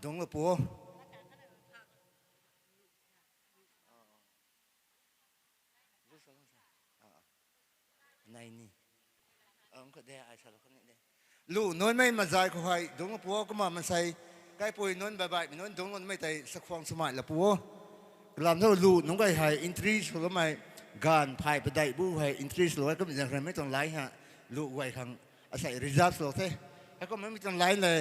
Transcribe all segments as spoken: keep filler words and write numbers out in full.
Dungc la pu o. Nai ni. Ang khat de, ai sa lo khat ni de. Lu nunc mei mazai khou hei, dungc la pu o, kumna mansei, kaipui nunc, baibaihmei nunc, dungc nunc mei tei sakhwang swmei la pu o. Kalam thu lu nunc guay hei, entry sw loumei, ganv phay padeih bu hei, entry sw lou e, kum zang khramei tuang line ha, lu guay khang, asei reserve sw lou the. Hei kum mei tuang line le,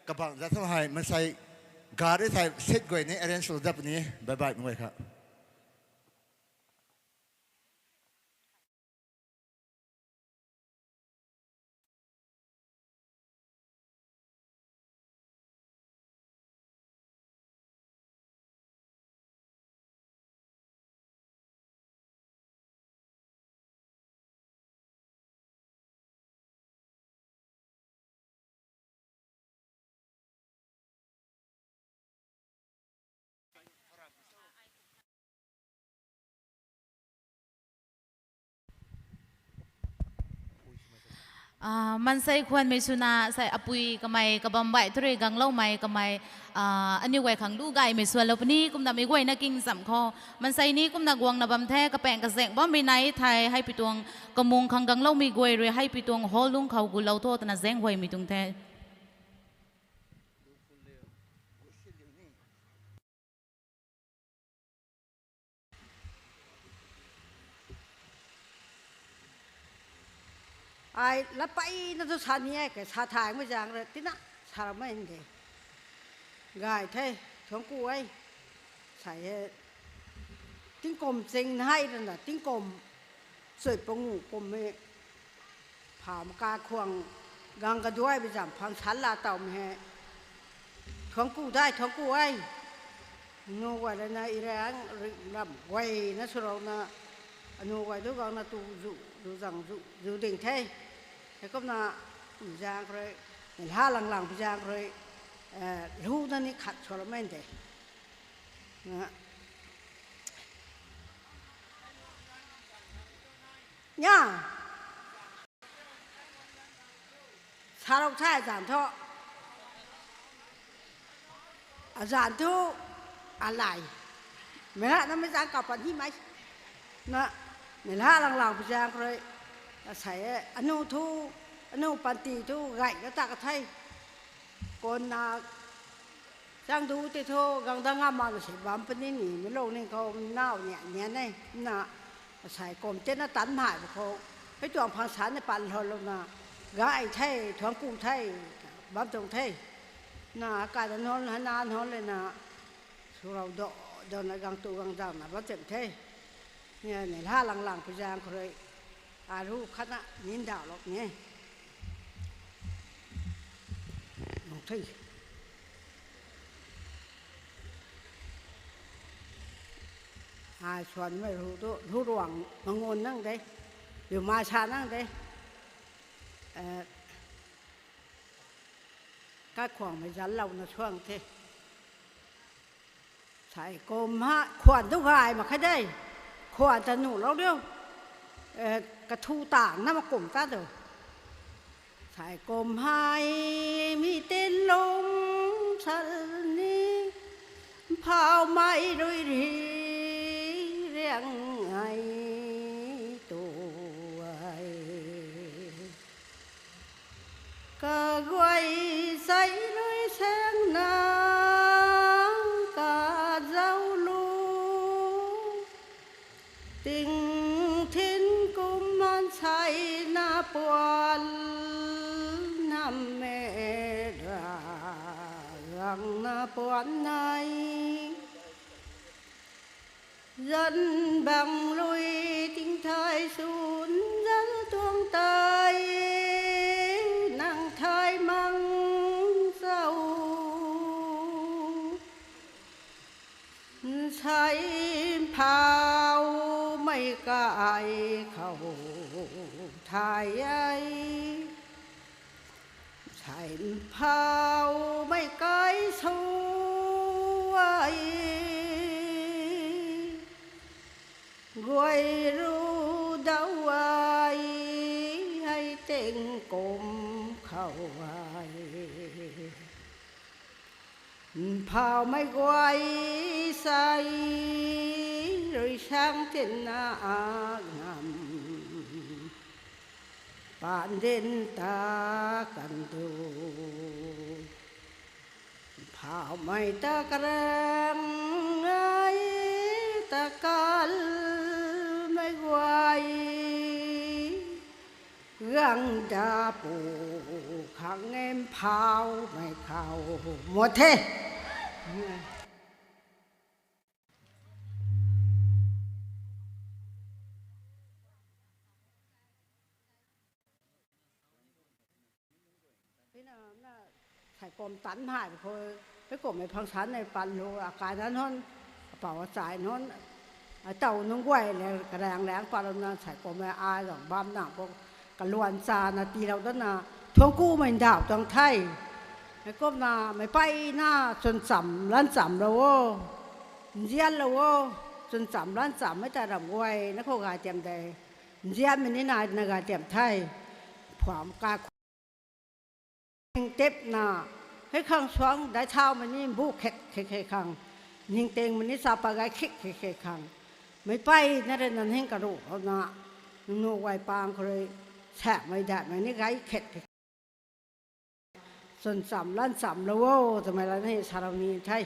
kabang zat thu hei, mansei, gari thei seat guay ni arrange sw lou dat puni, baibaihmei guay kha. Ah, mansei khwanmei swna, sei apui kamei, kabam baih thu rui gangloumei kamei, ah, aniu guay khang lu gaymei swanlou puni, kumna mei guayna king zam khou. Mansei ni kumna guangna bam the, kapaeng kazaeng bammei nai thei, hei pi tuang kamung khang gangloumei guay rui, hei pi tuang hall lungc khou gulou tho twna zaeng huaymei tuang the. Ai, lapeina thu sa ni e, kei sa thay mei zaeng rui, tina, sa ramei de. Gay the, thuangc ku e. Sei he, tingkum ching nai rana, tingkum chui pangu kummei, pha maka khwang gang kaduai bi zam phang san la tawmei he. Thuangc ku dai, thuangc ku e. Nu guay rana irang ri lam guayna swlouna, anu guay tu gangna tu zu, zu zang zu, zu ding the. Heikumna, zaeng khou rui, neihla langlang pi zaeng khou rui, eh, lu na ni khat sw ramei de. Na, nia. Sarou thai azanc thu. Azanc thu, alai. Mei la namei zaeng kaw pan himei. Na, neihla langlang pi zaeng khou rui. Asei e, anu thu, anu panty thu, gay kata ka the. Kumna, chang du tei thu, gang dang ngam makna sei bam puni ni, mei lung ning khou nau ni, ni e, na, asei kum tena tan mhai bu khou, hei tuang phang san ni pan lhon louna, gay the, thuangc ku the, bam tuang the. Na, kata nunc, hana nunc le na, swrou do, dona gang tu gang zangna bam cham the. Ni, neihla langlang pi zaeng khou rui, aru khatna nindauhlou ni. Nung the. Ai, swanmei ru tu, ru ruang mangun nang de. Riu ma sa nang de. Eh, kaikhwangmei zanlouna suang the. Sei kum ha, khwan tu gay mak khe de. Khwan ta nuhlou diu. Eh, kathu tangna mak kum ta tu. Sei kum hei mi tin lung sal ni, phau mei rui ri riang ai tu ai. Kaguay sei rui saengna kazau lu. Ting thin kum maansei na puan, nam me ra, rang na puan nai. Zan bang lui ting thai sun, zan tuang tei nang thai mang zau. Nsei phau mei kai khou thai ai. Nsei phau mei kai sw ai. Guay ru dau ai, hei ting kum khou ai. Mphaumei guay sai, rui sang tinna a ngam, pandin ta kan du. Mphaumei ta karang ai, ta kalmei guay, gang da pu khang e mphaumei khou mo the. Saikum tan hai khou, heikumhmei phang san nei pan lu, akai nan hon, apou achai nan, atow nunc guay le karang lang pat lou na, saikumhmei ai zang bam na khou, kaluan chana tiilou dana, thuangc kumei ndauh tuang the. Heikumna, meic peyna chwn cham lan chamlou o, nzianlou o, chwn cham lan chammei ta ram guayna khou gay tiam de, nzianmei ni nai na gay tiam the, phuam kai ning tepna, hei khang suang dai thaumei ni bu khet khe khe khang, ningtingmei ni chapa gay khik khe khe khang, meic peyna rui na ning karuh na, nungnu guay pang khou rui, saekmei datmei ni gay khet khe, chwn cham lan chamlou o twmei la ni salou ni the.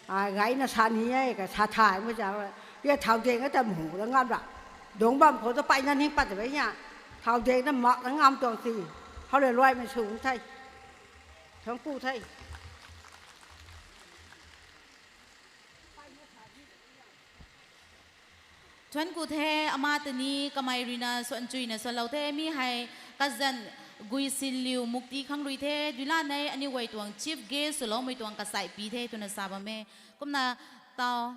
Ai gayna sa ni e, ka sa thaymei zaeng rui, e thau deng e ta mhu na ngam ra, dungc bam khou ta peyna ning pat tei na, thau deng na mak na ngam tuang ti, hou le luaimei sw the. Thuangc ku the. Thuanc ku the, ama tei ni kamei ruina suan chuina suanlou the, mi hei kazanc Guisinliu Mukti khang rui the, duilanei aniu guay tuang chief guest swloumei tuang kasaipui the twna sa bam e. Kumna tau.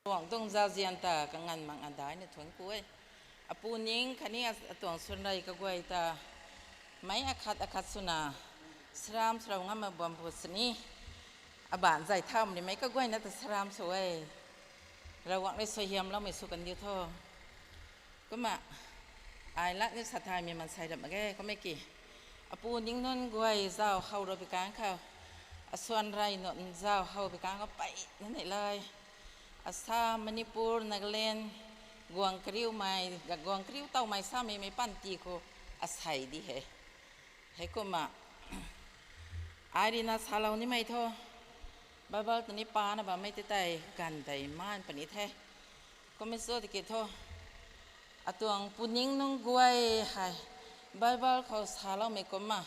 Tuang tuang zauzian ta kanganv mak adai ni thuanc ku e. Apu ning khatni a, atuang suanrei kaguay ta, meic akhat akhat swna, saram sarou ngam mak bam pu sini, abaanc zay thaumei meic kaguayna ta saram sw e. Ravguangc rui suaihiamloumei sw kandiu tho. Kumna, ai lat ni sa thaymei maansei ram mak ge, kummei ki, apu ning nunc guay zauc how rou bi kang khou, asuanrei nunc zauc how bi kang khou peyna neih lai, Assam, Manipur, Nagaland, guang kariumei, guang kariu towmei samei meic panty khou asei di he. Heikumna, ai rui na salou nimei thu, Bible ta ni pana bammei tei tei ganv tei maan puni the. Kummei sw tiki thu, atuang puning nunc guay hei, Bible khou saloumei kumna,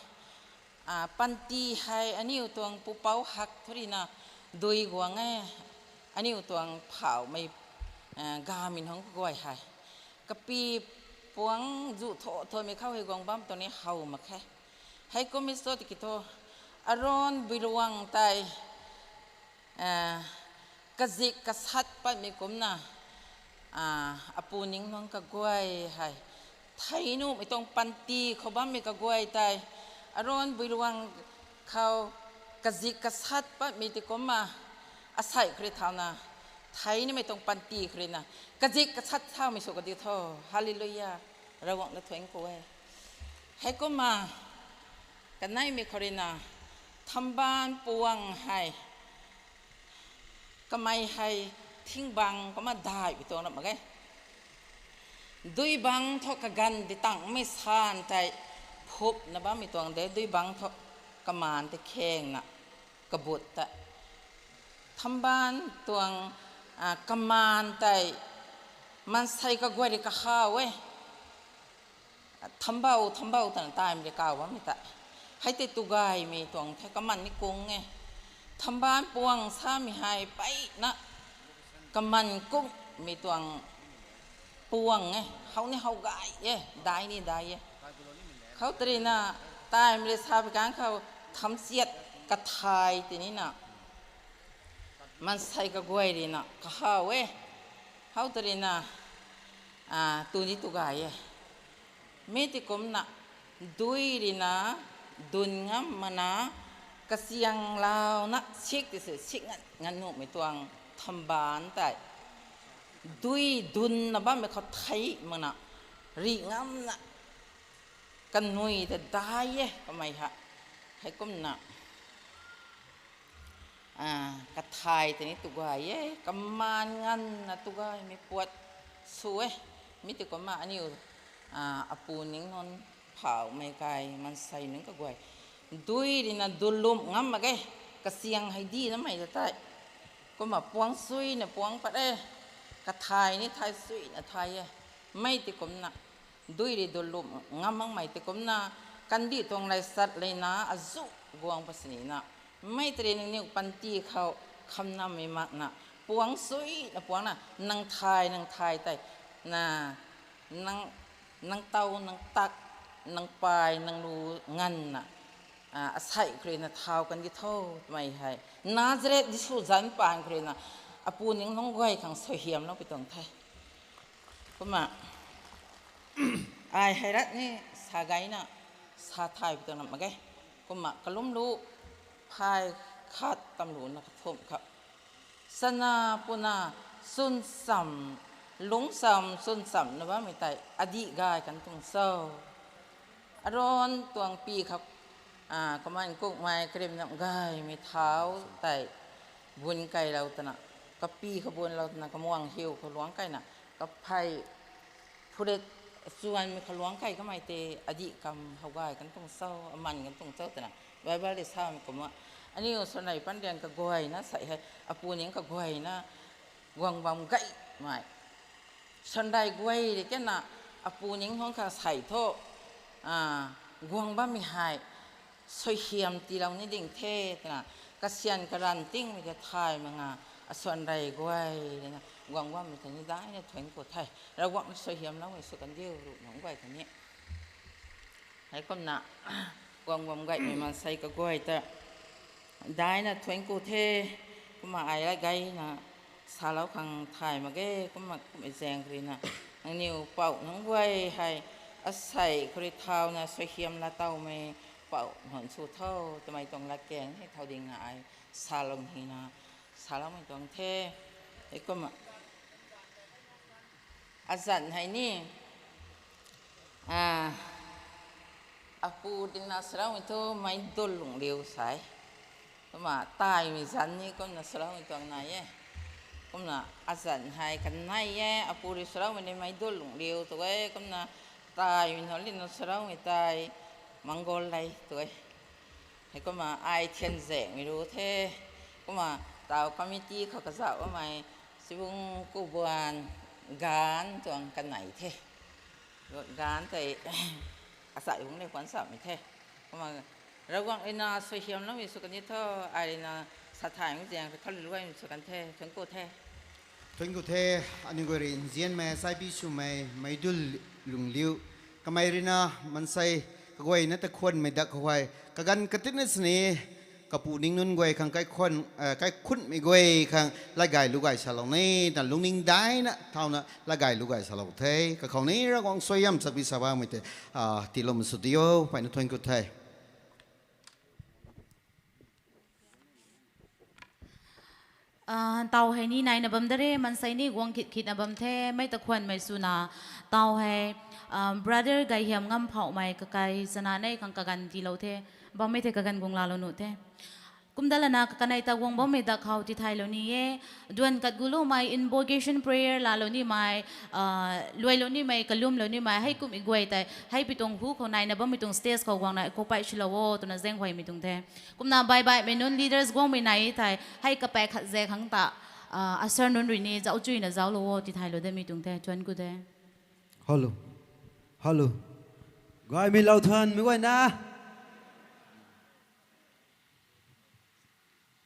a, panty hei aniu tuang pupouc hak thu rui na, dui guang e, aniu tuang phauhmei, a, gamei nunc kaguay hei. Kapi puang zu tho thomei khou hei guang bam tuang ni how mak khe. Heikumhmei sw tiki thu, Aron Builuang tei, a, kazik kasat patmei kumna, a, apu ning nunc kaguay hei, thei numei tuang panty khou bammei kaguay tei, Aron Builuang khou kazik kasat patmei ti kumna, asei khou rui thauna, thei numei tuang panty khou rui na, kazik kasat thaumei sw kadiu tho. Hallelujah. Ravguangc na thuanc ku e. Heikumna, kaneimei khou rui na, Thamban Puang hei, kamei hei thingbang kumna daihmei tuang ram mak ge. Duibangc thu kaganv di tangmei san tei phupna bammei tuang de, duibangc thu kamaan tei khengna kabut ta. Thamban tuang, a, kamaan tei maansei kaguay rui kahaw e. Thambau, thambau twna taimei rui kaw bammei ta. Hei tei tugaymei tuang the, kaman ni kung e. Thamban Puang samei hei peyna kaman kungmei tuang puang e. How ni how gay e, dai ni dai e. Khou tei rui na, taimei rui sa bi kang khou thamsiat kathay tini na, maansei kaguay rui na kahaw e. How tei rui na, a, tu ni tugay e. Mi ti kumna, dui rui na, dun ngam mana, kasiang launa sik ti se sik ngan, ngan nuhmei tuang thamban tei. Dui dunna bammei khou thei mana, ri ngamna, kanui ta dai e, kamei ha. Heikumna, ah, kathai tei ni tu guay e, kaman nganna tu guay mi puat su e, mi ti kumna aniu, ah, apu ning nunc phau mei kai, mansei nunc kaguay. Dui rina dulum ngam mak ge, kasiang hei di na mei ta tei. Kumna puang suina puang pat e, kathai ni thai suina thai e. Mei ti kumna, dui ri dulum ngam makmei ti kumna, kandih tuang lai sat leina azu guang pasinina. Mei tari nangniw panty khou khamnamei makna, puang suina puangna, nang thai, nang thai tei, na, nang, nang tau, nang tak, nang pai, nang lu nganna, ah, asei khou ruina thau kan di tho, twmei hei. Nazareth Jisu zanc paan khou ruina, apu ning nunc guay khang suaihiamlou pi tuang the. Kumna, ai hei rat ni sa gayna, sa thay pi tuang mak ge. Kumna, kalum lu, phay khat tam luna kathumh khou. Sana puna, chwncham, lungcham, chwnchamna bammei tei, adih gay kan tuang cho. Aron tuang pi khou, ah, kaman kukmei karim nam gaymei thau tei bun kailou twna, kapi khou bunlou twna, kamuang hiu khou luang kaina, kaphey phuret chuanmei khou luang kai kamei tei adih kam how gay kan tuang cho, aman kan tuang cho twna Bible rui samei kumna. Aniu suanrei panriang kaguayna sei hei, apu ning kaguayna guang bam gaymei. Suanrei guay rui kena apu ning hong khang sei thu, ah, guang bammei hei suaihiam tiilou ni ding the twna, kasian karan tingmei ta thay mak nga, asuanrei guay ruina guang bammei ta ni daina thuanc ku the. Ravguangc suaihiamloumei sw kan diu ruh nunc guay ta ni. Heikumna, guang bam gaymei mansei kaguay ta daina thuanc ku the, kumna ai lat gayna salou khang thay mak ge, kumna kummei zaeng khou ruina. Nangniw pouh nunc guay hei, asei khou rui thauna suaihiam laa towmei pouh nunc sw tho, twmei tuang latkaeng hei thau dingna ai salou hina, saloumei tuang the. Heikumna, azanc hei ni, ah, apu dingna saloumei thu Meidul Lungliu sei. Kumna taimei zanc ni kumna saloumei tuang nai e. Kumna azanc hei kanei e, apu rui saloumei ni Meidul Lungliu tu e, kumna taimei nunc ruina saloumei tei Mangol Lei tu e. Heikumna ai thianzaenghmei ru the. Kumna tau committee khou kazauh bammei Sibung Kubuan Gan tuang kanei the. Gan tei asei bung le kuan samei the. Kumna Ravguangc ruina suaihiamloumei sw kan di tho, ai ruina sa thaymei zaeng rui khaluaimei sw kan the, thuanc ku the. Thuanc ku the, aniu guay rui nzianmei, saipi swmei, Meidul Lungliu. Kamei ruina mansei kaguayna ta khwanmei dak khou hei, kaganv katitna sini, kapu ning nunc guay khang kaikhun, eh, kaikhunmei guay khang lat gay lu gay salou ni, ta lungning daina thauna lat gay lu gay salou the, kakhou ni Ravguangc suaihiam chabi sa bammei tei, ah, tiiloumei sw diu, peyna thuanc ku the. Ah, tau hei ni naina bam da re, mansei ni guang khit khitna bam the, mei ta khwanmei swna, tau hei, ah, brother Gayhiam Ngamphauhmei kakai chana nei khang kaganv tiilou the, bammei thei kaganv guang laalou nuh the. Kumda lana kanei ta guang bammei dak khou tithaylou ni e, duan kat guloumei invocation prayer laalou nimei, ah, luailou nimei, kalumlou nimei, hei kummei guay tei, hei pi tuang hu khou naina bammei tuang stage khou guangna kou pey swlou o, twna zaenghuaymei tuang the. Kumna bye bye mei nunc leaders guangmei nai thei, hei kapaek khat zaeng khang ta, ah, usher nunc rui ni zauc chuyna zauclou o, tithaylou demei tuang the, thuanc ku the. Hello. Hello. Gaymei lou thuanmei guayna.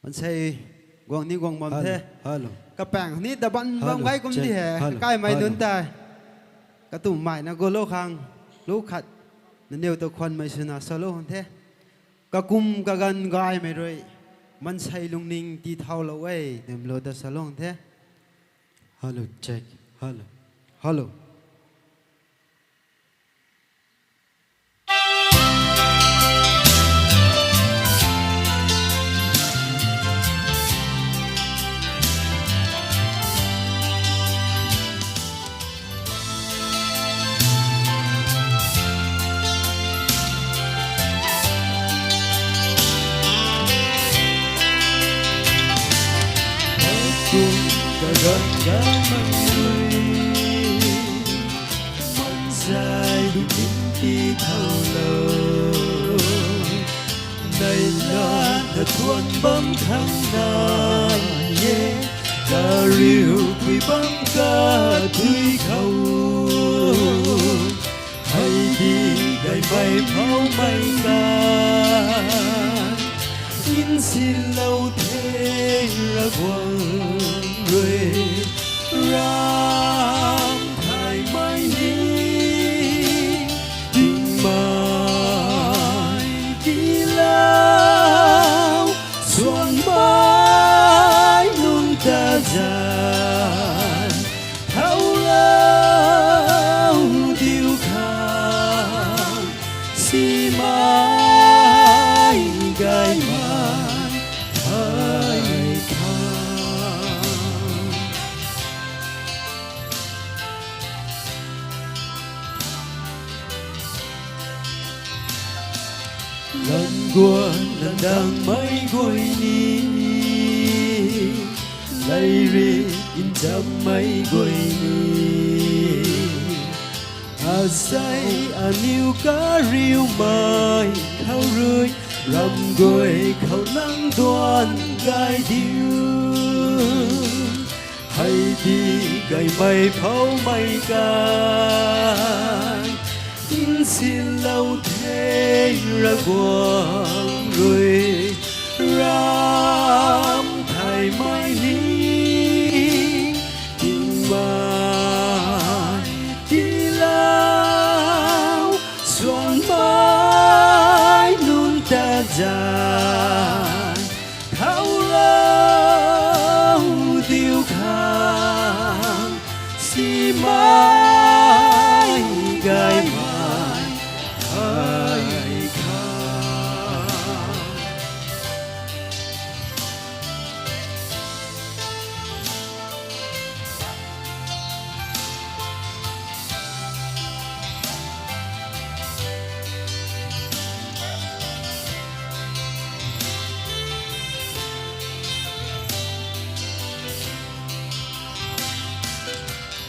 Mansei guang ni guang bam the. Hello. Kapaeng ni daban bam gay kum di he. Kaimei nunc tei. Katummeina gulou khang, lu khat, nangniw ta khwanmei swna salou the. Kakum kaganv gaymei rui, mansei lungning tithaulou e, twmlou ta salou the. Hello, check. Hello. Hello. Bangc gaymei rui, mansei bu ning ti thau lou. Neihla na thuan bam khang nai e, kariu pui bam kathui khou. Hei di gaymei phoumei ka, nsinlou the Ravguangc rui, ram thaymei ni, tingmei tiilou, suangmei nunc ta zan, thau lou diu khang, simei gaymei hei khang. Lam guan lam dangmei guay ni, leiri nchammei guay ni, asei aniu kariumei khou rui, ram guay khou nang duan gay diu. Hei di gaymei phoumei kai, nsinlou the Ravguangc rui, ram thaymei ni, tingmei tiilou, suangmei nunc ta zan, thau lou diu khang, simei gaymei hei khang.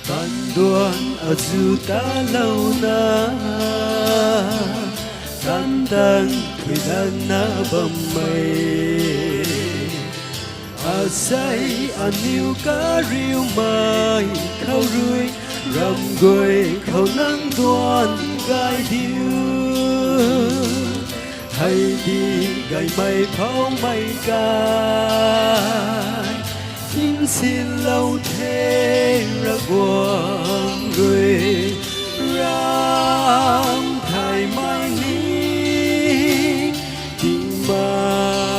Tan duan azu talouna, tan tang thuilanna bammei, asei aniu kariumei khou rui, ram guay khou nang duan gay diu. Hei di gaymei phoumei kai, nsinlou the Ravguangc rui, ram thaymei ni, tingmei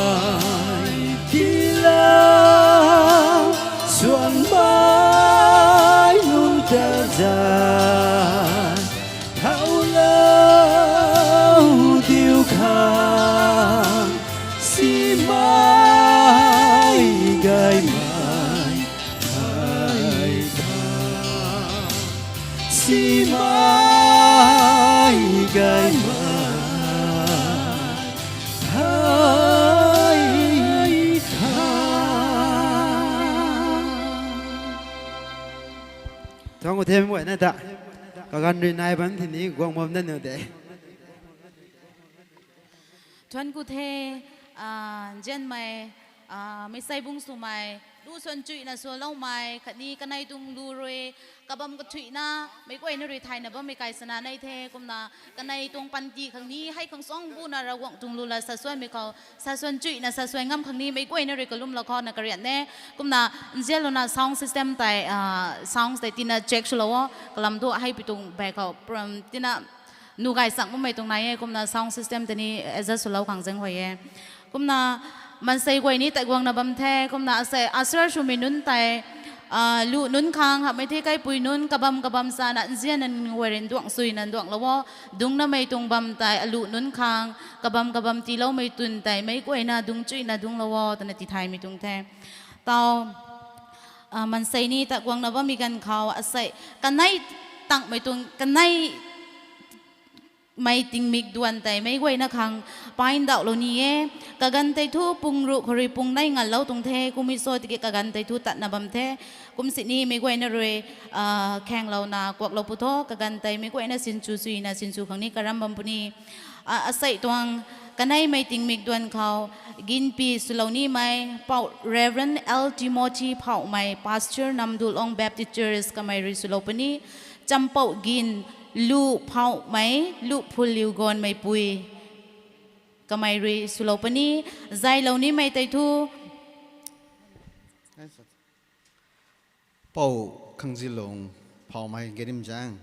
tiilou, suangmei nunc ta zan, thau lou diu khang, simei gaymei hei khang, simei gaymei hei khang. Thuanc ku the mei guayna ta. Kaganv rui nai bam thini guang bam na nu de. Thuanc ku the, nzianmei, meicsei bung swmei, lu swan chuihna swloumei khatni kanei tuang lu rui, kabam kathuihna meic guayna rui thayna bammei kai sana nei the. Kumna kanei tuang panty khang ni hei khang suang buna Ravguangc tuang lu la sasuanmei khou, sasuan chuihna sasuan ngam khang ni meic guayna rui kalumlou khou na karian e. Kumna nzianlouna sound system tei, sounds tei tina check swlou o, kalam thu hei pi tuang bag khou tina nu gay chang bammei tuang nai e. Kumna sound system tei ni adjust swlou khang zaeng huay e. Kumna maansei guay ni tei guangna bam the. Kumna asei usher swmei nunc tei, lu nunc khang hamhmei the kaipui nunc kabam kabam sana nzianna guay rui nduang suina nduanglou o. Dungcnamei tuang bam tei alu nunc khang kabam kabam tiiloumei twn tei meic guayna dungc chuihna dungclou o twna tithaymei tuang the. Tau, maansei ni ta guangna bammei ganv khou asei kanei tangmei tuang kanei mei tingmik duan tei meic guayna khang paindauhlou ni e. Kaganv tei thu pung ruh khou rui pung nei nganlou tuang the, kummei sw tiki kaganv tei thu tatna bam the. Kum sini meic guayna rui, ah, khanglouna kuaklou pu tho, kaganv tei meic guayna sinsw suina sinsw khang ni karam bam puni. Ah, asei tuang kaneimei tingmik duan khou ginpi swlou nimei Pou Reverend L Timothy Phouhmei, Pastor Namdulong Baptist Church, kamei rui swlou puni. Champouh gin Lu Phouhmei, Lu Phuliu Gonmeipui, kamei rui swlou puni. Zaylou nimei tei thu Pou Khangzilung Phouhmei Gerimzaeng.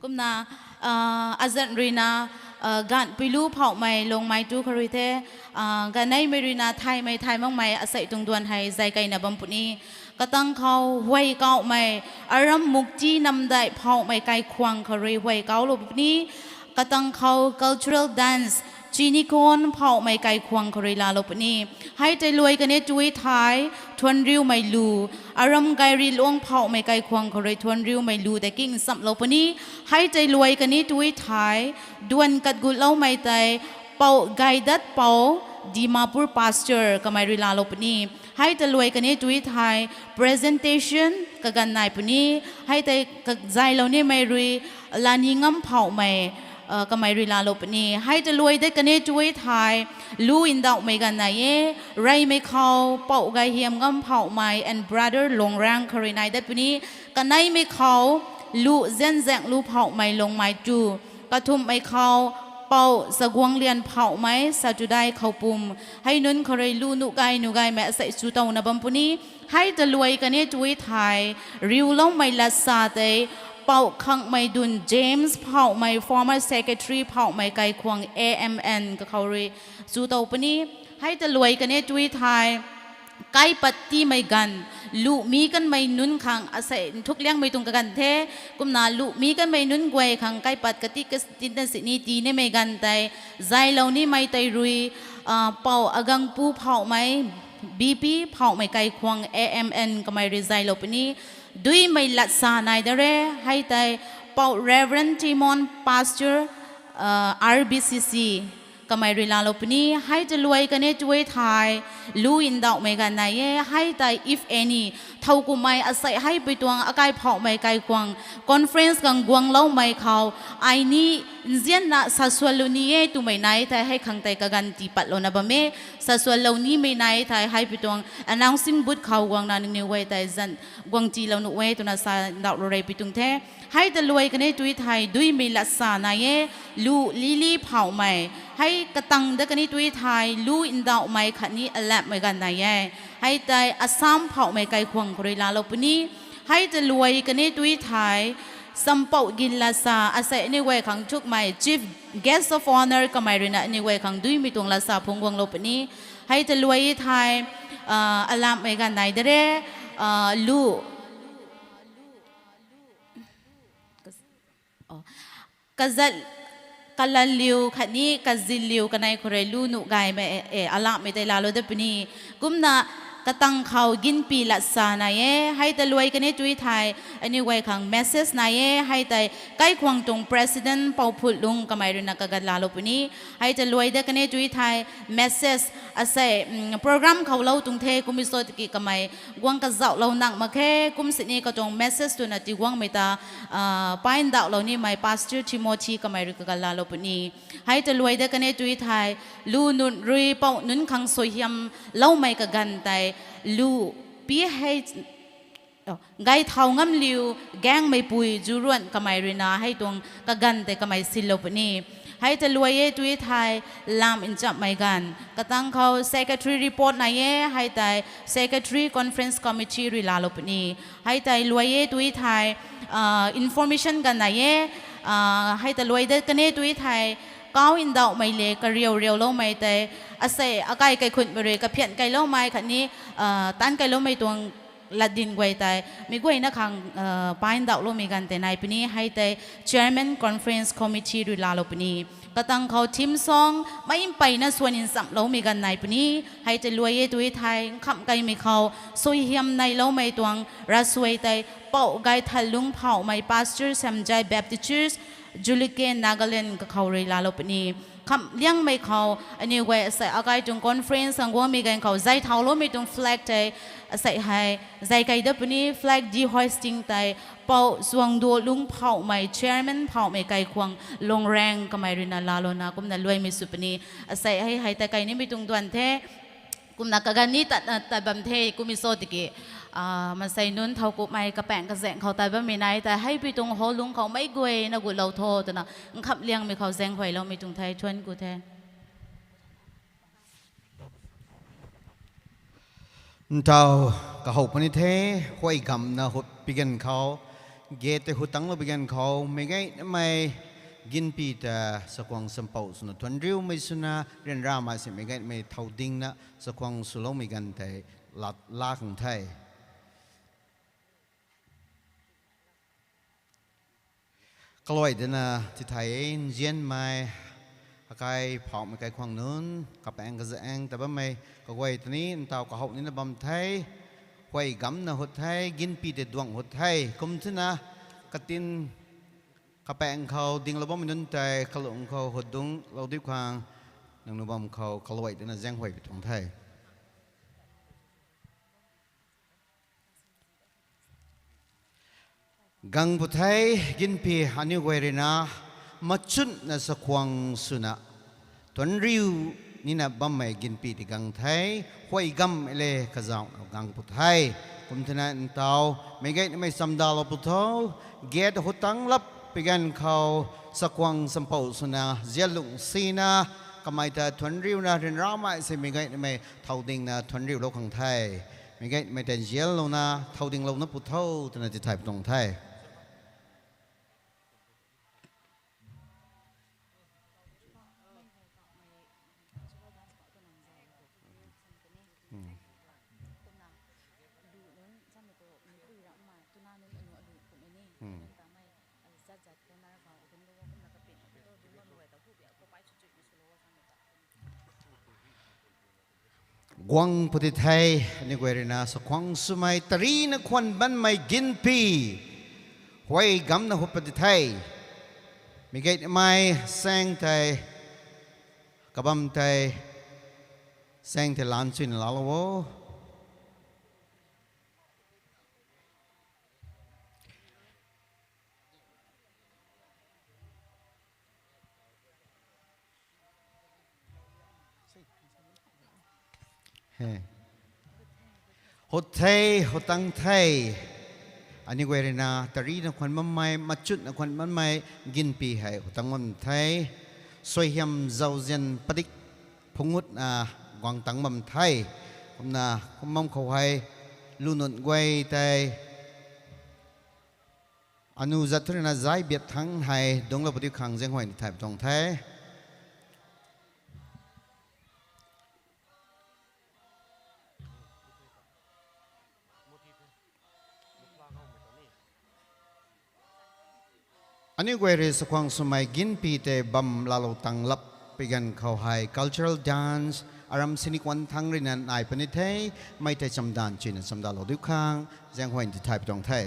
Kumna, ah, azanc ruina, ah, Ganhpui Lu Phouhmei Longmei tu khou rui the, ah, ganeimei ruina thaymei thay makmei asei tuang duan hei zay keyna bam puni. Katang khou Huaykauhmei Aram Mukti Namdei Phouhmei Kaikhwang khou rui huaykauhlou puni. Katang khou cultural dance Chinikon Phouhmei Kaikhwang khou rui laalou puni. Hei tei luai kani tui thei, Thuanriumei Lu, Aram Gairi Luang Phouhmei Kaikhwang khou rui Thuanriumei Lu tei king nchamlou puni. Hei tei luai kani tui thei, duan katgutloumei tei, Pou Gaidat Pou, Dimapur Pastor, kamei rui laalou puni. Hei ta luai kani tui thei, presentation kaganv nai puni. Hei tei ka-, zaylou nimei rui, Laningam Phouhmei, ah, kamei rui laalou puni. Hei ta luai dat kani tui thei, Lu ndauhmei ganv nai e, reymei khou Pou Gaihiamngam Phouhmei and brother Longrang khou rui nai dat puni. Kaneimei khou, Lu Zianzaenglu Phouhmei Longmei tu. Kathumhmei khou, Pou Zaguanglian Phouhmei Satudai Khoupum. Hei nunc khou rui Lu nuh gay nuh gaymei asei chu towna bam puni. Hei ta luai kani tui thei, riuloumei latsa tei, Pou Khangmei Dun James Phouhmei, former secretary Phouhmei Kaikhwang A M N kakhou rui chu tow puni. Hei ta luai kani tui thei, kaipat tiimei ganv, Lu mi kanmei nunc khang asei nthukliangmei tuang kaganv the, kumna Lu mi kanmei nunc guay khang kaipat kati katinna sini tii nimei ganv tei, zaylou nimei tei rui, ah, Pou Agangpu Phouhmei, B P Phouhmei Kaikhwang A M N kamei rui zaylou puni. Duimei latsa nai da re, hei tei Pou Reverend Timon Pastor, ah, R B C C, kamei rui laalou puni. Hei ta luai kani tui thei, Lu ndauhmei ganv nai e, hei tei if any, thow kummei asei hei pui tuang akai Phouhmei Kaikhwang conference khang guangloumei khou, ai ni nzianna sasuanlou ni e twmei nai thei hei khang tei kaganv tii patlouna bam e, sasuanlou nimei nai thei hei pui tuang announcing booth khou guangna nangniw guay tei zanc guang tiilou nuh e twna sa ndauhlou rey pui tuang the. Hei ta luai kani tui thei, duimei latsa nai e, Lu Lily Phouhmei. Hei katang dat kani tui thei, Lu ndauhmei khatni alamhmei ganv nai e. Hei tei Assam Phouhmei Kaikhwang khou rui laalou puni. Hei ta luai kani tui thei, Champouh gin latsa asei aniw guay khang thukmei Chief Guest of Honour kamei ruina aniw guay khang duimei tuang latsa phungc guanglou puni. Hei ta luai thei, ah, alamhmei ganv nai da re, ah, Lu Kazat, kalanliu khatni kaziliu kanei khou rui Lu nuh gaymei, e, alamhmei tei laalou dat puni. Kumna katang khou ginpi latsa nai e, hei ta luai kani tui thei, aniw guay khang message nai e, hei tei Kaikhwang tuang President Pou Phutlung kamei ruina kaganv laalou puni. Hei ta luai dat kani tui thei, message asei, mm, program khou lou tuang the, kummei sw tiki kamei guang kazauhlou nang mak khe, kum sini katuang message twna tiguangmei ta, ah, pai ndauhlou nimei Pastor Timothy kamei rui kaganv laalou puni. Hei ta luai dat kani tui thei, Lu nunc rui Pou nunc khang suaihiamloumei kaganv tei, Lu P H, oh, Gaithau Ngamliu Gaengmeipui Zuruan kamei ruina hei tuang kaganv tei kamei sinlou puni. Hei ta luai e tui thei, lam nchamhmei ganv katang khou secretary report nai e, hei tei secretary conference committee rui laalou puni. Hei tei luai e tui thei, ah, information ganv nai e, ah, hei ta luai dat kani tui thei, kau ndauhmei le kariu riuloumei tei, asei akai kaikhunhmei rui kaphian kailoumei khatni, ah, taanc kailoumei tuang latdyn guay tei, mi guayna khang, ah, pai ndauhloumei ganv tei nai puni, hei tei Chairman Conference Committee rui laalou puni. Katang khou theme song mei mpeyna swan nchamhloumei ganv nai puni, hei tei luai e tui thei, nkhamh keymei khou suaihiam neiloumei tuang ravsuai tei, Pou Gaithanlung Phouhmei Pastor Samjai Baptist Church, Juliken Nagaland kakhou rui laalou puni. Khamh liangmei khou aniu guay asei akai tuang conference khang guangmei ganv khou zay thauloumei tuang flag tei asei hei zay kei dat puni. Flag dehoisting tei Pou Suangduo Lungphauhmei, chairman phauhmei kaikhwang Lungrang kamei ruina laalouna kumna luaimei sw puni. Asei hei hei tei kai nimei tuang duan the. Kumna kaganv ni tat, tat bam the, kumhmei sw tiki, ah, mansei nunc thowkumhmei kapaeng kazaeng khou tat bammei nai tei, hei pi tuang hall lungc khou meic guayna gutlou tho twna, nkhamh liangmei khou zaenghuayloumei tuang the, thuanc ku the. Ntaw kahow puni the, huay gamna hut pi ganv khou, gate tei hut tanglou pi ganv khou, meic gaymei ginpi ta sakhwang sampou swna, thuanc riumei swna, ryanramei si meic gaymei thow dingna sakhwang swloumei ganv tei lat la khang the. Kaluai dana tithai e, nzianmei, akai phauhmei kaikhwang nunc, kapaeng kazaeng ta bammei, kaguay ta ni ntaw kahow nina bam the, huay gamna hut the, ginpi tei duang hut the, kum thina, katin, kapaeng khou dinglou bammei nunc tei, kalung khou hut dungclou diu khang, nangniw bam khou kaluai dana zaenghuay pi tuang the. Gang pw the, ginpi aniu guay ruina, machunna sakhwang swna, thuanc riu nina bammei ginpi ti gang the, huay gam le kazauhna gang pw the, kum thina ntaw, meic gaymei chamdalou pw tho, gate hut tang lap pi ganv khou, sakhwang sampou swna, zianlung sina, kamei ta thuanc riuna, ryanramei si meic gaymei thow dingna thuanc riulou khang the. Meic gaymei tei nzianlouna, thow dinglouna pw tho, twna tithai pw tuang the. Guang pw di the, aniu guay ruina sakhwang swmei tarina khwan banmei ginpi, huay gamna hut pw di the, meic gaymei saeng tei, kabam tei, saeng tei lan chuyna laalou o. Hei, hut the, hut tang the, aniu guay ruina tarina khwan bammei, machunna khwan bammei ginpi hei hut tang bam the. Suaihiam zauzian padik phungutna guang tang bam the. Kumna kum bam khou hei, lununc guay tei, anu zat thu ruina zai biat thangc hei dungclou pw diu khang zaenghuay tithai pw tuang the. Aniu guay rui sakhwang swmei ginpi tei bam laalou tang lap pi ganv khou hei cultural dance, aram sini kwan thangc ruina nai puni the, mei tei chamdanv chuyna chamdalou diu khang zaenghuay tithai pw tuang the.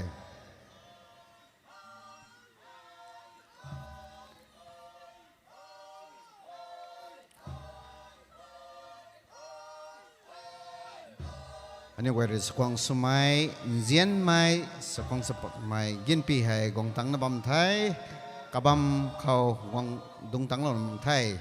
Aniu guay rui sakhwang swmei, nzianmei, sakhwang swmei ginpi hei guang tangna bam the, kabam khou guang dungc tangclouna bam the.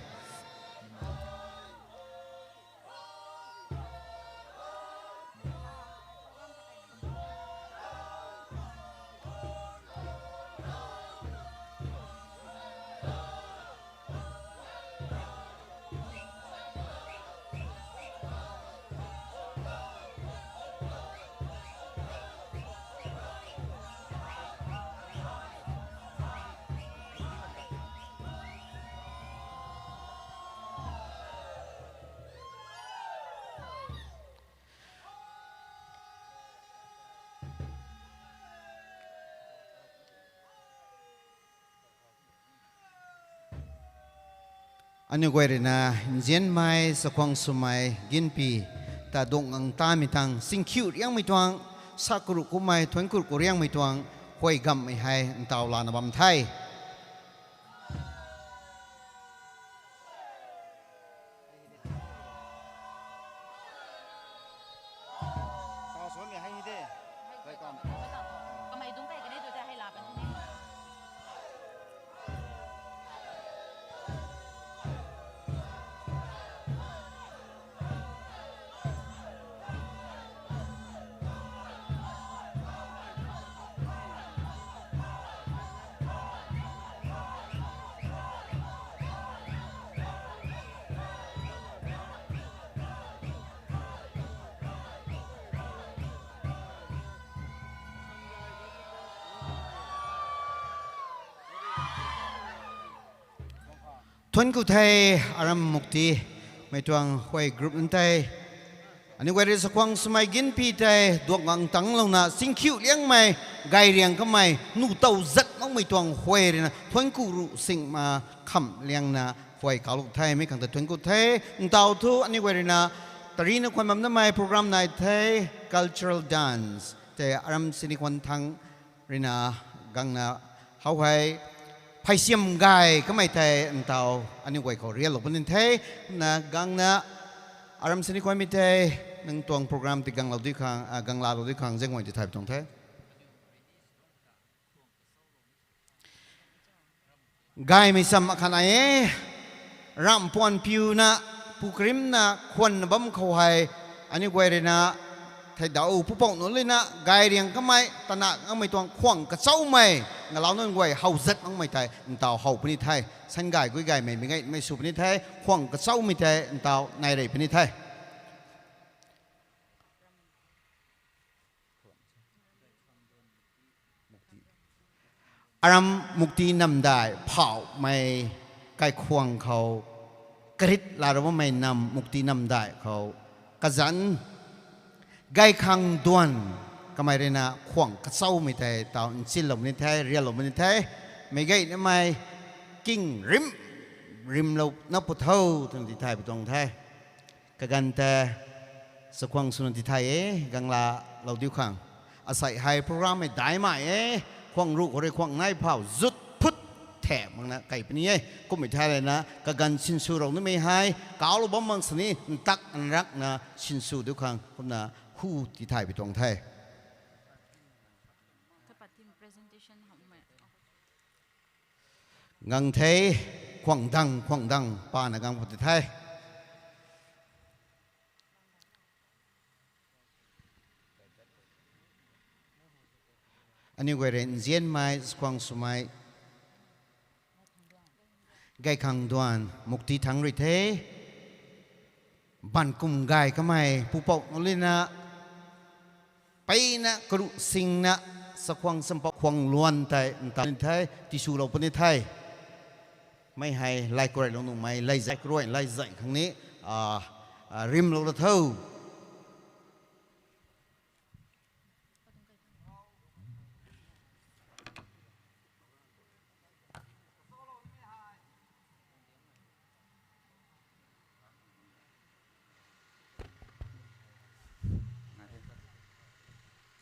Aniu guay ruina nzianmei, sakhwang swmei ginpi ta dungc ngang tamei tang singkhiu riangmei tuang, sa karuh kumei thuanc karuh ku riangmei tuang, huay gammei hei ntaw lana bam the. Thuanc ku the, aram Mukti, mei tuang huay group nunc tei. Aniu guay rui sakhwang swmei ginpi tei duak gang tangclouna singkhiu liangmei, gay riang kamei, nuh tow zat makmei tuang huay ruina thuanc ku ru sing ma kham liangna huay kawlou the, mei khang tei thuanc ku the. Ntaw thu aniu guay ruina tarina khwan bam namei program nai the, cultural dance tei aram sini khwan thang ruina gangna how hei, pheisiam gay kamei tei ntaw aniu guay khou riallou puni the, na gangna aram sini khwanmei tei, nang tuang program tei ganglou dui khang, a, ganglalou dui khang zaeng guay ti thay tuang the. Gaymei cham akhat nai e, ramh puan piuna, pu karimna khwanna bam khou hei, aniu guay ruina, theidau pupouc nunc ruina, gay riang kamei, tana kamei tuang khwang kachaumei, ngalau nunc guay how zat makmei tei ntaw how puni the, san gay gui gaymei, mei gaymei sw puni the, khwang kachaumei tei ntaw nai rey puni the. Aram Mukti namdai phauhmei kaikhwang khou, karit laa ra bammei nam Mukti namdai khou, kazanc, gay khang duan, kamei ruina khwang kachaumei tei taw nchinlou puni the, riallou puni the, meic gay namei, king rim, rimlou na pu tho, twna ti thay pi tuang the. Kaganv tei, sakhwang swna ti thay e, ganglalou diu khang. Asei hei program hei daihmei e, khwang ruh khou rui khwang nai phau zut phut the makna kai puni e. Kummei thay lana kaganv sinsw rou nimei hei, kawlou bam mak sini, ntak nrakna sinsw diu khang, kumna hu ti thay pi tuang the. Gang the, khwang dang, khwang dang, pana gang put the. Aniu guay rui nzianmei, sakhwang swmei, gay khang duan, Mukti thangc rui the, baan kum gay kamei, pupouc nunc ruina, peina karuh singna, sakhwang champouh khwang luan tei ntaw the, tiswlou puni the. Mei hei lay karuailou nuhmei, lay zay karuai, lay zay khang ni, a, a, rimlou ra tho.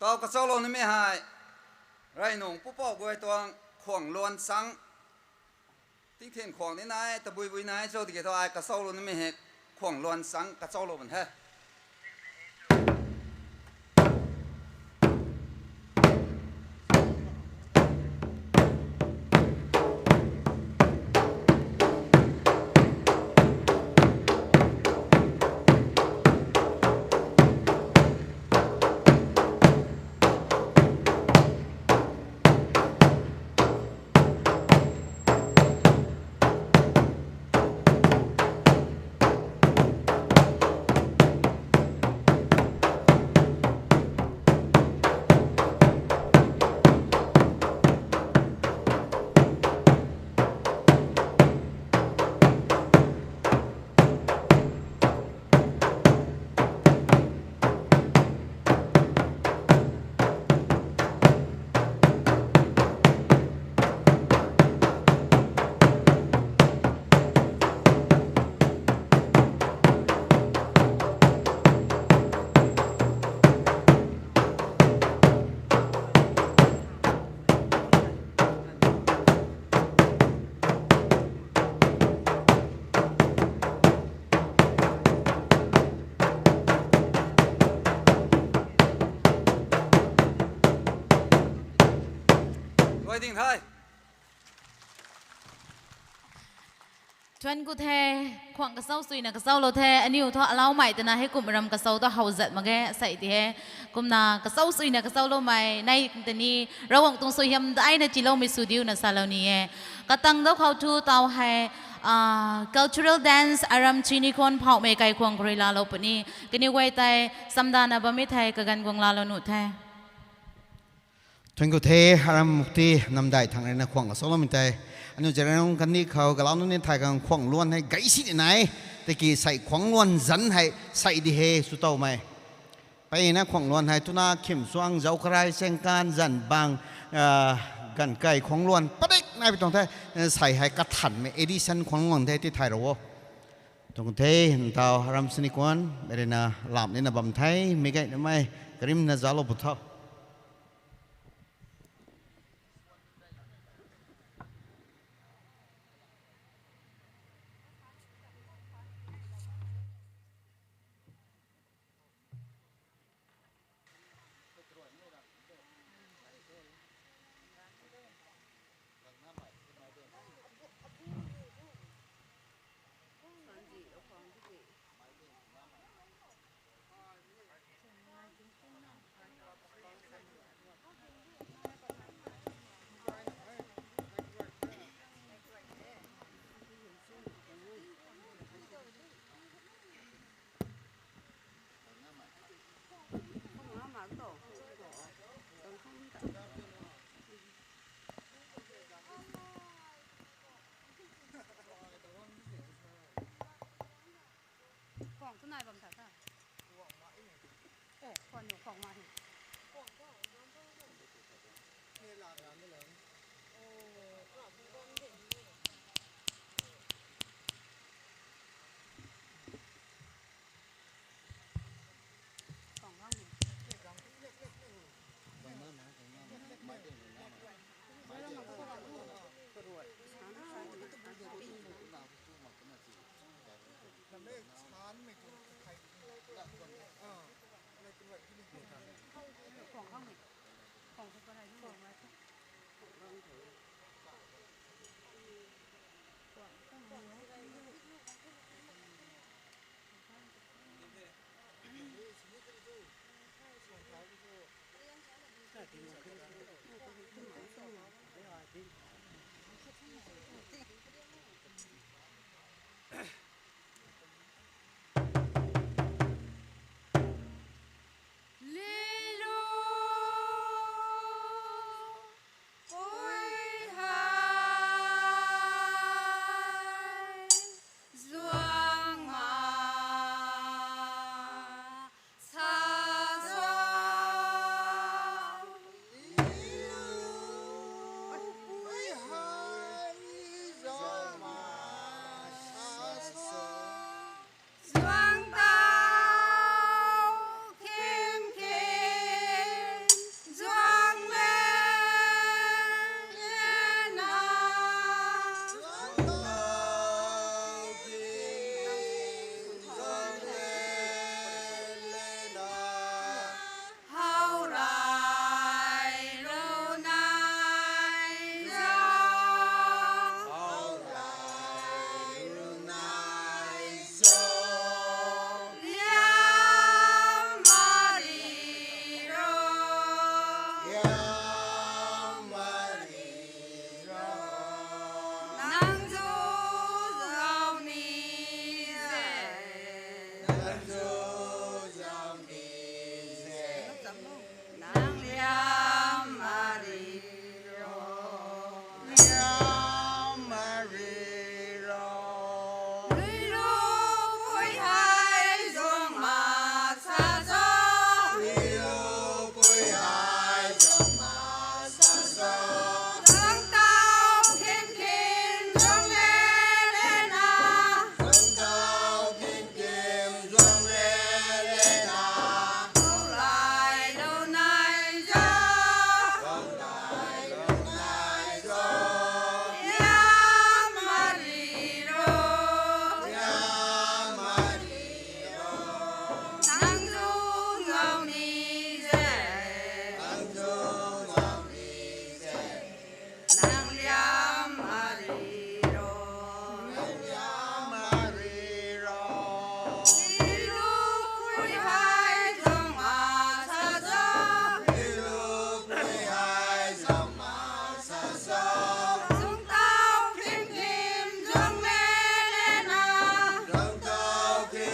Taw kachaulou nimei hei, rey nung pupouc guay tuang khwang luan chang, tingthin khwang ni nai, tabui bui nai cho tiki thu ai kachaulou nimei hei, khwang luan chang kachaulou bam the. Luai ding the. Thuanc ku the, khwang kachau suina kachaulou the, aniu thu alaumei twna heikum ram kachau ta how zat mak ge, sei ti he. Kumna kachau suina kachauloumei, nei tini, Ravguangc tuang suaihiam daina chiloumei sw diu na salou ni e. Katang dau khou thu taw hei, ah, cultural dance aram chini khwan phauhmei kaikhwang khou rui laalou puni. Kaniw guay tei, samdana bammei thei, kaganv guang laalou nuh the. Thuanc ku the, aram Mukti namdai thangc ruina khwang kachauloumei tei. Aniu Zeliangrong kandih khou galau nunc ni thay khang khuang luan hei gay si di nai. Tiki sei khuang luan zanc hei sei di he sw towmei. Peyna khuang luan hei tuna khim suang zauc karai chengkan zanc bang, ganv kei khuang luan padik nai pi tuang the, sei hei kathanmei edition khuang luan the ti thay ro o. Tuang the, ntau ram sini kuan, mei rui na lam nina bam the, mei gay namei, karimna zalou pu tho. Khwang tu nai bam ta ta. Eh, khwang nu khwang ma hi. Khwang bang ni. Lilu pui hai zuang ma sa zuang. Lilu pui hai zuang ma sa zuang. Zuang tau khim khim zuang le na. Zuang tau khim khim zuang le na. How lai lu nai zo. How lai lu nai zo. Liam mari ro. Liam mari ro. Nang zu zau ni ze. Nang zu zau ni ze. Nang liam mari ro. Liam mari ro. Lui lu pui hai zuang ma sa zo. Lui lu pui hai zuang ma sa zo. Zuang tau khim khim zuang le le na. Zuang tau khim khim zuang le le na. How lai lu nai zo. How lai lu nai zo. Liam mari ro. Liam mari ro. Nang zu zau ni ze. Nang zu zau ni ze. Nang liam mari ro. Nang liam mari ro. Lilu pui hai zuang ma sa zo. Lilu pui hai zuang ma sa zo. Zuang tau khim khim zuang le le na. Zuang tau khim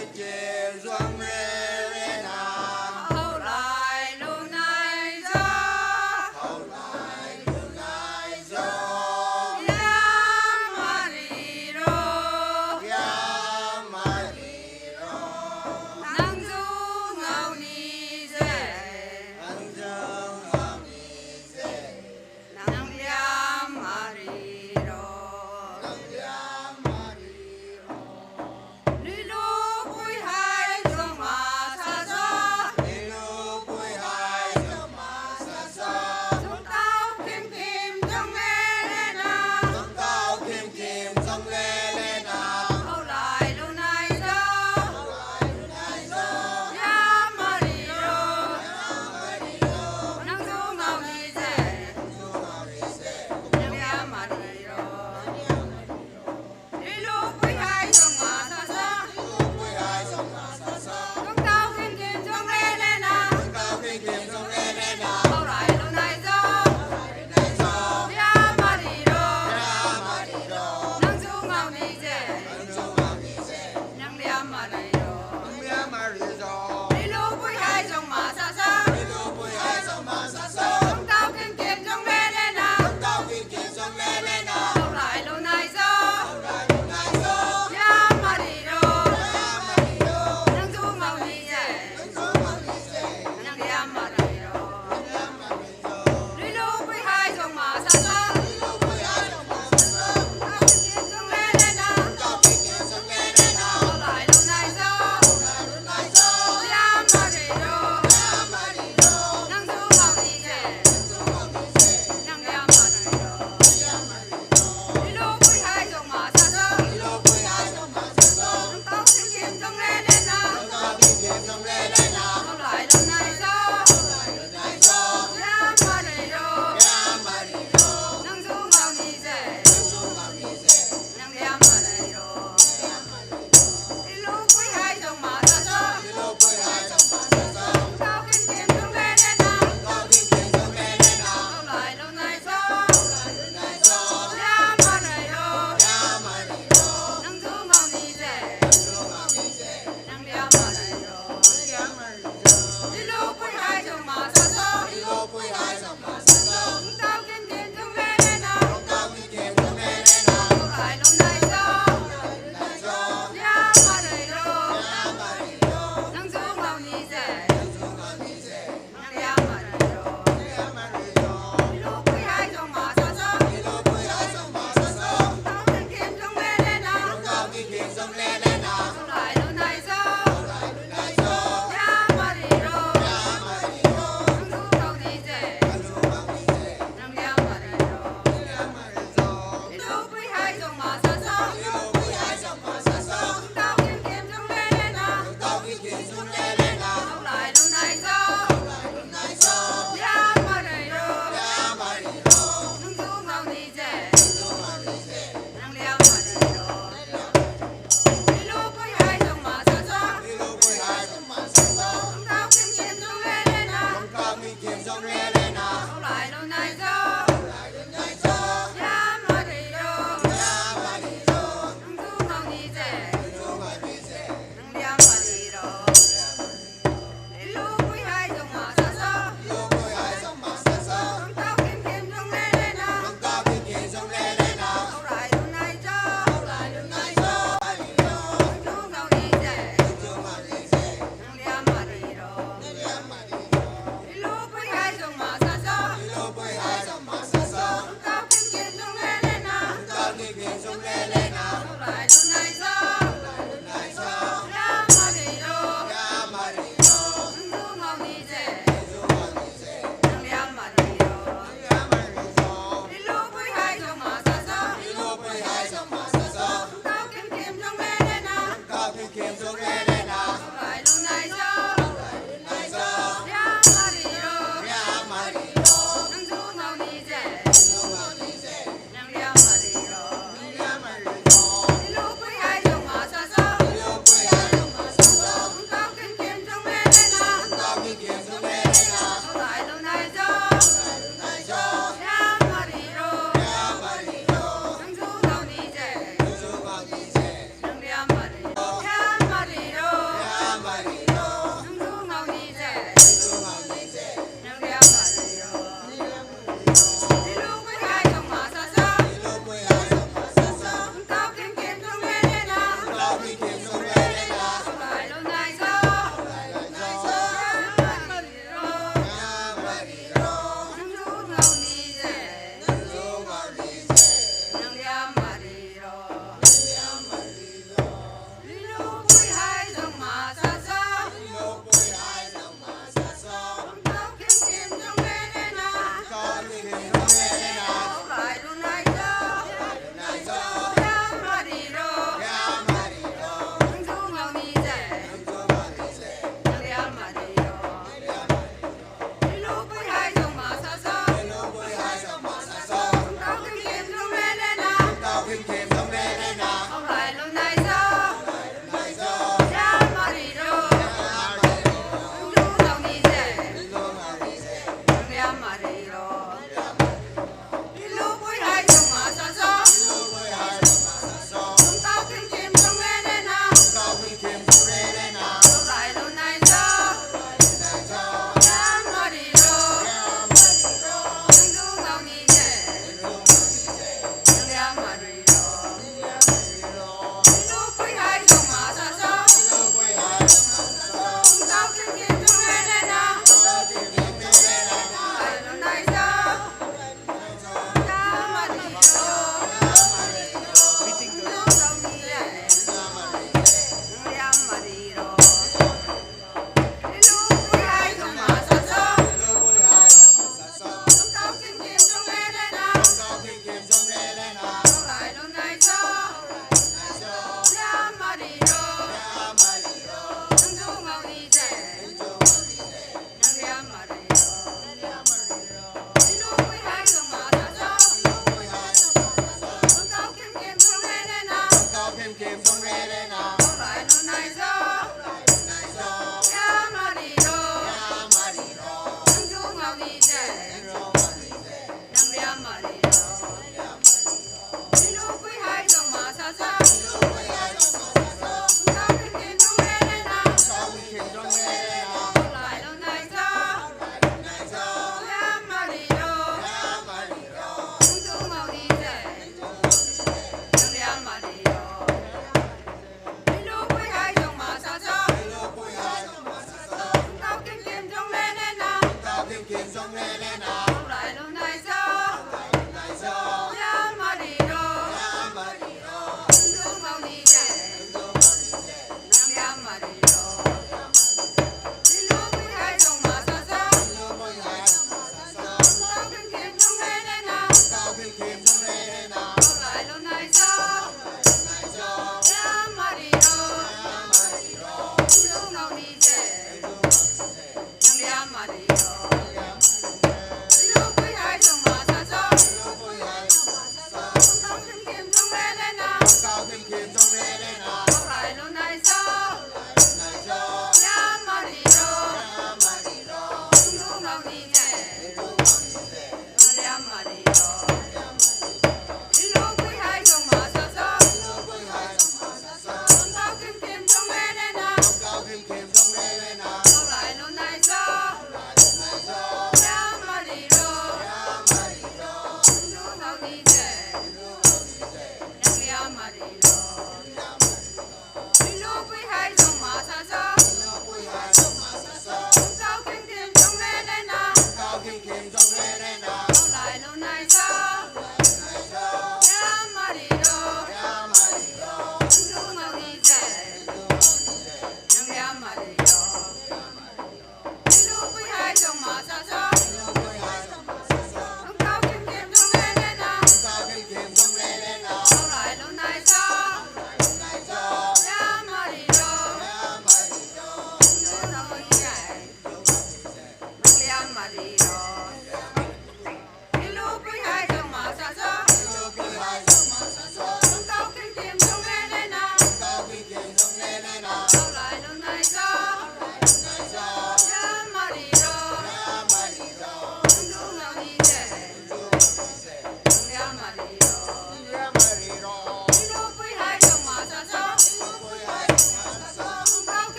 Rai lou nai cho, rai lou nai cho, riam mari ro, riam mari ro, nang zu nau ni ze, zu nau ni ze, nang riam mari ro, riam mari ro, lu pui ai lu ma sa so, lu pui ai lu ma sa so, nang tau kin kin tuang re na, nang tau kin kin tuang re na, rai lou nai cho, rai lou nai cho, riam mari ro, riam mari ro, nang zu nau ni ze, zu nau ni ze, nang riam mari ro, riam mari ro.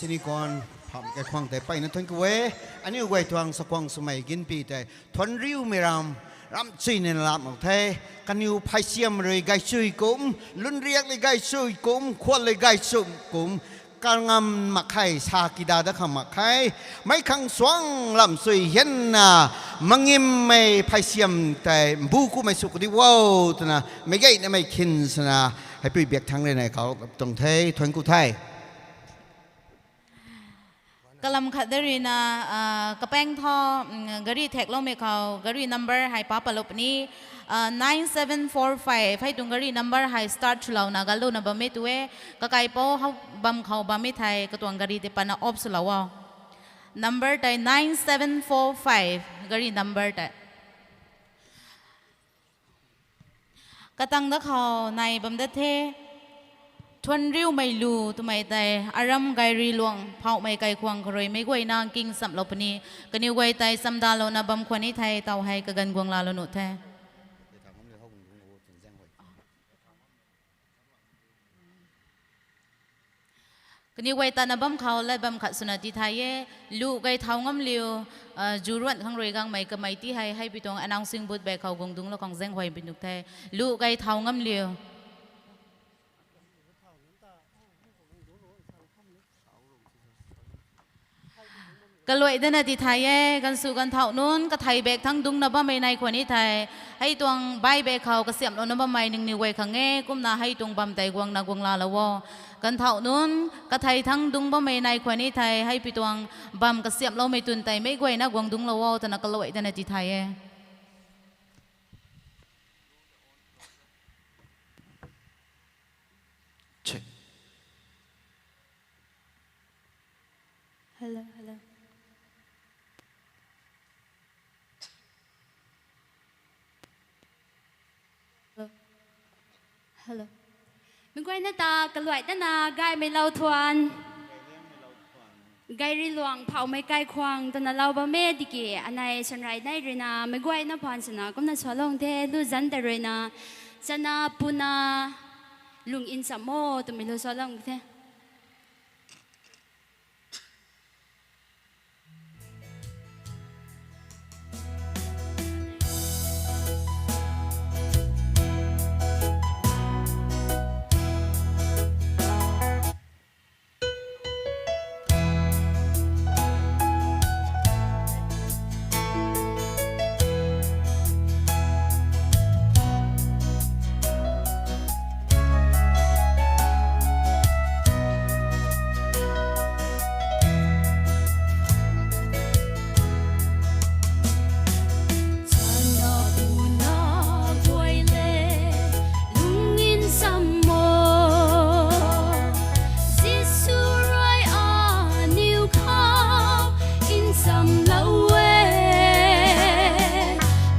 Ni kuan, pham kaikhwang tei mpeyna thuanc ku e. Aniu guay tuang sakhwang swmei ginpi tei thuanriumei ram, ram chuy nina lam mak the. Kaniw pheisiam rui gaychui kum, lunriak le gaychui kum, khwan le gaychui kum, kangam mak khe, sa kida dat khang mak khe. Meic khang suang lam sui hianna, mangimmei pheisiam tei mbu kumei sw kadi o, twna meic gayna mei khin swna, heipui biak thangc rui nei kau tuang the, thuanc ku the. Kalam khat da ruina, ah, kapaeng tho, mm, gari thakloumei khou, gari number hei pa palou puni, ah, nine seven four five, hei tuang gari number hei start swlouna galuna bam e tu e, kakaipou hou bam khou bam e thei, katuang gari tei patna off swlou o. Number tei nine seven four five, gari number tei. Katang da khou nai bam da the, thuanriumei lu twmei tei, aram gayri luang phauhmei kaikhwang khou rui meic guayna nking nchamlou puni, kaniw guay tei chamdalouna bam khwan ni thei, taw hei kaganv guang laalou nuh the. Kaniw guay tatna bam khou lat bam khat swna ti thay e, lu gay thau ngam liu, ah, zu ruan khang rui gangmei kamei ti hei, heipui tuang announcing booth back khou guang dungclou khang zaenghuay pi nuh the, lu gay thau ngam liu. Kaluai dana ti thay e, ganvsw ganvthauh nunc, kathei back thangc dungcna bammei nai khwan ni thei, hei tuang bai back khou kasiamhlouna bammei nangniw guay khang e, kumna hei tuang bam tei guangna guang laalou o. Ganvthauh nunc, kathei thangc dungc bammei nai khwan ni thei, heipui tuang bam kasiamhloumei twn tei meic guayna guang dungclou o, twna kaluai dana ti thay e. Check. Hello, hello. Hello. Hello. Meic guayna ta kaluai dana gaymei lou thuan. Gayri luang phauhmei kaikhwang twna lou bam e tiki, anei sanrai nei ruina meic guayna phaan swna kumna salou the, lu zanc tei ruina, chana puna lung ncham o twmei lu salou the. Chana puna guay le, lung ncham o. Jisu rui aniw khou nchamlou e.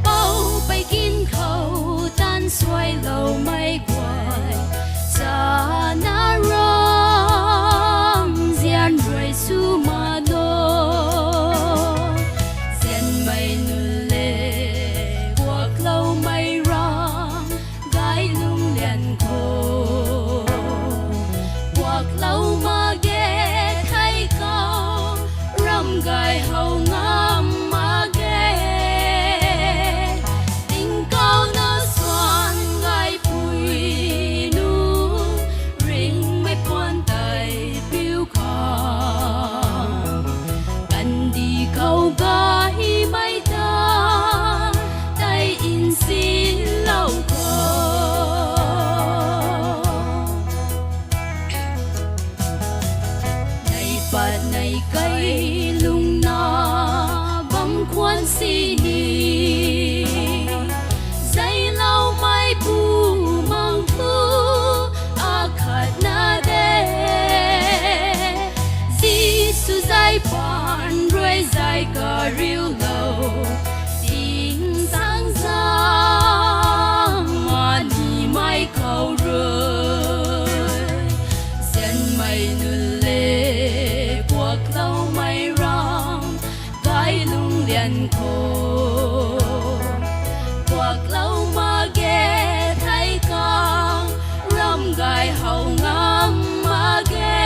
Poupei kin khou taanv suailoumei guay, chana ramh zian rui sw ma no. Zianmei nunc le, kuakloumei ramh gay lungc lian khou, kuaklou mak ge thei khou, ramh gay how ngam mak ge. Tingkauhna suan gaypui nunc, ringhmei puan tei piu khang, kandih khou gaymei ta tei nsinlou khou, nei pat nei kai lungna bam khwan sini, zayloumei bumaengh thu akhatna de. Jisu zay paan rui zay kariulou, tingsaengzaeng ma nimei khou rui, zianmei nunc le, kuakloumei ramh gay lungc lian khou, kuaklou mak ge thei khang, ramh gay how ngam mak ge.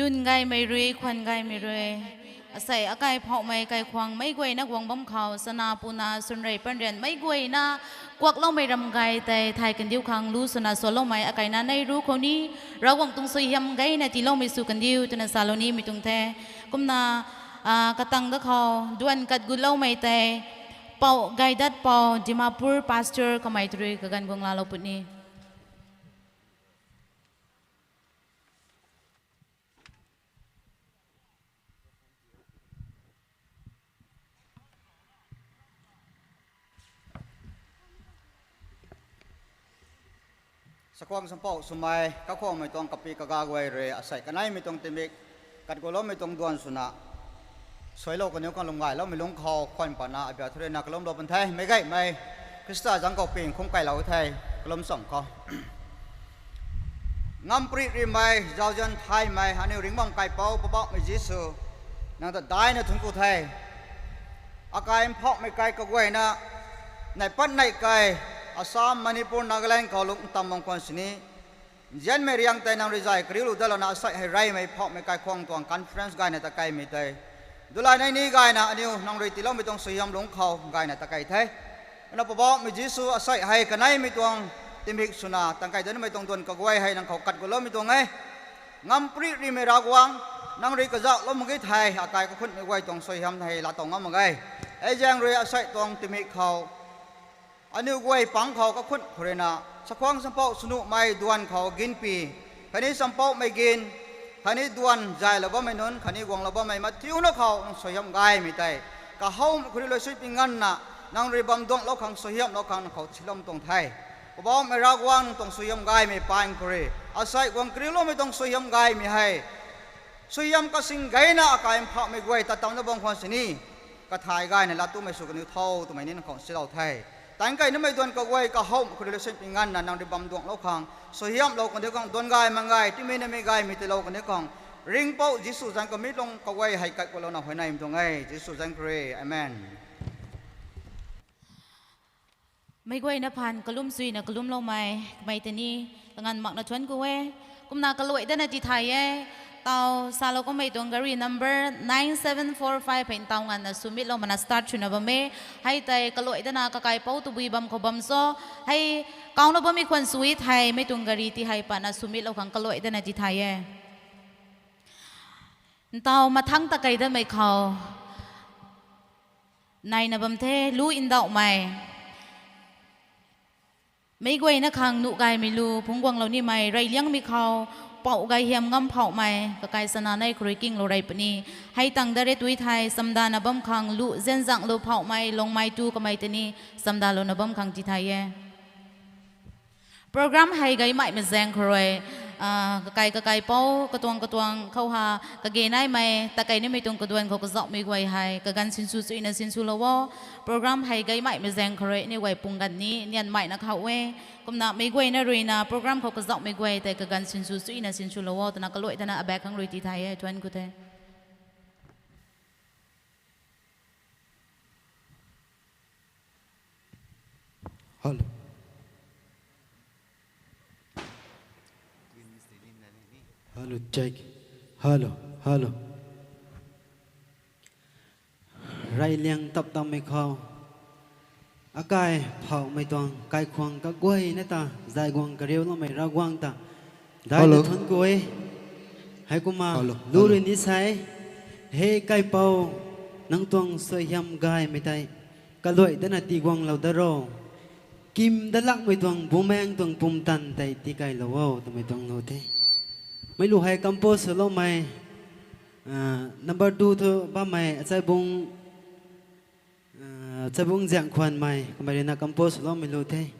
Khwan gaymei rui, khwan gaymei rui. Asei akai phauhmei kaikhwang meic guayna guang bam khou, sana puna sunrei panrian meic guayna kuakloumei ram gay tei thay kandiu khang lu swna swloumei akaina nei ru khou ni, Ravguangc tuang suaihiam gayna tiiloumei sw kandiu twna salou nimei tuang the. Kumna, ah, katang da khou duan kat guloumei tei, Pou Gaidat Pou, Dimapur Pastor kamei tei rui kaganv guang laalou puni. Sakhwang sampouh swmei, kakhwangmei tuang kapi kaga guay rui, asei kaneimei tuang tingmik, kat guloumei tuang duan swna, suailou kaniw khang lwm gayloumei lungc khou khwan patna abia thu ruina kalumlou pun the, meic gaymei, Khrista zaeng khou ping khum kailou the, kalum cham khou. Ngamparih rimei, zauzian thaymei, aniu ringbam kaipouc Poubauhmei Jisu, nang ta daina thuanc ku the. Akai mphauhmei kai kaguayna, neih pat neih kai, Assam, Manipur, Nagaland khou lungc tam bam khwan sini, nzianmei riang tei nang rui zay kariulou datlouna asei hei reymei phauhmei kaikhwang tuang conference gayna ta kaimei tei, dulai nei ni gayna aniu nang rui tiiloumei tuang suaihiam lungc khou gayna ta kai the. Ana Poubauhmei Jisu, asei hei kaneimei tuang tingmik swna tangkei danmei tuang duan kaguay hei nang khou kat guloumei tuang e. Ngamparih rimei Ravguangc, nang rui kazauhlou mak ge thei, akai kakhunmei guay tuang suaihiam hei laatow ngam mak ge. Hei zaeng rui asei tuang tingmik khou, aniu guay pang khou kakhun khou ruina, sakhwang sampouh swnuhmei duan khou ginpi, khatni sampouhmei gin, khatni duan zaylou bammei nunc, khatni guanglou bammei mathiuna khou nang suaihiam gaymei tei, kahowmei khou rui luisui pi nganvna, nang rui bam duanglou khang, suaihiamlou khang nang khou silou tuang the. Poubauhmei Ravguangc, nang tuang suaihiam gaymei paan khou rui, asei guang kariuloumei tuang suaihiam gaymei hei, suaihiam kasing gayna akai mphauhmei guay tat tamna bam khwan sini, kathay gayna lat tumei sw kaniw tho twmei ni nang khou silou the. Tangkei namei duan kaguay kahowmei khou rui luisui pi nganvna nang rui bam duanglou khang, suaihiamlou kaniw khang, duan gay mang gay, timei namei gaymei tiilou kaniw khang, ringhpouc Jisu zaeng khou mi lung kaguay hei kat gulouna huayneymei tuang e, Jisu zaeng khou rui. Amen. Meic guayna phaan kalum suina kalumloumei kamei tei ni, kanganv makna thuanc ku e. Kumna kaluai dana tithay e. Tau salou kummei tuang gari number nine seven four five hei ntaw nganvna swmitlou mana start swna bam e. Hei tei kaluai dana kakaipouc tabui bam khou bam cho, hei kauna bammei khwan sw e thei, mei tuang gari ti hei patna swmitlou khang kaluai dana tithay e. Ntaw mathangc ta kei damei khou naina bam the, lu ndauhmei. Meic guayna khang nuh gaymei lu phungc guanglou nimei reyliangmei khou, pouh gay hiam ngam phauhmei kakai sana nei khou rui kinglou rey puni. Hei tang da re tui thei, chamdana bam khang lu zanzanglou phauhmei Longmei tu kamei tei ni, chamdalouna bam khang tithay e. Program hei gaymei mazaeng khou rui, ah, kakai kakaipouc, katuang katuang khou ha, kage naimei, takei nimei tuang kaduan khou kazauhmei guay hei kaganv sinsw chuyna sinswlou o. Program hei gaymei mazaeng khou rui aniw guay pung ganv ni nianmeina khou e. Kumna meic guayna ruina program khou kazauhmei guay tei kaganv sinsw chuyna sinswlou o twna kaluai dana abaek khang rui tithay e, thuanc ku the. Hello. Hello, check. Hello, hello. Reyliang tap tammei khou, akai phauhmei tuang kaikhwang kaguayna ta zay guang kariuloumei Ravguangc ta daina thuanc ku e. Heikumna lu rui ni sa e, He Kaipouc, nang tuang suaihiam gaymei tei kaluai dana tiguanglou da ro. Kim dat lakmei tuang bumaengc tuang pumtan tei tikailou o twmei tuang lu the. Mei lu hei compose swloumei, ah, number two thu bammei Achaibung, ah, Achaibung Ziangkhwanmei kamei ruina compose swloumei lu the.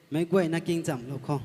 Meic guayna kingchamlou khou.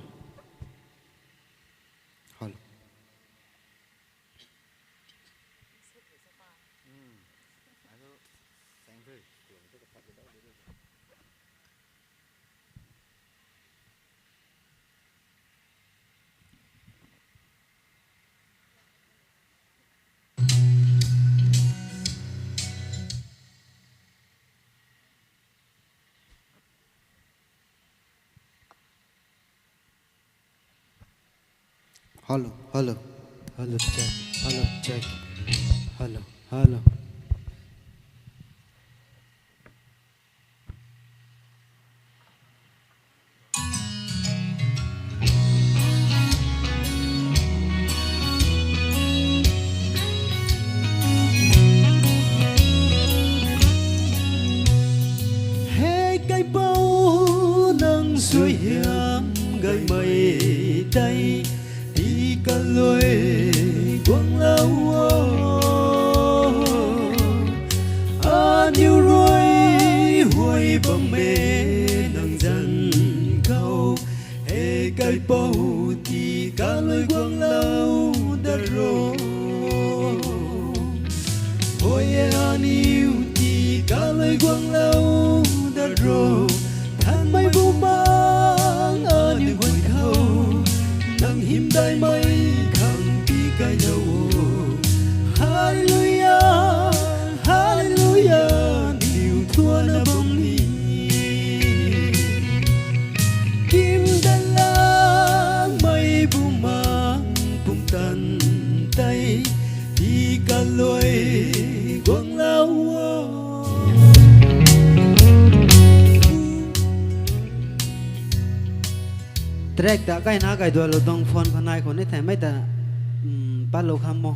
Hello, hello, hello, check. Hello, check. Hello, hello. Hei kaipouc, nang suaihiam gaymei tei, tii kalui guanglou o. Aniu rui huay bammei nang zanc khou, hei kaipouc, tii kalui guanglou dat ro. Huay e, aniu tii kalui guanglou dat ro. Thanmei Bumaengh, aniu guay khou nang hymdaihmei khang tii kailou o. Hallelujah, Hallelujah, niw thuana bam ni. Kim dat lakmei Bumaengh pumtan tei, tii kalui guanglou o. Track ta kaina kaidualou tuang phone khanai khou ni thei mei ta, patlou kham mo.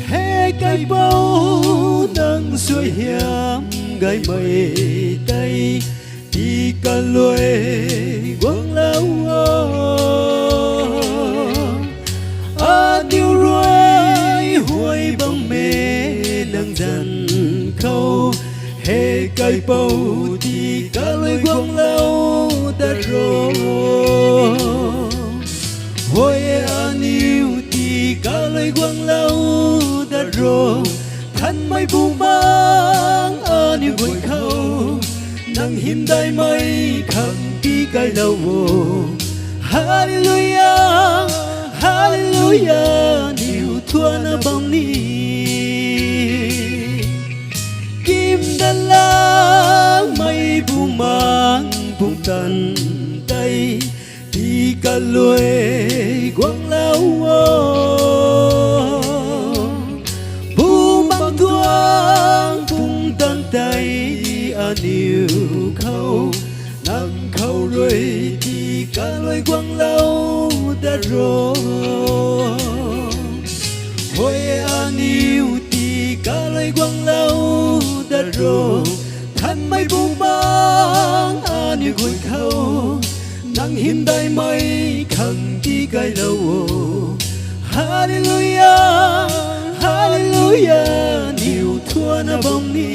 Hei kaipouc, nang suaihiam gaymei tei, tii kalui guanglou o. Aniu rui huay bammei nang zanc khou, hei kaipouc, tii kalui guanglou dat ro. Huay e, aniu tii kalui guanglou dat ro. Thanmei Bumaengh, aniu guay khou nang hymdaihmei khang tii kailou o. Hallelujah, Hallelujah, niw thuana bam ni. Kim dat lakmei Bumaengh pumtan tei, tii kalui guanglou o. Bumaengh tuang pumtan tei, aniu khou nang khou rui tii kalui guanglou dat ro. Huay e, aniu tii kalui guanglou dat ro. Thanmei Bumaengh, aniu guay khou nang hymdaihmei khang tii kailou o. Hallelujah, Hallelujah, niw thuana bam ni.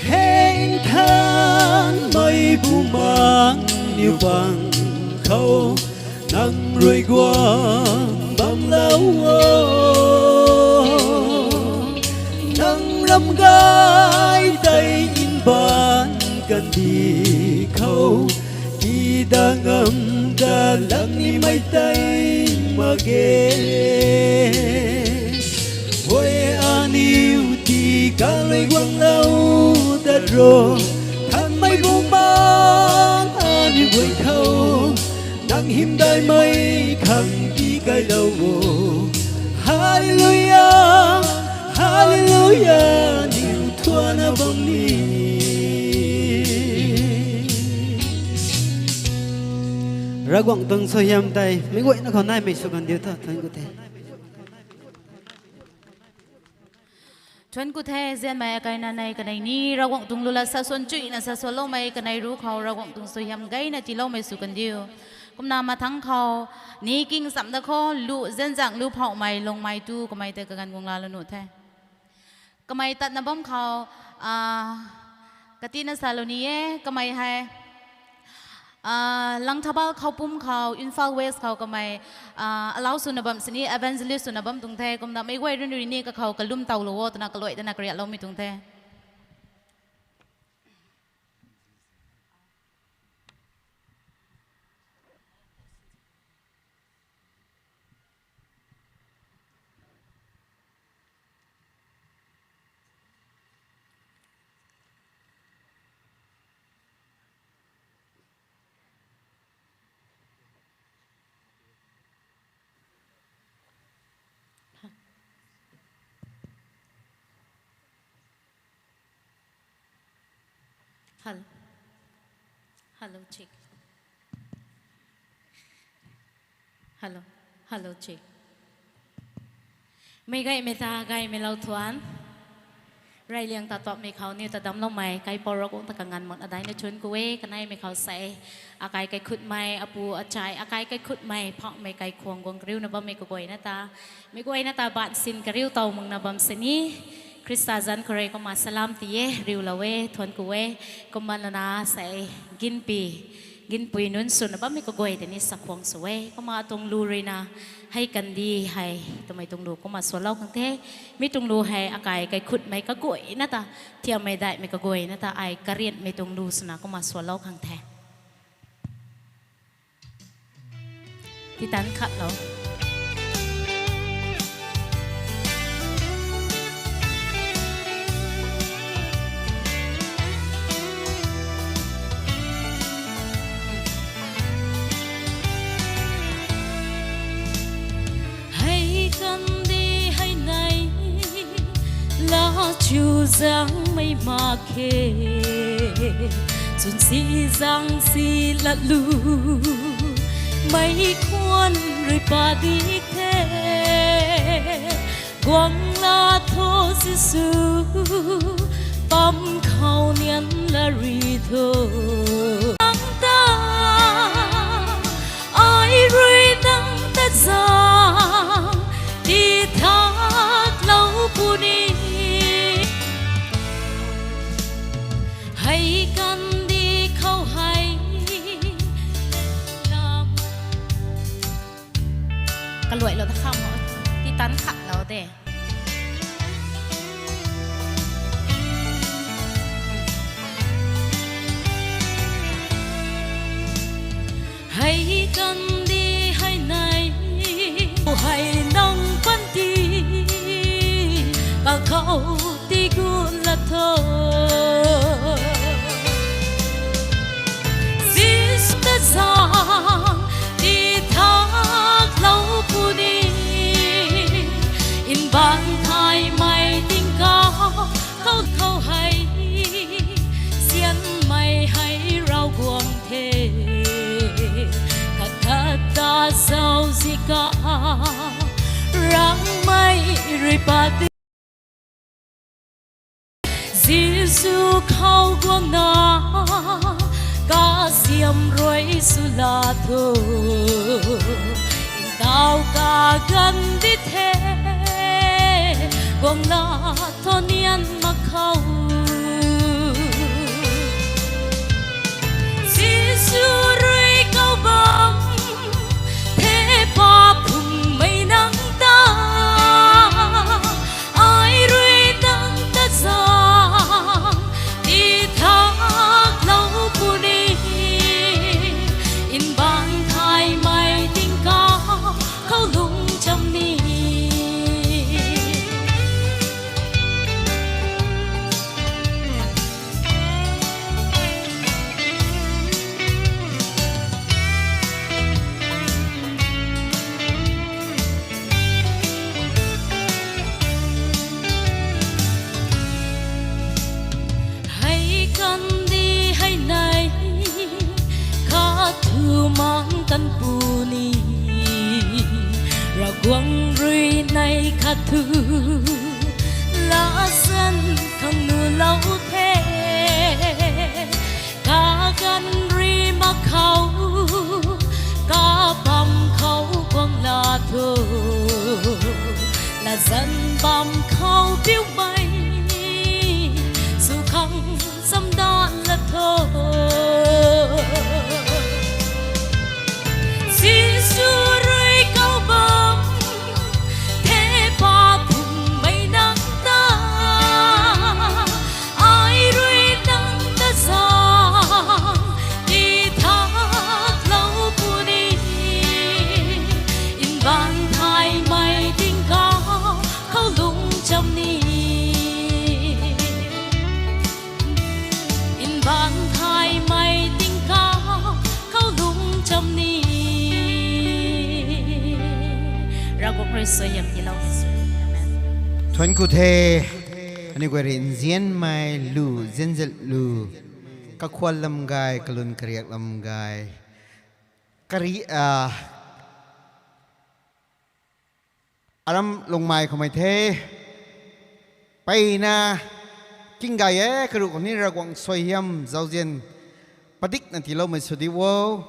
Hei nthanmei Bumaengh, niw pang khou nang rui guang bamlou o. Nang ram gay tei mbaanv kandih khou, tii dat ngam dat lak nimei tei mak ge. Huay aniu tii kalui guanglou dat ro, Nthanmei Bumaengh aniu guay khou, nang hymdaihmei khang tii kailou o. Hallelujah, Hallelujah, niw thuana bam ni. Ravguangc tuang suaihiam tei meic guayna khou naimei sw kan diu tho, thank you the. Thuanc ku the, zianmei akai nanei kanei ni, Ravguangc tuang lu lat sa suan chuina sa suanloumei kanei ru khou, Ravguangc tuang suaihiam gayna tiiloumei sw kandiu. Kumna mathangc khou, ni king cham da khou, lu zianzang lu phouhmei, lungmei tu kamei tei kaganv guang laalou nuh the. Kamei tatna bam khou, ah, katina salou ni e, kamei hei, ah, Langthabal khou pum khou, Imphal West khou kamei, ah, alau swna bam sini, evangelist swna bam tuang the, kumna meic guay rui ni kakhou kalum towlou o twna kaluai dana kariakloumei tuang the. Hello. Hello, check. Hello. Hello, check. Meic gaymei ta gaymei lou thuan. Reyliang ta tuapmei khou niw ta damcloumei kaipouc Ravguangc ta kanganv makna daina thuanc ku e, kaneimei khou sei. Akai kaikhutmei, apu achai, akai kaikhutmei, phauhmei kaikhwang guang kariuna bammei kaguayna ta. Meic guayna ta baansin kariu tow makna bam sini. Khrista zanc khou rui kumna salam ti e, riulou e, thuanc ku e, kumna lana sei, ginpi, ginpui nunc swna bammei kaguay tei ni sakhwang sw e, kumna atuang lu ruina, hei kandih hei, twmei tuang lu kumna sualou khang the, mi tuang lu hei akai kaikhutmei kaguayna ta, thiammei daihmei kaguayna ta, ai karianmei tuang lu swna kumna sualou khang the. Titan khatlou. Hei kandih hei nei, la chu zangmei mak khe, chwnsi zangsi latlu, mei khwan rui padik the, guang la tho Jisu, pam khou nian la ri tho. Nang ta, ai rui nang ta zang, ti thaklou puni. Hei kandih khou hei, lam. Kaluailou ta kham o, titan khatlou de. Hei kandih hei nei, hei nang panty, kakhou ti gut la tho. Jisu ta zang, ti thaklou puni, mbaanv thaymei tingkauh, khou khou hei, sianmei hei Ravguangc the, khat khat ta zauziak, rangmei rui pat Jisu khou guangna, kasiam rui sw la tho, ndauh kaganv di the, guang la tho nian mak khou. Jisu rui kau bam, the pa phungmei nang ta, ai rui nang ta zang, ti thaklou puni, mbaanv thaymei tingkauh khou lungcham ni. Hei kandih hei nei, khat thu mang kan puni, Ravguangc rui nei khat thu Latzan khang nuhlou the, kaganv rui mak khou, kabam khou guang la tho, latzan bam khou piumei, sw khang chamdan la tho. Jisu rui kau bam, the pa phungmei nang ta, ai rui nang ta zang, ti thaklou puni, mbaanv thaymei tingkauh khou lungcham ni. Mbaanv thaymei tingkauh khou lungcham ni. Ravguangc rui suaihiam tiilou. Amen. Thuanc ku the, aniu guay rui nzianmei lu, nzianzat lu, kakhwan lam gay, kalun kariak lam gay, kari, ah, aram lungmei khoumei the. Mpeyna king gay e, karuh khou ni Ravguangc suaihiam zauzian padikna tiiloumei sw di o.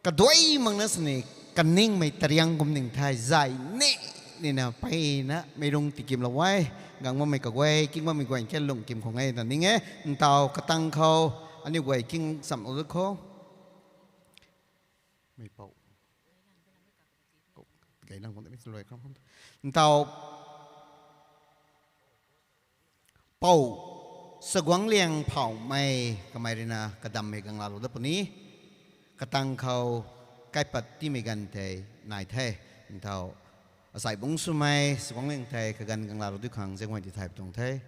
Kaduai makna sini kaningmei tariang kum ning the, zay ni, nina mpeyna meic rung tikimlou e. Gang bammei kaguay, king bammei guay khe lung kim khou nge ta ning e. Ntau katang khou, aniu guay king chamlou da khou. Meipou. Ntau pou Saguangliang Phawmei kamei ruina kadammei gang laalou dat puni. Katang khou kaipat tiimei ganv tei nai the. Ntau asai bungc swmei Saguangliang tei kaganv gang laalou du khang zaenghuay ti thay pw tuang the.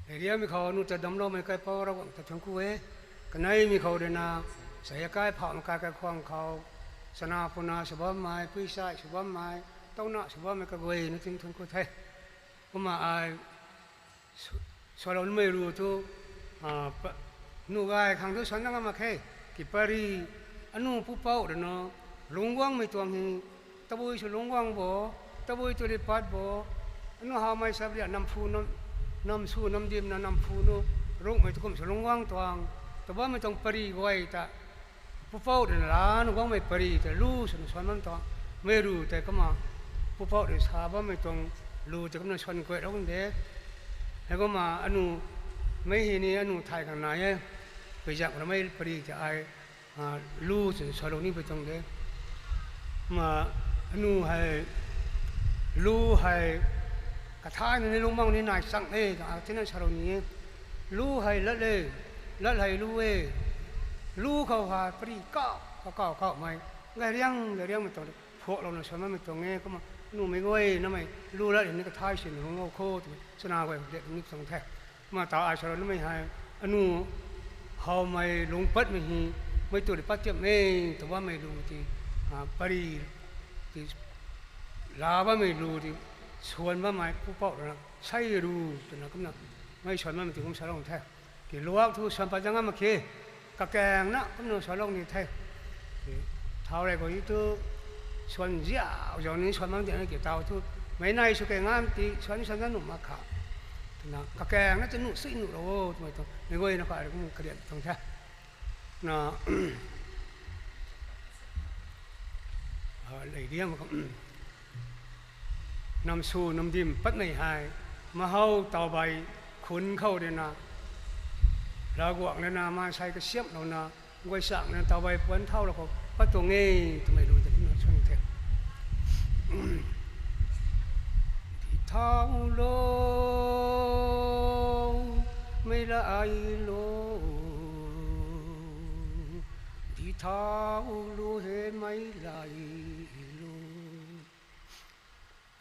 Lev riamei khou aniu ta damcloumei kaipouc Ravguangc ta thuanc ku e. Kaneimei khou ruina, sa akai phawmei kai kaikhwang khou, chana puna sw bammei, pui sai sw bammei, touna sw bammei kaguayna tin thuanc ku the. Kumna ai, swloumei ru thu, nuh gay khang thu suan na ngam mak khe. Ki pary, aniu pupouc ruina, lungc guangmei tuang hei, tabui sw lungc guang bo, tabui tu ri pat bo, aniu hawmei sabria nam phu, nam sw nam dimna nam phu nu, rungmei tu kum sw lungc guang tuang, ta bammei tuang pary guay ta, pupouc ruina laa nu guangmei pary tei lu swna suan bam tuang, mei ru tei kumna, pupouc rui sa bammei tuang lu tei kumna suan kuaklou de. Heikumna aniu, mei hei ni aniu thay khang nai e, pui zak ramei pary tei ai, lu swna suanlou ni pui tuang de. Kumna aniu hei, lu hei, kathay na ni lungmang ni nai chang e, ta tina salou ni e. Lu hei lat e, lat hei lu e. Lu khou hei pary kauh, kauh, kauh, kauhmei, gay riang, gay riangmei tuang, phuaklouna suan bammei tuang e, kumna, numei guay namei, lu lat ni kathay sin lungc o kho, twmei, chana guay khou de ni tuang the. Kumna ta ai salou numei hei, aniu, hawmei lungc patmei hei, mei tu ri pat tiam e, ta bammei lu ti, pary, ti, laa bammei lu ti, suan bammei pupouc ruina, sei ru, twna kumna, mei suan bammei ti kum salou the. Ki luak thu suan pat zang ngam mak khe, kakaengna kumna suanlou ni the. Thau rey khou tu, suan ziau ziau ni suan bam tina ki tau thu, meic nai sw key ngam ti suan suan na nuh mak kha. Twna kakaengna ti nuh sui nuh lou o twmei tuang, mei guayna kha rui kum karian tuang the. Na, lev riam khou, nam sw nam dim patmei hei, mahow tawbei khunc khou ruina, Ravguangc ruina maansei kasiamhlouna, guay changna tawbei puanc thaulou khou pat tuang e, twmei lu tei kumna suan the. Di thau lu, mei la ai lu, di thau lu he mei lai lu.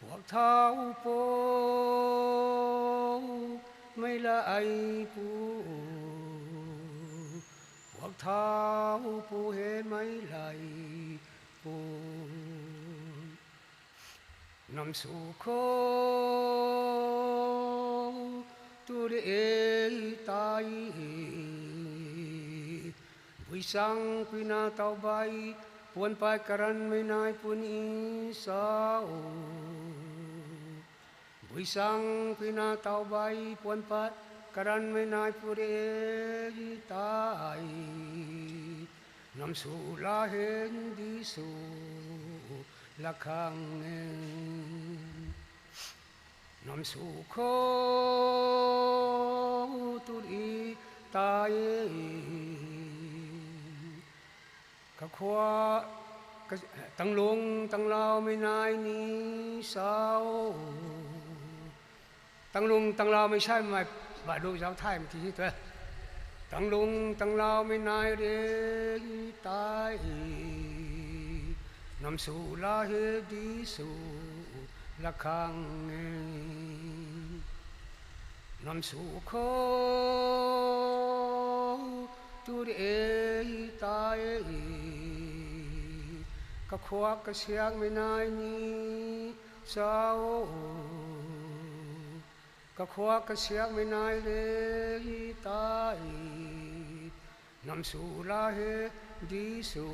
Puak thau pu, mei la ai pu. Puak thau pu he mei lai pu. Nam sw khou tu re e tai. Buichang puina taw bai, puan pat karanmei nai puni sa o. Buichang puina taw bai, puan pat karanmei nai puni tai. Nam sw la hei di sw la khang e. Nam sw kho tu re tai. Kakhua, ka-, tanglung tangloumei nai ni sa o. Tanglung tangloumei samei, ba lu zauc thaymei ti hi tu e. Tanglung tangloumei nai re tai. Nam sw la hei di sw la khang e. Nam sw kho tu re tai. Kakhuak kasiakmei nai ni sa o. Kakhuak kasiakmei nai re tai. Nam sw la hei di sw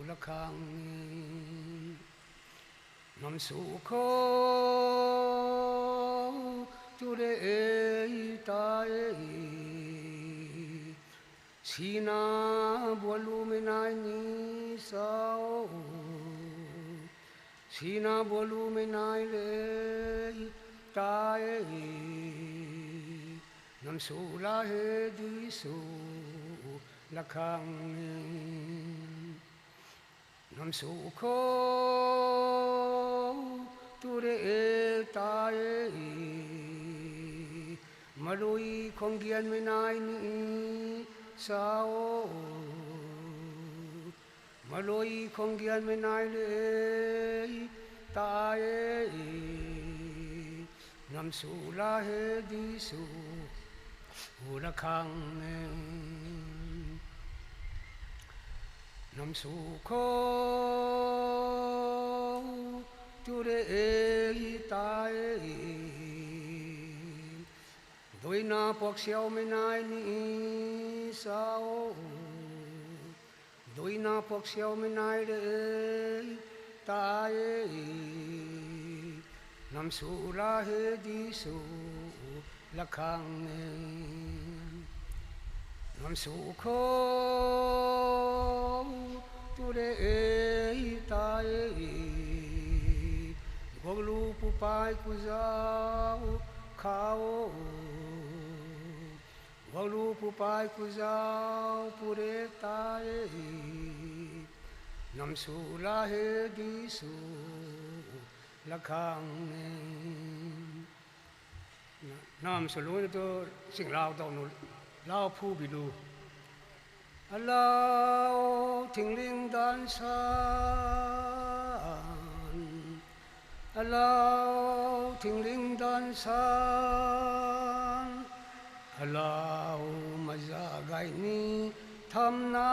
la khang e. Nam sw kho tu re e tai. Sina bualumei nai ni sa o. Sina bualumei nai re tai. Nam sw la hei di sw la khang e. Nam sw kho tu re tai. Marui khang gianmei nai ni sa o. Marui khang gianmei nai re tai. Nam sw la hei di sw la khang e. Nam sw kho tu re tai. Duina puak siaumei nai ni sa o. Duina puak siaumei nai re tai. Nam sw la hei di sw la khang e. Nam sw kho tu re tai. Guaklu pupai kuzau khou. Guaklu pupai kuzau pure tai. Nam sw la hei di sw la khang e. Nam sw lu na tu singlau dau nu lau phu bi lu. Alau tingling dan san. Alau tingling dan san. Alau maza gay ni tham na.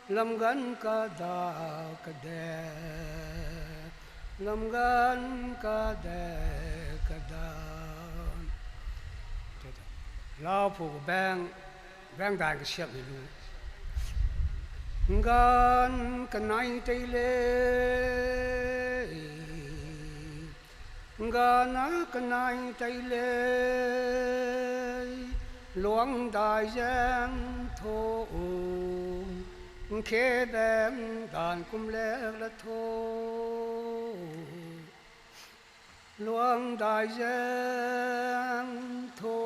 Lam ganv kada kade. Lam ganv kade kada. Lau phu baeng, baeng dan kasiamhmei lu. Ganv kanei tei le. Ganv kanei tei le. Luang dai zaeng tho. Nkhe baeng dan kum lek la tho. Luang dai zaeng tho.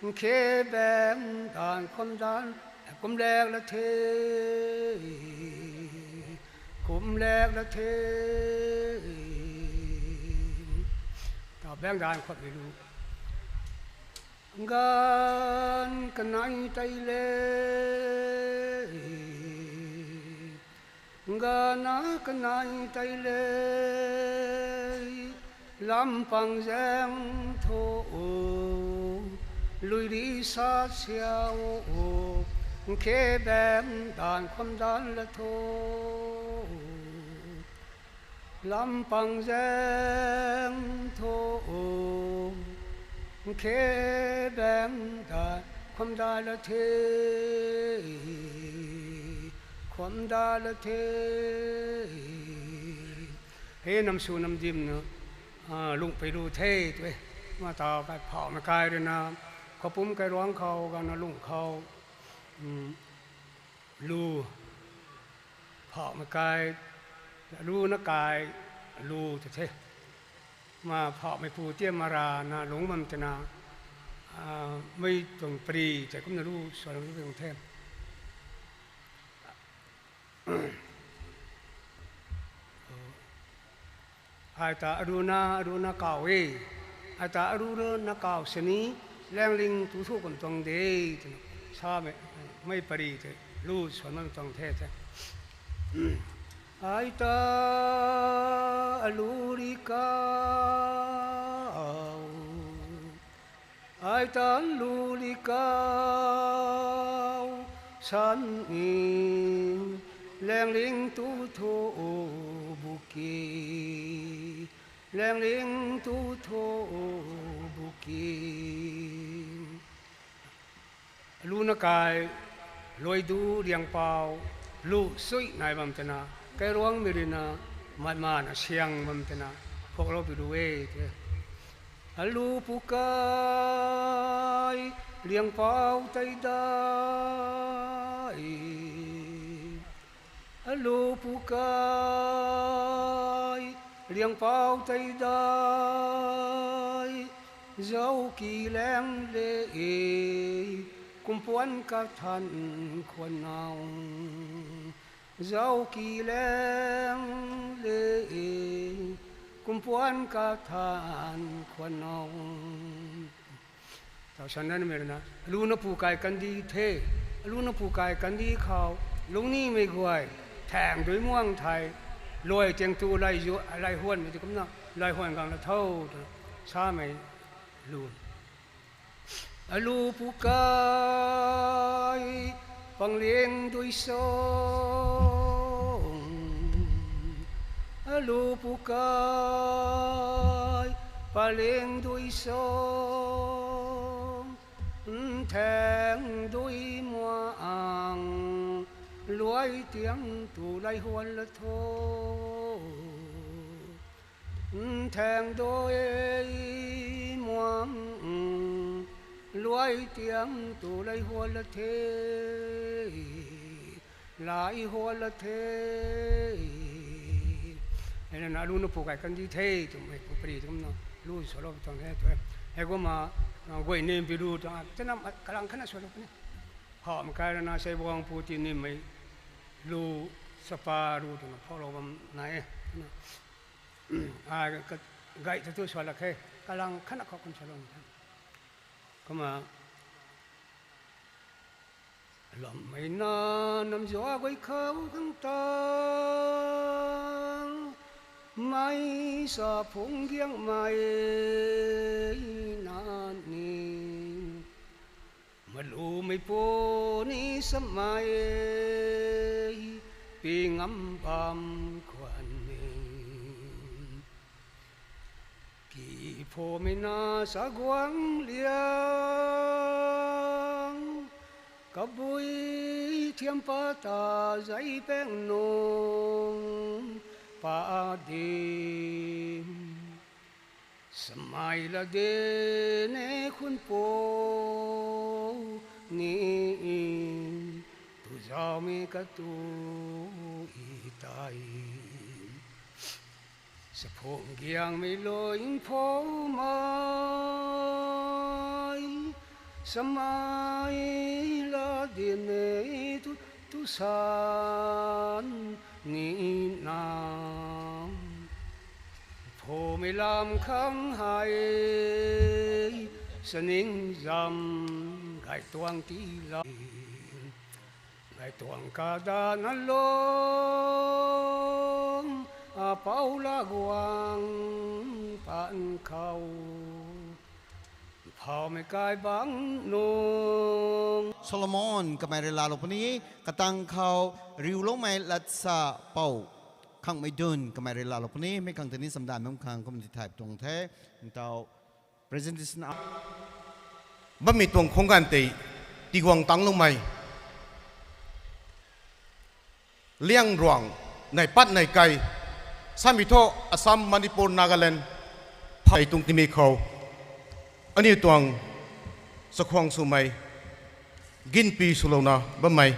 Nkhe baeng dan kham dan kum lek la the. Kum lek la the. Ta baeng dan kham mi lu. Ganv kanei tei le. Ganv kanei tei le. Lampang zaeng tho. Lui ri sa siau. Nkhe baeng dan kham dan la tho. Lampang zaeng thu, khe bang da, kham da la the, kham da la the. Hei nam sw nam dim na, a, lungh pei lu the twe. Ma tau kai phauhmei kai rui na, khou pum kai ruang khou, gana lungh khou, lu, phauhmei kai, lu na kai, lu tw the. Ma phauhmei pu tiam mara na lungc bam twna, a, mei tuang pari tei kumna lu sw lu tuang the. Ai ta aru na, aru na kaw e. Ai ta aru na kaw sini, laengling tu thu kum tuang de, twna samei, mei pari tei lu sw bam tuang the the. Ai ta alu ri kaw, ai ta alu ri kaw, san ni, laengling tu thu bu ki, laengling tu thu bu ki. Lu na kai, luai du riangpau, lu sui nai bam twna, kairuangmei rui na, mai mana siang bam twna, phuaklou pi lu e tw. Alu pu kai, riangpau tei dai. Alu pu kai, riangpau tei dai. Zauki laeng le e, kumpuan kathan khwan nau. Zauki laeng le e, kumpuan kathan khwan nau. Tau san na mei rui na, alu na pu kai kandi the, alu na pu kai kandi khou, lungnimei guay, thaeng dui muang thei, luai tiang tu lai zu, lai huanmei ti kumna, lai huan gang la tho, twna, samei lu. Alu pu kai, pangling dui song. Alu pu kai, pangling dui song. Nthaeng dui muang, luai tiang tu lai huan la tho. Nthaeng dui muang, luai tiang tu lai huan la the, lai huan la the. Hei na alu na pu kai kandi the twmei pu pari twmna lu swlou tuang the tw. Hei kumna, guay nim pi lu tuang, tina kalang khatna swlou puni. Phauhmei kai rui na seibuang pu tinimei lu sapa ru twna phauhlou bam nai e. Ai, ka, gay ta tu swa lak khe, kalang khatna khou kum salou the. Kumna, lammei na namzuak guay khou khang ta, mei sa phung giangmei na ni, malumei pu ni samei, pi ngam bam khwan ni. Ki phumei na sa guang liang, kabui thiam pa ta zai peng nung pa dim. Samei la de ne khun pu ni, tu zaumei katu i tai. Saphung giangmei luing phou mai, samei la din e tu, tu san ni na. Phumei lam khang hei, saning zam gay tuang ti la. Gay tuang kadana lung, apou la guang pan khou. Phauhmei kai bang nung. Solomon kamei rui laalou puni, katang khou riuloumei latsa pou. khangmei dun kamei rui laalou puni, mei khang tei ni samdan bam khang kum ti thay tuang the. Ntau presentation a bammei tuang khungganv tei tiguang tangloumei Liangruang, nai pat nai kai, samei thu Assam, Manipur, Nagaland, phey tuang timei khou, aniu tuang chakhwang swmei, ginpi swlouna bammei,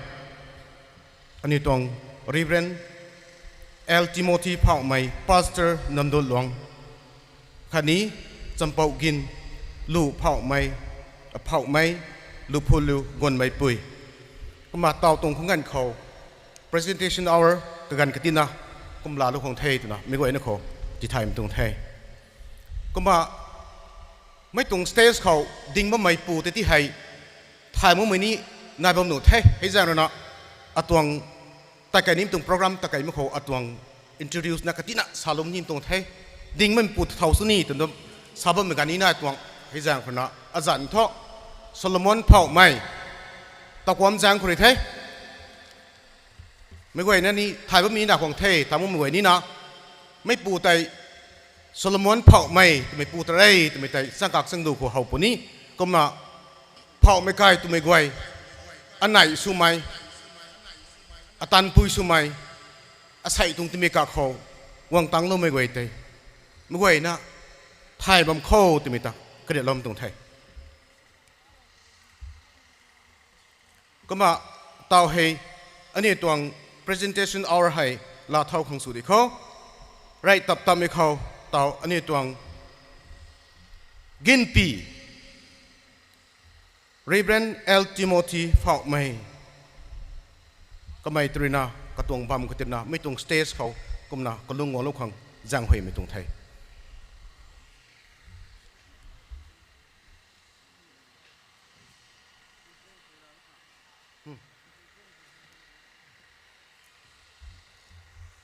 aniu tuang Reverend L Timothy Phouhmei, Pastor Namdulong, khatni Champou Gin, Lu Phouhmei, Phouhmei, Luphulu Gonmeipui. Kumna taw tuang khungganv khou presentation hour kaganv katina kum laalou khang the twna mei guayna khou tithaymei tuang the. Kumna mei tuang stage khou ding bammeipu tei ti hei thay makmei ni nai bam nuh the. Hei zaeng ruina atuang takai nimei tuang program takaimei khou atuang introduce na katina salou nimei tuang the. Ding bammeipu thow sw ni twna sa bammei ganv ni nai tuang. Hei zaeng ruina azanc thu Solomon Phouhmei, Takuam zaeng khou rui the. Mei guayna ni thay bammei ni na khang the, tamu mei guay nina. Meipu tei Solomon Phouhmei twmei pu ta re twmei tei changkak changdu khou how puni. Kumna Phouhmei kai twmei guay, anei swmei, atanpui swmei, asei tuang timei kakhou guang tangloumei guay tei mei guayna thay bam khou twmei ta kariatlou tuang the. Kumna taw hei aniu tuang presentation hour hei laa thau khang sw di khou, rey tap tapmei khou taw aniu tuang ginpi Reverend L Timothy Phouhmei, kamei tei ruina katuang bam khou tina mei tuang stage khou kumna kalung guanglou khang zaenghuaymei tuang the.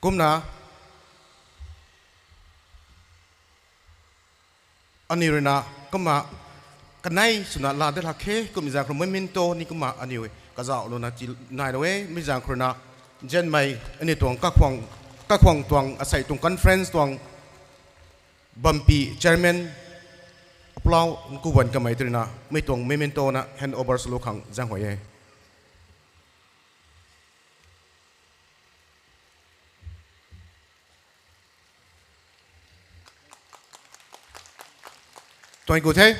Kumna aniu ruina kumna kanei swna laa de lak khe, kummei zaeng khou memento ni kumna aniu kazauhlouna ti nailou e. Mei zaeng khou ruina nzianmei aniu tuang kakhwang, kakhwang tuang asei tuang conference tuang bampi chairman Aplau Nkuban kamei tei ruina mei tuang memento na hand over swlou khang zaenghuay e. Tuang ku the.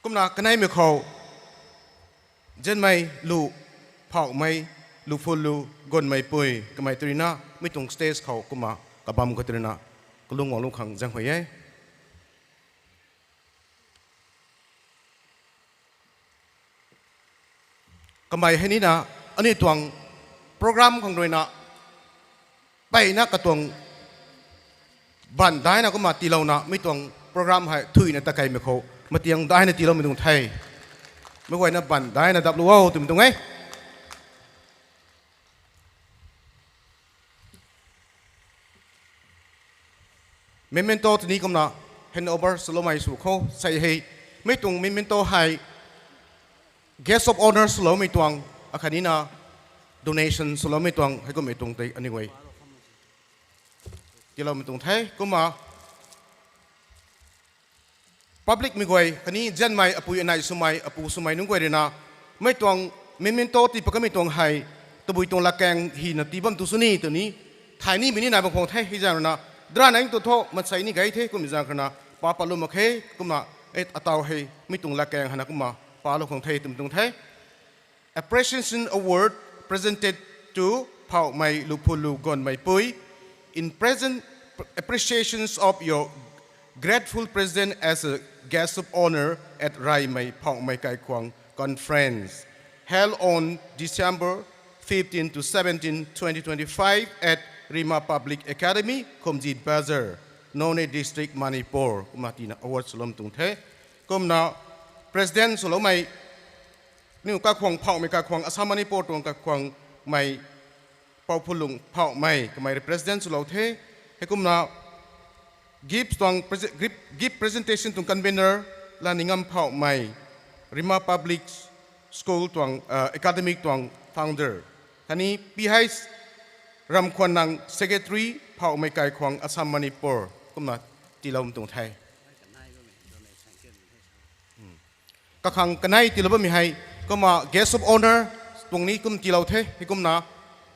Kumna kaneimei khou nzianmei Lu Phouhmei, Luphulu Gonmeipui kamei tei ruina mei tuang stage khou kumna kabam khou tei ruina kalung guanglou khang zaenghuay e. Kamei hei nina aniu tuang program khang ruina mpeyna katuang baan daina kumna tiilouna mei tuang program hei thuina takeimei khou matiang daina tiiloumei tuang the. Meic guayna baan daina daplou o twmei tuang e. Memento tini kumna hand over swloumei sw khou sei hei, mei tuang memento hei guest of honour swloumei tuang akhatnina donation swloumei tuang heikummei tuang tei aniu guay tiiloumei tuang the. Kumna publicmei guay khatni nzianmei apui anei swmei apu swmei nunc guay ruina mei tuang memento tii pakamei tuang hei tabui tuang latkaeng hina tii bam tu sw ni twni thay nimei ni nai bam khang the. Hei zaeng ruina dra nang tu thu mansei ni gay the, kummei zaeng khou ruina pa patlou mak khe. Kumna e ataw hei mei tuang latkaeng hana kumna palou khang the twmei tuang the. Appreciation Award presented to Phouhmei Luphulu Gonmeipui in present appreciations of your grateful presence as a guest of honour at Raimei Phouhmei Kaikhwang Conference held on December fifteen to seventeen, twenty twenty-five at Rima Public Academy, Khumjit Bazar, Noney District, Manipur. Kumna tina award swloumei tuang the. Kumna president swloumei niu Kaikhwang Phouhmei Kaikhwang, Assam Manipur tuang Kaikhwangmei Pouphulung Phouhmei kamei rui president swlou the. Heikumna gift tuang prese-, gift, gift presentation tuang convener Laningam Phouhmei, Rima Public School tuang, uh, academic tuang founder. Khatni P H Ramkhuanang, Secretary, Phouhmei Kaikhwang, Assam Manipur, kumna tiilou tuang the. Kakhang kanei tiilou bammei hei, kumna guest of honour tuang ni kum tiilou the, heikumna,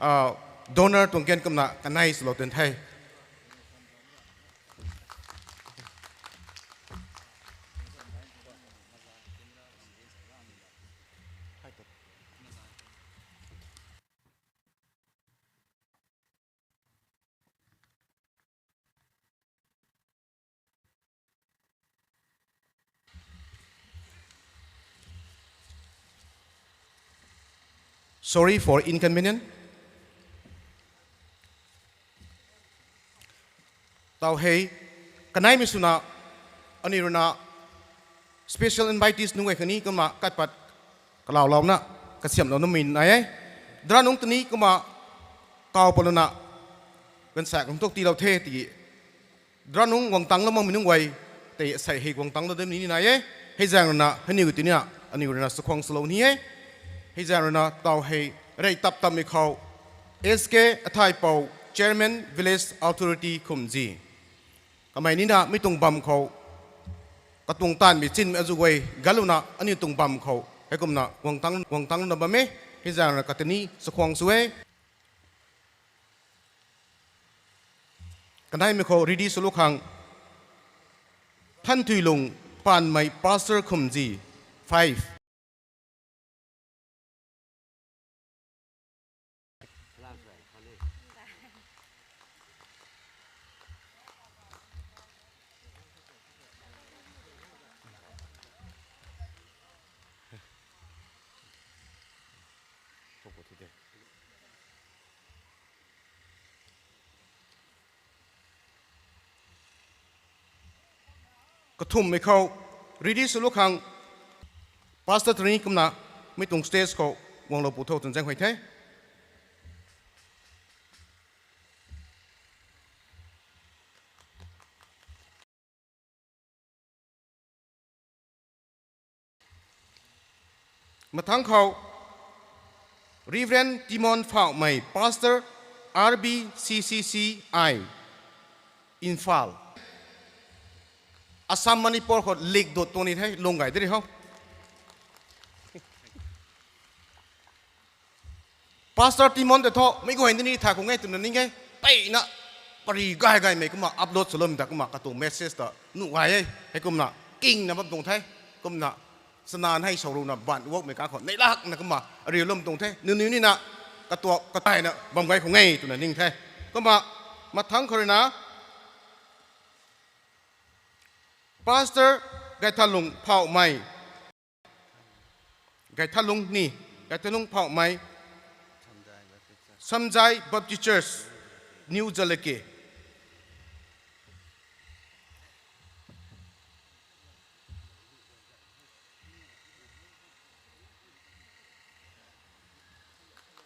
ah, donor tuang kan kumna kanei swlou tuang the. Sorry for inconvenience. Tau hei, kaneimei swna, aniu ruina special invitees nunc guay khatni kumna katpat kalaulouna kasiamhlou numei nai e. Dra nungc tani kumna kaw palouna ganvsaekc khang tuk tiilou the tiki, dra nungc guang tangclou makmei nunc guay tei asei hei guang tangclou dam ni nai e. Hei zaeng ruina hei niw tini aniu ruina chakhwang swlou ni e. Hei zaeng ruina tau hei rey tap tammei khou S K Athaipou, Chairman Village Authority Khumji, kamei nina mi tuang bam khou katuang taanvmei chinmei azuh guay galouna aniu tuang bam khou heikumna guang tangc, guang tangclouna bam e. Hei zaeng ruina katini chakhwang sw e. Kaneimei khou ready swlou khang, Thanthuilung Panmei, Pastor Khumji, five. Kathumhmei khou ready swlou khang, Pastor tani kumna mi tuang stage khou guanglou pu tho twna zaenghuay the. Mathangc khou, Reverend Timon Phouhmei, Pastor, R B C C C I, Imphal. Assam Manipur khou lik dut tuang ni the, lung gay de ri ho. Pastor Timon tei thu meic guay ni ni thay khang e twna ning e. Peyna pary gay gaymei kumna upload swloumei ta kumna katuang message ta nuh gay e. Heikumna kingna bam tuang the. Kumna chana hei sawruna ban wokmei ka khou neihlakna kumna ariulou tuang the. Nunc nunc nina katuak kataina bam gay khang e twna ning the. Kumna mathangc khou ruina Pastor Gaithalung Phouhmei, Gaithalung ni, Gaithalung Phouhmei, Samjai Baptist Church, New Jalike.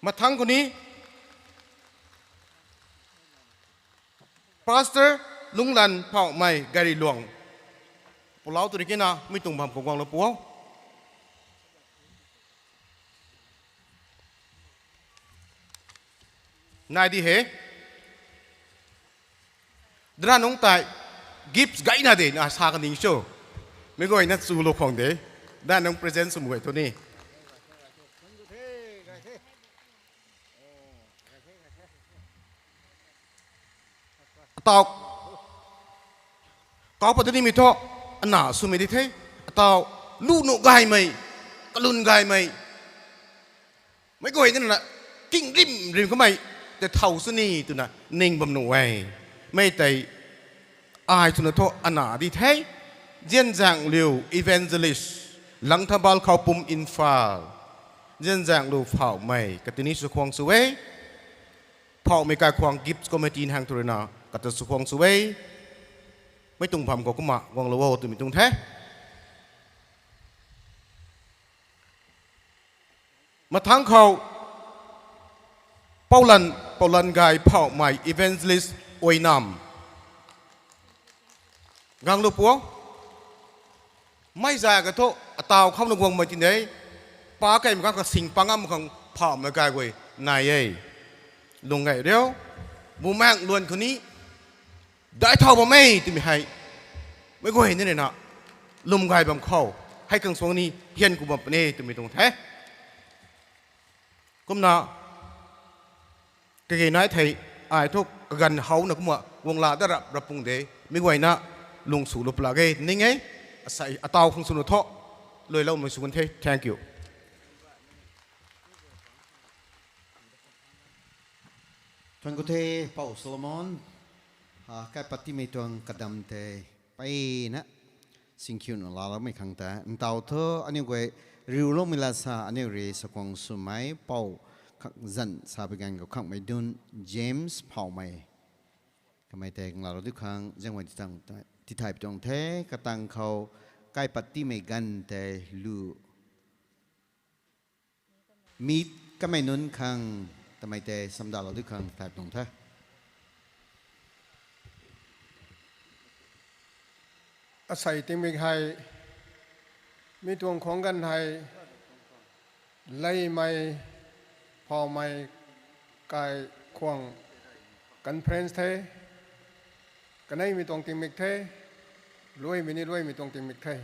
Mathangc khou ni, Pastor Lunglan Phouhmei, Gariluang. Pulau tu ri kina mi tuang bam khou guanglou pu o. Nai di he. Dra nungc tei gifts gayna de na sa kaning cho. Meic guayna chulou khang de. Dra nungc present swmei guay thu ni. Atau kau pat nimei thu ana swmei di the. Atau lu nuh gaymei, kalun gaymei, meic guay nina king rim rim kamei tei thow sw ni twna ning bam nuh e. Mi tei ai twna thu ana di the. Zianzaengliu Evangelist, Langthabal Khoupum, Imphal. Zianzaengliu Phouhmei, katini chakhwang sw e. Phouhmei Kaikhwang Gifts Committee hang thu ruina kata chakhwang sw e. Mi tuang bam khou kumna guanglou o twmei tuang the. Mathangc khou, Poulan, Poulan Gay Phouhmei, Evangelist, Oinam. Guanglou pu o. Mei zay ka thu atau khouna guangmei ti de. Pa kaimei khang kasing pa ngam khang Thaumei kai guay nai e. Lung gay riu. Bumaengh luan khou ni dai thau bam e twmei hei, meic guay ni rui na lwm gay bam khou, hei khang suang ni hian ku bam puni twmei tuang the. Kumna, kage nai thei, ai thu kaganv how na kumna guang la da rap rap pung de, meic guayna lung sw lu pla ge ning e, asei atau khang sw nu tho, luailoumei sw kan the. Thank you. Thuan ku the, Pou Solomon. Ha, kaipat timei tuang kadam tei mpeyna singkhiuna laaloumei khang ta ntau thu, aniu guay riuloumei la sa, aniu rui sakhwang swmei pou khang zan sa bi ganv khou khangmei dun James Phoumei. Kamei tei kang laalou di khang zaenghuay tithay pi tuang the, katang khou kaipat timei ganv tei lu mi kamei nunc khang, tamei tei samdalou di khang tithay pi tuang the. Asei tingmik hei, mi tuang khwang ganv hei, Leimei, Phoumei, Kaikhwang conference the, kaneimei tuang tingmik the, luaimei ni luaimei tuang tingmik the.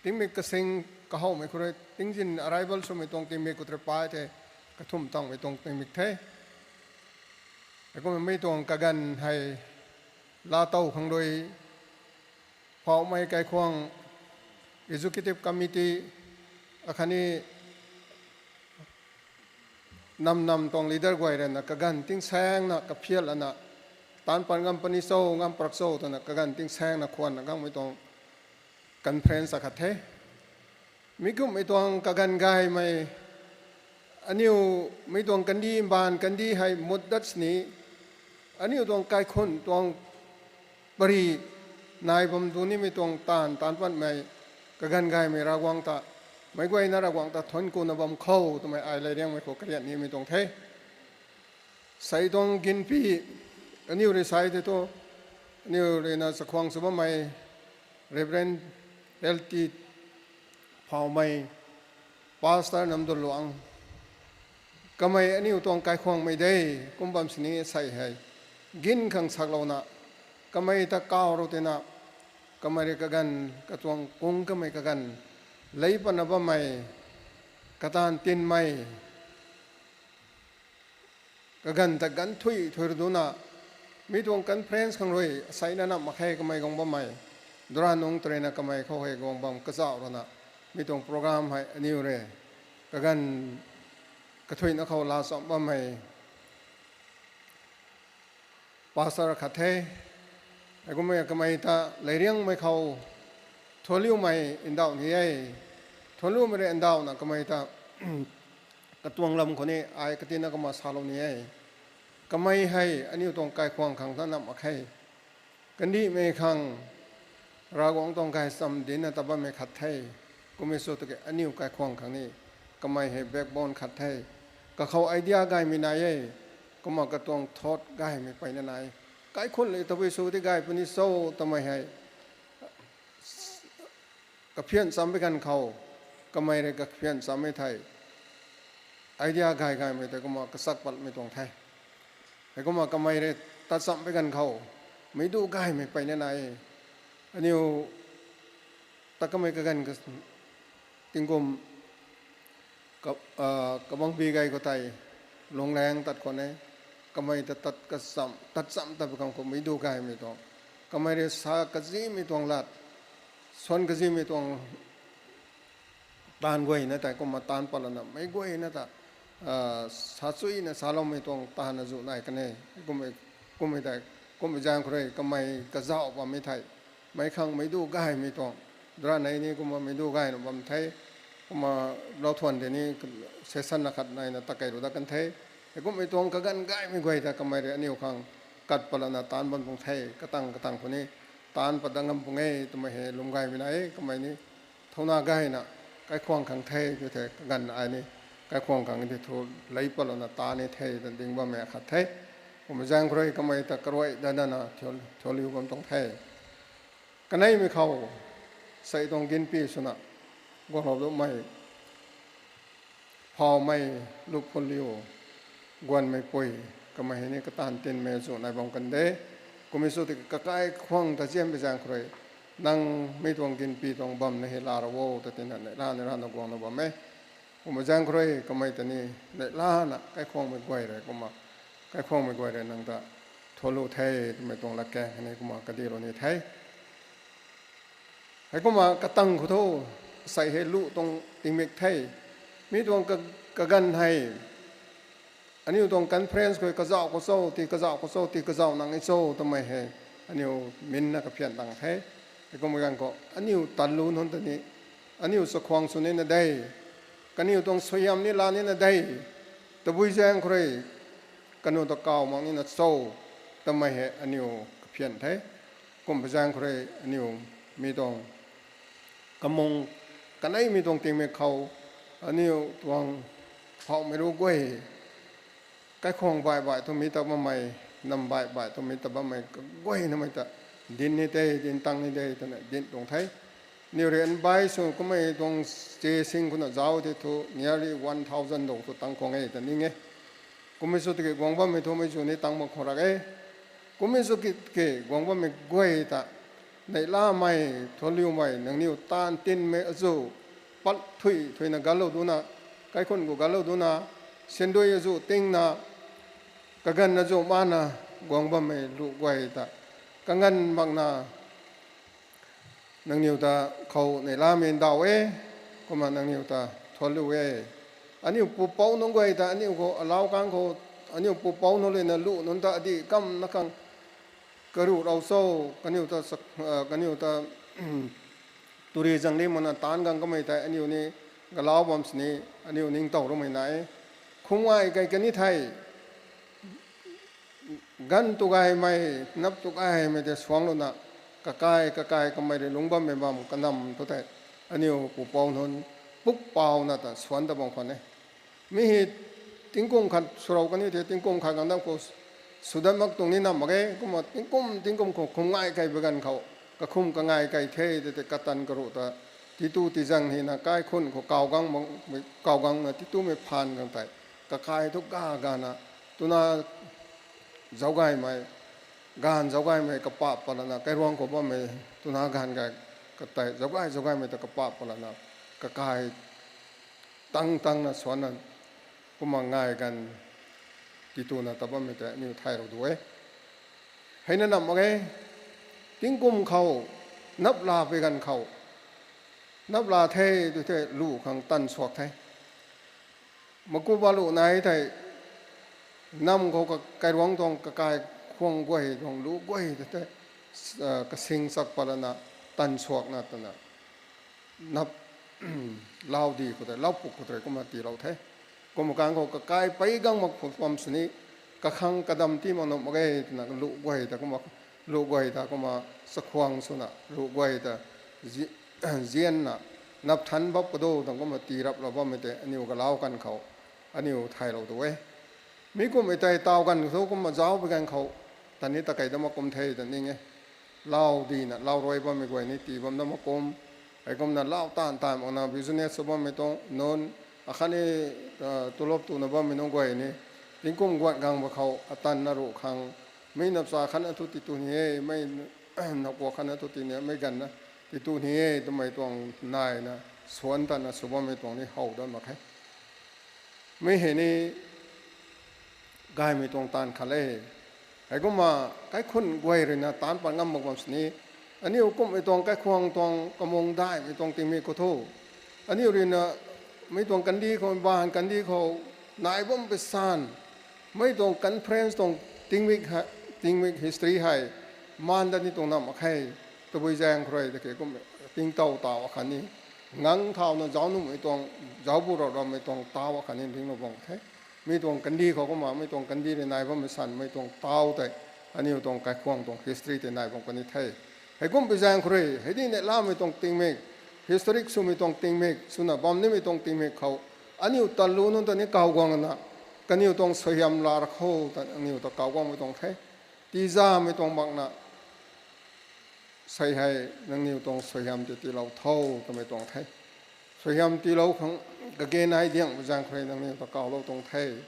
Tingmik kasing kahowmei khou rui tingzin arrival swmei tuang tingmik khou tei pai the, kathumh tangmei tuang tingmik the. Heikumna mi tuang kaganv hei laatow khang rui, Phoumei Kaikhwang Executive Committee akhatni nam nam tuang leader guay rui na kaganv tingsaengna kaphiat lana, taanc pat ngam puni cho, ngam parak cho twna kaganv tingsaengna khwanna gangmei tuang conference akhat the. Mi kumhmei tuang kaganv gaymei, aniu mi tuang kandih mbaanv kandih hei mut dat sini, aniu tuang kaikhun tuang pary nai bam tu nimei tuang taanv taanc patmei kaganv gaymei Ravguangc ta, meic guayna Ravguangc ta thuanc kuna bam khou twmei ai leiriangmei khou karian nimei tuang the. Sei tuang ginpi, aniu rui sa the thu, aniu rui na chakhwang sw bammei Reverend L T Phoumei, Pastor Namdulluang, kamei aniu tuang kaikhwangmei de, kum bam sini sei hei gin khang saklouna, kamei ta kaw rou tina, kamei rui kaganv katuang kung kamei kaganv lei patna bammei, kataanv tinmei, kaganv ta ganv thui thui rui duna, mi tuang conference khang rui aseina nam mak khe kamei guang bammei, dura nungc tarina kamei khou hei guang bam kazauh rana, mi tuang program hei aniu rui kaganv kathuina khou laa cham bammei pastor khat the. Heikumna kamei ta leiriangmei khou thuanliumei ndauh ni e. Thuanliumei rui ndauhna kamei ta katuang lam khou ni ai katina kumna salou ni e. Kamei hei aniu tuang kaikhwang khang ta nam mak khe. Kandihmei khang Ravguangc tuang gaychamv dincna ta bammei khat the. Kummei sw tiki aniu kaikhwang khang ni kamei hei backbone khat the. Kakhou idea gaymei nai e. Kumna katuang thought gaymei peyna nai. Kaikhun le tabui sw ti gay puni cho twmei hei kaphian cham bi ganv khou, kamei rui kaphian chammei thei, idea gay gaymei tei kumna kachak patmei tuang the. Heikumna kamei rui tat cham bi ganv khou, meic du gaymei peyna nai. Aniu ta kamei kaganv ka, tingkum ka, ah, kabangbi gay khou tei, lunglaeng tat khwan e, kamei ta tat kacham, tat cham tat bi ganv khou meic du gaymei tuang, kamei rui sa kazimei tuang lat, swan kazimei tuang taanv guayna tei kumna taanc pat lana meic guayna ta, ah, sa chuyna saloumei tuang taanv azuh nai kan e. Kummei, kummei tei, kummei zaeng khou rui kamei kazauh bammei thei, meic khang meic du gaymei tuang, dura nei ni kumna meic du gayna bam the. Kumna lou thuan tei ni session na khat naina ta kei rui dat kan the. Heikummei tuang kaganv gaymei guay ta kamei rui aniu khang kat pat lana taanc bam tuang the, katang katang khou ni taanc pat dat ngam pung e twmei hei lwm gaymei nai e. Kamei ni thauna gayna kaikhwang khang the tw the, kaganv ai ni kaikhwang khang tei thu lei pat lana taanc ni the tan ding bammei khat the. Kummei zaeng khou rui kamei ta karuai dat dana thiu, thiuliu bam tuang the. Kaneimei khou sei tuang ginpi swna guanglou dumei Phoumei, Luphuliu, Guanmeipui, kamei hei ni kataanv tinmei azuh nai bam kan de. Kummei sw tiki kakaikhwang ta zianmei zaeng khou rui, nang mi tuang ginpi tuang bam na hei laa ra o ta tina neihla neihla na guangna bam e. Kumna zaeng khou rui kamei ta ni neihlana kaikhwangmei guay rui kumna, kaikhwangmei guay rui nang ta thuanlu the twmei tuang latkaeng hei ni kumna kadilou ni the. Heikumna katang khou thu, sei hei lu tuang tingmik the. Mi tuang ka, kaganv hei, aniu tuang conference khou kazauh khou cho, ti kazauh khou cho, ti kazauh nang e cho twmei hei aniu minna kaphian tang the. Heikumna ganv khou aniu tanlu nunc ta ni, aniu chakhwang sw nina de, kaniw tuang suaihiam ni laa nina de, tabui zaeng khou rui kaniw ta kaw mak nina cho twmei hei aniu kaphian the. Kumna zaeng khou rui aniu mi tuang kamung kaneimei tuang tingmik khou, aniu tuang phoumei ru guay, kaikhwang baih baih twmei ta bammei, nam baih baih twmei ta bammei kaguaynamei ta dinc ni de, dinc tang ni de twna dinc tuang the. Aniu rui nbai sw kummei tuang che sing khou na zauc tei thu nearly one thousand dou thu tang khwang e ta ning e. Kummei sw tiki guang bammei thu mei zu ni tang mak khwang rak e. Kummei sw ki, ki guang bammei guay ta neihlamei, thuanliumei, nangniw taanv tinmei azuh pat thui thuina ganlou duna, kaikhun khou ganlou duna, syndui azuh tingna, kaganv azuh mana guang bammei lu guay ta, kaganv makna nangniw ta khou neihlamei ndauh e, kumna nangniw ta thuanlu e. Aniu pupouc nunc guay ta aniu khou alau kang khou, aniu pupouc nunc lena lu nunc ta adih kamna khang karuh rau cho, kaniw ta sak-, ah, kaniw ta tourism ni mana taanc gang kamei tei aniu ni galau bam sini, aniu ningtow ramei nai e. Khumngai kai kani thei, ganv tu gaymei, nap tu gaymei tei suanglouna, kakai kakai kamei rui lungc bammei bam kanam thu tei, aniu pupouc nunc pukpouna ta suan ta bam khwan e. Mi hei tingkum khat swrou kani the, tingkum khat kandam khou swdat mak tuang ni nam mak ge. Kumna tingkum tingkum khou khumngai kai ba ganv khou, kakhum kangai kai the tei, tei katan karuh ta titu tizang hina kaikhun khou kawgang, kawgangna titumei phaan gang tei, kakai thu ga gana, twna zaucgaymei, gaanv zaucgaymei kapap palana, kairuang khou bammei twna gaanv gay katei zaucgay zaucgaymei ta kapap palana, kakai tang tangna suanna, kumna ngai ganv tituna ta bammei tei aniu thaylou du e. Heina nam mak ge, tingkum khou, nap la pui ganv khou, nap la the tu the lu khang tan suak the. Makuba lu nai thei, nam khou ka, kairuang tuang kakai khwang guay tuang lu guay ta the, ah, kasing chak palana, tan suakna twna, nap, lau di khou tei, lau puk khou tei kumna tiilou the. Kumna kang khou kakai pei gang mak khou bam sini, kakhang kadam ti mak nuh mak ge twna lu guay ta kumna, lu guay ta kumna chakhwang swna, lu guay ta zi-, zianna, nap than bap kado tang kumna tii raplou bammei tei aniu galau kan khou, aniu thaylou tu e. Mi kummei tei taw ganv thu kumna zauc pui ganv khou, tani ta kei dam mak kum the ta ning e. Lau dina, lau rui bammei guay ni tii bam dam mak kum. Heikumna lau taanv taanv makna business sw bammei tuang nunc, akhatni, ah, tulop tuna bammei nunc guay ni, tingkum guan gang ba khou, atanna ruh khang, mi napsa khatna thu titu ni e, mei, napkua khatna thu ti ni e, mei ganvna titu ni e twmei tuang naina, suan tana sw bammei tuang ni how dat mak khe. Mi hei ni gaymei tuang taanv khat le. Heikumna kaikhun guay ruina taanc pat ngam mak bam sini, aniu kumhmei tuang kaikhwang tuang kamung daihmei tuang tingmik khou thu, aniu ruina mi tuang kandih khou, baanv kandih khou, nai bam pui san, mi tuang conference tuang tingmik hei, tingmik history hei, maan dat ni tuang nam mak khe, tabui zaeng khou rui ta ke kum, tingtow taw akhatni, ngang thauna zauc nuhmei tuang, zauc bu rau rammei tuang taw akhatni dinglou bam the. Mi tuang kandih khou kumna, mi tuang kandih rui nai bammei san, mi tuang taw tei, aniu tuang kaikhwang tuang history tei nai bam kani the. Heikum pui zaeng khou rui, hei di neihlamei tuang tingmik, historic swmei tuang tingmik, swna bam nimei tuang tingmik khou, aniu tanlu nunc ta ni kaw guangna, kaniw tuang suaihiam laa ra khou ta, aniu ta kaw guangmei tuang the. Tizamei tuang makna, sei hei nangniw tuang suaihiam tei tiilou tho twmei tuang the. Suaihiam tiilou khang kage nai diang zaeng khou rui nangniw ta kawlou tuang the.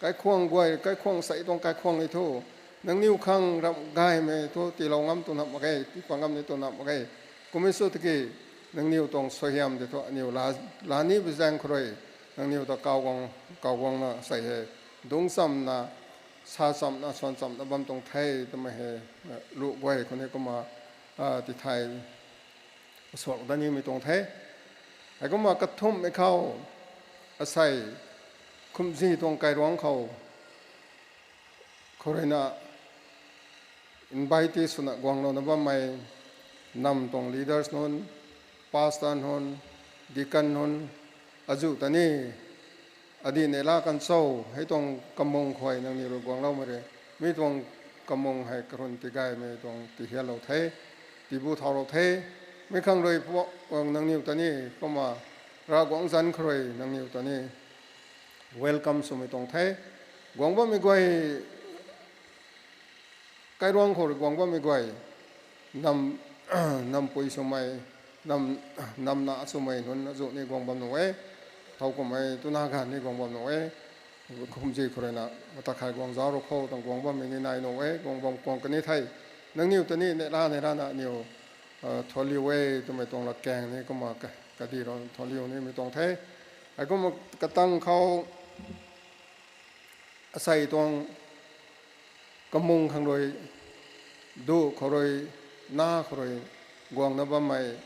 Kaikhwang guay, kaikhwang sei tuang kaikhwang ni thu, nangniw khang ramh gaymei thu tiilou ngam tu nam mak ge, tiipat ngam ni tu nam mak ge. Kum e sw tiki, nangniw tuang suaihiam tei thu aniw la, la ni bi zaeng khou rui, nangniw ta kawguang, kawguangna sei hei, dungc chamna, sa chamna, suan chamna bam tuang the, twmei hei, lu guay khou ni kumna, a, tithay, suak dat nimei tuang the. Heikumna kathumhmei khou, asei, khumzi tuang kairuang khou, khou ruina, invitee swna guanglouna bammei, nam tuang leaders nunc, pastor nunc, deacon nunc, azuh ta ni, adih neihla kan cho, hei tuang kamung khou nangniw rui guangloumei rui, mi tuang kamung hei karun tigaymei tuang tihianlou the, tibu thaulou the, mi khang rui pu-, nangniw ta ni, kumna, Ravguangc zanc khou rui nangniw ta ni, welcome swmei tuang the, guang bammei guay, kairuang khou rui guang bammei guay, nam, nampui swmei, nam, namna swmei nunc azuh ni guang bam nuh e, thowkumhmei twna ganv ni guang bam nuh e, khumzi khou ruina, mata khai guang zauc rou khou, tuang guang bammei ni nai nuh e, guang bam kuang kan ni the, nangniw ta ni, neihla neihla na aniw, a, thuanliu e, twmei tuang latkaeng ni kumna ka, kadi rui thuanliu nimei tuang the. Heikumna katang khou, asei tuang kamung khang rui, du khou rui, na khou rui, guangna bammei,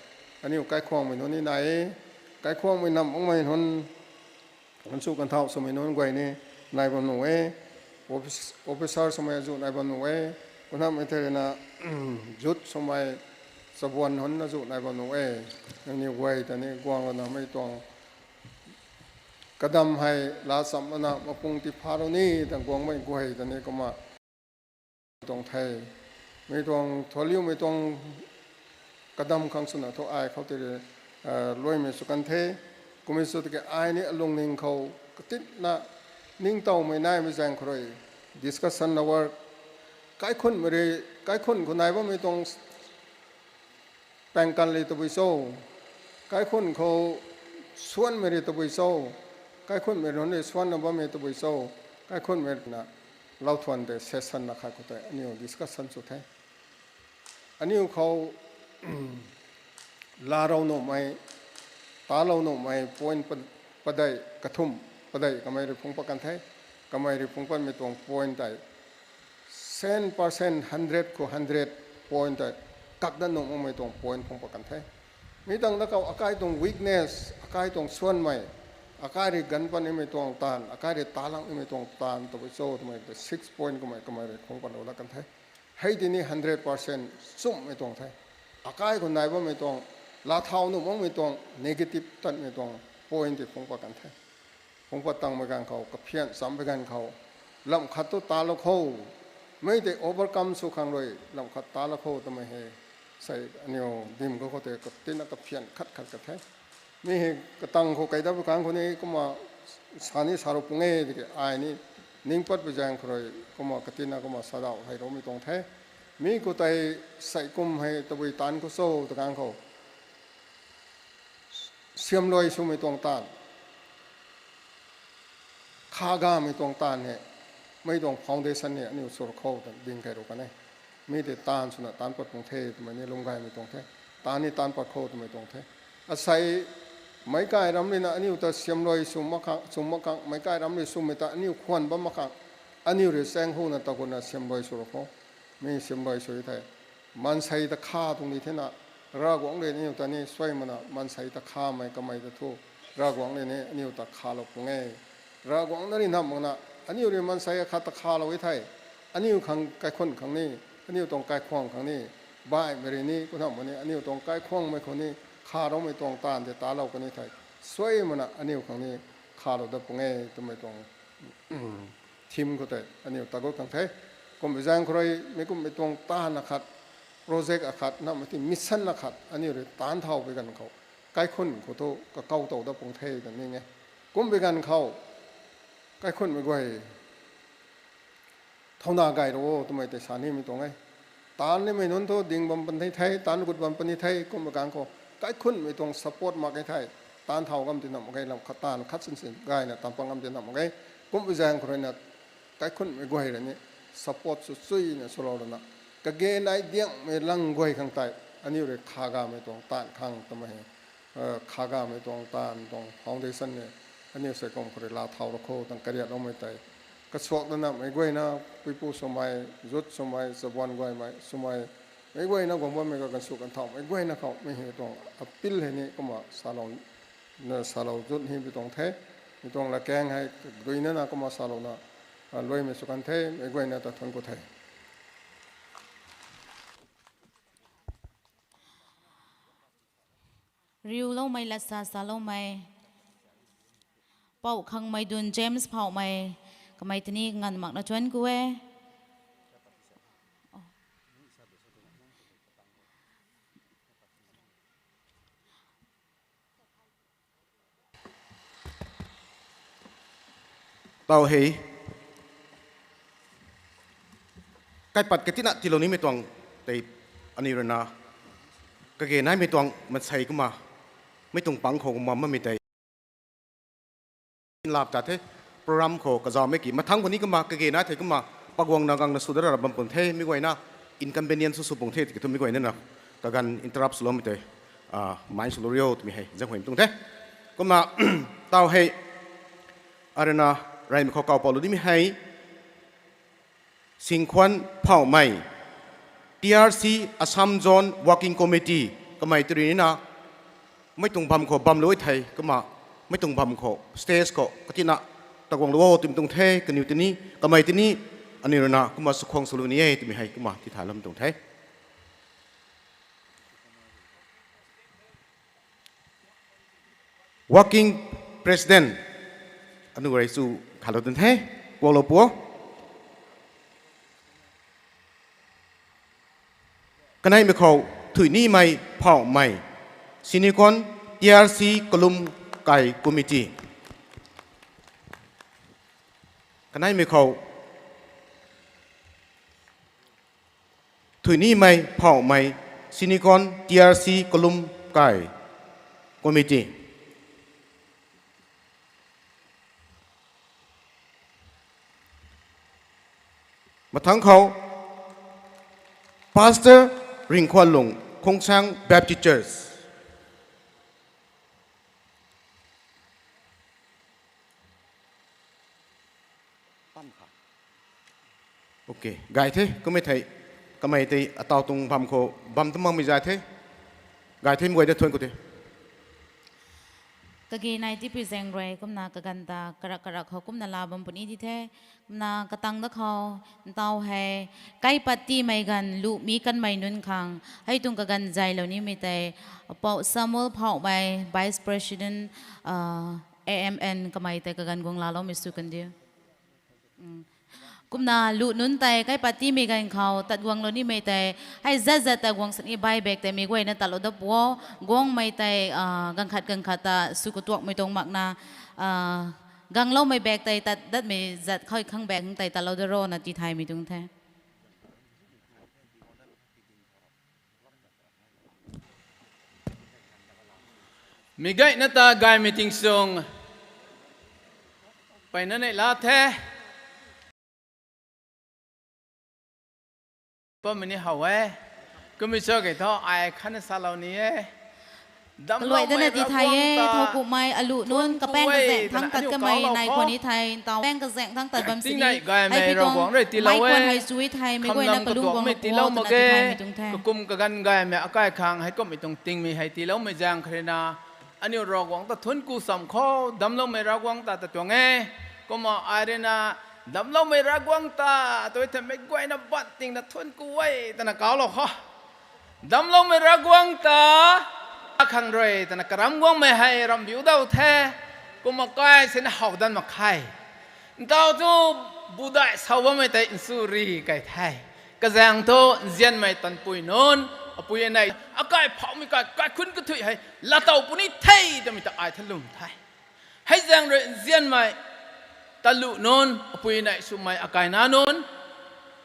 aniw kaikhwangmei nunc ni nai e, kaikhwangmei nam makmei nunc, kanchu kanthau swmei nunc guay ni, nai bam nuh e, office, officer swmei azuh nai bam nuh e, kumnamei thei ruina, youth swmei, chabuan nunc azuh nai bam nuh e, nangniw guay ta ni guanglouna mei tuang, kadam hei laa chamlana mapung tiipharou ni, ta guangmei guay ta ni kumna tuang the. Mi tuang thuanliumei tuang kadam khang swna thu ai khou tei rui, a, luaimei sw kan the. Kum e sw tiki ai ni alungning khou katinna ningtowmei naimei zaeng khou rui discussion hour, kaikhunhmei rui, kaikhunc khou nai bammei tuang paengkan rui tabui cho, kaikhunc khou suanmei rui tabui cho, kaikhunhmei nunc rui suanna bammei tabui cho, kaikhunhmei ruina, lauthuan tei session na khat khou tei aniw discussion sw the. Aniw khou, laalou nuhmei, talou nuhmei point pa, padeih kathumh, padeih kamei rui phungc pat kan the, kamei rui phungc patmei tuang point tei, cent percent, hundred khou hundred point tei, kak dat nuh makmei tuang point phungc pat kan the. Mi tangv da khou akai tuang weakness, akai tuang suanmei, akai rui ganv pat nimei tuang taanv, akai rui talou nimei tuang taanv tabui cho twmei tei six point kamei, kamei rui phungc patlou dat kan the. Hei tini hundred percent chumhmei tuang the. Akai khou nai bammei tuang, laa thau nuh makmei tuang, negative tatmei tuang point tei phungc pat kan the. Phungc pat tangmei ganv khou, kaphian champui ganv khou, lam khat thu talou kho, mei tei overcome sw khang rui lam khat talou kho twmei hei, sei aniw dim khou khou tei katinna kaphian khat khat ka the. Mi hei katang khou kai dat pui kang khou ni kumna sa ni sa rou pung e tiki ai ni ning pat pui zaeng khou rui kumna katinna kumna sadauh hei roumei tuang the. Mi khou tei sei kum hei tabui taanc khou cho ta kang khou, siamluai swmei tuang taanv, kha gamei tuang taanv hei, mei tuang foundation hei aniw sw rou kho ta ding kai rou kan e. Mi tei taanv swna taanc pat tuang the twmei ni lwm gaymei tuang the. Taanv ni taanc pat kho twmei tuang the. Asei, meic kai ram ruina aniw ta siamluai sw mak khang, sw mak khang, meic kai ram rui swmei ta aniw khwan bam mak khang, aniw rui chaeng huna ta guna siamluai sw rou kho. Mi siamluai sw thei, maansei ta kha tuang di thena, Ravguangc rui aniw ta ni suaimana maansei ta khamei kamei ta thu, Ravguangc rui ni aniw ta khalou pung e. Ravguangc na rui nam makna, aniw rui maansei akhat ta khalou e thei, aniw khang kaikhunc khang ni, aniw tuang kaikhwang khang ni, baihmei rui ni kumna mak ni aniw tuang kaikhwangmei khou ni, kha roumei tuang taanv tei talou kan e thei, suaimana aniw khang ni khalou dat pung e twmei tuang theme khou tei aniw ta gut khang the. Kummei zaeng khou rui mi kummei tuang taanv akhat, project akhat, namei ti mission akhat aniw rui taanc thau pui ganv khou, kaikhunc khou thu kakou tow dat pung the ta ning e. Kummei ganv khou, kaikhunhmei guay, thauna gay rou o twmei tei sa nimei tuang e. Taanv nimei nunc thu ding bam puni the, taanc gut bam puni the, kummei ganv khou, kaikhunhmei tuang support mak e thei, Taanv thau ngam ti nam mak ge, lam khat taanv khat sinsin gayna taanv pang ngam ti nam mak ge. Kum zaeng khou rui na kaikhunmei guay rui ni support sw chuina swlou rui na, kage nai diangmei lang guay khang tei aniu rui khagamei tuang taanv khang twmei hei, khagamei tuang taanv tuang foundation ni aniu sei kum khou rui laa thau ra kho tang kariatloumei tei, kasuak na namei guayna, puipu swmei, youth swmei, chabuan guaymei swmei, meic guayna guang bammei ka gansu kan thaumei guayna khou mei hei tuang appeal hei ni kumna salou, na salou zut hei mi tuang the. Mi tuang lakaeng hei duina na kumna salouna luaimei sw kan the, meic guayna ta thuanc ku the. Riuloumei latsa saloumei, Pou Khangmeidun James Phouhmei, kamei tini nganv makna thuanc ku e. Tau hei, kaipat katina tiilou nimei tuang tei aniu rui na kage naimei tuang mansei kumna, mei tuang pang khou kumna mamei tei lap ta the, program khou kazauhmei ki mathangc khou ni kumna kage nai thei kumna paguangna gangna sw dara bam pun the, mi guayna inconvenience sw pung the tiki thu mi guayna na kaganv interrupt swloumei tei mai swlou rio twmei hei zaenghuay tuang the. Kumna tau hei, arui na reymei khou kaw paulou nimei hei, Singkhuan Phouhmei, T R C Assam Zone Working Committee, kamei tei rui nina mei tuang bam khou bamlou thei kumna, mei tuang bam khou stage khou katina taguanglou o twmei tuang the, kaniw tini, kamei tini, aniu rui na kumna chakhwang swlou ni e twmei hei kumna tithaylou tuang the. Working President, anu rei chu khalou dun the, kuaklou pu o. Kaneimei khou, Thuinimei Phouhmei, Sinikon T R C Kalum Kai Committee. Kaneimei khou, Thuinimei Phouhmei, Sinikon T R C Kalum Kai Committee. Mathangc khou, Pastor Ringkhuanlung, Khongsang Baptist Church. Ok, gay the, kummei thei, kamei tei ataw tuang bam khou bam tu makmei zay the, gay the, mi guay da thuanc ku the. Kage nai tipui zaeng rui kumna kaganv ta karak karak khou kumna laa bam puni di the. Kumna katang da khou, ntaw hei, kaipat tiimei ganv lu mi kanmei nunc khang hei tuang kaganv zaylou nimei tei, Pou Samuel Phouhmei, Vice President, A M N, kamei tei kaganv guang laaloumei sw kan diu. Kumna lu nunc tei kaipat tiimei ganv khou tat guanglou nimei tei, hei zat zat ta guang sini bai bak tei mi guayna tatlou da pu o, guangmei tei ganv khat ganv khat ta sw katuakmei tuang makna, gangloumei bak tei tat datmei zat khou khang bak tei tatlou da ro na tithaymei tuang the. Mi gayna ta gaymei ting sung peyna neih la the. Pammei ni how e. Kummei cho kei thu ai khatna salou ni e. Kaluai dana ti thay e, thowkumhmei alu nunc kapaeng kazaeng thangc tat kamei nai khwan ni thei, ntaw paeng kazaeng thangc tat bam sini, hei pi tuang mei khwan hei chui thei, mei guayna kalung guang lou pu o twna ti thaymei tuang the. Kakum kaganv gaymei akai khang heikumhmei tuang tingmei hei tiiloumei zaeng kharina, aniu Ravguangc ta thuanc ku sam khou damcloumei Ravguangc ta ta tuang e. Kumna ai rui na damcloumei Ravguangc ta tw thei mei guayna ban tingna thuanc ku e twna kawlou kho. Damcloumei Ravguangc ta, akhang rui twna karam guangmei hei ramhbiu daw the. Kumna kai sina how dan mak khe. Ntaw thu budai sau bammei tei nsu ri kei the. Kazaeng thu nzianmei tanpui nunc, apui anei, akai phouhmei kai kaikhunc kathuic hei laatow puni the twmei ta ai thalum the. Hei zaeng rui nzianmei talu nunc, apui anei swmei akaina nunc,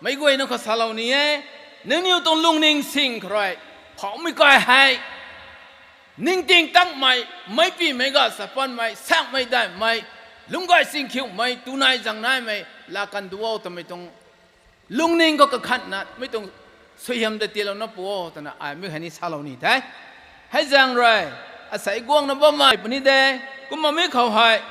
meic guayna khou salou ni e, nangniw tuang lungning sing khou rui phouhmei kai hei Ningting tangmei, meicpimei ga sa panmei, sakmei daihmei, lungcgay singkhiumei, tunai zangnaimei, laa kan du o twmei tuang lungning khou kakhatna, mi tuang suaihiam ta tiilouna pu o twna ai mi hei ni salou ni the. Hei zaeng rui, asei guangna bammei puni de, kumna mi khou hei,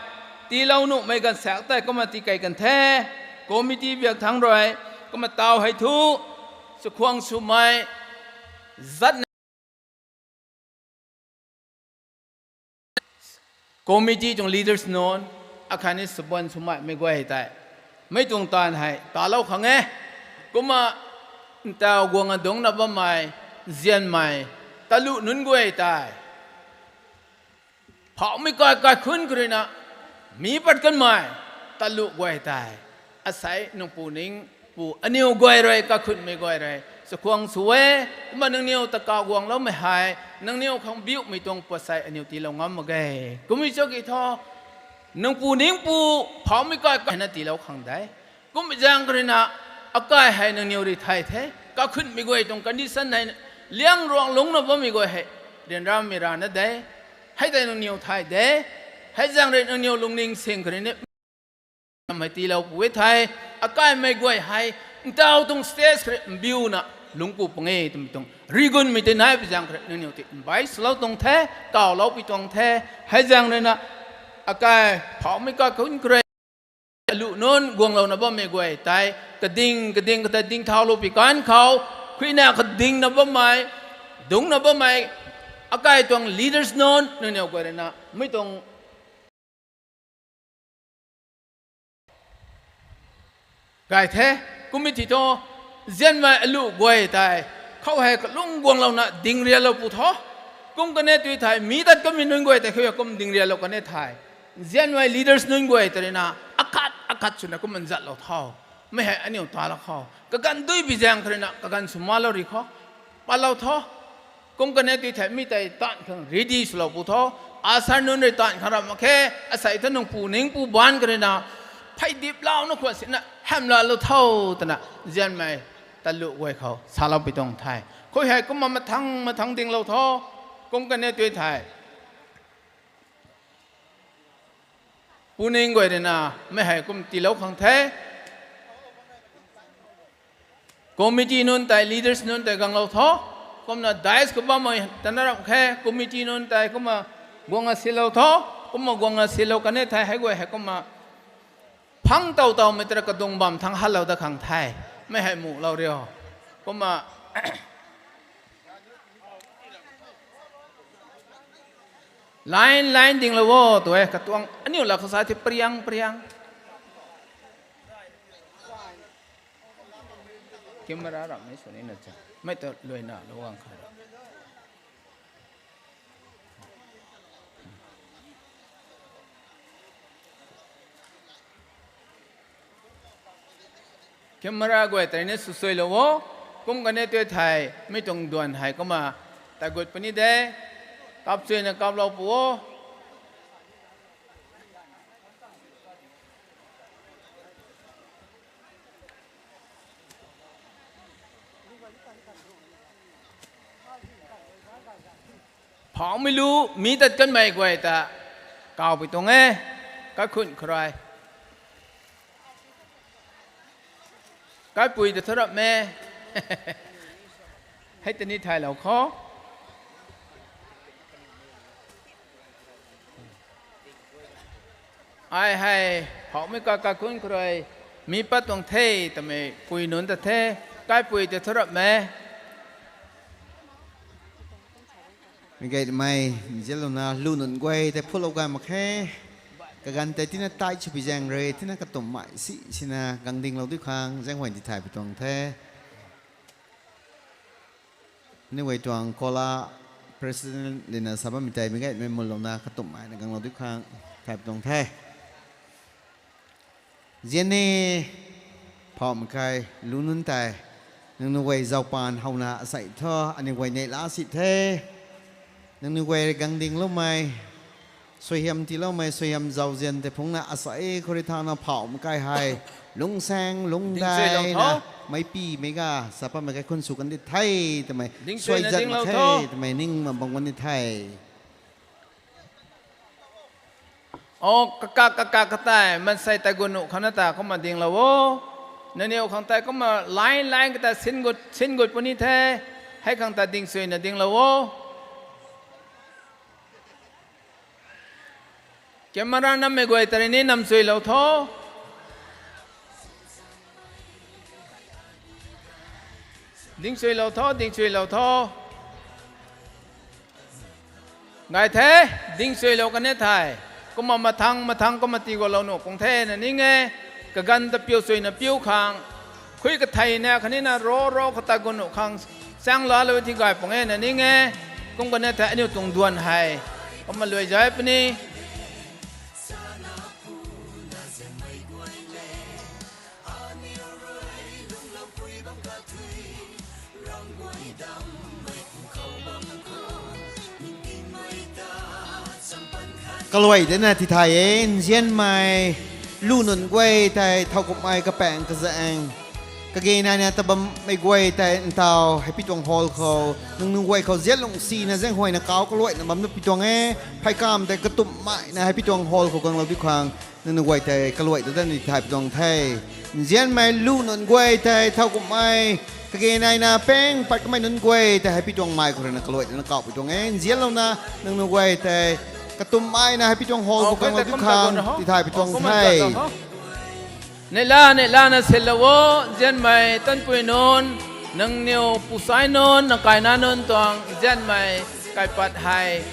tiilou nuhmei ganv sak tei kumna tikei kan the, committee biak thangc rui, kumna taw hei thu, chakhwang swmei, zat committee tuang leaders nunc, akhatni chabuan swmei mei guay tei, mei tuang taanv hei talou khang e. Kumna ntaw guang adungcna bammei, nzianmei, talu nunc guay tei, phauhmei kai kaikhunc khou ruina, mi pat kanmei, talu guay tei, asei nang pu ningpu aniw guay rui, kaikhunhmei guay rui chakhwang sw e. Kumna nangniw ta kaw guangloumei hei, nangniw khang biuhmei tuang pasei aniw tiilou ngam mak ge. Kumna cho ki thu, nang pu ningpu phauhmei kai kaikhunc na tiilou khang de. Kumna zaeng khou ruina, akai hei nangniw rui thay the. Kaikhunhmei guay tuang condition hei, liang ruang lungcna bammei guay hei, ryanramei rana de. Hei tei nangniw thay de. Hei zaeng rui nangniw lungning sing khou ruina, nam hei tiilou pu e the. Akaimei guay hei, ntaw tuang stage khou rui mbiuna lungc pu pung e twmei tuang rigunmei tei nai pi zaeng khou rui nangniw tei invite swlou tuang the, kawlou pi tuang the. Hei zaeng ruina, akai phauhmei kaikhunc khou rui, alu nunc guanglouna bammei guay tei, kading kading kata ding thaulou pi kan khou, khuina kadingna bammei, dungcna bammei, akai tuang leaders nunc nangniw guay ruina mi tuang gay the. Kumna ti thu, nzianmei alu guay tei, khou hei kalung guanglouna ding rialou pu tho. Kum kan e tui thei, mi tat kamei nunc guay tei khou kum ding rialou kan e thei, nzianmei leaders nunc guay tei ruina, akhat akhat swna kum nzatlou tho. Mei hei aniw talou khou, kaganv dui pi zaeng khou ruina kaganv sw malou ri khou, patlou tho. Kum kan e tui thei mi tei taanv khang ready swlou pu tho. Usher nunc rui taanv khang ramh mak khe, asei thu nang pu ningpu baanc khou ruina, phey diplouna khwan sina hamlalou tho twna, nzianmei talu guay khou salou pi tuang the. Khou hei kumna mathang mathang dinglou tho. Kum kan e tui thei, pu ning guay ruina, mei hei kum tiilou khang the. Committee nunc tei, leaders nunc tei guanglou tho. Kumna dais khou bammei tana ramh khe, committee nunc tei kumna guangna silou tho. Kumna guangna silou kan e thei hei guay hei kumna phang tow towmei tara kadung bam thangc hatlou dat khang the. Mei hei mulou rio. Kumna line line dinglou o tw e, katuang aniu la khou sa the pariang pariang. Camera ramhmei sw nina cha. Mei ta luaina lou guang kha. Camera guay tei ni swsuailou o. Kum kan e tui thei, mi tuang duan hei kumna tagut puni de. Kap chuyna kaplou pu o. Phauhmei lu, mi tat kanmei guay ta kawpui tuang e, kaikhunc khou rui. Kaipui ta thu rap me. Hei ta ni thaylou khou. Ai hei, phauhmei ka kaikhunc khou rui, mi pat tuang the, twmei pui nunc ta the, kaipui ta thu rap me. Mi gaymei, nzianlouna lu nunc guay tei phulou gay mak khe. Kaganv tei tina tight swpui zaeng rui, tina katumhmei si, sina gang dinglou dui khang, zaenghuay di thay pui tuang the. Anyway, tuang kola president lina sa bammei tei mi gaymei mullouna katumhmei na ganglou dui khang thay pui tuang the. Zian ni, phauhmei kai lu nunc tei, nangniw guay zaupan howna asei thu, aniw guay neihla si the. Nangniw guay gang dingloumei, suaihiam tiiloumei, suaihiam zauzian tei phungna asei khou rui thangna phauhmei kai hei, lungsaeng lungdaina, meicpimei ga sa patmei kaikhunc sw kan di the, twmei suai zat mak khe, twmei ning ma bam kan di the. O, kakak kakak katei mansei tei gut nuh khang na ta kumna dinglou o. Nangniw khang tei kumna line line kata sin gut sin gut puni the. Hei khang ta dingchuina dinglou o. Camera nammei guay ta rui ni namchuilou tho. Dingchuilou tho, dingchuilou tho. Ngai the, dingchuilou kan e thei. Kumna mathang mathang kumna tii gualou nuh kung the na ning e. Kaganv ta piu chuina piu khang. Khui kathei na khatni na ro ro kata gut nuh khang. Chang laalou thi gay pung e na ning e. Kum kan e thei aniu tuang duan hei. Kumna luai zai puni. Kaluai dena tithay e, nzianmei, lu nunc guay tei thowkumhmei kapaeng kazaeng. Kage naina ta bammei guay tei ntau, hei pi tuang hall khou, nangniw guay khou zianlung sina zaenghuayna kau kaluaina bam na pi tuang e, pheykamv tei katumhmeina hei pi tuang hall khou ganglou di khang, nangniw guay tei kaluai ta dena tithay pi tuang the. Nzianmei lu nunc guay tei thowkumhmei, kage naina paeng pat kamei nunc guay tei hei pi tuang mei khou ruina kaluai dena kauh pi tuang e. Nzianlouna nangniw guay tei katumhmeina hei pi tuang hall khou ganglou di khang tithay pi tuang the. Neihla neihlana sinlou o, nzianmei tanpui nunc, nangniw pusai nunc, nang kaina nunc tuang nzianmei kaipat hei.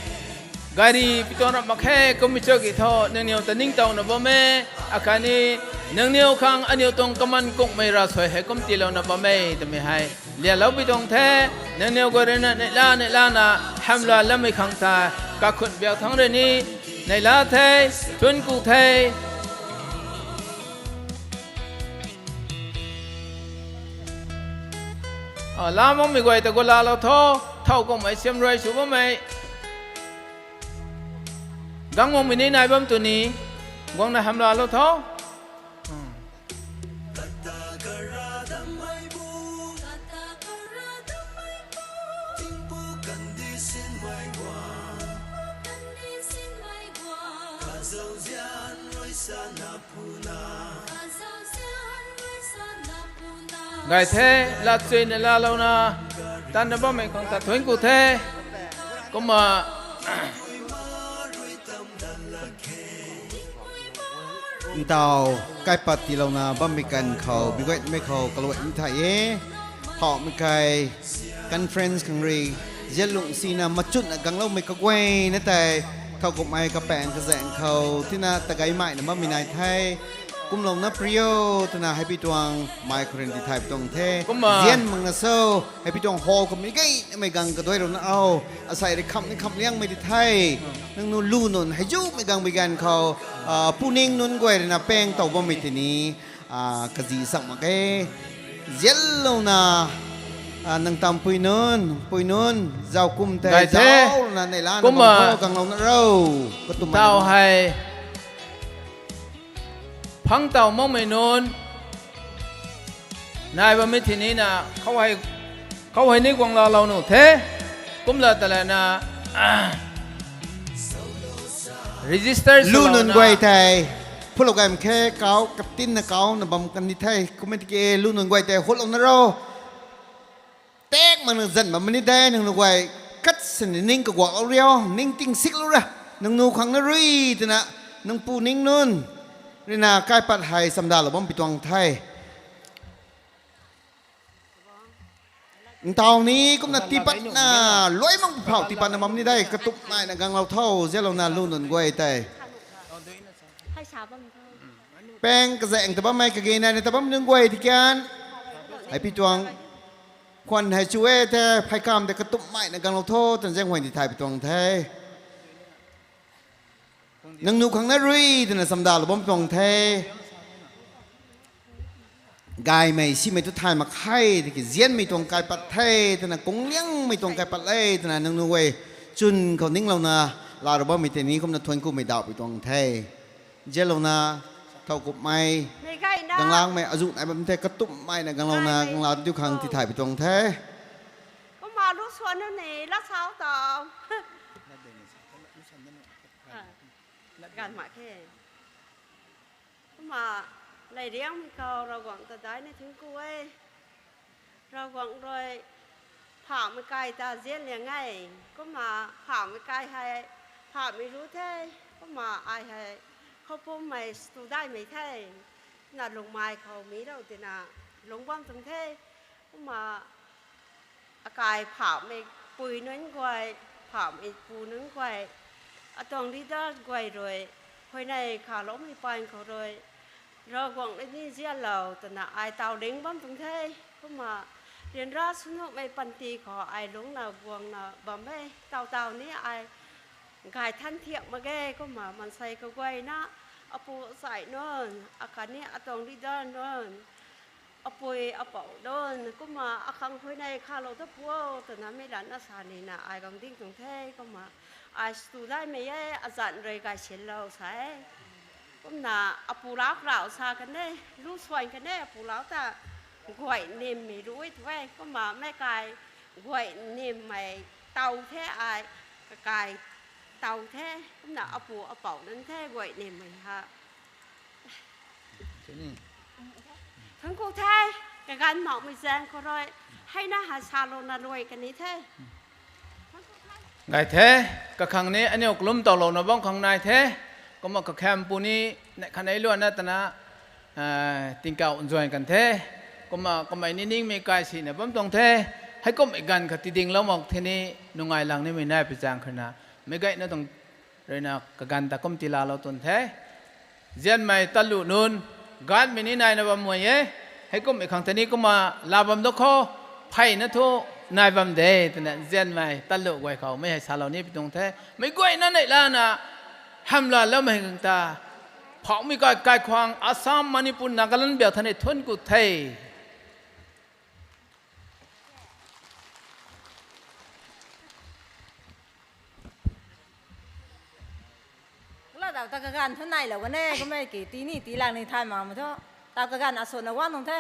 Gari pi tuang rap mak khe, kummei chaki thu, nangniw ta ningtowna bam e, akhatni, nangniw khang aniw tuang kaman kungmei ravsuai hei kum tiilouna bam e, twmei hei. Lialou pi tuang the, nangniw guay ruina neihla neihlana, hamla lammei khang ta, kakhun biak thangc rui ni, neihla the, thuanc ku the. A, la makmei guay ta gulaalou tho, thow kummei siam rui sw bammei. Gang makmei ni nai bam tu ni, guangna hamlaalou tho. Gay the, latchuina laalouna, tanna bammei khang ta thuanc ku the. Kumna, ntau, kaipat tiilouna bammei ganv khou, bigatmei khou, kaluai ni thay e. Phauhmei kai, conference khang rui, zianlung sina machutna gangloumei kaguayna tei, thowkumhmei kapaeng kazaeng khou, tina tagaymei na bammei nai the. Kumlouna prio, twna hei pi tuang mei khou ruina tithay pi tuang the. Kumna. Zian makna so, hei pi tuang hall khou mei gaymei gang kaduai runa o. Asei rui kham ni kham liangmei ti the. Nangniw lu nunc hei zumei gangmei ganv khou, a, puning nunc guay ruina paeng tow bammei tini, a, kazi sak mak e. Zianlouna, a, nang tanpui nunc, pui nunc, zauc kum tei, gay the, zauclouna neihla na kumna bam khou ganglouna ro. Katumhmei tau nunc hei. Phang taw makmei nunc. Nai bammei tini na, khou hei, khou hei ni guanglaalou nuh the. Kumna talana, register lu nunc swlouna guay tei, phulou gay mak khe kau, katinna kau, na bam kan ni the. Kumna tiki lu nunc guay tei, hulouna ro. Tek makna zan bam ni de, nangniw guay, kat sini ning kaguaklou rio, ning tingsiklou ra, nangniw khang na rui, twna, nang puning nunc, ruina kaipat hei chamdalou bam pi tuang the. Ntau ni kumna tiipatna, luai mak phau tiipatna bam ni de, katumhmeina ganglou tho, zianlouna lu nunc guay tei. Paeng kazaeng ta bammei kage naina ta bam nunc guay ti kian. Hei pi tuang khwan hei chu e the, pheykamv tei katumhmeina ganglou tho, twna zaenghuayna tithay pi tuang the. Nangniw khang na rui, twna chamdalou bam tuang the. Gaymei, simei tu thay mak khe, tiki zianmei tuang kaipat the, twna kungliangmei tuang kaipat le, twna nangniw guay chwn khou ninglouna, laalou bammei tei ni kumna thuanc kumei dauh pi tuang the. Zianlouna, thowkumhmei, ganglangmei, azuh nai bam the, katumhmeina ganglouna, gangla diu khang tithay pi tuang the. Kumna lu swan nu ni, la sau tau. Ganv mak khe. Kumna, nei riangmei khou Ravguangc ta daihna thunc ku e. Ravguangc rui phamhmei kai ta zianliang e. Kumna, phamhmei kai hei, phamhmei ru the. Kumna, ai hei, khoupummei stu daihmei the. Na lungmei khou mi rou tina, lungc bam tuang the. Kumna, akai phamhmei pui nunc guay, phamhmei pu nunc guay, atuang leader guay rui, huayney khaloumei paan khou rui, Ravguangc rui ni zianlou twna ai taw ling bam tuang the. Kumna, ryanra swnuhmei panty khou ai lungcna guangna bam e. Taw taw ni ai gay than thiak mak ge. Kumna, maansei kaguayna, apu achai nunc, akhatni atuang leader nunc, apui apou nunc, kumna akhang huayney khalou ta pu o twna mei lanna sa nina ai guang ding tuang the. Kumna, ai stu daihmei e, azanc rui gaysinlou sa e. Kumna, apu lau karau sa kan e, lu suan kan e, apu lau ta guay nimmei ru e tu e. Kumna, meic kai guay nimmei taw the ai, kakai taw the. Kumna, apu apou nunc the guay nimmei ha. Thunc ku the, kaganv makmei zaeng khou rui, heina ha salouna luai kan ni the. Gay the, kakhang ni aniu kalum towlouna bam khang nai the. Kumna kakhampu ni, neih khatnei luanna twna, tingkauh nzuan kan the. Kumna kamei ni ningmei kai sina bam tuang the. Heikumhmei ganv kha tidinglou mak the ni, nungai lang nimei nai pi zaeng khou ruina, meic gayna tuang ruina kaganv ta kum tilalou tun the. Zianmei talu nunc, ganvmei ni naina bam mei e. Heikumhmei khang ta ni kumna la bam do khou, pheyna thu nai bam de twna zianmei talu guay khou mei hei salou ni pi tuang the. Meic guayna neih lana hamlaloumei khang ta, phauhmei kai kaikhwang Assam, Manipur, Nagaland biak tha ni thunc ku the. Kala taw ta kaganv thu nailou kan e, kummei ki tii ni tii lang ni thay mak mei thu. Taw kaganv asuna guang nung the.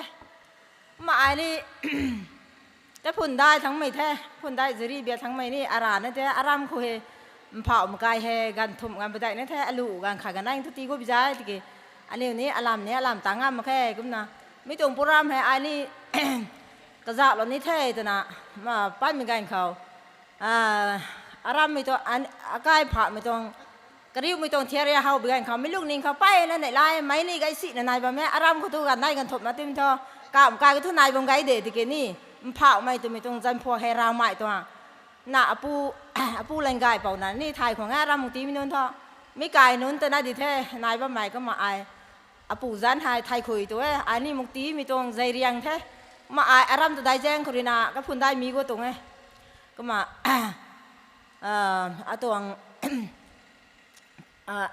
Kumna ai ni, ta phundai thangmei the, phundai zari biak thangmei ni arana the, aram khou hei, mphauh makai hei, ganv thumh ganv padeih na the, alu ganv khat ganv nai thu tii gu bi zai tiki. Aniu ni alam ni alam tang ngam mak khe, kumna. Mi tuang program hei ai ni, kazauhlou ni the twna, ma, patmei ganv khou. Arammei tuang, akai phamei tuang, kariumei tuang thiaria how bi ganv khou, mi lungning khou peyna neih lai, mei ni gay sina nai bam e, aram khou tu ganv nai ganv thumh na tim thu, kamv kai ka thu nai bam gay de tiki ni, mphauhmei twmei tuang zanphuak hei ravmei tuang. Na apu, apu lan gay pouna ni thay khwang e aram mung tiimei nunc thu, mi kai nunc twna di the, nai bammei kumna ai. Apu zanc hei thay khui tu e, ai ni muk tiimei tuang zei riang the. Kumna ai aram ta dai zaeng khou ruina, kaphundai mi gu tuang e. Kumna, atuang,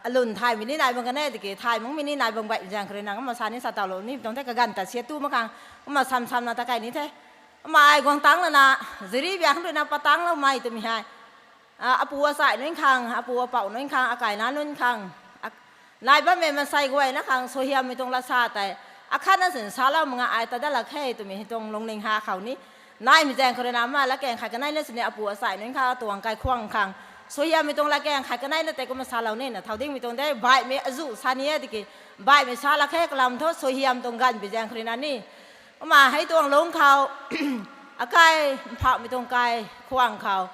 alun thaymei ni nai bam kan e tiki, thay makmei ni nai bam gay zaeng khou ruina, kumna sa ni sa tawlou ni tuang the kaganv ta siat tu mak khang, kumna sam samna ta kai ni the. Kumna ai guang tang lana, zari biak khang ruina patangloumei twmei hei. Apu achai nunc khang, apu apouh nunc khang, akaina nunc khang, nai bammei maansei guayna khang suaihiammei tuang lat sa tei, akhatna sin salou mak nga ai ta dat lak khe twmei hei tuang lungning ha khou ni. Naimei zaeng khou ruina ma latkaeng khat kanei na sini apu achai nunc khang atuang kaikhwang khang, suaihiammei tuang latkaeng khat kanei na tei kumna salou nina thau dingmei tuang de, baihmei azu sa ni e tiki, baihmei sa lak khe kalam thu suaihiam tuang ganv bi zaeng khou ruina ni. Kumna hei tuang lungc khou, akai mphauhmei tuang kaikhwang khou,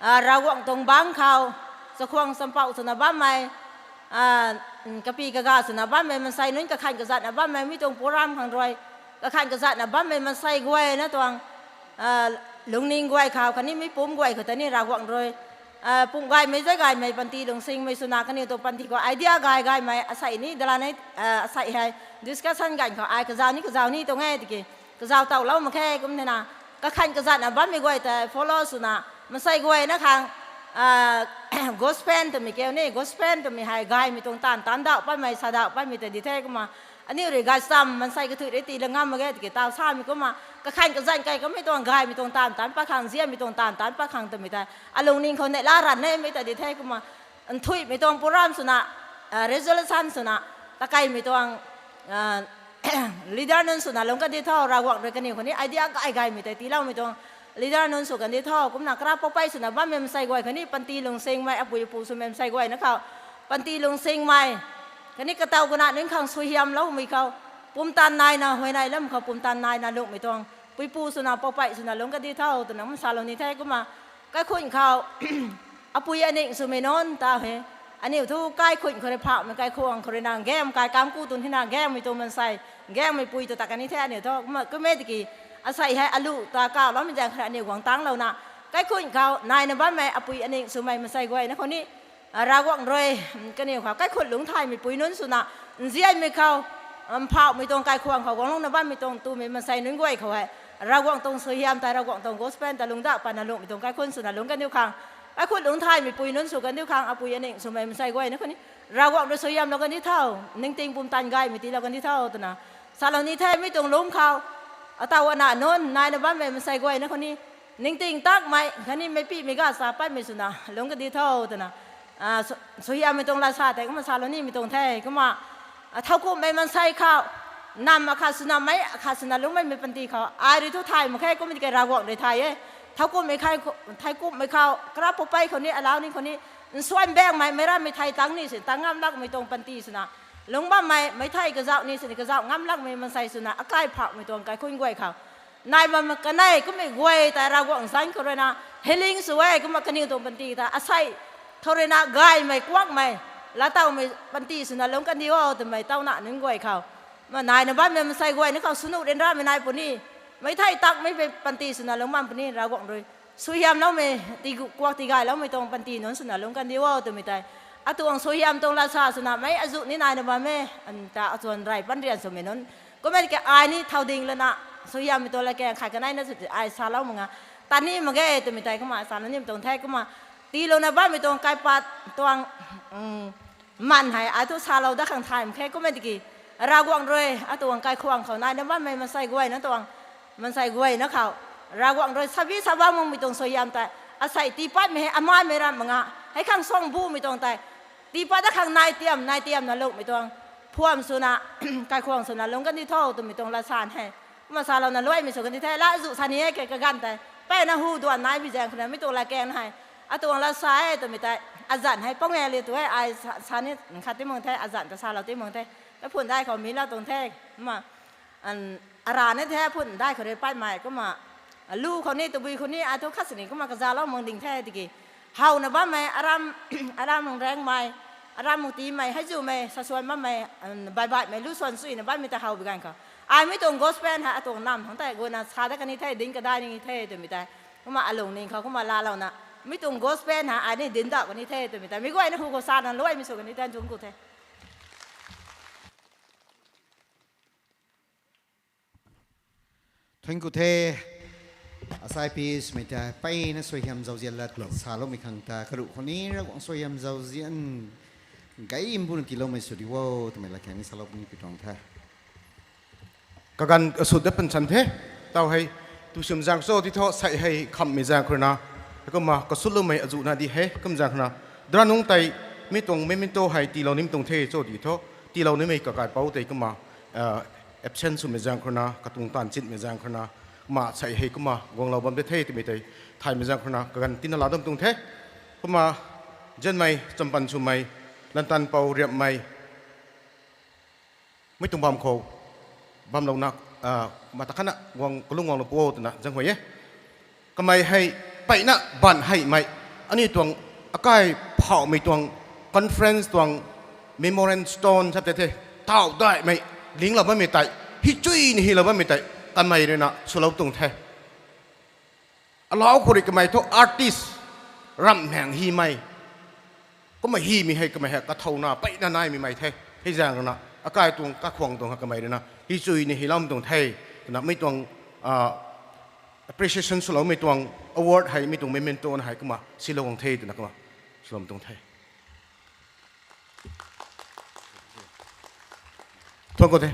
Ravguangc tuang bangc khou, chakhwang champouh swna bammei, kapi kaga swna bammei maansei nunc kakhanh kazatna bammei mi tuang program khang rui, kakhanh kazatna bammei maansei guayna tuang, lungning guay khou khatni mi pumc guay khou ta ni Ravguangc rui, pumc gaymei zay gaymei panty lungsingmei swna kaniw tuang panty khou idea gay gaymei asei ni dalanei, asei hei discussion ganv khou ai kazauh ni kazauh ni tuang e tiki, kazauh tawlou mak khe kumna, kakhanh kazatna bammei guay ta follow swna, maansei guayna khang, gospel twmei keu ni, gospel twmei hei gaymei tuang taanv taanc dauh patmei sa dauh patmei ta di the kumna, aniu rui gay cham maansei kathuic rui tii la ngam mak ge tiki taw samei kumna, kakhanh kazat kai kamei tuang gaymei tuang taanv taanc pat khang, ziammei tuang taanv taanc pat khang twmei ta, alungning khou neih la ran nemei ta di the kumna, nthuihmei tuang program swna, resolution swna, takeimei tuang, leader nunc swna lung kan di tho, Ravguangc rui kaniw khou ni idea gay gaymei tei tiiloumei tuang leader nunc sw kan di tho, kumna kara poupei swna bammei maansei guay khou ni panty lungsingmei apui apu swmei maansei guayna khou, panty lungsingmei, khatni kataw kana nunc khang suaihiamloumei khou, pumtan naina huayney lam khou pumtan naina lungmei tuang puipu swna poupey swna lungc kandi tho twna kumna salou ni the. Kumna kaikhunc khou apui aning swmei nunc ta he, aniu thu kaikhunc khou rui phauhmei kaikhwang khou rui na gaengmei kai kamku tun hina gaengmei tuang mansei, gaengmei pui tu ta kani the aniu thu. Kumna kummei tiki asei hei alu ta kauloumei zaeng khou rui aniu guang tangclouna, kaikhunc khou naina bammei apui aning swmei mansei guayna khou ni, Ravguangc rui, kaniw khou kaikhunc lungc thaymei pui nunc swna, nzianmei khou, mphauhmei tuang kaikhwang khou guanglouna bammei tuang twmei mansei nunc guay khou hei, Ravguangc tuang suaihiam tei, Ravguangc tuang gospel ta lungcdauh patna lungmei tuang kaikhunc swna lungc kandi khang, kaikhunc lungc thaymei pui nunc sw kandi khang, apui aning swmei mansei guayna khou ni, Ravguangc rui suaihiamlou kandi tho, ningting pumtan gaymei tiilou kandi tho twna salou ni the. Mi tuang lungc khou, ataw ana nunc naina bammei mansei guayna khou ni, ningting takmei khatni meipihmei ga sa patmei swna lungc kandi tho twna, suaihiammei tuang lat sa tei kumna salou nimei tuang the. Kumna, thowkumhmei mansei khou, nam akhat swna meic akhat swna lungcmeimei panty khou ai rui thu thay mak khe, kumna tiki Ravguangc rui thay e. Thowkumhmei khou, thowkumhmei khou kara poupey khou ni, alau ni khou ni, nsuan baengmei, meic rammei thei tang ni si tang ngam lakmei tuang panty swna lungc bammei, meic thei kazauh ni sini kazauh ngam lakmei mansei swna akai phauhmei tuang kaikhunc guay khou nai bam kanei kummei guay tei Ravguangc zanc khou rui na healing sw e. Kumna kaniw tuang panty ta asei khou rui na gaymei kuakmei, laatowmei panty swna lungc kandi o twmei tawna nunc guay khou, naina bammei mansei guayna khou swnu ryanramei nai puni, meic thei takmei panty swna lungc bam puni, Ravguangc rui suaihiamloumei, tigu kuak tigayloumei tuang panty nunc swna lungc kandi o twmei tei, atuang suaihiam tuang lat sa swna meic azuh ni naina bam e, ta achuan rey pan rian swmei nunc. Kumna tiki ai ni thow ding lana, suaihiammei tuang latkaeng khat kaneina sw ai salou mak nga, ta ni mak ge twmei tei kumna salou nimei tuang the. Kumna tiilouna bammei tuang kaipat tuang man hei ai thu salou dat khang thay mak khe. Kumna tiki Ravguangc rui atuang kaikhwang khou naina bammei mansei guayna tuang, mansei guayna khou Ravguangc rui sabi sabam makmei tuang suaihiam tei, asei tiipatmei hei amaimei ram mak nga, hei khang suang bumei tuang tei tiipat dat khang nai tiam nai tiamna lungmei tuang phuam swna, kaikhwang swna lungc kandi tho twmei tuang lat sa hei. Kumna salouna luaimei sw kandi the, lat azuh sa ni e ke kaganv tei, mpeyna hu duan nai bi zaeng khou na mi tuang latkaeng hei, atuang lat sa e twmei tei, azanc hei pange li tu e, ai sa ni khat ti mak the, azanc ta salou ti mak the, kaphun dai khou mi lau tuang the. Kumna ara ni the, phun dai khou rui patmei kumna, lu khou ni, tabui khou ni, ai thu khat sini kumna kazalou mak ding the tiki, howna bammei, aram, aram rangmei, aram mungtimei, heizumei, sasuan bammei, baibaihmei, lu suan suina bammei ta how bi ganv khou, ai mi tuang gospel hei atuang nam hang tei guayna sa dat kani the, dinc kadai ni the twmei tei, kumna alungning khou kumna laalouna, mi tuang gospel hei ai ni dincdauh kani the twmei tei mi guayna hu khou sana luaimei sw kani the, nzung ku the. Thank you the. Asai pi swmei ta mpeyna suaihiam zauzian lat saloumei khang ta karuh khou ni Ravguangc suaihiam zauzian gay mbuna tiiloumei sw di o twmei latkaeng ni salou ni pi tuang the. Kaganv asut dat pan chan the. Taw hei, tu swm zaeng cho ti thu sei hei khamhmei zaeng khou rui na, kumna kasutloumei azuhna di hei kum zaeng khou na, dra nungc tei mi tuang memento hei tiilou nim tuang the cho di thu, tiilou nimei kakaipouc tei kumna absent swmei zaeng khou rui na, katuang taanv chinmei zaeng khou rui na, kumna sei hei kumna guanglou bam de the twmei tei thaymei zaeng khou rui na kaganv tina la dam tuang the. Kumna zanmei champan swmei, lantanpou riapmei, mei tuang bam khou bamlouna, mata khatna guang kalung guanglou pu o twna zaenghuay e. Kamei hei mpeyna banv heimei, aniu tuang akai phauhmei tuang conference tuang memorial stone sap tei the, tauh daihmei, linglou bammei tei, hichui ni hilou bammei tei, kamei rui na swlou tuang the. Alau khou rui kamei thu artist, ramhmei hymei, kumna hymei hei kamei hei kathouna mpeyna naimei mei the. Hei zaeng rui na akai tuang kakhwang tuang ha kamei rui na hichui ni hilam tuang the twna mi tuang appreciation swloumei tuang award hei mi tuang memento na hei kumna silou guang the twna kumna swlou tuang the. Thuan khou the.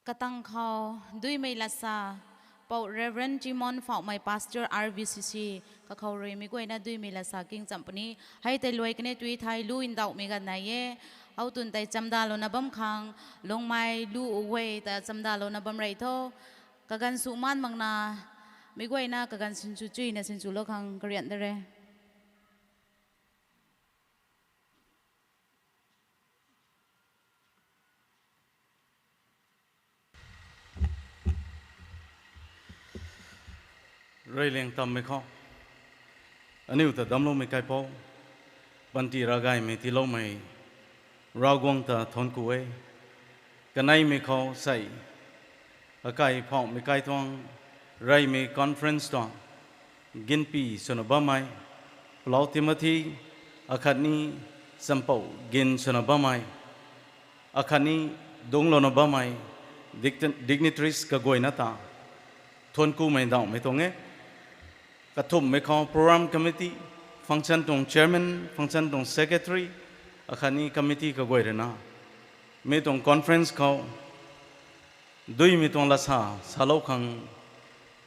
Katang khou duimei latsa, Pou Reverend Jimon Phauhmei, Pastor, R B C C, kakhou rui mi guayna duimei latsa king cham puni. Hei tei luai kane tui thei lu ndauhmei ganv nai e. Hou twn tei chamdalouna bam khang, lungmei lu uguay ta chamdalouna bam rey tho. Kaganv sw maan makna, Mei guayna kaganv sinchu chuyna sinchulou khang karian da re. Reyliang tammei khou, aniu ta damcloumei kaipouc, panty ravgaymei tiiloumei Ravguangc ta thuanc ku e. Kaneimei khou sei, akai phauhmei kai tuang reymei conference tuang ginpi swna bammei, Palau Timothy, akhatni Champou Gin swna bammei, akhatni dungclouna bammei dignitaries kaguayna ta thuanc kumei ndauhmei tuang e. Kathumhmei khou program committee, function tuang chairman, function tuang secretary, akhatni committee kaguay rui na, mi tuang conference khou duimei tuang latsa salou khang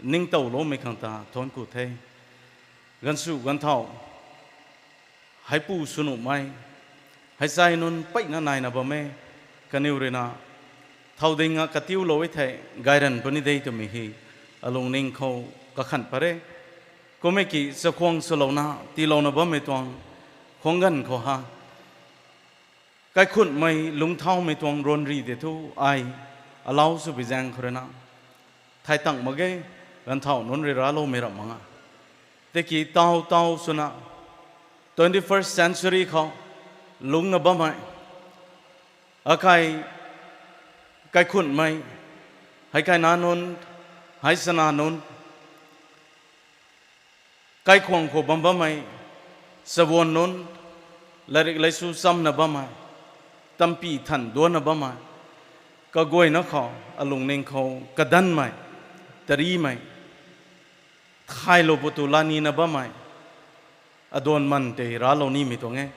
ningtowloumei khang ta thuanc ku the. Ganvsu ganvthau, heipu swnuhmei, hei chai nunc mpeyna naina bam e, kaniw rui na, thow ding a katiulou e thei, gayran puni de twmei hei, alungning khou kakhanh pat re. Kum e ki chakhwang swlouna tiilouna bammei tuang khwang ganv khou ha, kaikhunhmei lungcthaumei tuang ruanri tei thu ai alau swpui zaeng khou rui na, thei tang mak ge, ganvthau nunc rui racloumei ramh mak a. Tiki taw taw swna, twenty-first century khou lungcna bammei, akai kaikhunhmei, hei kaina nunc, hei sana nunc, kaikhwang khou bam bammei, chabuan nunc, latrik laisu chamna bammei, tampy than duanna bammei, kaguayna khou, alungning khou kadanmei, tarimei, thaylou pu tu lanina bammei, aduan man tei raclou nimei tuang e.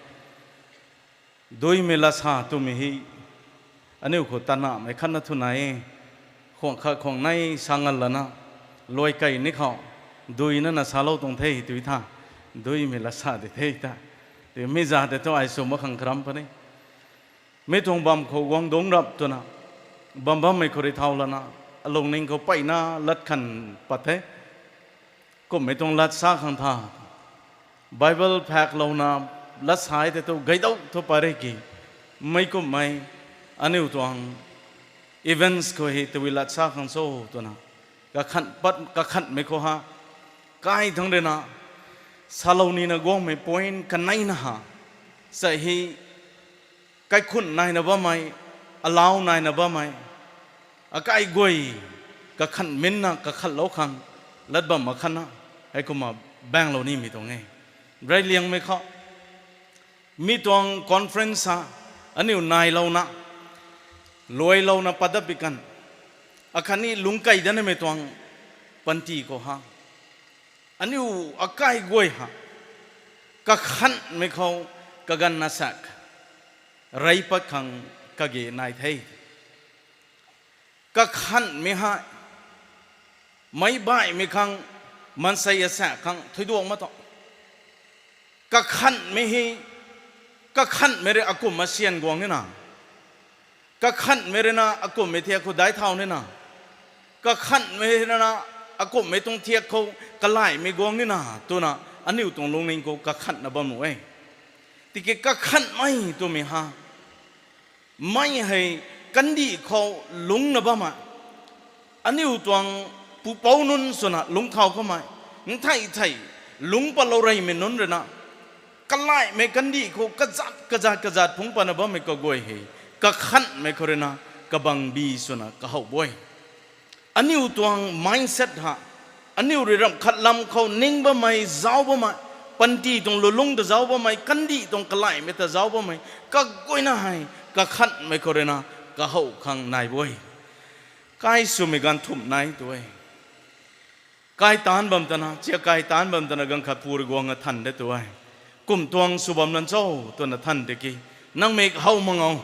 Duimei latsa twmei hei, aniu khou tanahmei khatna thu nai e. Khwang khat khwang nei sa ngal lana, luai kei ni khou, duina na salou tuang the tui tha, duimei latsa di the ta. Tei mi za tei thu ai sw mak khang karam puni. Mi tuang bam khou guang dungc rap twna, bam bammei khou rui thau lana, alungning khou mpeyna lat khanh pat the. Kumhmei tuang lat sa khang tha, Bible phaklouna lat sa e tei thu gaydou thu pat re ki, mei kumhmei aniu tuang events khou hei tabui lat sa khang cho twna, kakhanh pat, kakhanhmei khou ha, kai thangc rui na, salou nina guangmei point kaneina ha, sa hei, kaikhunc naina bammei, alau naina bammei, akai guay, kakhanh minna kakhanhlou khang, lat bam mak khatna, heikumna banglou nimei tuang e. Reyliangmei khou, mi tuang conference ha, aniu nailouna, luailouna pat dat pi kan, akhatni lungc kei dat nimei tuang panty khou ha, aniu akai guay ha, kakhanhmei khou kaganv na sak, rey pat khang kage nai the. Kakhanhmei hei, meic baihmei khang, maansei asaekc khang thuiduak mak tuang. Kakhanhmei hei, kakhanhmei rui akumh a sian guang nina, kakhanhmei rui na akumhmei thiak khou daic thau nina, kakhanhmei rui na akumhmei tuang thiak khou kalaihmei guang nina twna, aniu tuang lungning khou kakhanhna bam nuh e. Tiki kakhanhmei twmei ha, mei hei kandih khou lungcna bammei, aniu tuang pupouc nunc swna lungc thau kamei, nthei thei lungc patlou reymei nunc rui na, kalaihmei kandih khou kazat kazat kazat phungc patna bammei kaguay hei, kakhanhmei khou rui na kabangbi swna kahouh bu e. Aniu tuang mindset ha, aniu rui ramh khat lam khou ning bammei zauc bammei, panty tuang lulungc ta zauc bammei, kandih tuang kalaihmei ta zauc bammei kaguayna hei, kakhanhmei khou rui na kahouh khang nai bu e. Kai swmei ganv thumh nai tu e. Kai taanc bam tana, chiak kai taanc bam tana ganv khat pu rui guang a than de tu e. Kum tuang sw bam lan cho twna than tiki, nangmei how mak nga,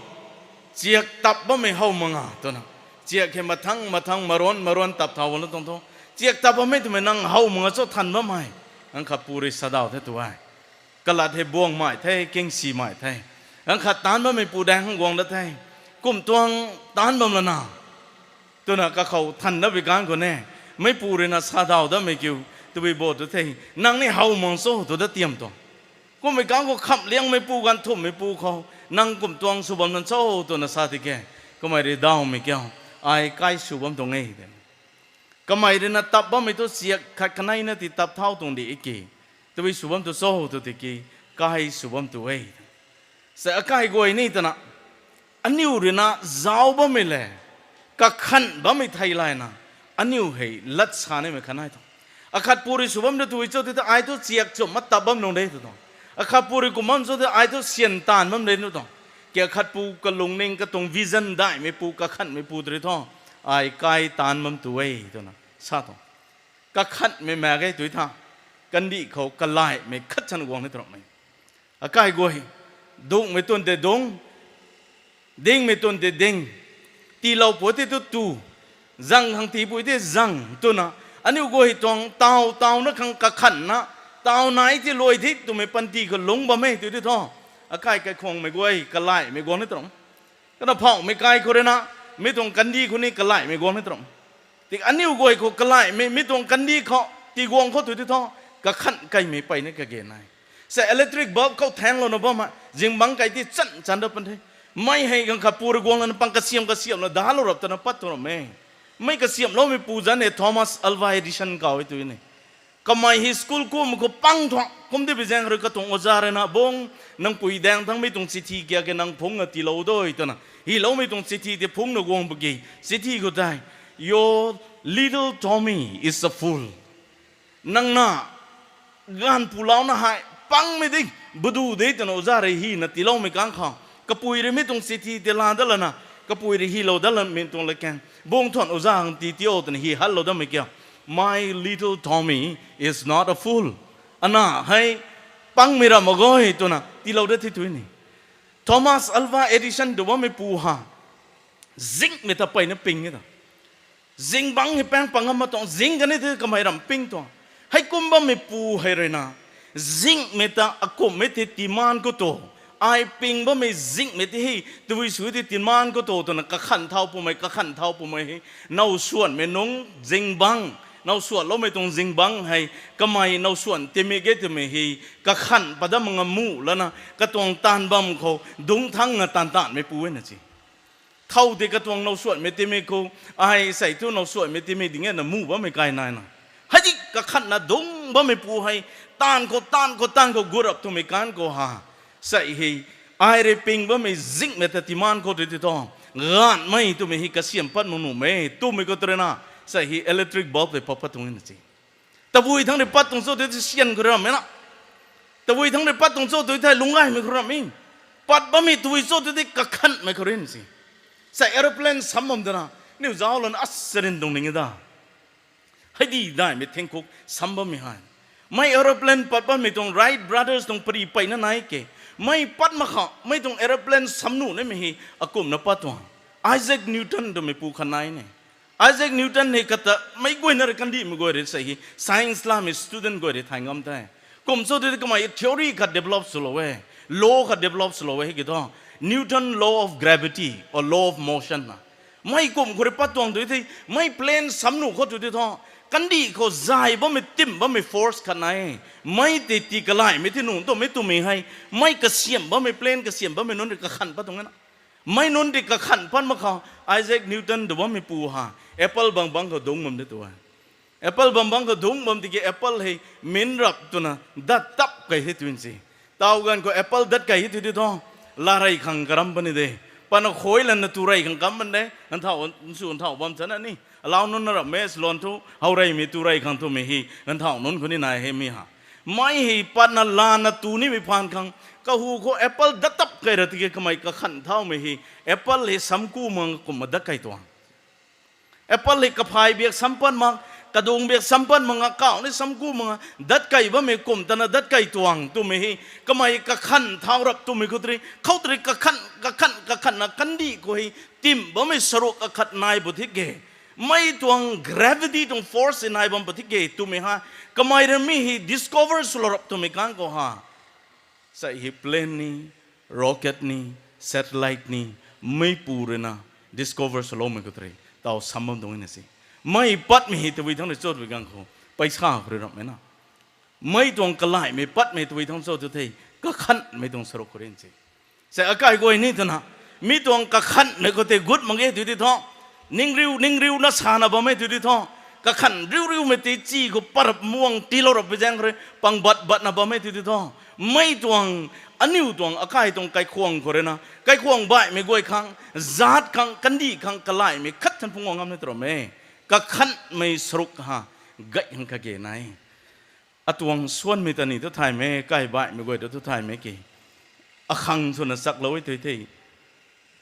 chiak tap bammei how mak nga twna, chiak hei mathang mathang maruan maruan tap thau bam lan tuang thu, chiak tap bammei twmei nang how mak nga cho than bammei, ganv khat pu rui sa daw the tu e. Kalat hei buangmei the, kingsimei the. Ganv khat taanc bammei pu daeng khang guang dat the. Kum tuang taanc bam lana twna kakhou than dat bi ganv khou ne, Meipu rui na sa daw datmei kiu, tabui bo tu the, nang ni how mang cho tu dat tiam tuang. Kummei kang khou khamh liangmeipu, ganv thumhmeipu khou, nang kum tuang sw bam nan cho twna sa tiki, kamei rui dawmei kiu, ai kai sw bam tuang e te. Kamei rui na tap bammei tu chiak khat kanei na ti tap thau tuang di ki, tabui sw bam tu cho tu tiki, kai sw bam tu e. Sa akai guay ni twna, aniu rui na zauc bammei le, kakhanh bammei thei layna, aniu hei lat sa nimei khat nai tuang. Akhatpu rui sw bam de tui cho ti ta ai thu chiak chum ma tap bam nung de tu tuang. Akhatpu rui kum bam cho ti ai thu syan taanv bam de nu tuang. Ki akhatpu kalungning katuang vision daihmeipu, kakhanhmeipu tu rui thu, ai kai taanv bam tu e twna sa tuang. Kakhanhmei mak ge tui tha, kandih khou kalaihmei khat chan guang ni tu ramhmei. Akai guay, dungmei tun tei dung, dingmei tun tei ding, tiilou pui tei tu tu, zang khang tiipui tei zang twna, aniu guay tuang taw tawna khang kakhanhna, taw nai tei luai di twmei panty khou lungc bam e tui ti thu, akai kaikhwangmei guay kalaihmei guang ni tu ram. Kana phauhmei kai khou rui na, mi tuang kandih khou ni kalaihmei guang ni tu ram. Tiki aniu guay khou kalaihmei, mi tuang kandih khou, tiguang khou tui ti thu, kakhanh kaimei peyna kage nai. Sa electric bulb khou thaenglouna bam e, zingbangc kai ti chan chan dat pan the. Mei hei ganv khatpu rui guang lana pang kasiam kasiamna dalou rap twna pat tu ram e. Mei kasiamloumeipu zanc hei Thomas Alva Edison kaw e tui ni. Kamei hei school kum khou pang thuang kum di bi zaeng rui katuang oja rui na bung, nang pui daeng thangmei tuang chithi kiak ke nang phungc na tiilou doi twna, hyloumei tuang chithi tei phungc na guang paki, chithi khou tei, Your little Tommy is a fool. Nang na, gaanv pulouna hei pangmei di, badu de twna oja rui hyna tiiloumei kang khou, kapui rui mi tuang chithi tei laa dat lana, kapui rui hylou dat lamei tuang lakaeng bung thuan oja khang ti ti o twna hy hatlou datmei kiu, My little Tommy is not a fool. Ana hei pangmei ram mak ge twna tiilou dat the tui ni. Thomas Alva Edison tw bammeipu ha, zingmei ta peyna ping e ta. Zingbangc hei paeng pang ngam ma tuang, zing kani the kamei ram ping tuang. Heikum bammeipu hei rui na, zingmei ta akumhmei tei tiimaan khou tu, ai ping bammei zingmei tei hei tabui sw tei tiimaan khou tu twna kakhanh thau pumei, kakhanh thau pumei hei, nowsuanmei nungc zingbangc, nowsuanloumei tuang zingbangc hei, kamei nowsuan timei ge twmei hei, kakhanh pat dat mak nga mu lana, katuang taanv bam khou dungc thangna taanv taanhmeipu e na si. Thow tei katuang nowsuanmei timei khou, ai sei thu nowsuanmei timei ding e na mu bammei kai naina. Hei di kakhanhna dungc bammeipu hei, taanv khou, taanv khou, taanv khou gut rap twmei kang khou ha. Sei hei, ai rui ping bammei zingmei ta tiimaan khou tui ti thu, gaanhmei twmei hei kasiam pat mak nuhmei twmei khou tu rui na, sei hei electric bulb tei pat pat tuang e na si. Tabui thangc rui pat tuang cho tui tei syan khou ramhmei na. Tabui thangc rui pat tuang cho tui thei lungc gaymei khou ramh e. Pat bammei tabui cho tui tei kakhanhmei khou rui na si. Sei aeroplane sam bam dana, niw zauc lana asarin tuang ning e da. Hei di daihmei thingkhuk sam bammei hei. Mei aeroplane pat bammei tuang Wright Brothers tuang pary peyna nai ke. Mei pat mak kha, mei tuang aeroplane sam nuh nimei hei akumhna pat tuang. Isaac Newton twmeipu khat nai ni. Isaac Newton hei kata mei guayna rui kandihmei guay rui sei hei science lamei student guay rui thay ngam the. Kum cho tui tei kamei theory khat develop swlou e, law khat develop swlou e hei ki thu, Newton law of gravity or law of motion na. Mei kum khou rui pat tuang tui thei, mei plane sam nuh khou tui ti thu, kandih khou zay bammei tim bammei force khat nai. Mei tei tii kalaihmei ti nunc twmei twmei hei, mei kasiam bammei plane kasiam bammei nunc rui kakhanh pat tuang e na. Mei nunc tei kakhanh pat mak khou, Isaac Newton tw bammeipu ha, apple bang bang khou dungc bam de tu e. Apple bam bang khou dungc bam tiki apple hei min rap twna dat tap kei the tun si. Taw ganv khou apple dat kei the tui ti thu, larey khang karam puni de. Patna khuay lana turey khang kam pan de. Ganvthau, nsu ganvthau bam chana ni, alau nunc na rap mei salon thu, howreymei turey khang twmei hei ganvthau nunc khou ni nai hei mi ha. Mei hei patna lana tu nimei phaan khang, kahu khou apple dat tap kei ra tiki kamei kakhanh thaumei hei, apple hei sam ku mak nga kumna dat kei tuang. Apple hei kaphay biak sam pat mak, kadung biak sam pat mak nga, kauh ni sam ku mak nga dat kei bammei kum tana dat kei tuang twmei hei, kamei kakhanh thau rap twmei khou tei, khou tei kakhanh, kakhanh, kakhanhna kandih khou hei tim bammei saruk akhat nai bu thi ke. Mei tuang gravity tuang force hei nai bam bu thi ke twmei ha, kamei rui mi hei discover swlou rap twmei kang khou ha. Sei hei plane ni, rocket ni, satellite ni, meipu rui na discover swloumei khou tei, taw sam bam tuang e na si. Mei patmei hei tabui thangc rui cho twpui ganv khou, paisa khou rui ramhmei na. Mei tuang kalaihmei patmei tabui thangc cho tu the, kakhanhmei tuang saruk khou rui se. Sei akai guay ni twna, mi tuang kakhanhmei khou tei gut mak ge tu di tho. Ningriu, ningriuna sana bammei tu di tho. Kakhan riu riumei tei chi khou parap muang tiilou rap pi zaeng khou rui, pang bat batna bammei tu di tho. Mei tuang, aniu tuang, akai tuang kaikhwang khou rui na, kaikhwang baihmei guay khang, zaat khang, kandih khang, kalaihmei khat than phungc guang ngam ni tw ram e. Kakhanhmei saruk ha, gay khang kage nai. Atuang suanmei ta ni tu thaymei, kai baihmei guay ta tu thaymei ki. Akhang swna chaklou e tui the.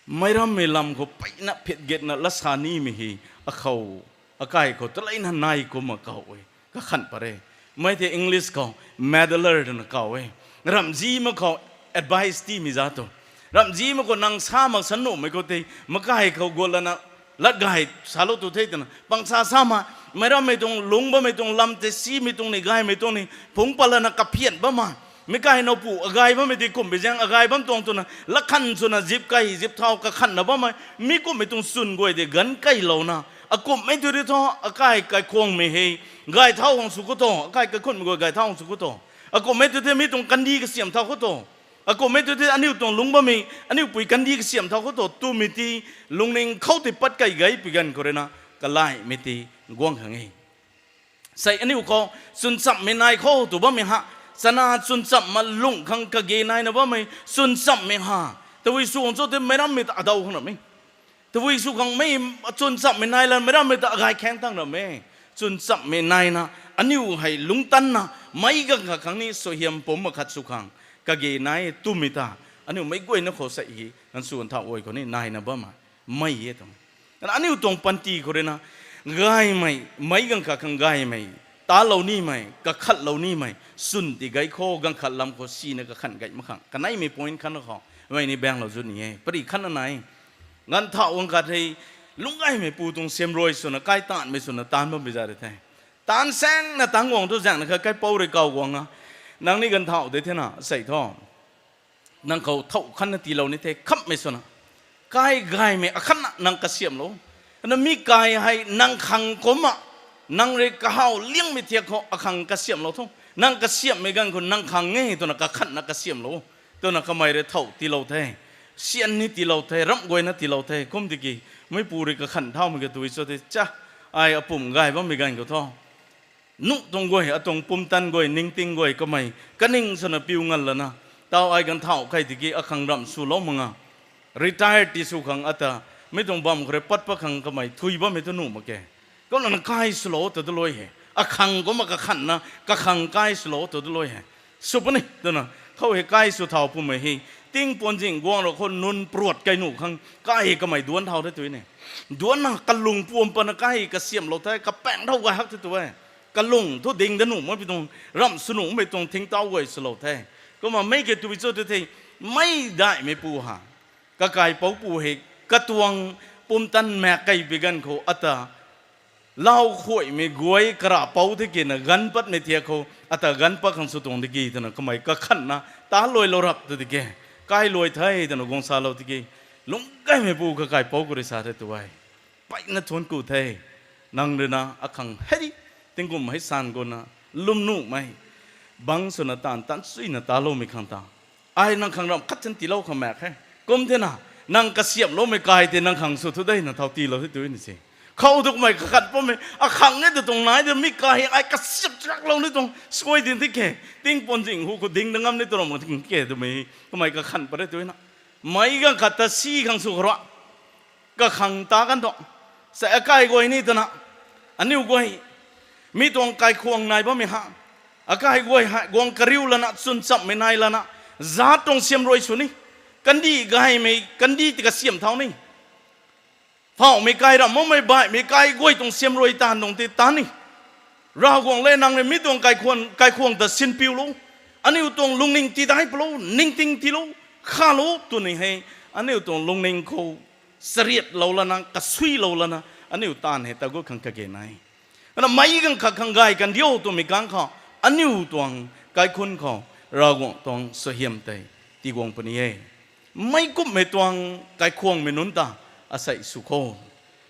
Meic rammei lam khou peyna phit getna lasa nimei hei, akhou, akai khou taleina nai kumna kaw e. Kakhan pat re. Mei the English khou meddler twna kaw e. Ramhzi mak khou advice tiimei za tu. Ramhzi mak khou nang sa mak san nuhmei khou tei, makai khou guat lana, lat gay salou tu the twna. Pangsa sa ma, meic rammei tuang lungc bammei tuang lam tei simei tuang ni gaymei tuang ni, phungc pat lana kaphian bam ma. Meic kai nowpu agay bammei tei kumhbi zaeng agay bam tuang twna, lakhan swna zip kai, zip thau kakhanhna bammei, mi kumhmei tuang chwn guay de ganv kailouna. Akumhmei tu di tho, akai kaikhwangmei hei, gay thau khang sw khou tho, akai kaikhunmei guay gay thau khang sw khou tho. Akumhmei tu the mi tuang kandih kasiam thau khou tho. Akumhmei tu the aniu tuang lungc bammei, aniu pui kandih kasiam thau khou tho, twmei tei lungning khou tei pat kai gay pi ganv khou rui na, kalaihmei tei guang khang e. Sei aniu khou, chwnchamhmei nai khou tw bammei ha, chana chwnchamh ma lungh khang kage naina bammei, chwnchamhmei ha. Tabui sw khang cho tei meic rammei ta adaw khang ram e. Tabui sw khang mei chwnchamhmei nai lan meic rammei ta agay khaeng tang ram e. Chwnchamhmei naina, aniu hei lungctanna, meic ganv khat khang ni suaihiam pumc mak khat sw khang, kage nai twmei ta, aniu meic guayna khou sei hi, nang sw nthau guay khou ni naina bam ma, mei e tuang. Aniu tuang panty khou rui na, gaymei, meic ganv khat khang gaymei, talou nimei, kakhatlou nimei, chwn ti gay khou, ganv khat lam khou sina kakhan gay mak khang. Kaneimei point khatna khou, mei ni baenglou zut ni e. Pari khatna nai. Ganv thau guang khat hei, lungc gaymei pu tuang siamruai swna, kai taanmei swna, taanc bam pi za ri the. Taanc saengna taanc guang thu zaengna kha kaipouc rui kaw guang a. Nang ni ganv thau de thena, sei tho. Nang khou thow khatna tiilou ni the, khamhmei swna. Kai gaymei akhatna nang kasiamhlou. Na mi kai hei nang khang kumna, nang rui kahaw liangmei thiak khou akhang kasiamhlou thu. Nang kasiamhmei ganv khou nang khang e twna kakhanhna kasiamhlou. Twna kamei rui thow tiilou the. Sian ni tiilou the, ramh guayna tiilou the. Kum tiki, meipu rui kakhan thaumei ka tui cho the cha. Ai apumc gay bammei ganv khou tho. Nuh tuang guay, atuang pumtan guay, ningting guay, kamei, kaning swna piu ngal lana. Tau ai ganv thau khay tiki akhang ramh swlou mak nga. Retire ti sw khang ata, mi tuang bam khou rui pat pat khang kamei, thui bammei tu nuh mak ke. Kumna kai swlou ta dalui he. Akhang kumna kakhanhna, kakhang kai swlou ta dalui he. Sw puni, twna, khou hei kai sw thau pumei hei. Tingpuanzing guang rou khou nunc pruat kai nuh khang, kai hei kamei duanc thau the tui ni. Duancna kalung puam pana kai hei kasiamhlou the, kapaeng thau gay hak the tu e. Kalung thu ding da nuh makpui tuang, ramh sw nuh makpui tuang thingtauc guay swlou the. Kumna mei ke tui cho tu the, mei daihmeipu ha. Kakaipouc pu hei, katuang pumtan maek kei pi ganv khou ata, lau khuaimei guay karapouc the kina ganv patmei thiak khou, ata ganv pat khang sw tuang tiki twna kamei kakhanhna, taluailou rap tu tiki, kailuai the twna guang salou tiki, lungc gaymeipu kakaipouc khou rui sa the tu e. Peyna thuanc ku the, nang rui na akhang hei, tingkum hei san guna, lwm nuhmei, bangc swna taanv tan suina taloumei khang ta. Ai nang khang ramh khat chan tiilou khang maek he. Kum thena, nang kasiamhloumei kai tei nang khang sw thu dei na thau tiilou the tu ni se. Khou tu kamei kakhan pammei, akhang e tu tuang nai de mi kai hei ai kasiamh chaklou ni tuang, suai ding the ke, tingpuanzing hu khou ding da ngam ni tu ram mak ding ke twmei, kamei kakhan pat re tu na. Mei ganv khat ta si khang sw khou rui. Kakhang ta kan thu. Sei akai guay ni twna. Aniu guay. Mi tuang kaikhwang nai bammei ha. Akai guay hei guang kariu lana, chwnchamhmei nai lana. Zaat tuang siamruai sw ni. Kandih gaymei, kandih ti kasiamh thau ni. Phauhmei kai ramh makmei baihmei kai guay tuang siamruai taanv tuang ti tan ni. Ravguangc le nang rui mi tuang kaikhwang, kaikhwang ta sinpiulou. Aniu tuang lungning tidai palou, ningting tiilou, khalou twni hei. Aniu tuang lungning khou chariatlou lana, kasuilou lana, aniu taanv hei ta gut khang kage nai. Ana mei ganv khat khang gay kan diu twmei kang khou, aniu tuang kaikhun khou, Ravguangc tuang suaihiam tei, tiguang puni e. Meic kumhmei tuang kaikhwangmei nunc ta, asei sw kho.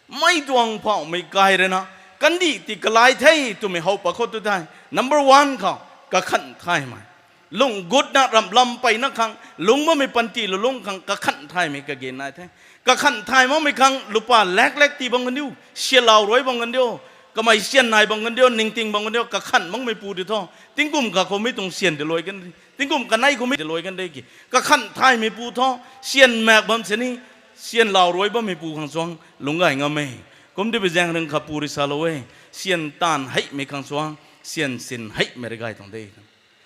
Mei tuang phauhmei kai rui na, Kandih ti kalai the twmei how pat khou tu thei, number one khou, kakhanh thaymei. Lung gutna ramh lam peyna khang, lungc bammei panty lulungc khang kakhanh thaymei kage nai the. Kakhanh thay makmei khang lupa lak lak tii bam kan diu, syan lau ruai bam kan diu, kamei syan nai bam kan diu, ningting bam kan diu, kakhanh makmeipu di thu. Tingkum kha khou mi tuang syan de luai kan, tingkum kanei khou mi de luai kan de ki. Kakhanh thaymeipu thu, syan maek bam sini, syan lau ruai bammeipu khang suang lungc gay ngam e. Kum di bi zaeng rang kha pu rui salou e, syan taanv heimei khang suang, syan sin heimei rui gay tuang de.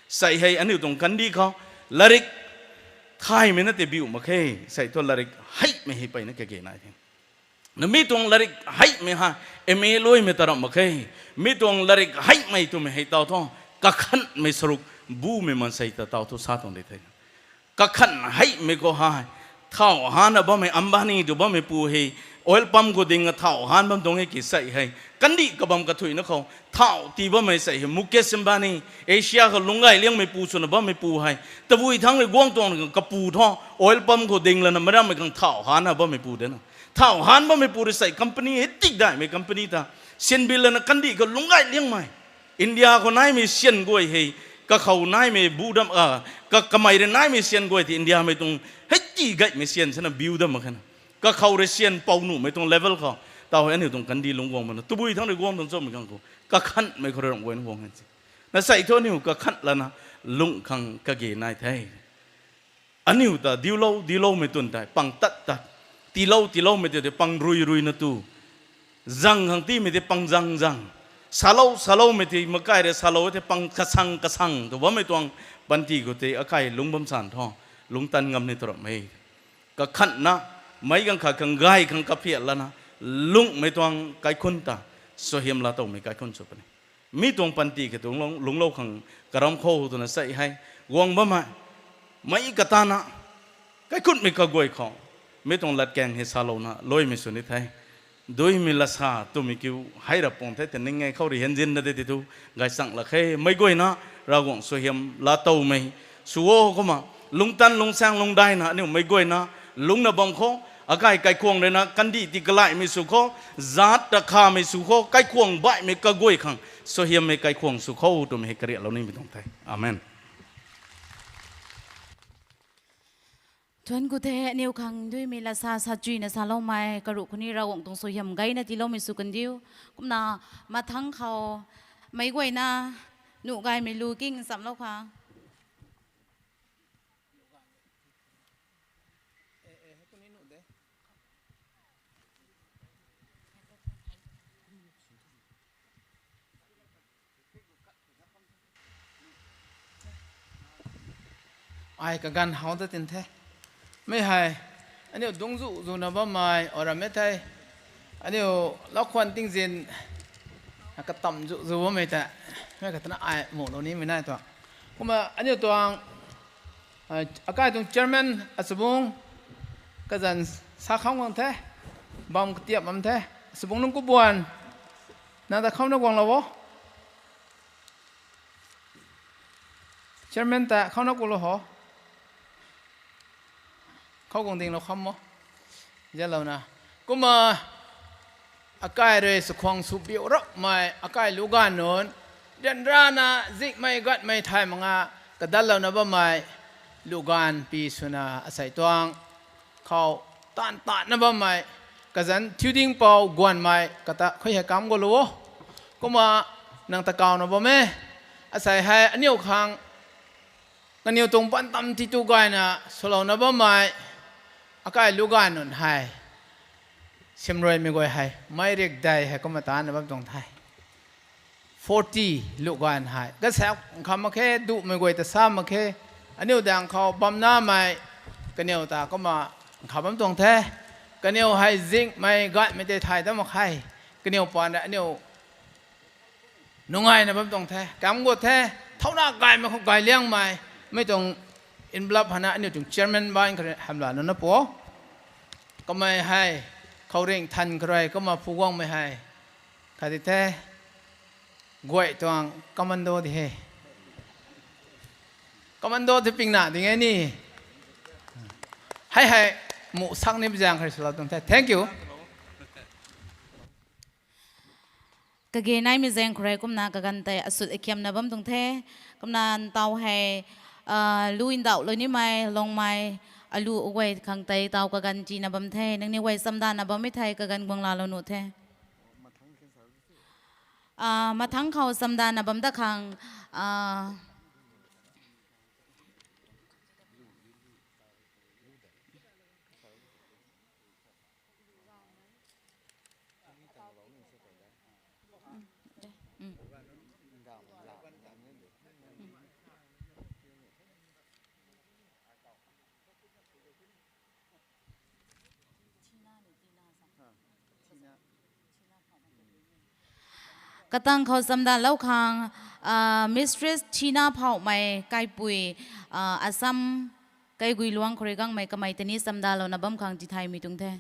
Sei hei aniu tuang kandih khou, larik thaymei na tei biu mak khe, sei thu larik heimei hei peyna kage nai the. Na mi tuang larik heimei ha, M A luaimei ta ramh mak khe. Mi tuang larik heimei twmei hei taw thu, kakhanhmei saruk bumei maansei ta taw thu sa tuang de the. Kakhanh heimei khou hei, thau hanna bammei Ambani tu bammeipu hei, oil pump khou ding a thau han bam tuang e ki sei hei. Kandih kabam kathuicna khou, thau tii bammei sei hei, Mukesh Ambani, Asia khou lungc gay liangmeipu swna bammeipu hei. Tabui thangc rui guang tuang kapu thu, oil pump khou ding lana mei rammei khang thau hanna bammeipu de na. Thau han bammeipu rui sei company hei tik daihmei company ta. Syan bi lana kandih khou lungc gay liangmei. India khou naimei syan guay hei, kakhou naimei bu dam, a, ka, kamei rui naimei syan guay tei Indiamei tuang hei ti gaymei syan sana biu dam mak khe na. Kakhou rui syan pou nuhmei tuang level khou, taw hei aniu tuang kandih lungc guang mana. Tabui thangc rui guang tuang chamei khang khou, kakhanhmei khou rui ramh guayna guang hen si. Na sei thu aniu kakhanh lana, lungh khang kage nai the. Aniu ta diulou, diuloumei twn tei, pang tat tat. Tiilou, tiiloumei tei, pang rui ruina tu. Zang khang tiimei tei, pang zang zang. Salou, saloumei tei, makai rui salou tei, pang kasang kasang tu bammei tuang panty khou tei, akai lungc bam san thu, lungc tan ngam ni tu ramh e. Kakhanhna, meic ganv khat khang gay khang kaphiat lana, lunghmei tuang kaikhunc ta, suaihiam laa towmei kaikhunc sw puni. Mi tuang panty khe tuang lung, lungclou khang karam khou twna sei hei, guang bammei, meic katana, kaikhunhmei kaguay khou, mi tuang latkaeng hei salouna, luaimei sw ni the. Duimei lasa twmei kiu hei rap pung the, tei ning e khou rui henzinna de ti thu, gaychang lak khe, meic guayna, Ravguangc suaihiam laa towmei, sw o kumna, lungtan lungsaeng lungdaina, aniu meic guayna, lungcna bam khou, akai kaikhwang ruina, kandih ti kalaihmei sw khou, zaat ta khamei sw khou, kaikhwang baihmei kaguay khang, suaihiammei kaikhwang sw khou twmei hei kariaklou nimei tuang the. Amen. Thuanc ku the, aniu khang duimei lasa sa chuyna saloumei, karuh khou ni Ravguangc tuang suaihiam gayna tiiloumei sw kandiu. Kumna, mathangc khou, meic guayna, nuh gaymei lu king nchamlou kha. Ai kaganv how ta tin the. Mi hei, aniu dungc zu zuna bammei, oram e the. Aniu laukhwan tingzin, katam zu zu bammei tei. Mi katana ai muhlou nimei nai tuang. Kumna aniu tuang, akai tuang chairman asabung, kazanc sa kham guang the, bam katiap bam the, asabung nunc kubuan, nang ta khouna guanglou o. Chairman ta khouna kulou ho. Khou guang dinglou kham o. Zalouna. Kumna akai rui sakhwang sw biu rapmei, akai lu ganv nunc, ryanrana zikmei gatmei thay mak nga, kadatlouna bammei, lu ganv pi swna asei tuang khou, taanv taanna bammei, kazanc thiu ding pou guanmei, kata khui hei kam gulou o. Kumna nang ta kawna bam e, asei hei aniu khang, kaniw tuang pantam titu gayna swlouna bammei, akai lu ganv nunc hei, simruaimei guay hei, meic riakdei hei kumna taanna bam tuang the. Forty lu ganv hei, kasaekc kham mak khe, duhmei guay ta sa mak khe, aniu daeng khou bamnamei, kaniw ta kumna, nkha bam tuang the, kaniw hei zikmei gatmei tei thay ta mak khe, kaniw paan rui aniu nungaina bam tuang the, kam gut the, thauna gaymei khou gay liangmei, mei tuang envelope hana aniu tuang chairman ban kha rui hamhla nunc na pu o. Kamei hei, khouringh than kha rui kumna phu guangmei hei, khatdi the, guay tuang commando di he. Commando ti pingna ding e ni. Hei hei, muh sak ni bi zaeng kha rui salou tuang the. Thank you. Kage naimei zaeng khou rui kumna kaganv tei asut akiamna bam tuang the. Kumna ntaw hei, ah, lu ndauhlou nimei, lungmei, alu guay khang tei taw kaganv tina bam the. Nangniw guay chamdana bammei thei kaganv guang laalou nuh the. Ah, mathangc khou chamdana bam dat khang, ah, Katang khou chamdanlou khang, ah, Mistress Thina Phouhmei kaipui, ah, Assam Kaiguiluang khou rui gangmei kamei tei ni chamdalouna bam khang tithaymei tuang the.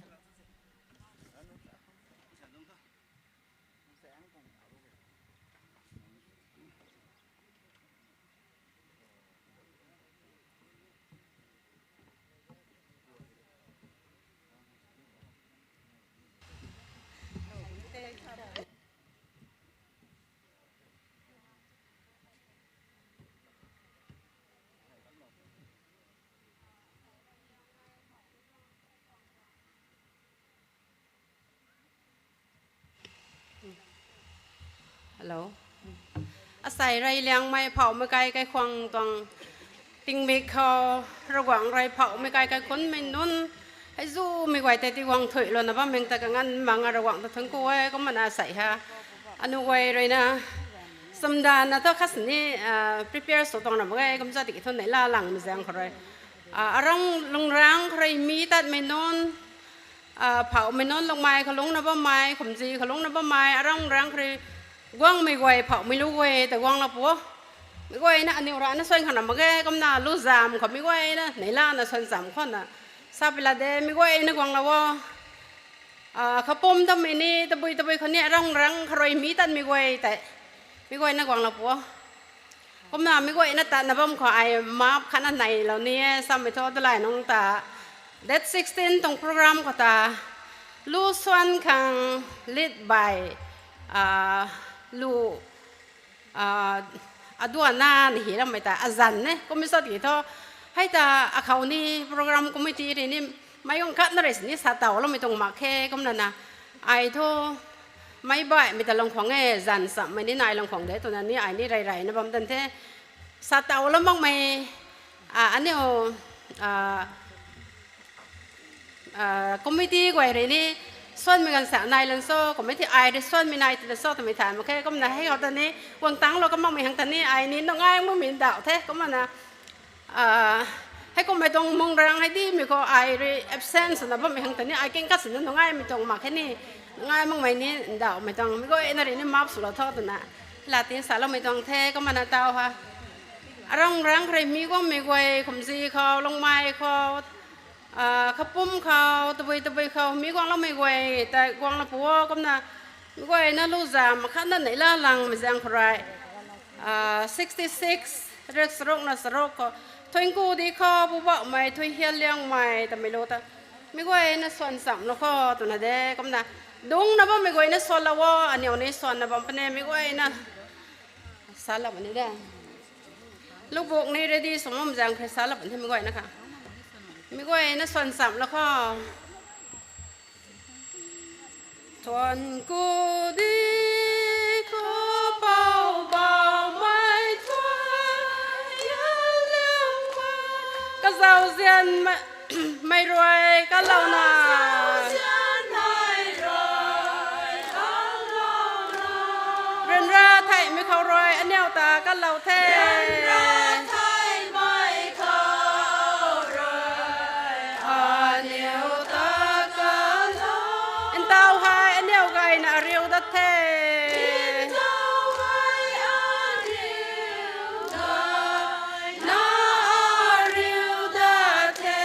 Hello. Asei rey liangmei phouhmei kai kaikhwang tuang tingmik khou Ravguangc rui phouhmei kai kaikhunmei nunc hei zumei guay tei tiguang thuilouna bammei ta kanganv mang a Ravguangc ta thuanc ku e. Kumna asei ha aniu guay ruina chamdana thu khat sini, ah, prepare sw tuang ra mak e. Kumna tiki thu neihla langmei zaeng khou rui, ah, arang lungrang khou rui mi tatmei nunc, ah, phouhmei nunc lungmei khou lungcna bammei, khumzi khou lungcna bammei, arang rang khou rui guangmei guay, phouhmei lu guay ta guanglou pu o. Mi guayna aniu rana suan khang ra mak ge. Kumna lu zam khou mi guayna neihlana suan zam khou na sa pila de, mi guayna guanglou o. Ah, khapum tamei ni tabui tabui khou ni arang rang khou rui mi tatmei guay tei mi guayna guanglou pu o. Kumna mi guayna tatna bam khou ai map khatna neilou ni e samei thu talai nungc ta date sixteen tuang program khou ta lu suan khang lead by, ah, lu, ah, aduana ni hi ramei ta azan e. Kumna sa tiki thu hei ta akhou ni program committee rui ni meic guang khatna rui sini sa tawloumei tuang mak khe. Kumna na ai thu meic baihmei ta lungkhwang e, zan chammei ni nai lungkhwang de twna ni ai ni rey reyna bam dan the. Sa tawlou makmei, ah, aniu, ah, ah, committee guay rui ni suanmei ganv sa nai lan so, committee ai rui suanmei nai ti lan so twmei thay mak khe. Kumna hei khou ta ni guang tanglou ka makmei hang ta ni ai ni nungai makmei ndauh the. Kumna, ah, hei kummei tuang mung rang hei dimei khou ai rui absent swna bammei hang ta ni ai king khat swna nungaimei tuang mak khe ni, nungai makmei ni ndauhmei tuang mi guayna rui ni map swlou tho twna la tin saloumei tuang the. Kumna taw ha arang rang khou rui mi guangmei guay khumzi khou, lungmei khou, ah, khapum khou, tabui tabui khou mi guangloumei guay ta guanglou pu o. Kumna mi guayna lu zam khatna neihla langmei zaeng khou rui, ah, sixty six, rik charukna charuk khou Thuanku di khou Pubauhmei Thuihianliangmei tamei lu ta mi guayna suan chamlou kho twna de. Kumna dungcna bammei guayna suanlou o, aniu ni suanna bam puni mi guayna salou puni de. Lubuk ni ready sw bam zaeng khou salou puni the mi guayna kha. Mi guayna suan chamlou kho. Thuanku di khou Pubauhmei Thuihianliangmei, kazauzian mei, mei rui kalouna, ryanra theihmei khou rui aniu ta kalou the. Aniu ta kalou. Ntaw hei aniu gayna ariu dat the. Ntaw hei aniu gayna ariu dat the.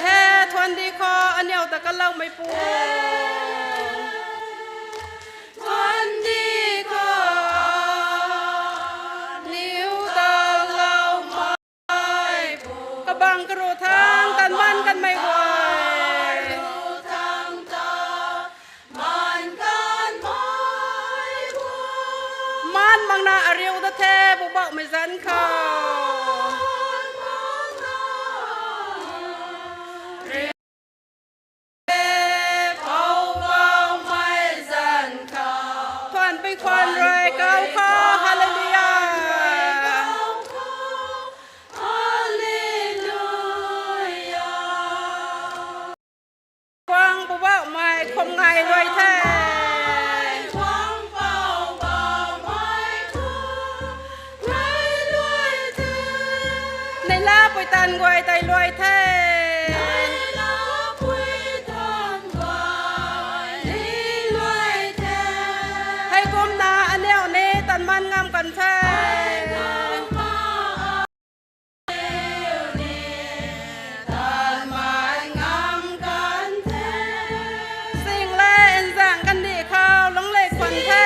He thuan di khou aniu ta kaloumeipu. Thuan di khou aniu ta kaloumeipu. Kabang karu thangc tan man kanmei guay. Karu thangc tan man kanmei Zanc khou. Thuanpui khwan rui kau khou, Hallelujah. Guang Poubauhmei khum ngai luai the. Neihla pui tan guay tei luai the. Heikumna aniu ni tan man ngam kan the. Sing le nzang kandih khou lungc le khwan the.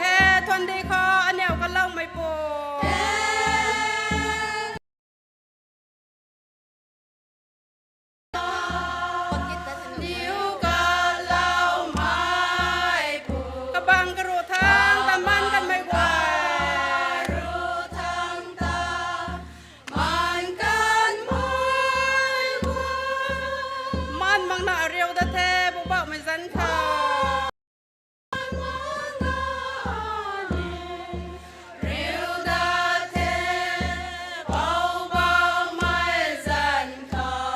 He thuandih khou aniu kaloumeipu. Kabang karuh thangc ta man kanmei guay. Man makna ariu dat the, Poubauhmei zanc khou.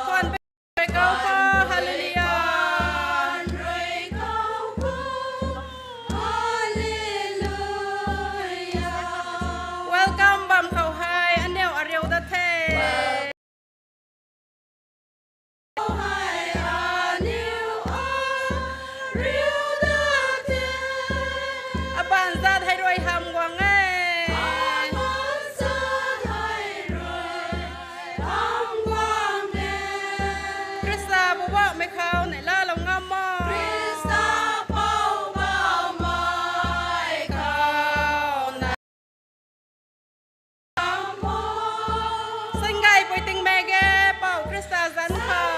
Thuanpui khwan rui kau khou, Hallelujah. Welcome bam khou hei aniu ariu dat the. Abaanc zat hei rui hamh guang e. Khrista Poubauhmei khou neihlalou ngam o. Sangaypui tingmei ge, Pou Khrista zanc khou.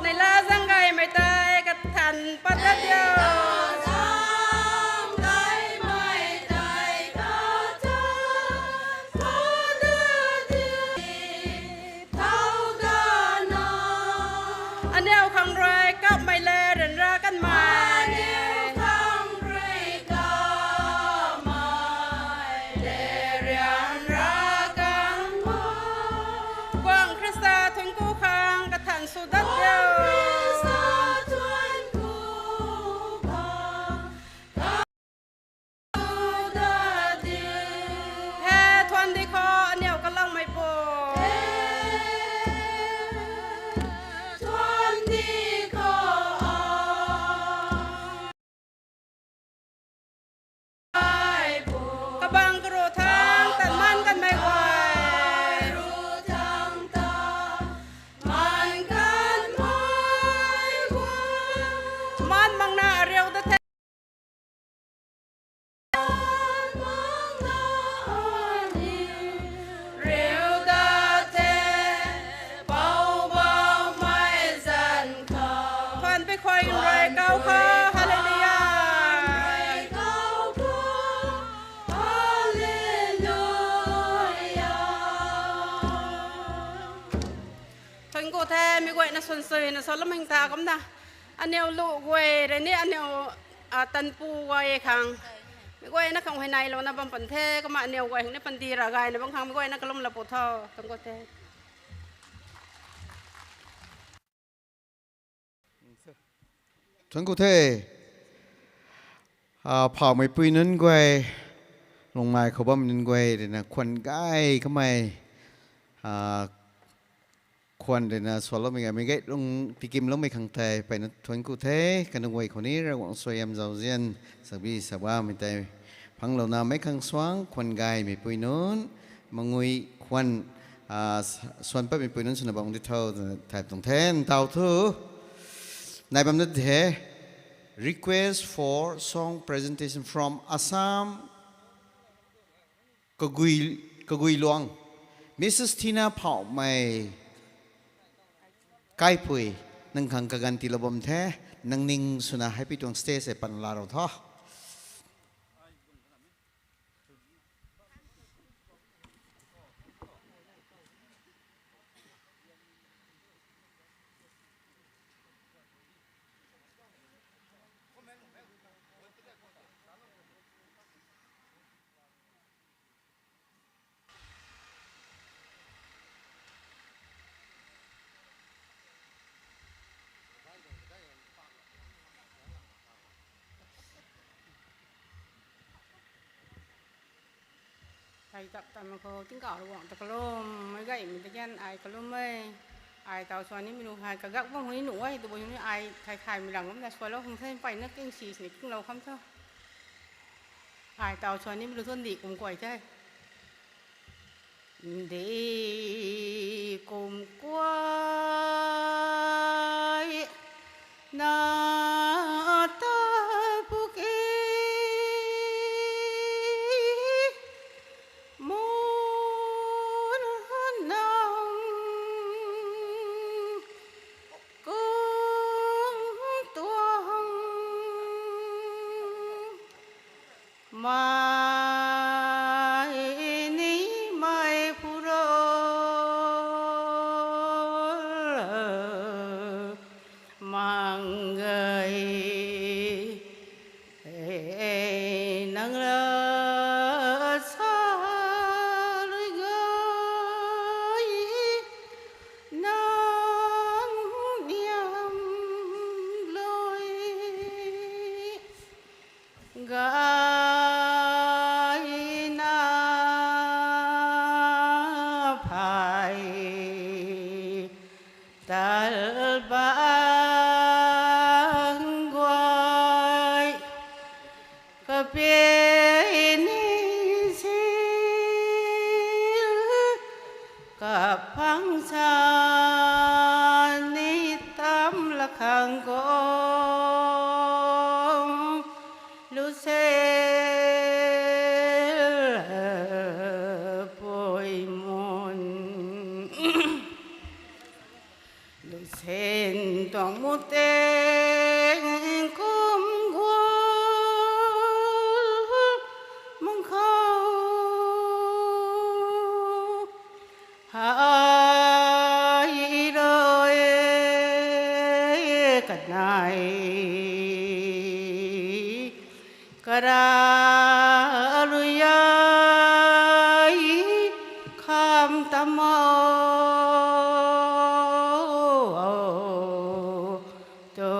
Neihla zaeng gaymei tei kathan pat dat diu. Aniu khang rui kapmei le ryanra kanmei. Guangc Khrista thuancku khang kathan sw dat diu. He thuandih khou aniu kaloumeipu. Kabang karuh thangc tat man kanmei guay. Man makna ariu dat the. Thuanpui khwan rui kau khou, Hallelujah. Thuancku the, mi guayna suansuina saloumei ta kumna. Aniu lu guay rui ni aniu, a, tanpu guay khang. Mi guayna khang huayneylouna bam pan the, kumna aniu guay khang ni panty ra gayna bam khang mi guayna kalumlou pu tho, thuancku the. Thuancku the. A, phaumeipui nunc guay, lungmei khou bammei nunc guay ruina khwan gay kamei, a, khwan ruina suanloumei gaymei gay lung tikimloumei khang tei mpeyna thuancku the, kaniw guay khou ni Ravguangc suaihiam zauzian, sabi sabamei tei phanglouna meic khang suang khwan gaymeipui nunc, mangui khwan, a, suan patmeipui nunc swna bam di tho, twna thay tuang the, ntau thu. Nai bam na the, request for song presentation from Assam. Kagui, Kagui Luang, Mrs Thina Phaumei, Kaipui, nang khang kaganv tiilou bam the, nang ning swna hei pi tuang stage hei pan laa rou tho. Ai tak tan khou tingkauh Ravguangc ta kalum, mei gaymei ta gan ai kalum e. Ai taw swan nimei lu hei kagak bam hei nuh e, tabui hei ai thay thaymei lang kumna swalou hung the, mpeyna king si sini kinglou kham tho. Ai taw swan nimei lu thu ndih kum kuay the. Ndih kum kuay na ta puk e, mun nang kung tuang mai ni mai phu ro mang gay. Nang la sa lui gay, nang niam lui gay na phey tal bang guay. Kapy ni si kapang sa ni tam la khang kong lu se pui mun. Lu sen tuang mu teng kum gual mang khou hei rui kanei kara rui ai kham tam o tu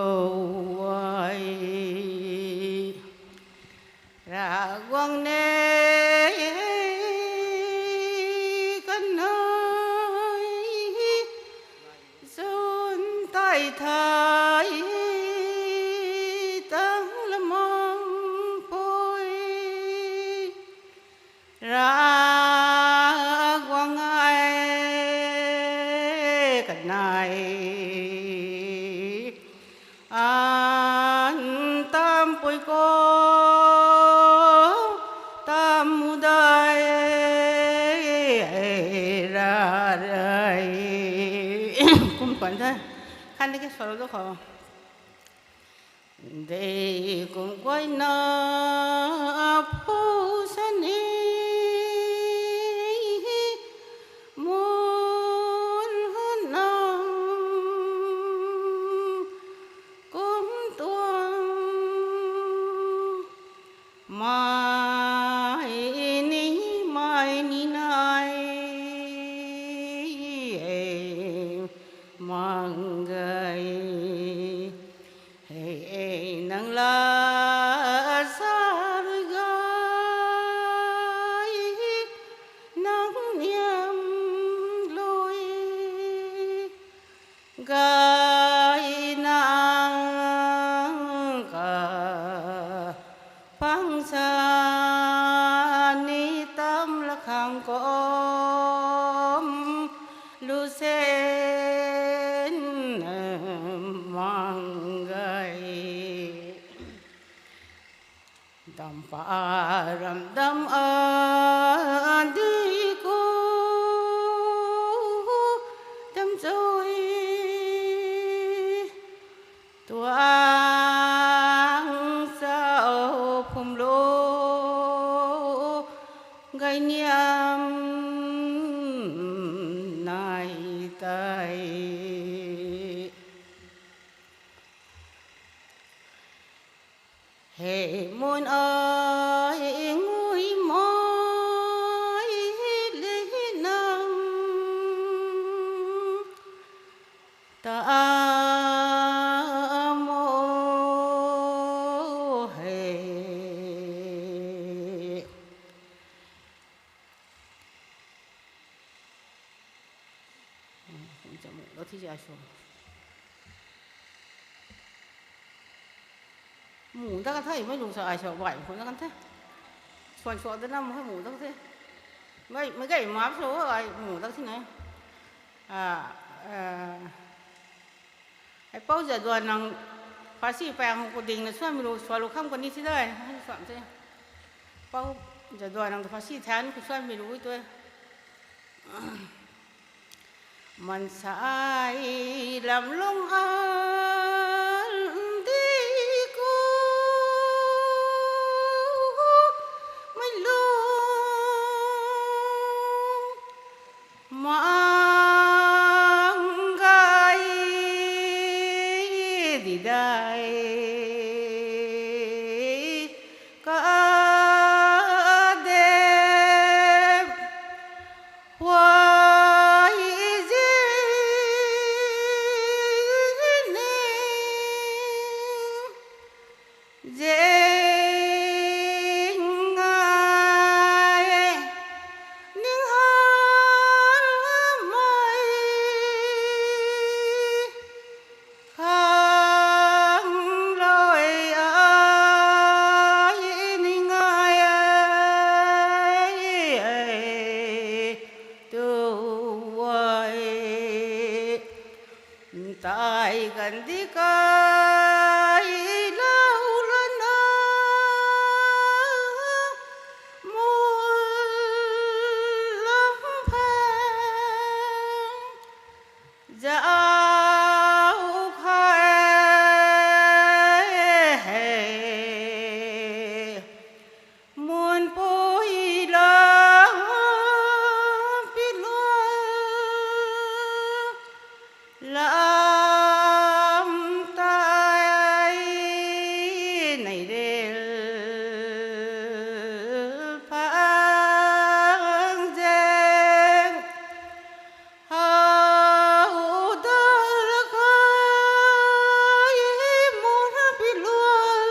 ai. Ravguangc ne kanei zun tei thei tang lamang pui. Ravguangc ai kanei an tam pui ko tam mu dai ra rei. Kum kuan the. Khan de ke solo do khou. Dei kum guay na phu sani mun nang kum tuang mai ni mai ni nai mang gay. Hei nang la sa rui gay nang niam lui gay nang kapang sa ni tam la khang kum lu sen mang gay. Dam pa ram dam a Tuang chau phumlu gay niam nai tei. Hei mun ai ngui mai le nang ta mo hei. Mu da kan the, mei lu sa ai sa bai khun da kan the. Suan suan da na mu hei mu da kan the. Mei, mei gay map sa ai mu da kan the na. A, a, Hei pou Jadonang phasi pang khou ding na suanmei lu, suan lu kham kani si dai, hei suan se. Pou Jadonang ta phasi than khou suanmei lu tue. Mansei lam lung an di ku mei lung mang gay di dai. Ka dep huai zi ni zing ai ning han mai khang loi ai ning ai tu ai. Ntai kan di kai lau lana mun lam phang zau khai hei. Mun pui lam pi luan lam tai nei rel phang zeng. Hau dal khai mun pi luan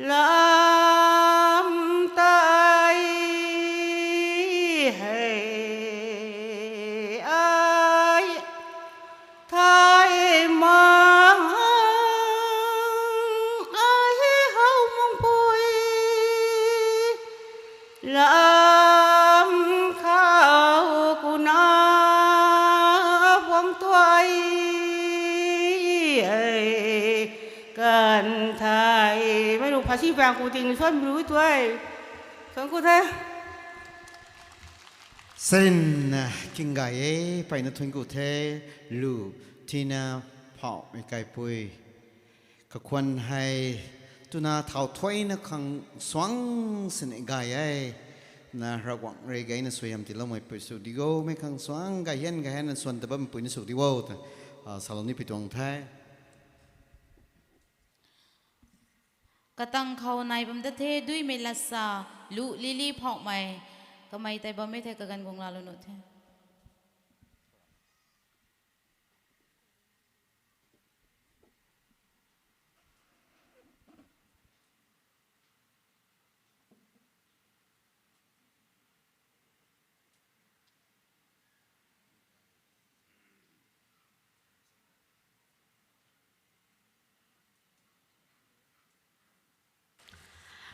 lam tai hei ai. Thai mang ai hau mung pui lam khou kuna buang tuai kan thai. Mei lu phasi bang ku ting suan lu tuai. Suan ku the. Sarin, king gay e, peyna thuan ku the, lu, thina, phau, mei kaipui. Kakhwan hei, tuna thau thuayna khang suang sini gay e. Na Ravguangc rui gayna suaihiam tiiloumei pui sw di o, mei khang suang gay hian, gay hian na suan ta bammei pui na sw di o, ta, a, salou ni pi tuang the. Katang khou nai bam da the, duimei latsa, lu lili phoumei, kamei tei bammei thei kaganv guang laalou nuh the.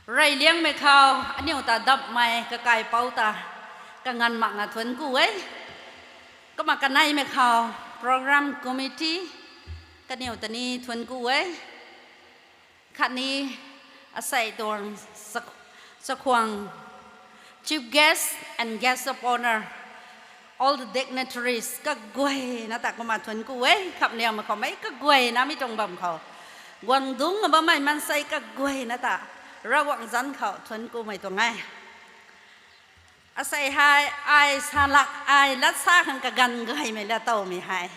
Reyliangmei khou, aniu ta dammei kakaipouc ta, kanganv mak nga thuanc ku e. Kumna kaneimei khou, program committee, kaniw ta ni thuanc ku e. Khatni, asei tuang sak-, chakhwang, chief guest and guest of honour, All the dignitaries kaguayna ta kumna thuanc ku e, khamliangmei khou mei kaguayna mi tuang bam khou guang dungc bammei maansei kaguayna ta Ravguangc zanc khou thuanc kumei tuang e. Asei hei ai salak ai lat sa khang kaganv gaymei lat towmei hei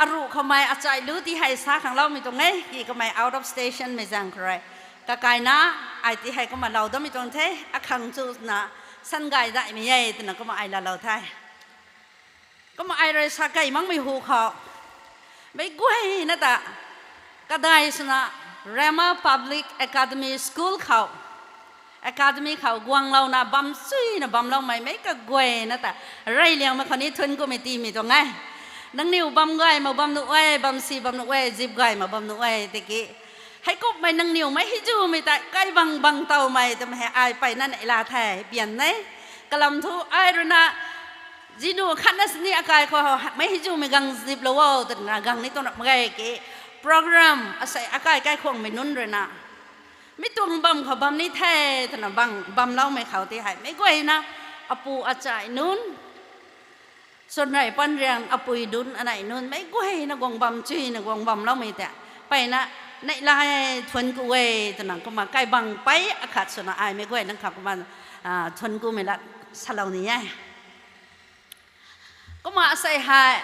aruh khoumei achai lu ti hei sa khang loumei tuang e, ki kamei out of stationmei zaeng khou rui kakaina ai ti hei kumna lou dammei tuang the, akhang chuna sangay daihmei e twna kumna ai laalou the. Kumna ai rui sa key makmei hu khou meic guayna ta kadai swna Rhema Public Academy School khou, academy khou guanglouna bam chuyna bamloumei meic kaguayna ta reyliangmei khou ni thuanc kumei tiimei tuang e. Nangniw bam gay mak bam nuh e, bam si bam nuh e, zip gay mak bam nuh e tiki, heikumhmei nangniw mei hei zumei tei kaibang bang towmei twmei hei ai mpeyna neihla the, pian e. Kalam thu ai ruina zinu khatna sini akai khou mei hei zumei gang ziplou o twna gang ni tuang rap mak ge ki, program asei akai kaikhwangmei nunc ruina mi tuang bam khou bam ni the twna bam bamloumei khou ti hei meic guayna apu achai nunc, chwnrei panriang apui nunc, anei nunc meic guayna guang bam chuyna guang bamloumei tei mpeyna neihla e, thuanc ku e twna kumna kaibang mpey akhat swna ai meic guayna khou kumna thuanc kumei lat salou ni e. Kumna asei hei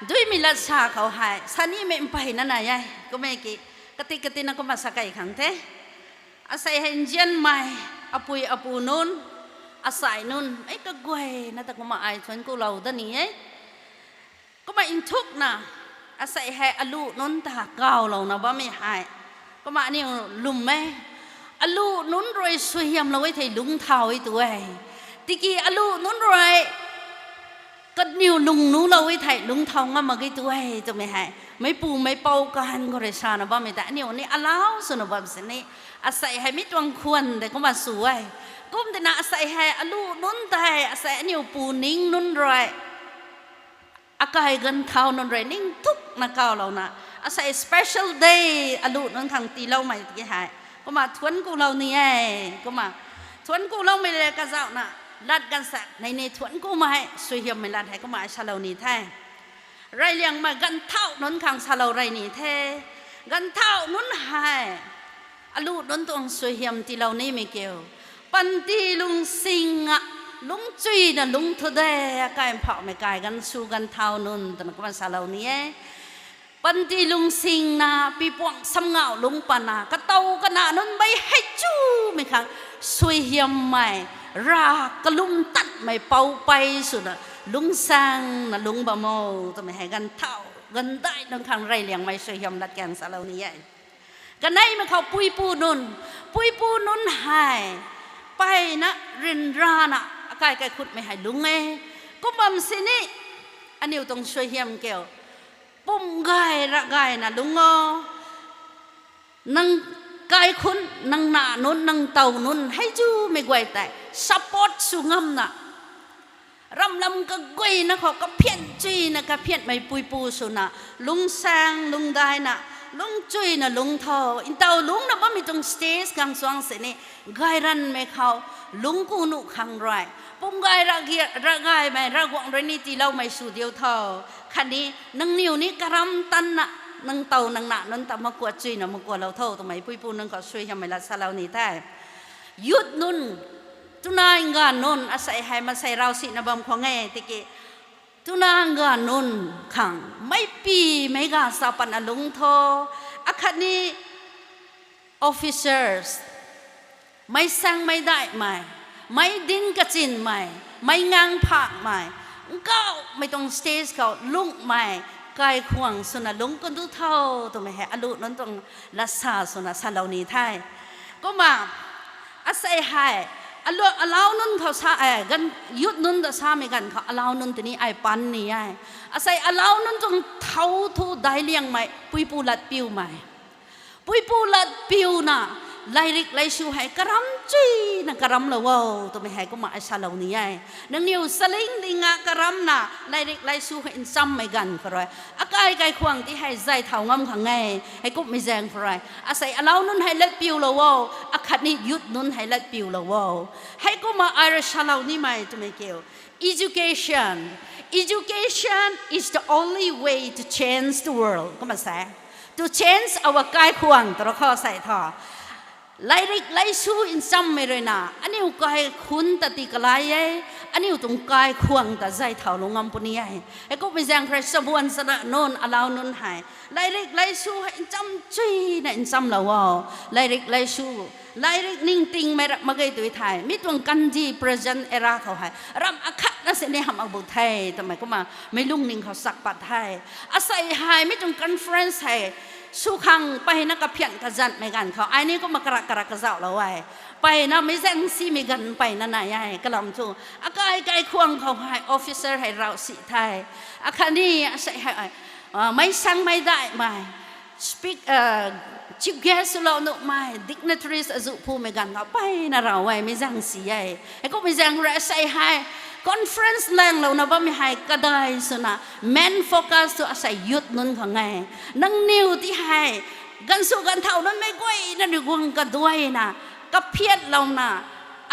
duimei lat sa khou hei sa nimei mpeyna nai e, kum e ki, kati katina kumna sa key khang the. Asei hei nzianmei apui apu nunc, asei nunc meic kaguayna ta kumna ai thuanc kulou dat ni e. Kumna nthukna asei hei aluh nunc ta kawlouna bammei hei kumna aniw lwm e. Aluh nunc rui suaihiamlou e thei lungcthau e tu e. Tiki aluh nunc rui kaniw lungnuhlou e thei lungcthau ngam mak ge tu e twmei hei meicpu meicpou kahan khou rui sana bammei tei aniw ni alau swna bam sini, asei hei mi tuang khwan de kumna sw e. Kum tina asei hei aluh nunc tei asei aniw pu ning nunc rui, akai ganvthau nunc rui ningthukna kawlouna asei special day aluh nunc khang tiiloumei tiki hei kumna thuanc kulou ni e. Kumna thuanc kuloumei le kazauhna lat ganvsaekc nei ni thuanc kumei suaihiammei lat hei kumna ai salou ni the. Reyliangmei ganvthauh nunc khang salou rey ni the. Ganvthauh nunc hei aluh nunc tuang suaihiam tiilou nimei kiu, panty lungsing a lungcchuina lungc thu de, akai mphauhmei kai ganv sw ganvthauh nunc twna kumna salou ni e. Panty lungsingna pipuang samngauh lungc pana katow kana nunc mei hei chumei khang suaihiammei, rav kalum tatmei poupei swna lungcsaengna lungc bam o twmei hei ganvthauh ganvdaih nunc khang reyliangmei suaihiam latkaeng salou ni e. Kaneimei khou puipu nunc, puipu nunc hei mpeyna ryanrana akai kaikhutmei hei lungc e. Kum bam sini aniw tuang suaihiam kiu, pum gay ra gayna lungc o. Nang kaikhun, nang na nunc, nang tow nunc hei zumei guay tei support sw ngamna, ramlam kaguayna khou kaphian chuyna kaphianmei puipu swna lungcsaeng lungcdaihna lungcchuina lungc tho. Ntaw lungcna bammei tuang stage khang suang sini gayranmei khou lungc ku nuh khang rui pum gay ra gaymei Ravguangc rui ni tiiloumei sw diu tho. Khatni nangniw ni karam tanna nang tow nang na nunc ta makuat chuyna makuatlou tho twmei puipu nunc khou suaihiammei lat salou ni the. Youth nunc, tuna nganv nunc asei hei maansei rav sina bam khwang e tiki, tuna nganv nunc khang meicpimei ga sa patna lungc tho. Akhatni officers, meic saengmei daihmei, meic dinc kachinmei, meic ngang phakmei, nkauhmei tuang stage khou lungcmei kaikhwang swna lungc kan du tho twmei hei aluh nunc tuang latsa swna salou ni the. Kumna asei hei alau nunc khou sa, youth nunc ta samei ganv khou alau nunc tini ai pan ni e. Asei alau nunc tuang thau thu daic liangmei puipu latpiumei, puipu latpiuna, lairik laisu hei karam chuyna karamlou o twmei hei kumna ai salou ni e. Nangniw saling dinga karamna lairik laisu hei nchammei ganv khou rui akai kaikhwang ti hei zay thau ngam khang e. Heikumhmei zaeng khou rui asei alau nunc hei latpiulou o, akhatni youth nunc hei latpiulou o. Heikumna ai rui salou nimei twmei kiu, Education. Education is the only way to change the world. Kumna sa e. To change our kaikhwang tw ra khou sei tho. Lairik laisu nchammei ruina, aniu kaikhun ta tii kalai e, aniu tuang kaikhwang ta zay thau lungc ngam puni e. Heikumhmei zaeng khou rui sabuan sana nunc, alau nunc hei. Lairik laisu hei ncham chuyna nchamlou o. Lairik laisu. Lairik ningtingmei rap mak ge tw thei. Mi tuang kandih present era khou hei. Ram akhatna sini hamh mak bu the, twmei kumna meic lungning khou sak pat the. Asei hei, mi tuang conference hei. Sw khang peyna kaphian kazanmei ganv khou. Ai ni kumna karak karak kazauhlou e. Peyna meic zaeng simei ganv peyna nai e, kalam thu. Akai kaikhwang khou hei, officer hei rau si the. Akhatni asei hei, ah, meic sangmei daihmei. Speak, uh, chief guest swlou nuhmei, dignitaries azuh phumei ganv khou peyna rau e, meic zaeng si e. Heikumhmei zaeng rui asei hei, conference langlouna bammei hei kadai swna, main focus thu asei youth nunc khang e. Nangniw ti hei, ganvsw ganvthau nunc mei guayna ni guang kaduaina, kaphiatlouna,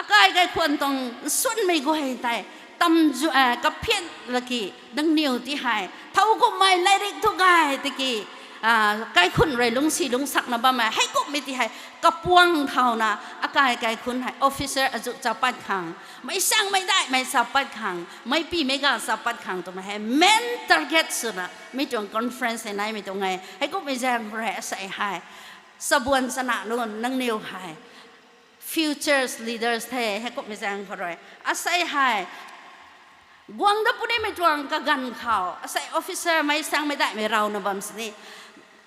akai kaikhwang tuang nsunmei guay tei, tam zu, eh, kaphiat laki, nangniw ti hei, thowkumhmei lairik thu gay tiki, ah, kaikhun rui lungcsi lungcsakna bammei, heikumhmei ti hei, kapuang thauna, akai kaikhun hei, officer azuh chapat khang, meic sangmei daihmei chapat khang, meicpimei ga chapat khang twmei hei, main target swna, mi tuang conference hei naimei tuang e, heikumhmei zaeng khou rui asei hei, sabuan sana nunc nangniw hei, futures leaders the, heikumhmei zaeng khou rui. Asei hei, guang dat punimei tuang kaganv khou, asei officer meic sangmei daihmei rauna bam sini.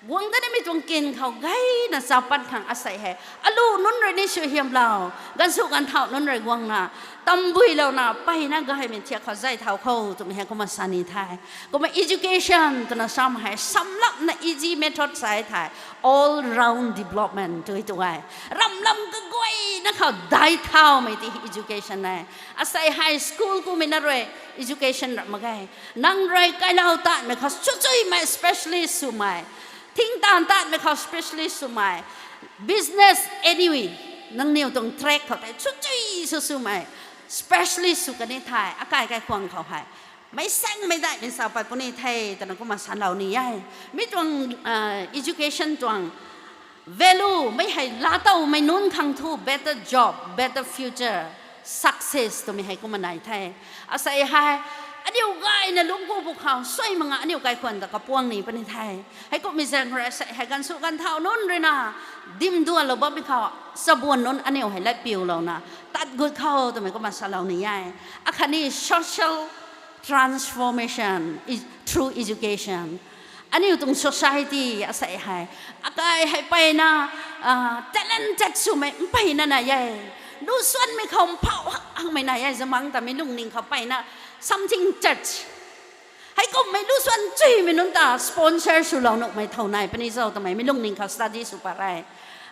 Guang dat nimei tuang kin khou gayna chapat khang asei hei. Alu nunc rui ni suaihiamlou, ganvsw ganvthau nunc rui guangna, tambuilouna, peyna gaymei thiak khou zay thau khou, twmei hei kumna sa ni the. Kumna education twna sam hei, samlapna easy method sa the. All round development tw tu e. Ramlam kaguayna khou dai thaumei ti education e. Asei hei school kumei na rui education rap mak ge. Nang rui kailau tatmei khou chuchuimei specialist swmei. Thingtaanv tatmei khou specialist swmei. Business anyway. Nangniw tuang track khou tei chuchui sw swmei. Specialist sw kani the. Akai kaikhwang khou hei. Meic sangmei daihmei sa pat puni the, twna kumna salou ni e. Mi tuang, ah, education tuang value, mei hei laatowmei nunc khang thu better job, better future, success twmei hei kumna nai the. Asei hei, aniu gayna lungc ku bu khou, suai manga aniu kaikhwang ta kapuang ni puni the. Heikumhmei zaeng rui asei hei ganvsw ganvthau nunc ruina, dimduanlou bammei khou, sabuan nunc aniu hei latpiulouna, tat gut khou twmei kumna salou ni e. Akhatni social transformation is through education. Aniu tuang society asei hei, akai hei peyna, ah, talented swmei mpeyna nai e. Lu suanmei khou mphau hak hangmei nai e, zamang ta mi lungning khou peyna something church. Heikumhmei lu suan chuimei nunc ta sponsor swlou nuhmei thow nai puni zau twmei mi lungning khou study sw pat re.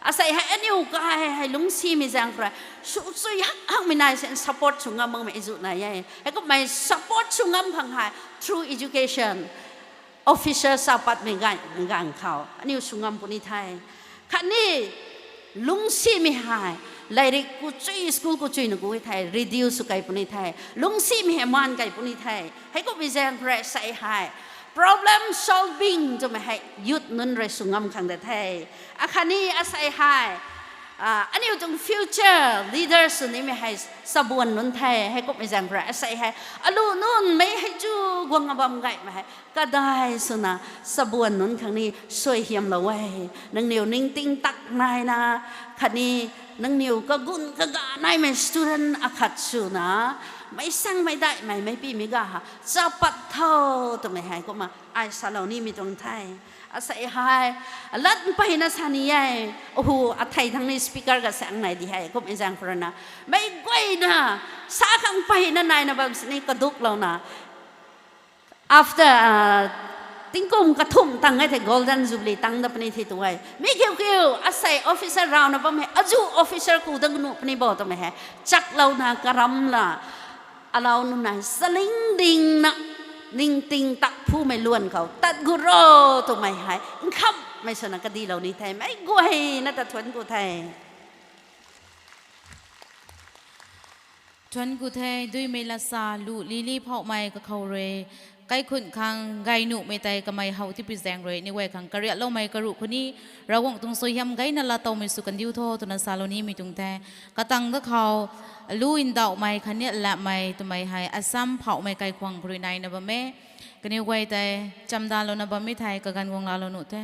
Asei hei aniu kai hei lungcsimei zaeng khou rui, sw chui hak hangmei nai sen support sw ngam makmei zu nai e. Heikumhmei support sw ngam khang hei through education, officer sa patmei ganv, ganv khou aniu sw ngam puni the. Khatni, lungcsimei hei, lairik ku chui, school ku chuina ku e the, reduce sw kai puni the. Lungcsimei hei maan kai puni the. Heikumhmei zaeng khou rui asei hei, problem solving twmei hei youth nunc rui sw ngam khang de the. Akhatni asei hei, ah, aniu tuang future leader sw nimei hei sabuan nunc the. Heikumhmei zaeng khou rui asei hei, alu nunc mei hei chu guang abam gaymei hei kadai swna sabuan nunc khang ni suaihiamlou e. Nangniw ningting tak naina, khatni nangniw kagun kaga naimei student akhat swna, meic sangmei daihmei, meicpimei ga ha, chapat tho twmei hei kumna ai salou nimei tuang the. Asei hei, lat mpeyna sa ni e, ahu athei thang ni speaker ga saeng nai di hei, kumhmei zaeng khou ruina. Meic guayna, sa khang mpeyna naina bam sini kaduklouna. After, ah, tingkum kathumh tang e thei Golden Jubilee tang dat puni the tu e. Mi kiu kiu, asei officer rauna bam hei, azu officer ku dat nuh puni bo twmei hei. Chaklouna karamla, alau nunc nai saling dingna, ningting tak phumei luan khou, tat gut ro twmei hei, nkhamhmei swna kadilou ni the, meic guayna ta thuanc ku the. Thuanc ku the, duimei latsa lu lili phouhmei kakhou rui, kaikhun khang gay nuhmei tei kamei how tipui zaeng rui, ni guay khang kariakloumei karuh khou ni, Ravguangc tuang suaihiam gayna laatowmei sw kandiu tho, twna salou nimei tuang the. Katang da khou, lu ndauhmei khatni latmei twmei hei Assam phouhmei kaikhwang khou rui naina bam e. Kaniw guay tei, chamdalouna bammei thei, kaganv guang laalou nuh the.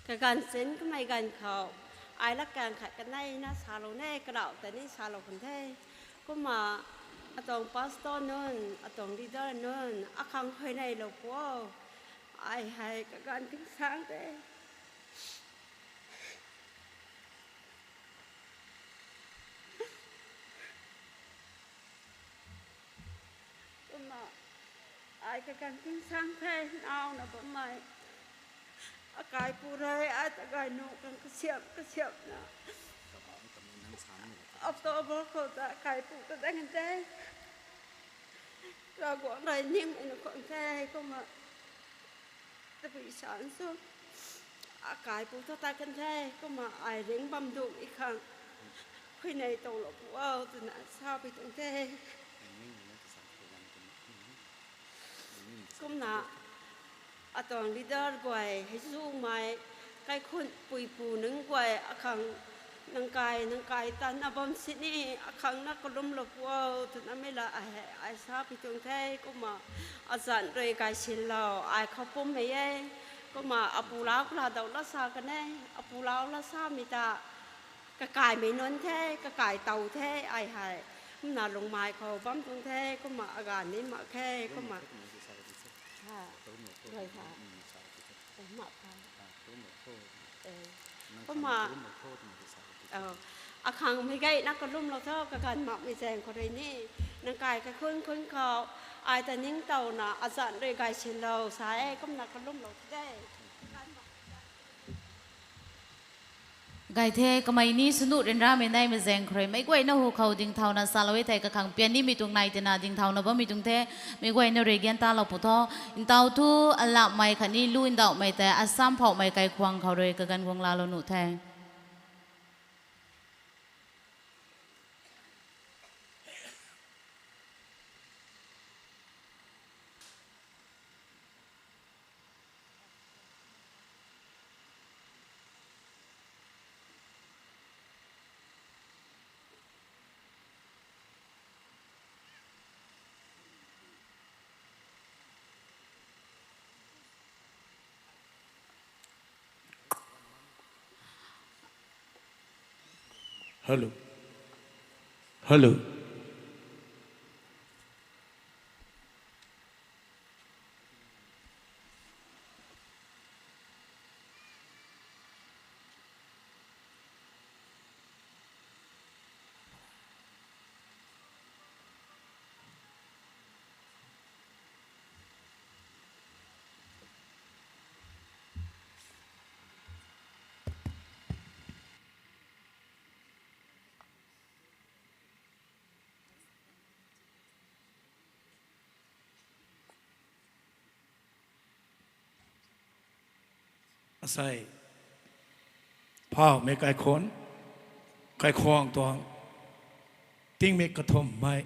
Kaganv sin kamei ganv khou, ai latkaeng khat kaneina salou ne, karauh ta ni salou kan the. Kumna, atuang pastor nunc, atuang leader nunc, akhang huayneylou pu o. Ai hei kaganv tingsaeng the. Kumna, ai kaganv tingsaeng the, nauna bammei. Akaipu rui, ai ta gay nuh khang kasiamh, kasiamhna. October khou ta akaipu ta dang the. Ravguangc rui ningmei na khwan the, kumna. Tabui san sw. Akaipu thu tat kan the, kumna ai ringc bam duh i khang. Huayney towlou pu o, twna sapui tuang the. Kumna, atuang leader guay, hei zumei, kaikhun puipu nunc guay, akhang nang kai, nang kai tatna bam sini, akhang na kalumlou pu o, twna mei la ai, ai sapui tuang the, kumna, azanc rui gaysinlou, ai khou pummei e, kumna, apu lau kala dau la sa kan e, apu lau la samei ta, kakaimei nunc the, kakai tow the, ai hei. Kumna lungmei khou bam tuang the, kumna aganv ni mak khe, kumna. Ha, rui tha. Mak kha. Kumna, akhang mei gayna kalumlou tho, kaganv makmei zaeng khou rui ni. Nang kai kaikhun khun khou, ai ta ningtowna, azanc rui gaysinlou sa e, kumna kalumlou the. Gay the, kamei ni swnuh ryanramei naimei zaeng khou rui, meic guayna hu khou dingthauna salou e thei kakhang pian nimei tuang nai tina dingthauna bammei tuang the, meic guayna rui gan talou pu tho, ntaw thu, alamhmei khatni lu ndauhmei tei Assam phouhmei kaikhwang khou rui kaganv guang laalou nuh the. Hello. Hello. Asei, phauhmei kaikhun, kaikhwang tuang, tingmik kathumhmei,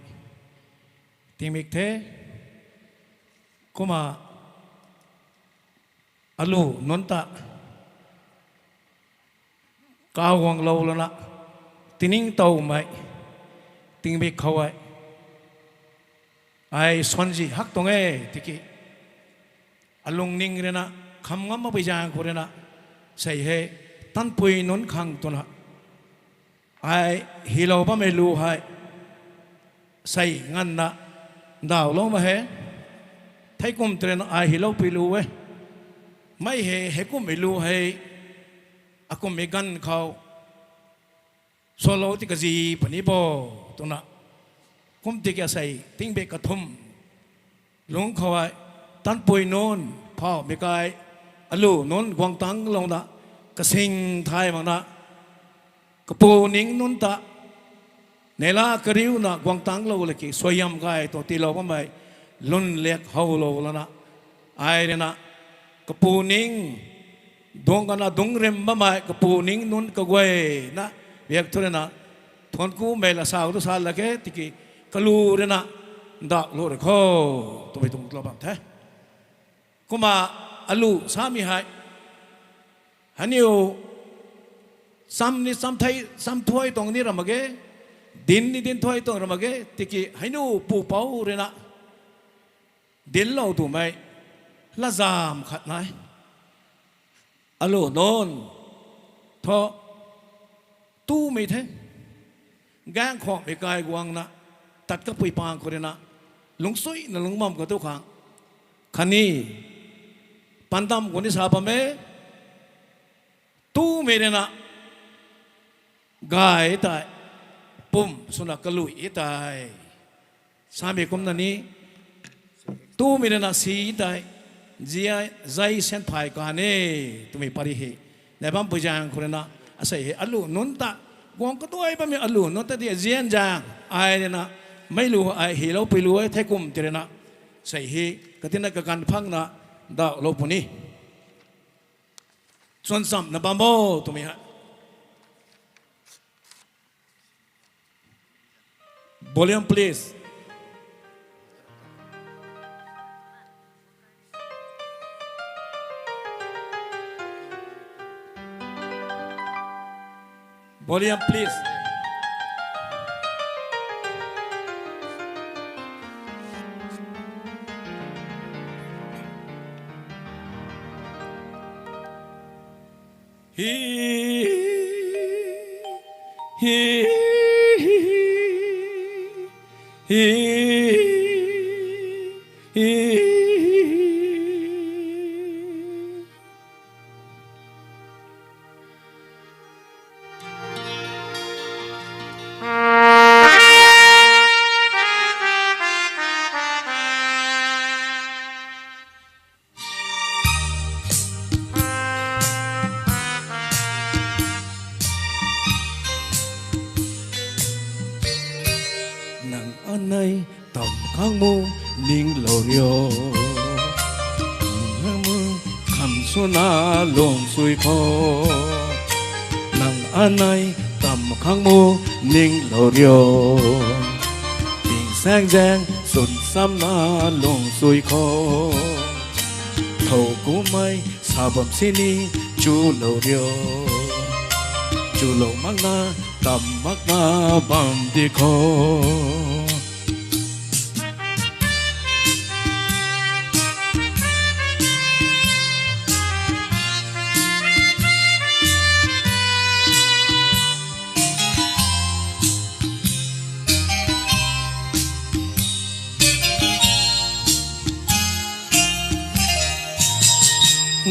tingmik the, kumna, alu nunc ta, kaguanglou lana, tiningtowmei, tingmik khou e, ai swanzi hak tuang e, tiki, alungning rui na, kham ngam makpui zaeng khou rui na, sei hei, tanpui nunc khang twna, ai hylou bammei lu hei, sei nganvna, ndauhlou mak he, theikum tei rui na ai hyloupui lu e, mei hei, heikummei lu hei, akumhmei ganv khou, swlou ti kazi puni bo, twna, kum tiki asei, tingmik kathumh, lungc khou e, tanpui nunc, phauhmei kai, alu nunc guangtanglouna, kasing thay makna, kapu ning nunc ta, neihla kariuna guangtanglou laki, suaihiam gay tuang tiilou bammei, lun liak howlou lana, ai rui na, kapu ning, dungc kana dungc rim bammei kapu ning nunc kaguayna, biak thu rui na, thuanc kumei la sa tu sa lak khe, tiki kalu rui na, ndauh lu rui kho, twmei tuang lou bam the. Kumna alu samei hei, haniw, cham ni cham thei, cham thuai tuang ni ra mak ge, dinc ni dinc thuai tuang ra mak ge, tiki hei nu pupouc rui na, dinclou twmei, latzam khat nai. Alu nunc thu, tumei the, gaengc khwanmei kai guangna, tat kapui pang khou rui na, lungcsuina lungc bam khou tu khang, khatni, pandam khou ni sa bam e, tumei rui na, gay tei, pum swna kalui tei, samei kumna ni, tumei rui na si tei, zia, zai sian phay kan e, twmei pary hei, nai bampui zaeng khou rui na, asei hei alu nunc ta, guang kaduai bammei alu nunc ta di zian zaeng, ai rui na, meic lu ai hylou pui lu e thei kum tei rui na, sei hei, katina kaganv phangna, ndauhlou puni. Chwn chamna bam bo twmei hei. Volume, please. Volume, please. Hi, hi, hi, hi, hi. Nang anei tam khang mu ninglou rio. Nang mu kham swna lung sui kho. Nang anei tam khang mu ninglou rio. Tingsaengzaeng chwn chamna lung sui kho. Thow kumei sa bam sini chulou rio. Chulou makna, tam makna bam di kho.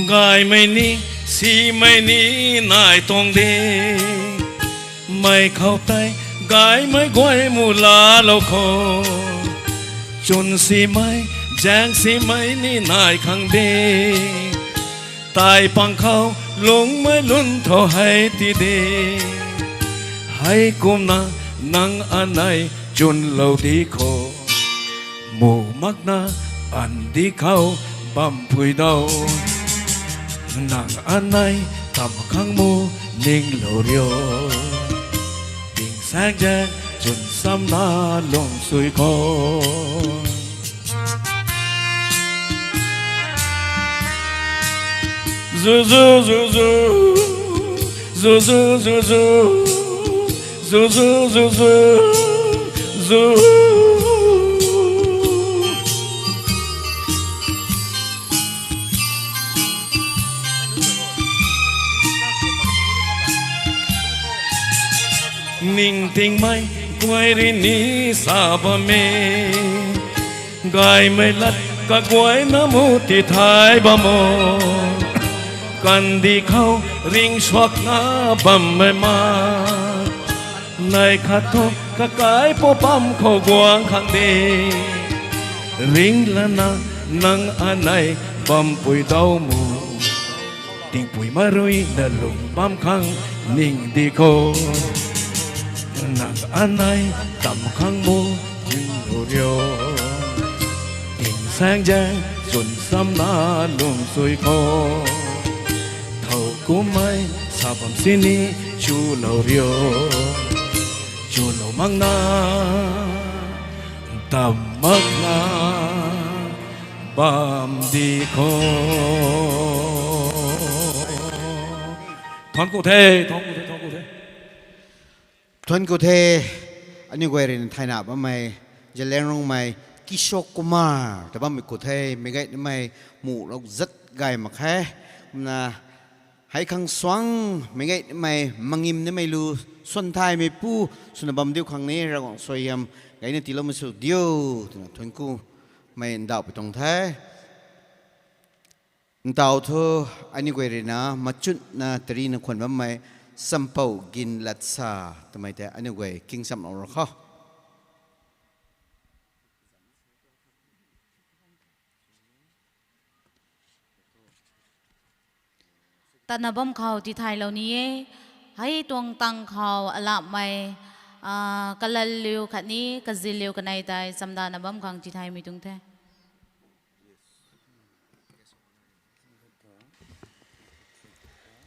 Gaymei ni, simei ni nai tuang de. Mei khou tei, gaymei guay mu laalou kho. Chwn simei, zaeng simei ni nai khang de. Tai pang khou, lungmei lun tho hei ti de. Hei kumna, nang anei chwnlou di kho. Mu makna, an di khou, bampui dou. Nang anei, tam khang mu, ninglou rio. Tingsaengzaeng, chwn chamna, lung sui kho. Zu, zu, zu, zu. Zu, zu, zu, zu. Zu, zu, zu, zu. Zu. Ningtingmei guay rui ni sa bam e. Gaymei lat kaguayna mu tithai bam o. Kandih khou ringcsuakna bammei ma. Nai khat thu kakai pou pam khou guang khang de. Ringclana nang anei bampui dou mu. Tingpui marui na lung bam khang ning di kho. Nang anei tam khang mu ning lu rio. Thaeng zaeng chwn samna lung sui khou, thow kummei sa bam sini chulou rio, chulou makna, dam makna bam di kho. Thuanc ku the, thuanc ku the, thuanc ku the. Thuanc ku the, aniu guay rui na thayna bammei, Zeliangrongmei Kishore Kumar ta bammei ku the, meic gay nimei muh rau zat gay mak khe. Kumna hei khang suang meic gay nimei mangim nimei lu swan thaymei pu swna bam diu khang ni Ravguangc suaihiam gayna tiiloumei sw diu twna thuanc ku mei ndauh pui tuang the. Ntau thu, aniu guay rui na machunna tarina khwan bammei Champou Gin Latsa twmei tei aniu guay king chamlou ra kho. Tatna bam khou tithaylou ni e, hei tuang tang khou alamhmei, ah, kalal liu khatni kazil liu kanei tei chamdana bam khang tithaymei tuang the.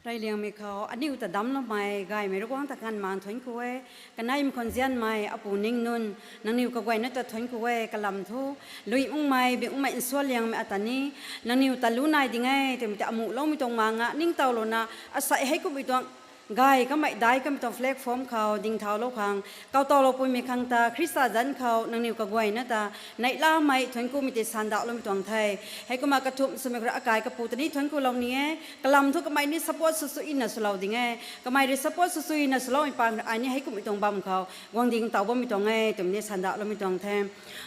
Reyliangmei khou aniu ta damcloumei gaymei Ravguangc ta kan mang thuanc ku e. Kaneimei khou nzianmei apu ning nunc, nangniw kaguayna ta thuanc ku e. Kalam thu, lui makmei, bing makmei nsuanliangmei ata ni, nangniw ta lu nai ding e twmei ta amuhloumei tuang ma nga ningtowlouna, asei heikumhmei tuang gay kamei dai kamei tuang platform khou dingthaulou khang, kawtawlou puimei khang ta Khrista zanc khou nangniw kaguayna ta neihlamei thuanc kumei tei sandauhloumei tuang the. Heikumna kathumh swmei khou rui akai kapu ta ni thuanc kulou ni e. Kalam thu kamei ni support sw sw ina swlou ding e. Kamei rui support sw sw ina swloumei pang rui ai ni heikumhmei tuang bam khou guang dingtow bammei tuang e twmei ni sandauhloumei tuang the.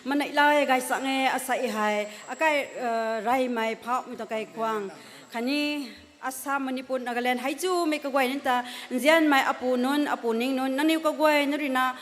Kumna neihlai gay sang e, asei hei akai, eh, reymei phauhmei tuang kaikhwang khatni Assam, Manipur, Nagaland hei chumei kaguay nunc ta, nzianmei apu nunc, apu ning nunc, nangniw kaguayna rui na,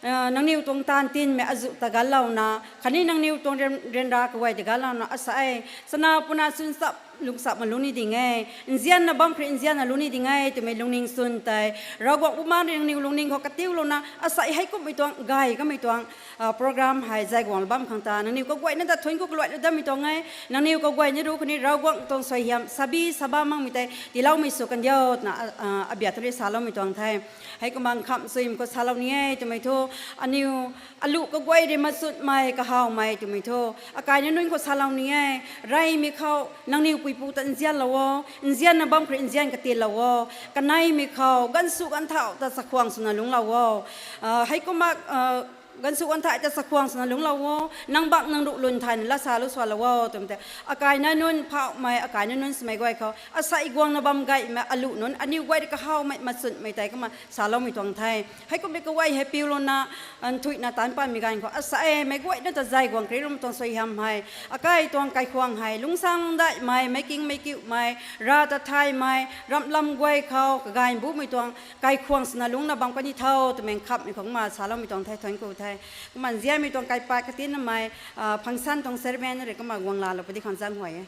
eh, nangniw tuang taanv tinmei azuh ta ganlouna khatni nangniw tuang ryan, ryanra kaguay ta ganlouna, asei chana puna chwn chap lung chap ma lungc ni ding e. Nzianna bam khou rui nzianna lungc ni ding e twmei lungning chwn tei Ravguangc Bumaengh rui nangniw lungning khou katiulouna, asei heikumhmei tuang gay kamei tuang, ah, program hei zay guanglou bam khang ta nangniw kaguayna ta thuanc ku kaluailou datmei tuang e. Nangniw kaguayna rui khatni Ravguangc tuang suaihiam sabi saba makmei tei tiiloumei sw kan diu twna, ah, ah, abia ta rui saloumei tuang the. Heikumna nkhamh chuimei khou salou ni e twmei thu, aniw aluh kaguay rui machunmei kahawmei twmei thu, akaina nunc khou salou ni e. Reymei khou nangniw puipu ta nzianlou o, nzianna bam khou rui nzian katinlou o. Kaneimei khou ganvsu ganvthau ta chakhwang swna lungclou o. Ah, heikumna, ah, ganvsu ganvthau ta chakhwang swna lungclou o. Nang bang nang ruh lun thayna latsa lu swlou o twmei tei, akaina nunc phauhmei, akaina nunc swmei guay khou asei guangna bam gaymei aluh nunc, aniw guay rui kahawmei machunmei tei kumna saloumei tuang the. Heikumhmei kaguay hei piulouna, nthuihna taanc patmei ganv khou asei meic guayna ta zay guang kariloumei tuang suaihiam hei, akai tuang kaikhwang hei lungsang daihmei, meic king meic kiumei, rav ta thaymei, ramhlam guay khou kagay mbumei tuang kaikhwang swna lungcna bam kan ni tho twmei nkhamhmei khou kumna saloumei tuang the, thuanc ku the. Kumna nzianmei tuang kaipat katinamei, ah, function tuang chairman rui kumna guang laalou pudi khang zaenghuay e.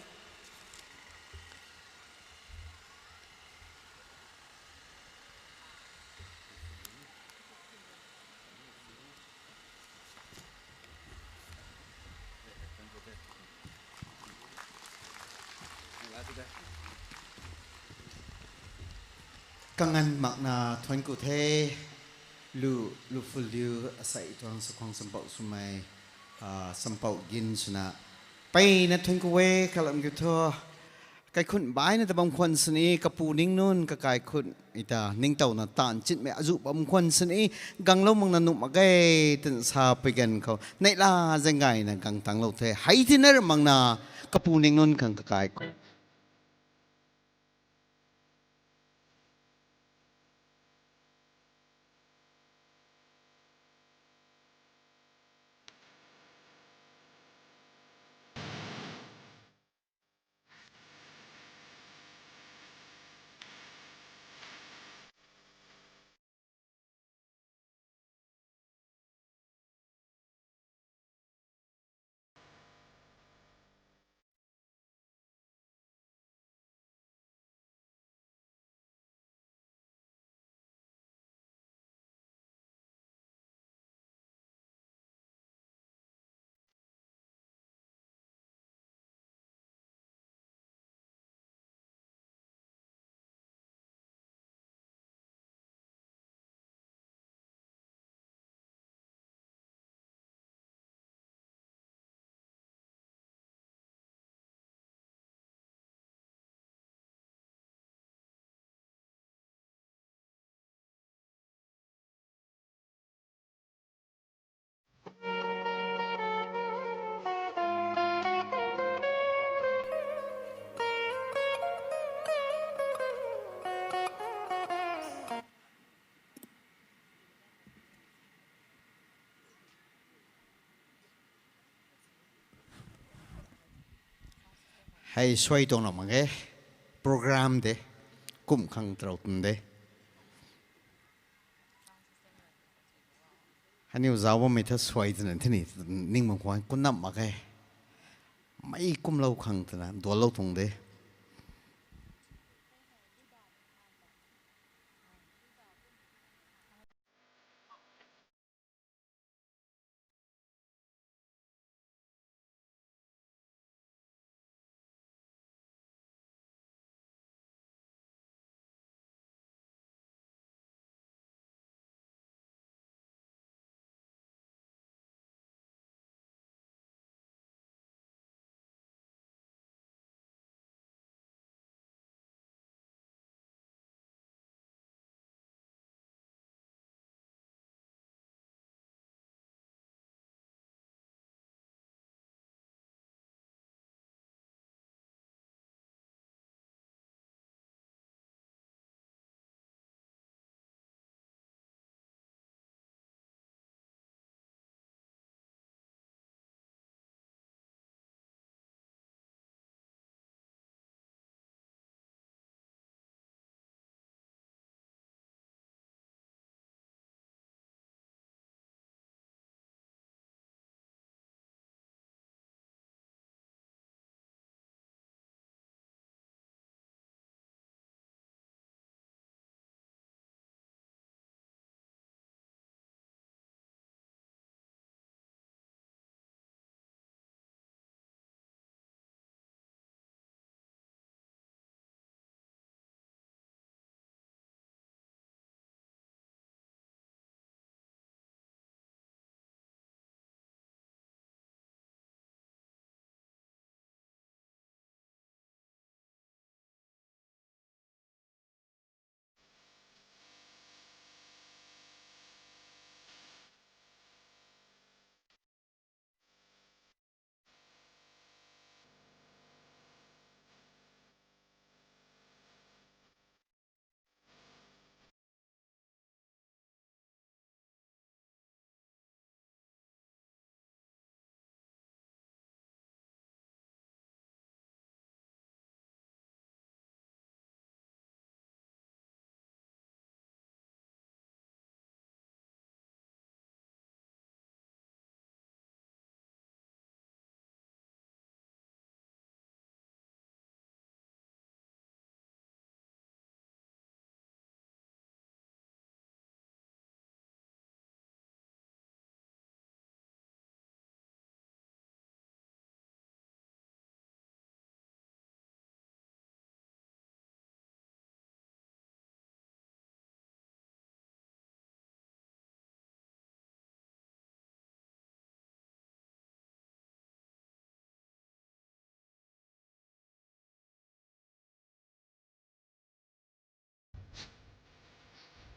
Kanganv makna thuanc ku the, lu, lu ful liu asei tuang chakhwang champouh swmei, ah, champouh gin swna. Mpeyna thuanc ku e, kalam kiu thu. Kaikhunc baihna ta bam khwan sini, kapu ning nunc kakaikhunc ta ningtowna taanv chinmei azuh bam khwan sini, ganglou makna nuh mak ge, twna sa pui ganv khou neihla zaeng gayna gang tanglou the, hei tina ra makna, kapu ning nunc khang kakaikhunc. Hei suai tuang ra mak ge. Program de. Kum khang tarou tun de. Haniw zauc bammei tha suai twna thini ning bam khwan kun nam mak ge. Mei kumlou khang twna dualou tuang de.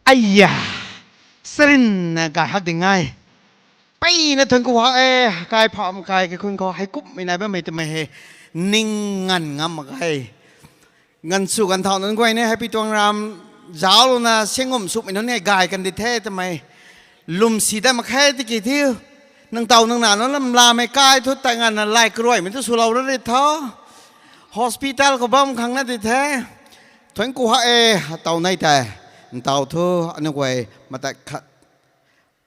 Aiya, sarinna gay hak ding e. Peyna thuanc ku hak e, kai pham kai kaikhun khou hei kumhmei nai bammei twmei hei ning nganv ngam mak ge. Nganv sw ganv thau nunc guay ni hei pi tuang ram zauclouna singum sumei nunc ni gay kan di the twmei lwm si dat mak khe tiki thiu. Nang taw nang na nunc lam lamei kai thu tei nganvna lay karuaymei thu swlou ra ri tho. Hospital khou bam khang na di the. Thuanc ku hak e, taw nei tei. Ntaw thu aniu guay matat khat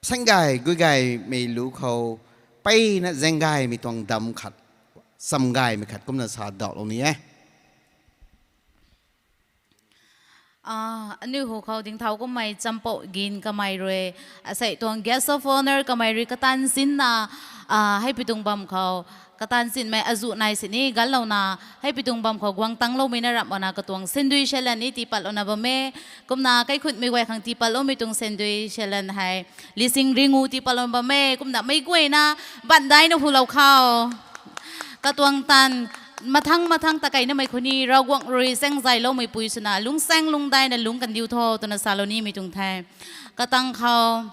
saeng gay gui gaymei lu khou peyna zaeng gaymei tuang dam khat, cham gaymei khat kumna sa dauhlou ni e. Aniu hu khou dingthau kummei champou gin kamei rui, asei tuang guest of honour kamei rui kataanv sinna, hei pi tuang bam khou kataanv sinmei azuh nai sini ganlouna hei pi tuang bam khou guang tangloumei na ramh mana katuang sandui shalan ni tii patlouna bam e. Kumna kaikhunmei guay khang tii patloumei tuang sandui shalan hei lising ringu tii patlou bam e. Kumna meic guayna bandaina hulou khou katuang taanv mathang mathang ta kainamei khou ni Ravguangc rui saengzayloumei pui swna lungcsaeng lungdaina lungc kandiu tho twna salou nimei tuang the. Katang khou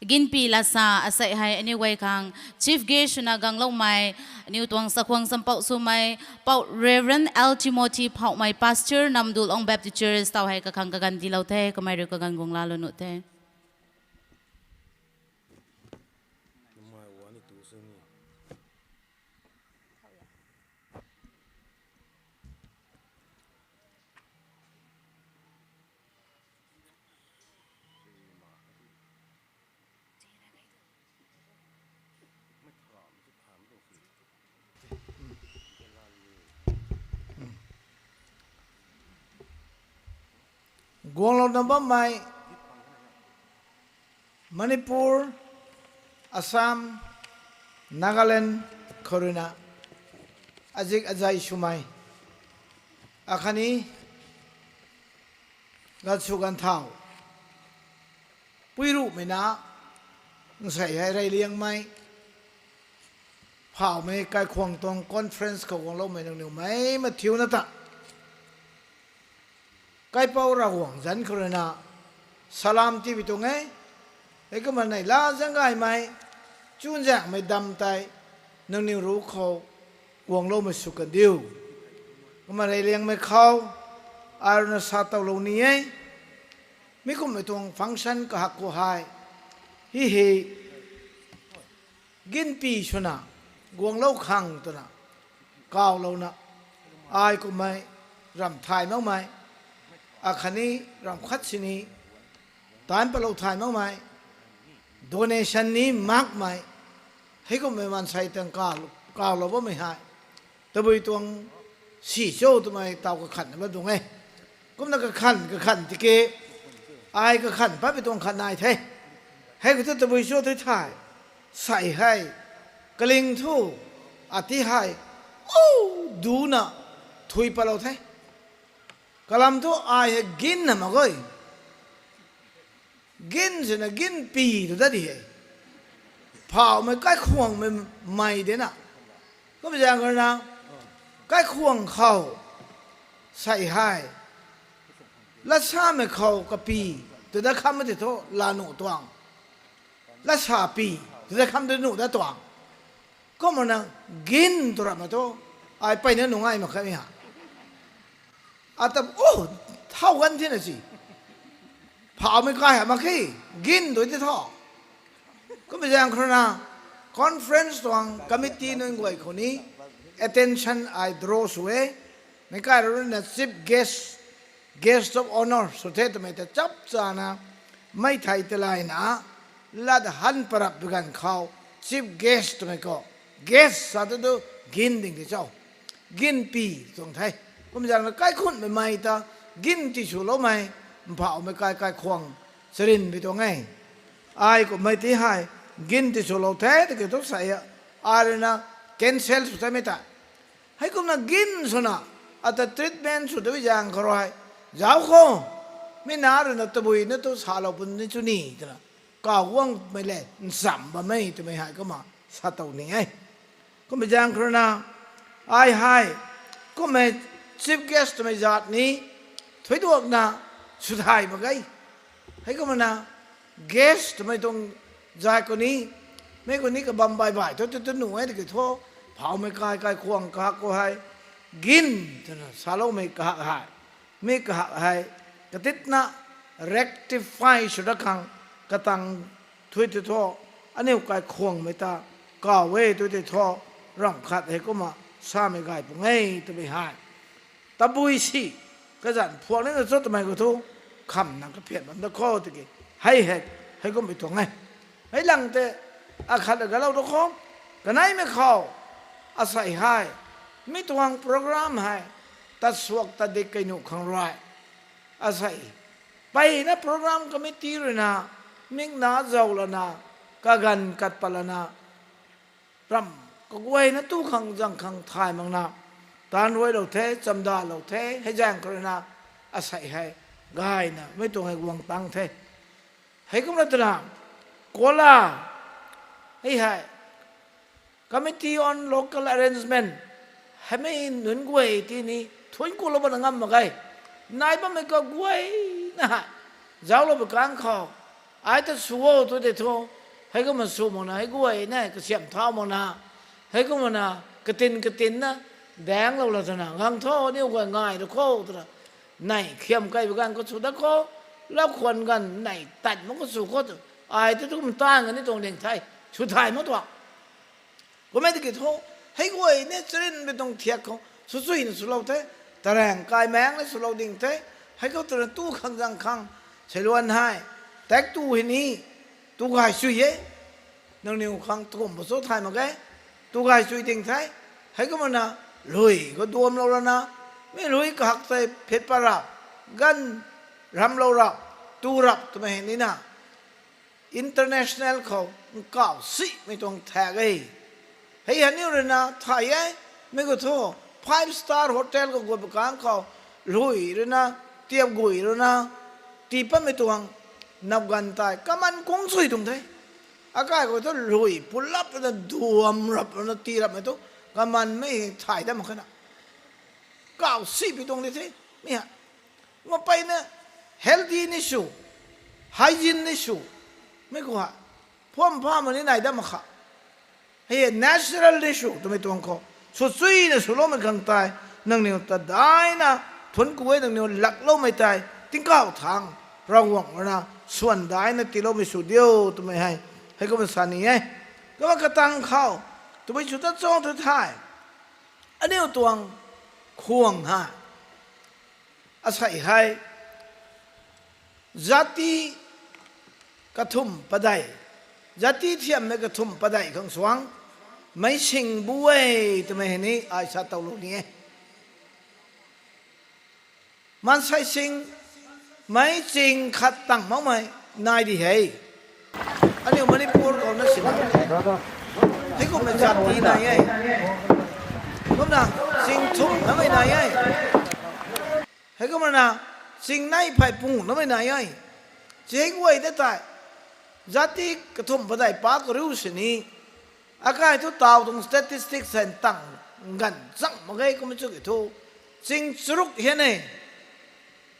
ginpi latsa asei hei aniu guay khang chief guest swna gangloumei, aniu tuang chakhwang champou swmei Pou Reverend L Timothy Phouhmei, Pastor, Namdulong Baptist Church taw hei kakhang kaganv tiilou the. Kamei rui kaganv guang laalou nuh the. Guanglouna bammei Manipur, Assam, Nagaland khou ruina azik azei swmei akhatni gansw ganthau puiruhmei na nsei hei reyliangmei phauhmei kaikhwang tuang conference khou guangloumei nangniw mei mathiuna ta kaipouc Ravguangc zanc khou ruina salam tibi tuang e. Heikumna neihla zaeng gaymei chuzaenghmei dam tei nangniw ruc khou guangloumei sw kandiu. Kumna reyliangmei khou ai ruina sa towlou ni e. Mi kumhmei tuang function kahak khou hei hi hei ginpi swna guanglou khang twna kawlouna ai kummei ramh thay makmei akhatni ramh khat sini taanc patlou thay makmei donation ni makmei heikumhmei maansei tang kaw kawlou bammei hei tabui tuang si cho twmei taw kakhanna bam tuang e. Kumna kakhan kakhan tiki ai kakhan patmei tuang khat nai the. Hei khou thu tabui cho tei thay sei hei kaling thu ati hei o duna thui patlou the. Kalam thu ai hei ginna mak ge. Gin sina ginpi tu dat di he. Phauhmei kaikhwangmei mei dena. Kumzaeng khou ruina kaikhwang khou sei hei latsamei khou kapi tu dat khammei tei thu laa nuh tuang. Latsapi tu dat kham tu nuh dat tuang. Kumna gin tu ramhmei thu ai peyna nungai mak khe ha. Ata o thau ganv thina si phauhmei kai ha mak khe, gin tu ti tho. Kumzaeng khou ruina conference tuang committee nunc guay khou ni attention ai draw sw e. Meic kai rui na chief guest, guest of honour sw the twmei ta chap chana mei thei tei layna lat han parap bi ganv khou chief guest twmei khou guest sa tu tu gin ding ti cho. Ginpi tuang the. Kumzaeng na kaikhunmei mei ta gin ti swloumei mphauhmei kai kaikhwang charynmei tuang e. Ai kummei ti hei gin ti swlou the tiki thu sei a, ai ruina cancel sw themei ta. Heikumna gin swna ata treatment sw tei zaeng khou rui zauc khou mi na ruina tabui na tu salou puni chu ni twna kaw guangmei le ncham bammei twmei hei kumna sa tow ni e. Kumzaeng khou ruina ai hei kummei chief guest twmei zat ni thuiduakna sw thay mak ge. Heikumna guest twmei tuang zat khou ni mei khou ni kabam bai bai thu tu tu nuh e tiki thu phauhmei kai kaikhwang kahak khou hei gin twna saloumei kahak hei mi kahak hei katitna rectify sw dat khang katang thui tei thu aniu kaikhwangmei ta kaw e tui tei thu ramh khat hei kumna samei gay pung e twmei hei tabui si kazanc phuak nina cho twmei khou thu khamna kaphian bam da khou tiki hei hei hei kummei tuang e. Hei lang tei akhat galou da khou kaneimei khou asei hei mi tuang program hei tat suak tat dik kei nuh khang rui asei peyna program committee ruina mikna zauc lana kaganv kat pat lana ramh kaguayna tu khang zang khang thay makna taanc ruailou the, chamdalou the, hei zaeng khou ruina asei hei gayna mei tuang hei guang tang the. Heikumna twna kola hei hei Committee on Local Arrangement heimei nunc guay tini thuanc kulou bana ngam mak ge. Nai bammei kaguayna hei zauclou pei kang khou ai ta sw o tu tei thu heikumna sw makna hei guayna kasiamh thau makna heikumna katin katinna daenglou la twna gang tho aniu guay ngai ra khou twna nei khiam kei pei ganv khou sw dat khou lau khwan ganv nei tat mak khou sw khou tu ai ta tu kum taanv kani tuang ding the sw thay mak tuang. Kummei tiki thu hei guay ni charynmei tuang thiak khou swchuina swlou the, taraeng kai maengna swlou ding the, hei khou twna tu khang zang khang seiluan hei tak tu hei ni tu gay sui e. Nangniw khang tukum pw cho thay mak ge, tu gay sui ding the. Heikumna lui khou duamlou lana mi lui kahak tei phit pat ra ganv ramlou rap, tu rap twmei hei nina, international khou nkauh simei tuang thak e. Hei aniu rui na thay e, mi khou thu five star hotel khou guay bakang khou, lui rui na, tiap gui rui na, tii patmei tuang nap ganv tei kaman kung sui tuang the. Akai khou thu lui pulap rui na, duam rap rui na, tii rapmei thu kaman mei thay dam khana. Nkauh simei tuang di the, mi ha. Mapeyna healthy ni sw, hygiene ni sw, mi khou ha, phuam pha ma ni nai dam kha. Hei natural ni sw twmei tuang khou, sw chuina swloumei khang tei, nangniw ta daina, thuanc ku e nangniw lakloumei tei, tingkauh thangc, Ravguangc rui na, swan daina tiiloumei sw diu twmei hei, hei kumna sa ni e. Kumna katang khou, twmei sw tat chang tu the. Aniu tuang khwang ha. Asei hei, zati kathumh padeih, zati thiammei kathumh padeih khang suang, meic sing bu e twmei hei ni ai sa toulou ni e. Maansei sing, meic ching khat tang makmei nai di hei. Aniu Manipur khou na sina, hei kumna zati nai e. Kumna, ching thumh namei nai e. Hei kumna, ching nei phey pung namei nai e. Ching guay de tei, zati kathumh padeih pa kariu sini, akai thu taw tuang statistics hei tang ganv chang mak ge kumna chu ki thu, ching charuk hian e.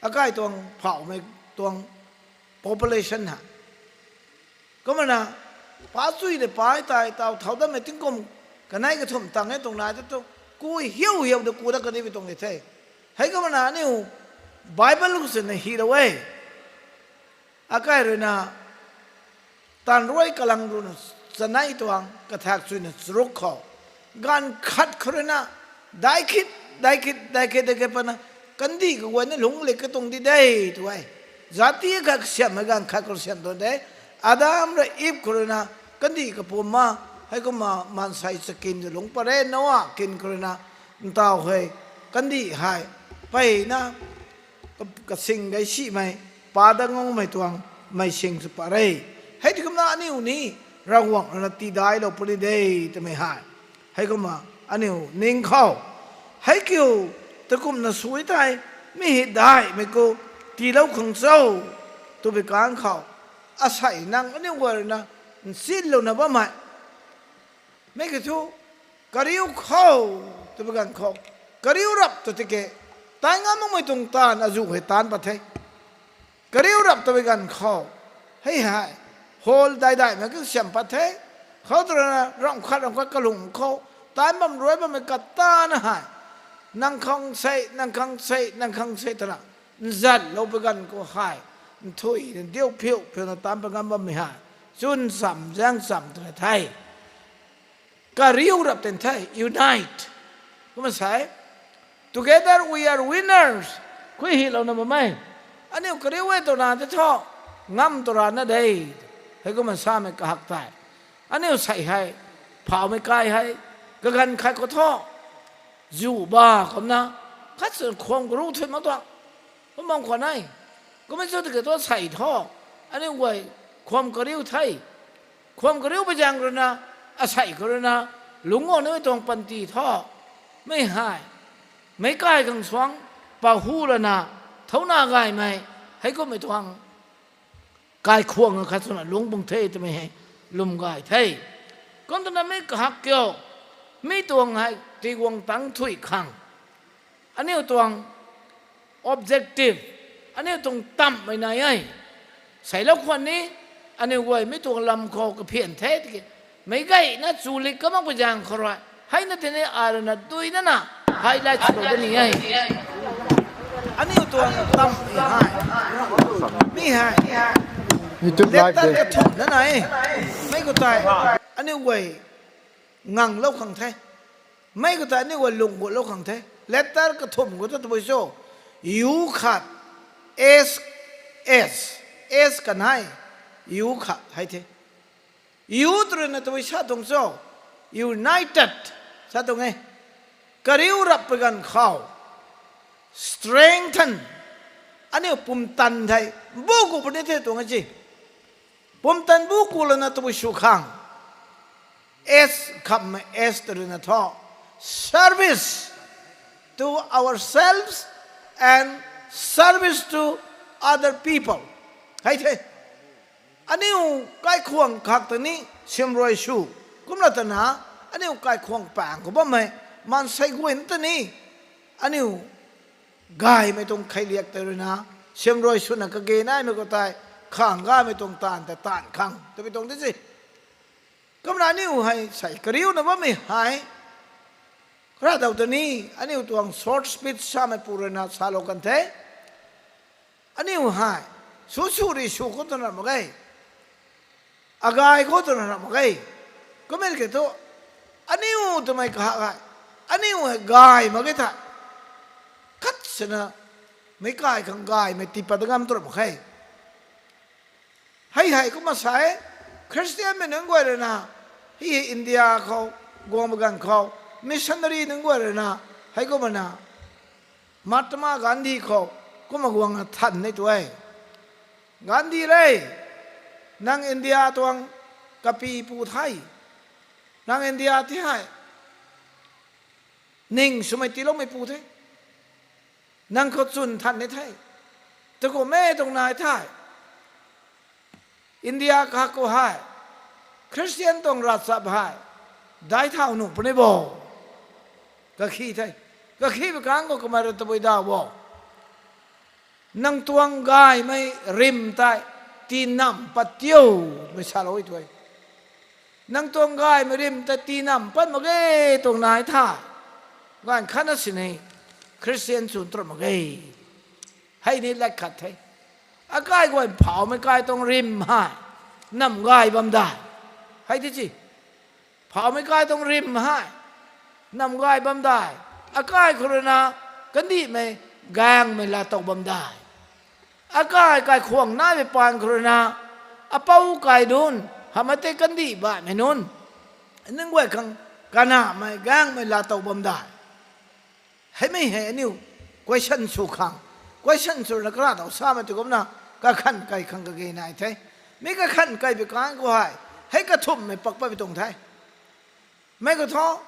Akai tuang phauhmei tuang population ha. Kumna, pa chui de pai tei taw thau dammei tingkum, kanei kathumh tang e tuang nai ta tu, ku hiau hiau de ku dat kanimei tuang di the. Hei kumna aniu Bible khou sina hilou e. Akai rui na, taanv ruai kalang rui na, chanei tuang kathak chuina charuk khou, ganv khat khou rui na, daic khit, daic khit, daic khit, daic khit pana, kandih kaguayna lungc lik katuang di de, tu e. Zati khat kasiamhmei ganv khat khou siam tuang de, Adam rui Eve khou rui na, kandih kapumna, hei kumna maansei chakin ta lungc pat re, Noa kin khou rui na, ntaw hei, kandih hei, peyna, ka, kasing gei simei, pa dat ngangmei tuang, meic sing sw pat re. Hei ti kumna aniu ni, Ravguangc rui na tiidailou puni de, twmei hei. Hei kumna aniu ning khou. Hei kiu, takumna sui tei, mi hei daihmei khou, tiilou khang cho, twbi kan khou. Asei nang aniu guay rui na, nsinlouna bammei. Mi ki thu, kariu khou, twbi ganv khou. Kariu rap ta tiki, tai ngam makmei tuang taanv azuh hei taanc pat the. Kariu rap twbi ganv khou. Hei hei, hall dai daihmei kasiam pat the. Khou tu rana ramh khat ramh khat kalung khou, taanc bam ruai bammei katana hei, nang khang sei, nang khang sei, nang khang sei twna, nzanlou pui ganv khou hei, nthuina diu phiu phiuna taanc pat ngam bammei hei, chwn cham zaeng cham twna the. Kariu rap ten the, unite. Kumna sa e, together we are winners. Khui hilouna bammei. Aniu kariu e twna tei thu, ngam tw rana de. Hei kumna samei kahak tei, aniu sei hei, phauhmei kai hei, kaganv khat khou thu, zu ba kumna, khat sw khwam kariu thui mak tuang. Kum bam khwan e. Kumna chu tiki thu sei thu, aniu guay, khwam kariu the. Khwam kariu pui zaeng rui na, asei khou rui na, lungc guangna tuang panty thu, mei hei, meic kai khang suang, pahu lana, thauna gaymei, hei kummei tuang, kaikhwang khat swna lungc pung the twmei hei, lwm gay the. Kum twna mi kahak kiu, mi tuang hei tiguang tangc thuy khang, aniu tuang objective, aniu tuang tamhmei nai e. Seilou khwan ni, aniu guay mi tuang lam khou kaphian the tiki, meic gayna chu lik kamak pui zaeng khou rui, hei na tini ai rui na dui nana, highlight swlou da ni e. Aniu tuang tamhmei hei, mi hei, YouTube live letter de kathumh nana e. Mei khou tei, aniu guay nganglou khang the. Mei khou tei aniu guay lung gutlou khang the. Letter kathumh khou tu tabui cho, U khat, S, S, S kanei, U khat hei the. U tw rui na tabui sa tuang cho, united, sa tuang e. Kariu rap pui ganv khou, strengthen, aniu pumtan thei, bu ku puni the tuang e ci. Pumtan bu ku lana tabui sw khang. S khammei S tw ruina thu. Service to ourselves and service to other people. Hei the. Aniu kaikhwang khak ta ni siamruai sw. Kumna tana, aniu kaikhwang pang khou bammei, maansei guayna ta ni. Aniu gaymei tuang kheiliak tei ruina, siamruai swna kage naimei khou tei, khang gaymei tuang taanv tei taanv khang, twmei tuang di si. Kumna aniu hei sei kariuna bammei hei, kara dau ta ni, aniu tuang short speech samei pu ruina salou kan the. Aniu hei, su su ri su khou twna ram mak ge. Agay khou twna ram mak ge. Kumna ke thu, aniu twmei kahak hei, aniu hei gay mak ge tha. Khat sina, meic kai khang gaymei tiipat ngam tw ram mak khe. Hei hei kumna sa e, Khristianmei nunc guay ruina, hei hei India khou, guang baganv khou, missionary nunc guay ruina, hei kumna, Mahatma Gandhi khou, kumna guangna than ni tu e. Gandhi le, nang India tuang kapi pu the. Nang India ti hei ning swmei tiiloumei pu the. Nang khou chwn than ni the. Takumhmei tuang nai the. India kahak khou hei, Khristian tuang ravchap hei, daic thau nuh puni bo. Kakhi the. Kakhi bi kang khou kamei rui tabui daw bo. Nang tuang gaymei rim tei, tii namv pat tiu, twmei salou e tu e. Nang tuang gaymei rim tei tii namv pat mak ge tuang nai the. Ganv khatna sini, Khristian chwn tw ram mak ge. Hei ni lat khat the. Akai guay phawmei kai tuang rim hei, namv gay bam dai. Hei ti ci. Phawmei kai tuang rim hei, namv gay bam dai. Akai khou ruina, kandihmei, gaengmei laa tow bam dai. Akai kaikhwang naimei paan khou ruina, apou kai nunc, hamh tei kandih baihmei nunc, nunc guay khang kanamei, gaengmei laa tow bam dai. Heimei hei aniu question sw khang. Question swna kara dau samei tu kumna, kakhan kai khang kage nai the. Mi kakhan kai bi kang khou hei, hei kathumhmei pak pat bi tuang the. Mei khou thu,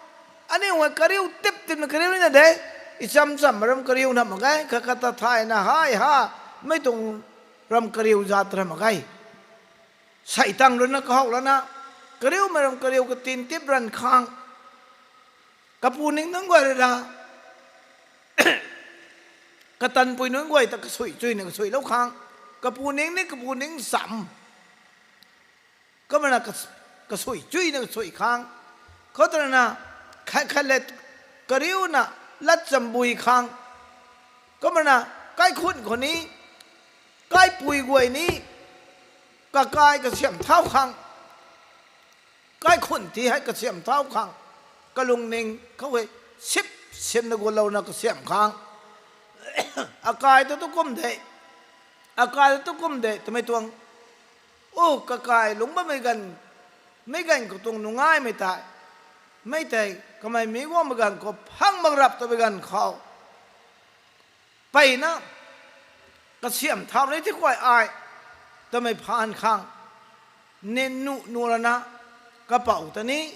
aniu hei kariu tip tipna kariu nina de. Icham cham ram kariu na mak ge, kha kata thayna hei ha, mei tuang ram kariu zat ra mak ge. Sei tang ruina kahouh lana, kariumei ram kariu katin tip ranv khang. Kapu ning nunc guay ruina, katanpui nunc guay ta kasui chuyna kasuilou khang. Kapu ning ni kapu ning cham. Kumna kas-, kasui chuyna kasui khang. Khou twna, khat khat le kariuna lat chambui khang. Kumna, kaikhun khou ni, kaipui guay ni, kakai kasiam thau khang. Kaikhun ti hei kasiam thau khang. Kalungning khou hei sip simna gulouna kasiam khang. Akai ta tu kum de. Akai ta tu kum de, twmei tuang. O kakai lungc bammei ganv, mei ganv khou tuang nungaimei tei. Mei tei, kamei mi guangmei ganv khou phang mak rap twmei ganv khou. Mpeyna, kasiam thau ni thi kuay ai, twmei phaan khang, nin nuh nuh lana, kapouc ta ni,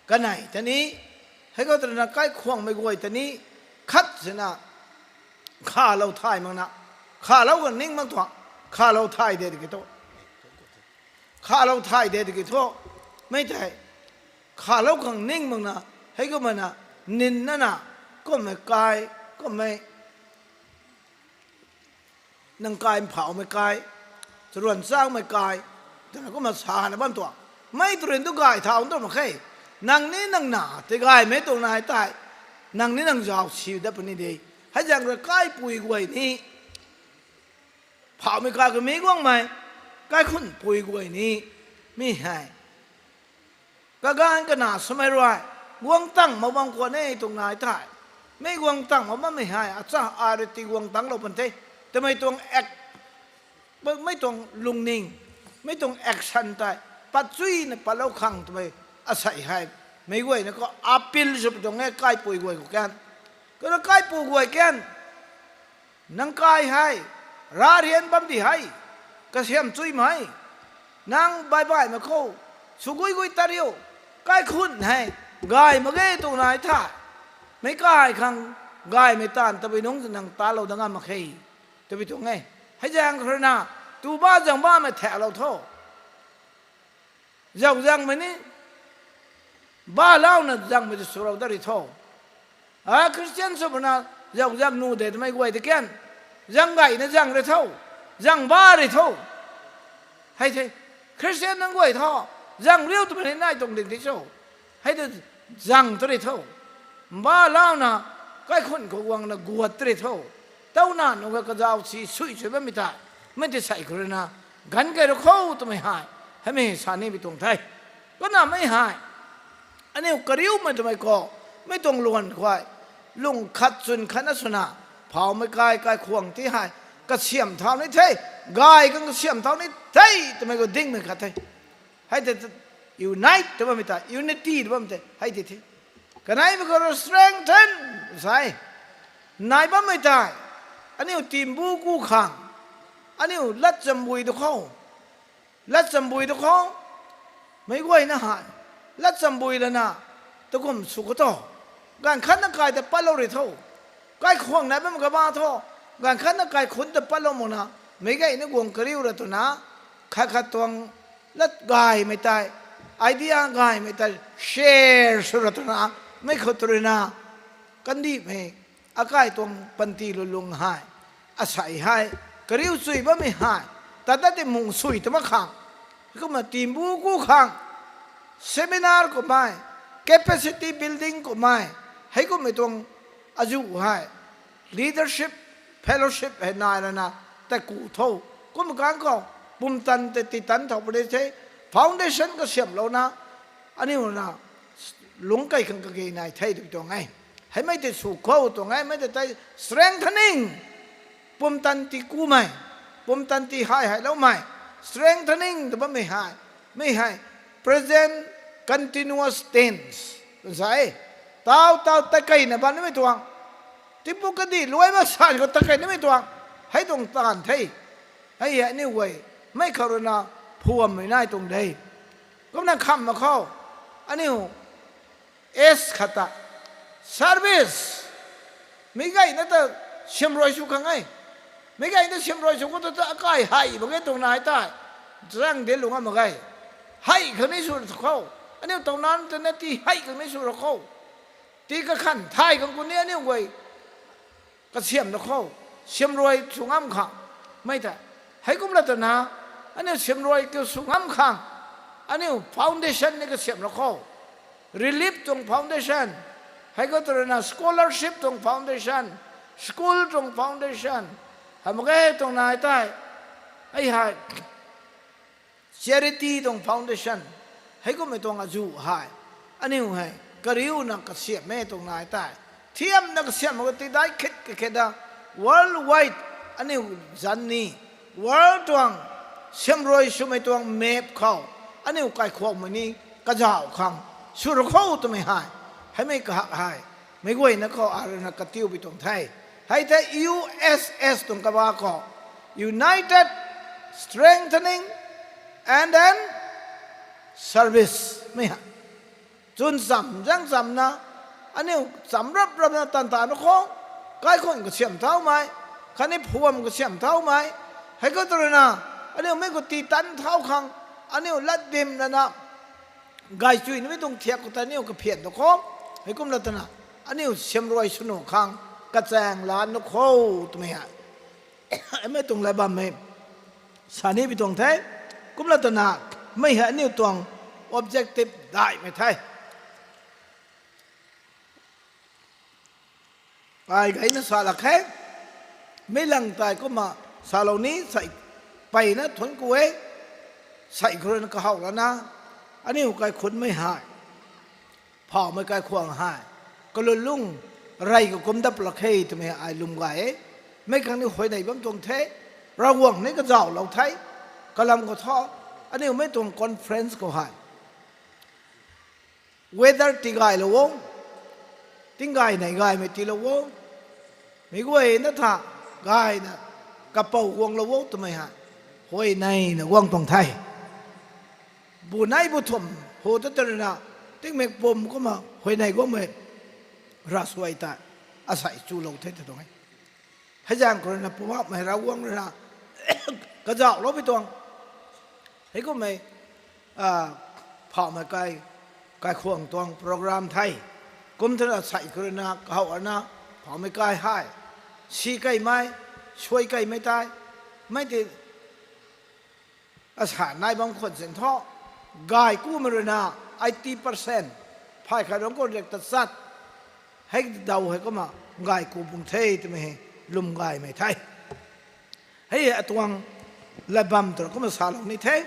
kanei ta ni, hei khou twna kaikhwangmei guay ta ni, khat sina, khalou thay makna, khalou khang ning mak tuang, khalou thay de tiki thu. Khalou thay de tiki thu, mei tei, khalou khang ning makna, hei kumna, ninna na, kummei kai, kummei, nang kai mphaumei kai, charuan changmei kai, twna kumna sana bam tuang. Mei tu rui tu gay thau tu mak khe, nang ni nang na, tei gaymei tuang nai tei, nang ni nang zau si dat puni de. Hei zaeng rui kaipui guay ni, phaumei kai khou mi guangmei, kaikhunpui guay ni, mi hei. Kaganv kana swmei rui, guang tang mak bam khwan e tuang nai tei. Mei guang tang mak bammei hei, acha ai rui ti guang tanglou pan the. Twmei tuang act, mei tuang lungning, mei tuang action tei, patchuina patlou khang twmei, asei hei. Mei guayna khou appeal sw pi tuang e kaipui guay khou kan. Kumna kaipu guay kan. Nang kai hei, Rarian bam di hei, kasiam chuimei, nang baibaihmei khou, sw gui gui tat riu, kaikhun hei, gay mak ge tuang nai the. Meic kai khang gaymei taanv tabui nungc nang talou dat ngam mak khe, tabui tuang e. Hei zaeng khou rui na, tu ba zang bammei thaklou tho. Zauh zangmei ni, balauna zangmei tu swlou dat ri tho. A, Christian sw puna, zauh zang nu de twmei guay de kan. Zang gayna zang ri tho. Zang ba ri tho. Hei the, Christian nunc guay tho. Zang riu twmei ni nai tuang ding di cho. Hei de zang tu ri tho. Balauna, kaikhun khou guangna guat tu ri tho. Tauna nunc kha kazauh si sui sui bammei tei, mei tei sei khou rui na, ganv kei rui khou twmei hei, heimei sa ni bi tuang the. Kumna mei hei, aniu kariumei twmei khou, mei tuang luan khou, lung khat chwn khatna swna, phaumei kai, kaikhwang ti hei, kasiam thau ni the, gay khang kasiam thau ni the, twmei khou dingmei khat the. Hei tei, unite tw bammei tei, unity tw bammei tei, hei tei the. Kaneimei khou rui strengthen, sa e. Nai bammei tei, aniu timbu ku khang, aniu latchambui tu khou, latchambui tu khou, meic guayna hei, latchambui lana, takum sw khou tho, ganv khatna kai ta patlou ri tho, kaikhwang nai bam kaba tho, ganv khatna kaikhun ta patlou makna, meic gayna guang kariu ra twna, khat khat tuang lat gaymei tei, idea gaymei tei share sw ra twna, mei khou tu rui na, kandihmei, akai tuang panty lulung hei, asei hei, kariu chui bammei hei, tat tat ti mung sui tw mak khang, kumna timbu ku khang, seminar kummei, capacity building kummei, heikummei tuang azuh hei, leadership, fellowship hei nai lana, tat ku tho, kum kang khou, pumtan tei titan thau puni the, foundation kasiamhlouna, aniu na, lungc kei khang kage nai the tw tuang e. Heimei tei sw khou tuang e, mei tei tei strengthening, pumtan ti kumei, pumtan ti hei heiloumei, strengthening tw bammei hei, mei hei, present continuous tense, sa e, tau tau takeina bam nimei tuang, tipu kadi luai ma san khou takeina nimei tuang, hei tuang taanv the. Hei hei aniu guay, mei khou rui na, phuammei nai tuang de. Kumna khamh mak khou, aniu, S khat ta, service, meic gayna ta siamruai sw khang e, meic gayna siamruai sw khou ta ta akai hei mak ge tuang nai tei, zang de lung a mak ge, hei khang ni sw ra khou, aniu tauna twna ti hei khang ni sw ra khou, ti kakhan thay khang ku ni aniu guay, kasiamh ra khou, siamruai sw ngam khang, mei tei, heikum la twna, aniu siamruai kiu sw ngam khang, aniu foundation ni kasiamh ra khou, relief tuang foundation, hei khou tu rui na scholarship tuang foundation, school tuang foundation, hamh mak ge tuang nai tei, hei hei, charity tuang foundation, heikummei tuang azuh hei, aniu hei, kariuna kasiamh e tuang nai tei, thiamna kasiamh mak ka ti dai khit kakhet da, worldwide, aniu zanc ni, world tuang, siamruai swmei tuang map khou, aniu kaikhwangmei ni, kazauh khang, sw ra khou twmei hei, heimei kahak hei, meic guayna khou arui na katiu bi tuang the. Hei the U S S tuang kaba khou, United Strengthening and then Service mei hei. Chwn cham zang chamna, aniu cham rap rapna tan ta nu khou, kaikhun kasiamh thaumei, khatni phuam kasiamh thaumei, hei khou tu rui na, aniu mei khou ti tan thau khang, aniu latdimlana, gaychui nimei tuang thiak khou ta aniu kaphian tu khou, heikum la twna, aniu siamruai sw nuh khang, kachaeng la nu khou twmei hei, mei tuang la bammei, sa ni bi tuang the, kum la twna, mei hei aniu tuang objective daihmei the. Ai gayna sa lak khe, meic lang tei kumna salou ni sei, mpeyna thuanc ku e, sei khou rui na kahaw lana, aniu kaikhunmei hei, phawmei kaikhwang hei, kalunlung, rey kakum dat lak khe twmei ai lwm gay e, mei khang ni huayney bam tuang the, Ravguangc ni kazauhlou the, kalam khou thu, aniu mei tuang conference khou hei, weather tigaylou o, tinggaynei gaymei tiilou o, meic guayna tha, gayna, kapou guanglou o twmei hei huayneyna guang tuang the. Bu nei bu thum hu ta tw ruina, tingmik pum kumna huayney guangmei ravsuai ta asei chulou the ta tuang e. Hei zaeng khou ruina Poubauhmei Ravguangc ruina kazauhloupui tuang, hei kummei phauhmei kai, kaikhwang tuang program the. Kum thena asei khou ruina kahow ana phauhmei kai hei si keymei, suai keymei tei, mei ti asa nai bam khwan sin thu, gay kumei ruina eighty percent phay khat rungc khou riak tachat hei daw hei kumna gay ku pung the twmei hei lwm gaymei the. Hei atuang lat bam twna kumna salou ni the.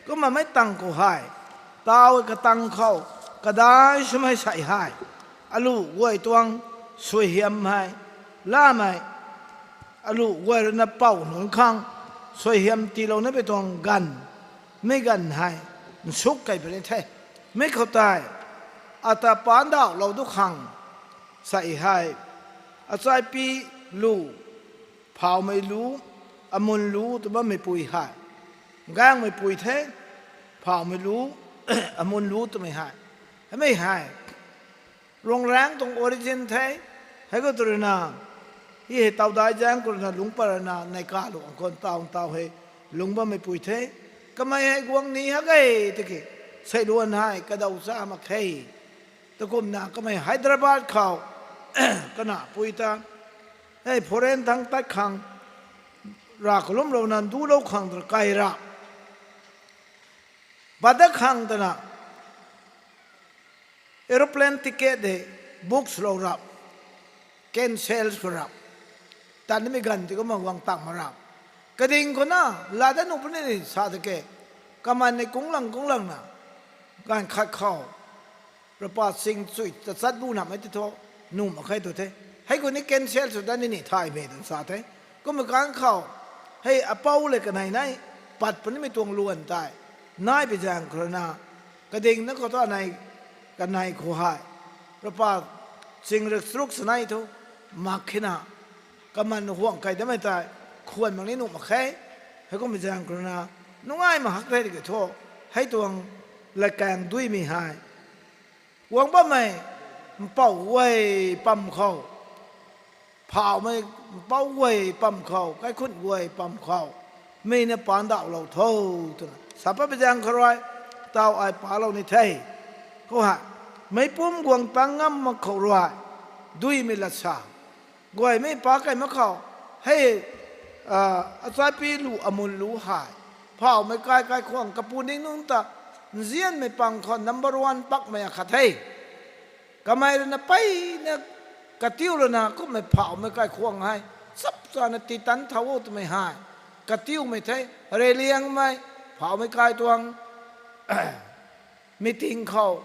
Kumna meic tang khou hei, taw katang khou kadai swmei sei hei, alu guay tuang suaihiam hei lamei, alu guay ruina pou nunc khang suaihiam tiilou na pui tuang ganv, mi ganv hei nsuk key puni the. Mi khou tei ata paanc dauhlou du khang sei hei, achaipi lu, phauhmei lu, amun lu tw bammei pui hei, gaengmei pui the, phauhmei lu, amun lu twmei hei, heimei hei Ruangranc tuang origin the. Hei khou tw ruina, hei hei tawdai zaeng khou ruina lungc pat ruina neih kalu ang khwan taw taw hei lungc bammei pui the. Kamei hei guang ni hak e tiki, seiluan hei kadaw cha mak khe. Takumna kamei Hyderabad khou kanapui ta hei foreign thangc tat khang, rav kalumlouna ndulou khang twna kai ra, pat dat khang twna aeroplane ticket hei book swlou ra, cancel sw ra, tan nimei ganv ti kumna guang tang mak ra. Kading khou na, laa dat nuh puni ni sa ta ke, kaman ni kunglang kunglangna, ganv khat khou, rupa ching chui tachat bu namei ti thu, nuh mak khe tu the. Hei khou ni cancel sw dat ni ni thaymei twna sa the. Kumna ganv khou, hei apou le kanei nei, pat punimei tuang luan tei, nai pui zaeng khou ruina, kadingna khou ta nei, kanei khou hei, rupa ching rik charuk sanei thu, mak khena, kaman huang key damei tei, khwan mak ni nuh mak khe. Hei kummei zaeng khou ruina, nungai mak hak the ki thu, hei tuang latkaeng duimei hei guang bammei, mpouh guay pam khou, phauhmei mpouh guay pam khou, kaikhun guay pam khou, mi na paanc dauhlou tho, twna sa patmei zaeng khou rui, taw ai palou ni the. Khou hei, meicpumc guang tang ngam mak khou rui, duimei latsa guaymei pa key mak khou, hei, achaipi lu amun lu hei, phauhmei kai kaikhwang kapu ning nunc ta, nzianmei pang khou number one pakmei akhat the. Kamei ruina mpeyna katiu lana kummei phauhmei kaikhwang hei, chap chana titan thau o twmei hei, katiumei the, reyliangmei, phauhmei kai tuang meeting khou,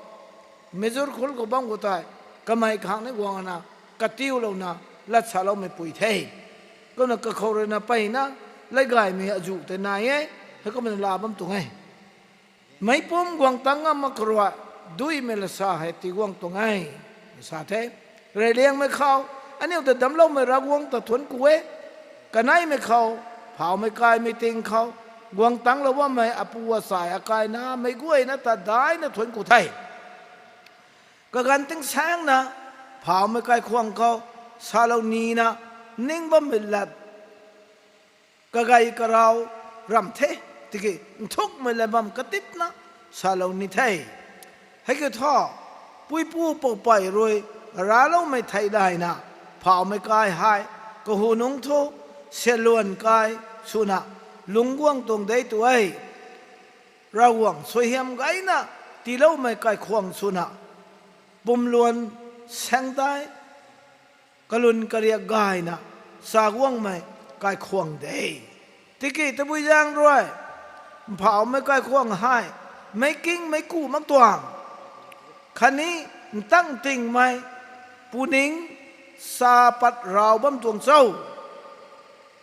Major khul khou bam khou tei, kamei khang ni guangna, katiulouna, latsalou meipui the. Kumna kakhou ruina mpeyna, latgaymei azuh tei nai e, hei kumna laa bam tuang e. Meicpumc guang tang ngam mak khou rui, duimei latsa hei tii guang tuang e, sa the. Reyliangmei khou, aniu ta damcloumei Ravguangc ta thuanc ku e. Kaneimei khou, phauhmei kai meeting khou, guang tangclou bammei apu achai akaina, meic guayna ta daina thuanc ku the. Kaganv tingsaengna, phauhmei kaikhwang khou, salou nina, ning bammei lat, kagay karau ramh the, tiki nthukmei lat bam katitna salou ni the. Hei kiu thu, puipu poupey rui racloumei theilayna, phauhmei kai hei, kahu nungc thu, syaluan kai swna, lungc guang tuang de tu e. Ravguangc suaihiam gayna, tiiloumei kaikhwang swna, pumluan saengdai, kalun kariak gayna, sa guangmei kaikhwang de. Tiki tabui zaeng rui, mphauhmei kaikhwang hei, meicking meicku mak tuang, khatni ntang tingmei, puning, sa pat rau bam tuang cho.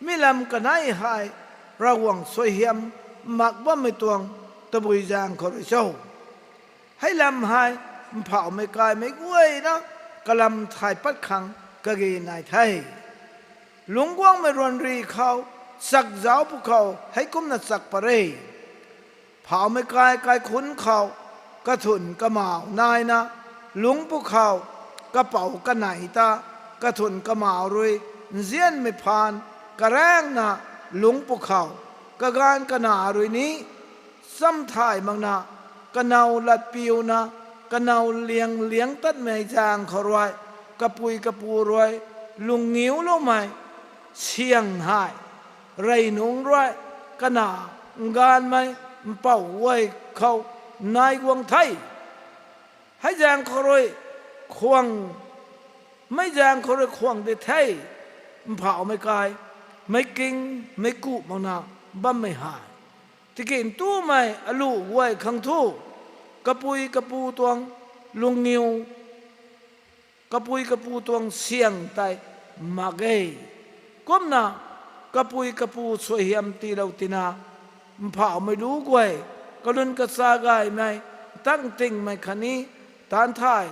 Mi lam kanei hei, Ravguangc suaihiam mak bammei tuang tabui zaeng khou rui cho. Hei lam hei, mphauhmei kaimei guayna, kalam thay pat khang kage nai the. Lungc guangmei ruanri khou, chak zauc pwkhou heikumna chak pat re. Phauhmei kai kaikhunc khou kathun kamau naina lungc pwkhou kapou kanei ta kathun kamau rui nzianmei phaan karaengna lungc pwkhou kaganv kana rui ni cham thay makna kanow latpiuna kanow liang liang tatmei zaeng khou rui kapui kapu rui lungngiuloumei syang hei rey nungc rui kana nganvmei mpouh guay khou nai guang the. Hei zaeng khou rui khwang mei zaeng khou rui khwang di the. Mphauhmei kai meic king meic kuh makna bammei hei tiki ntumei aluh guay khang thu kapui kapu tuang lungngiu kapui kapu tuang syang tei mak e. Kumna kapui kapu suaihiam tiilou tina mphauhmei lu guay kalun kacha gaymei tang tingmei khatni taanc thay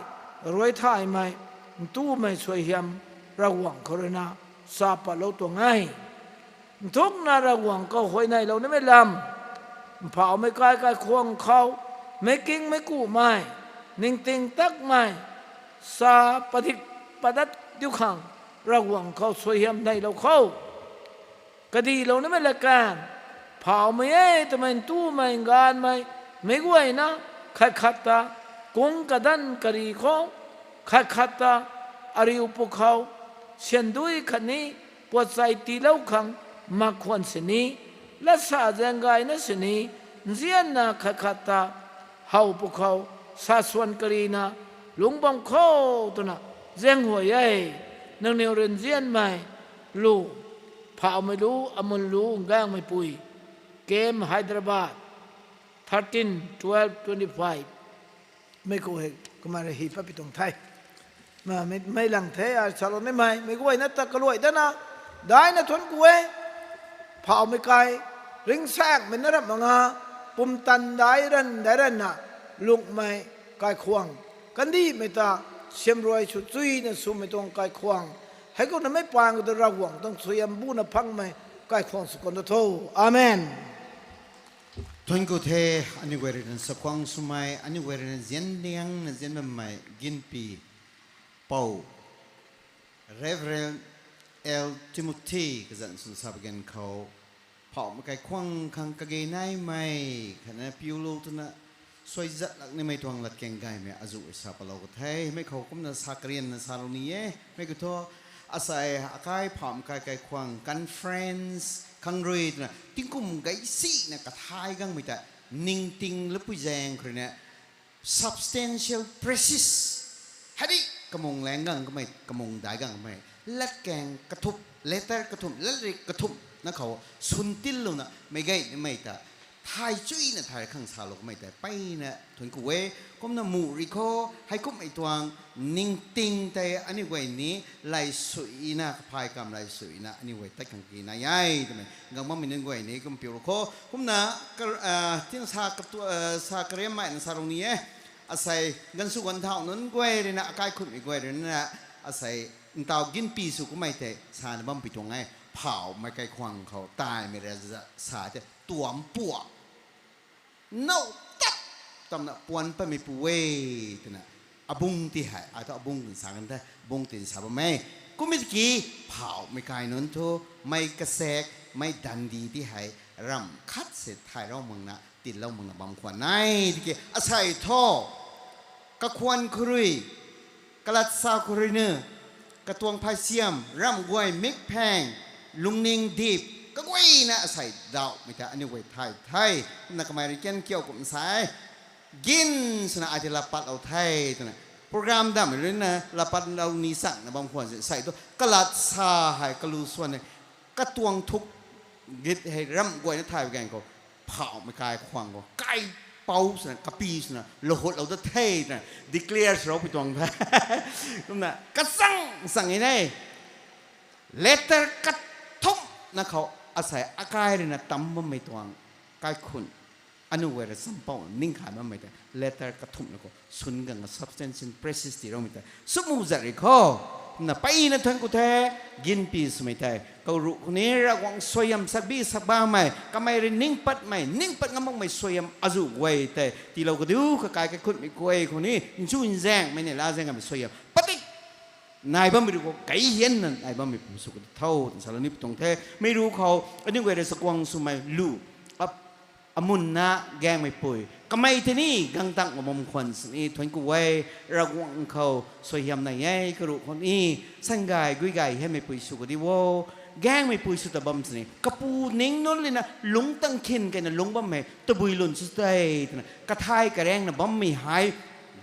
ruai thaymei ntumei suaihiam Ravguangc khou ruina cha patlou tuang e. Nthukna Ravguangc khou huayneylounamei lam mphauhmei kai kaikhwang khou meic king meic kuhmei ningting takmei sa padik padat diu khang Ravguangc khou suaihiam neilou khou kadilounamei latkaeng phauhmei e twmei ntumei nganvmei meic guayna khat khat ta kung kadanv kari khou khat khat ta ariu pwkhou syandui khatni puatchai tiilou khang mak khwan sini latsa zaeng gayna sini nzianna khat khat ta how pwkhou sa swan karina lungc bam kho twna zaenghuay e. Nangniw rui nzianmei lu phauhmei lu amun lu nganvmeipui K M Hyderabad thirteen twelve twenty five mei khou hei kumna rui hi pat pi tuang the. Mei lang the ai salou nimei meic guayna ta kaluai dana daina thuanc ku e. Phauhmei kai ringsaengmei na ramh mak nga pumtan dai ran dai ranna lungmei kaikhwang kandihmei ta siamruai sw chuyna swmei tuang kaikhwang heikumna meic paan khou ta Ravguangc tuang suaihiam buna phangmei kaikhwang sw kan ta tho. Amen. Thuanc ku the. Aniu guay ruina chakhwang swmei aniu guay ruina zianliangna zian bammei ginpi pou Reverend L Timothy kazanc swna sa pa ganv khou phauhmei kaikhwang khang kage naimei khatna piulou twna suaizat lak nimei tuang latkaeng gaymei azuh sa palou ka the. Mei khou kumna sa karianna salou ni e. Mei khou thu asei akai phauhmei kai kaikhwang conference khang rui twna tingkum gay sina kathay gangmei ta ningting lapui zaeng khou ruina substantial praises hei di kamung laeng gang kamei kamung dai gang kamei latkaeng kathumh letter kathumh latrik kathumhna khou suntillouna meic gay nimei ta thay chuyna thay khang salou kamei ta mpeyna thuanc ku e. Kumna muh ri khou heikumhmei tuang ningting tei aniu guay ni laysuina kaphay kam laysuina aniu guay tat khang ki nai e twmei gang bammei nunc guay ni kum piu ru khou kumna tina sa kariammeina salou ni e. Asei ganv sw ganv thau nunc guay ruina akai khunmei guay ruina asei ntaw ginpi sw kummei tei sana bampui tuang e. Phauhmei kaikhwang khou taimei ra za sa tei tuam pua now tat tamna puan patmei pu e twna abung ti hei ai thu abung twna sa kan the. Abung tin sa bam e. Kumna tiki phauhmei kai nunc thu mei kasaek mei dandi ti hei ramh khat se thay rau makna tinlou makna bam khwan e tiki asei thu kakhwan khou rui kalatsa khou rui nu katuang phaysiam ramh guay mikphaeng lungning dip kaguayna asei dauhmei ta aniu guay thay the. Kumna kamei rui kan kiu kum sa e. Gin swna ai tei lapatlou the twna program dammei ruina lapatlou ni changna bam khwan se sei thu kalatsa hei kalu swan e katuang thuk git hei ramh guayna thay ganv khou phauhmei kaikhwang khou kaipouc swna kapi swna lahutlou da the twna declare swloupui tuang the. Kumna kachang chang e ne letter kathumhna khou asei akai ruina tam bammei tuang kaikhun aniu guay ra champouhna ning khat bammei tei letter kathumhna khou sun gangna substantial praises tiiloumei tei swmu zat ri khou Na peyna thuanc ku the, ginpi swmei tei. Kau ruh khou ni Ravguangc suaihiam sakbi sakbamei, kamei rui ning patmei, ning pat ngam makmei suaihiam azuh guay tei tiilou kadiu kakai kaikhunmei guay khou ni, nchu nzaengmei ni laa zaeng kamei suaihiam. Padik! Nai bammei ru khou kei hianna nai bammei pu sw kadi tho, twna salou ni pu tuang the. Mei ru khou, aniu guay rui sakuang swmei lu, ap, amunna gaengmei pui. Kamei tei ni gangtang ma bam khwan sini, thuanc ku e, Ravguangc khou suaihiam nai e, karuh khou ni, sangay guigay hemei pui sw kadi o, gaengmei pui sw ta bam sini. Kapu ning nunc lina lungc tang khin keyna lungc bam hei, tabui lun sw tei, twna. Kathai karengna bammei hei,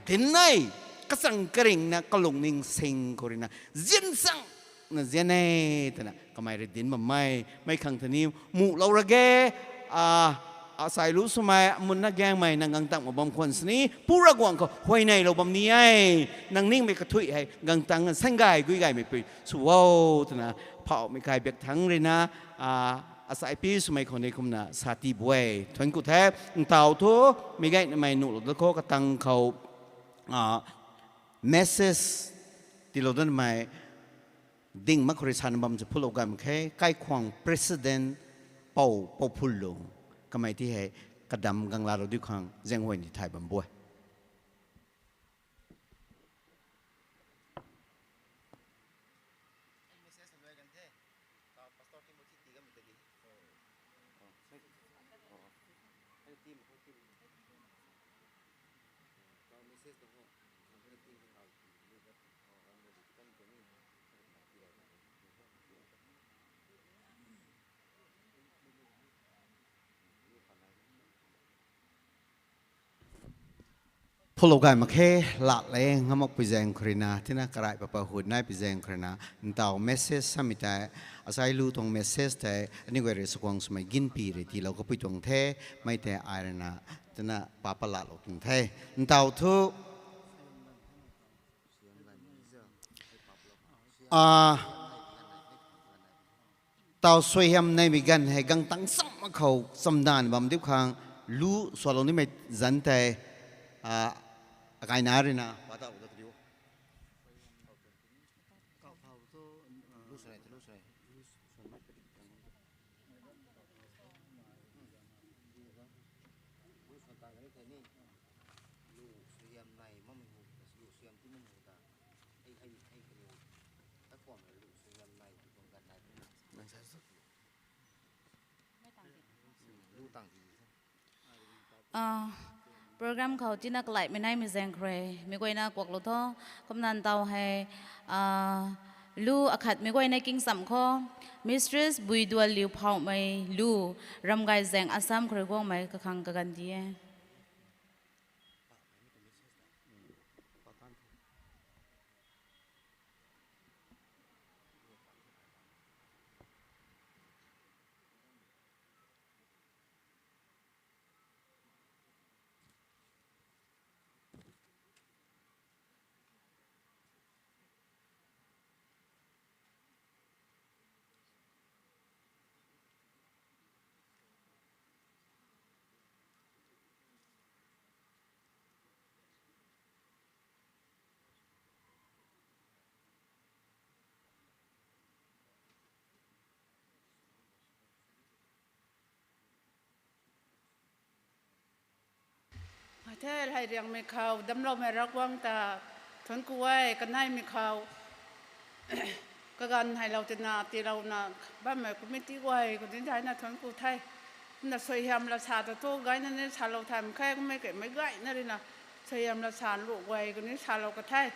dinc e, kachang karingna kalungning sing khou ruina, zian chang na zian e, twna kamei rui dinc bammei, mei khang tei ni muhlou ra ge, a, asai lu swmei, amunna gaengmei, nang gangtang ma bam khwan sini, pu Ravguangc khou huayneylou bam ni e, nang ningmei kathuic hei, gangtang sangay guigaymei pui sw o, twna, phaumei kai biak thangc ruina, a, asai pi swmei khou ni kumna sa ti bu e, thuanc ku the, ntau thu, meic gaynamei nuhlou da khou katang khou, a, message tiilou danmei, ding mak khou rui sana bam chu phulou gay mak khe, kaikhwang president Pou, Pou Phulung, kamei ti hei, kadam ganglalou diu khang zaenghuay ni thay bam bu e. Phulou gay mak khe, lat le ngam makpui zaeng khou ruina, tina karai papa hut naipui zaeng khou ruina, ntau message samei tei, asai lu tuang message tei, aniu guay rui sakuang swmei ginpi rui tiilou kapui tuang the, mei tei ai ruina, tina papa latlou tuang the. Ntau thu, a, tau suaihiam neimei ganv hei gangtang cham mak khou chamdan bam diu khang lu sualou nimei zanc tei, a, akaina ruina, pa tau da kadiu. Program khou tina kalaimei naimei zaeng khou rui, mei guayna kuaklou tho, kumna ntau hei, lu akhat mei guayna king cham khou, Mistress Buidualiu Phaumei lu, Ramgay zaeng Assam khou rui guangmei kakhang kaganv di e. The, hei riangmei khou damcloumei Ravguangc ta thuanc ku e, kaneimei khou kaganv heilou tina tiilouna bammei committee guay khou dinc thayna thuanc ku the. Kumna suaihiam lat sa ta thu gayna ni salou thay mak khe, kummei kemei gayna ruina suaihiam lat sa lu guay khou ni salou ka the.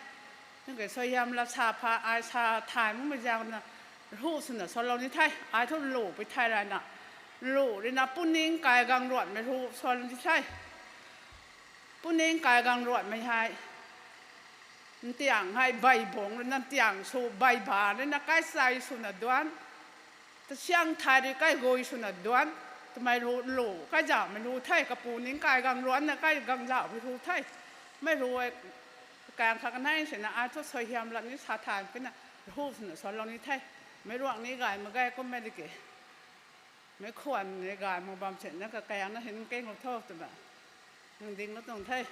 Nang ke suaihiam lat sa pha ai sa thay makmei zaeng na, ruh swna sualou ni the, ai thu lu pui thay rana, lu ruina puning kai gang ruanmei ruh sualou ni the. Puning kai gang ruanmei hei, ntiang hei beibung ruina ntiang sw, beiba ruina kai chai swna duan, tasiang thay rui kai gui swna duan, twmei lu, lu, kaizahmei lu the, kapu ning kai gang ruanna kai gangzauhmei lu the. Mei lu e, kang kha kanei sina ai thu suaihiam lat ni sa thay kina, ruh swna sualou ni the. Meic ruang ni gay mak ge kummei di ke. Meic khwan ni gay mak bam sina kakaengna hin kenglou tho twna, nang dinglou tuang the.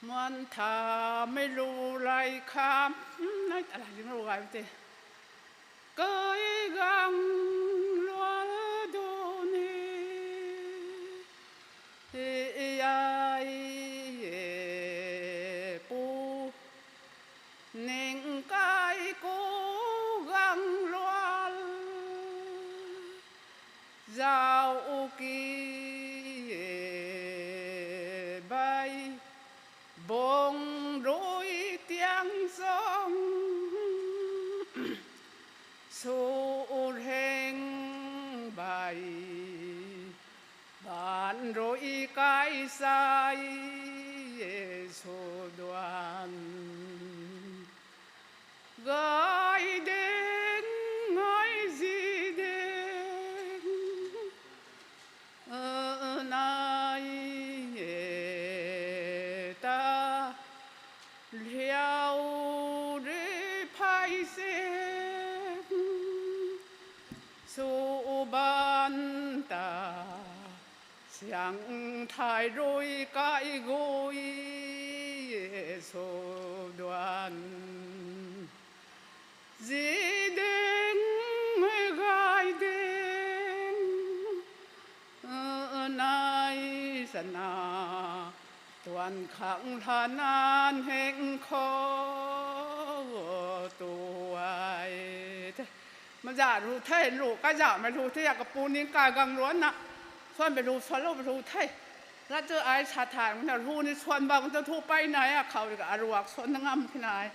Muan tha mei lu lai kham nai ta lai ru gay te. Kai gang lua du ni. E, e, ai, e, pu. Ning kai ku gang lual. Zau u ki e bai. Bong rui tiang zong. Su u reng bai. Ban rui kai sai e su duan. Gai ding, gai zi ding, nai e ta, liau ri phai se, su ban ta, siang thai rui kai gui, su duan. Zi ding, gai ding, nai sana, tuan khang lana heng khou tuai. Maza ru the, lu kaza mei lu the, a kapu ning kai gang luan na. Suan mei lu, suan lou mei lu the. Lat tu ai sa than na ru ni suan bang tu thu pai na ya khou ri ka aruak suan na ngam kina ai.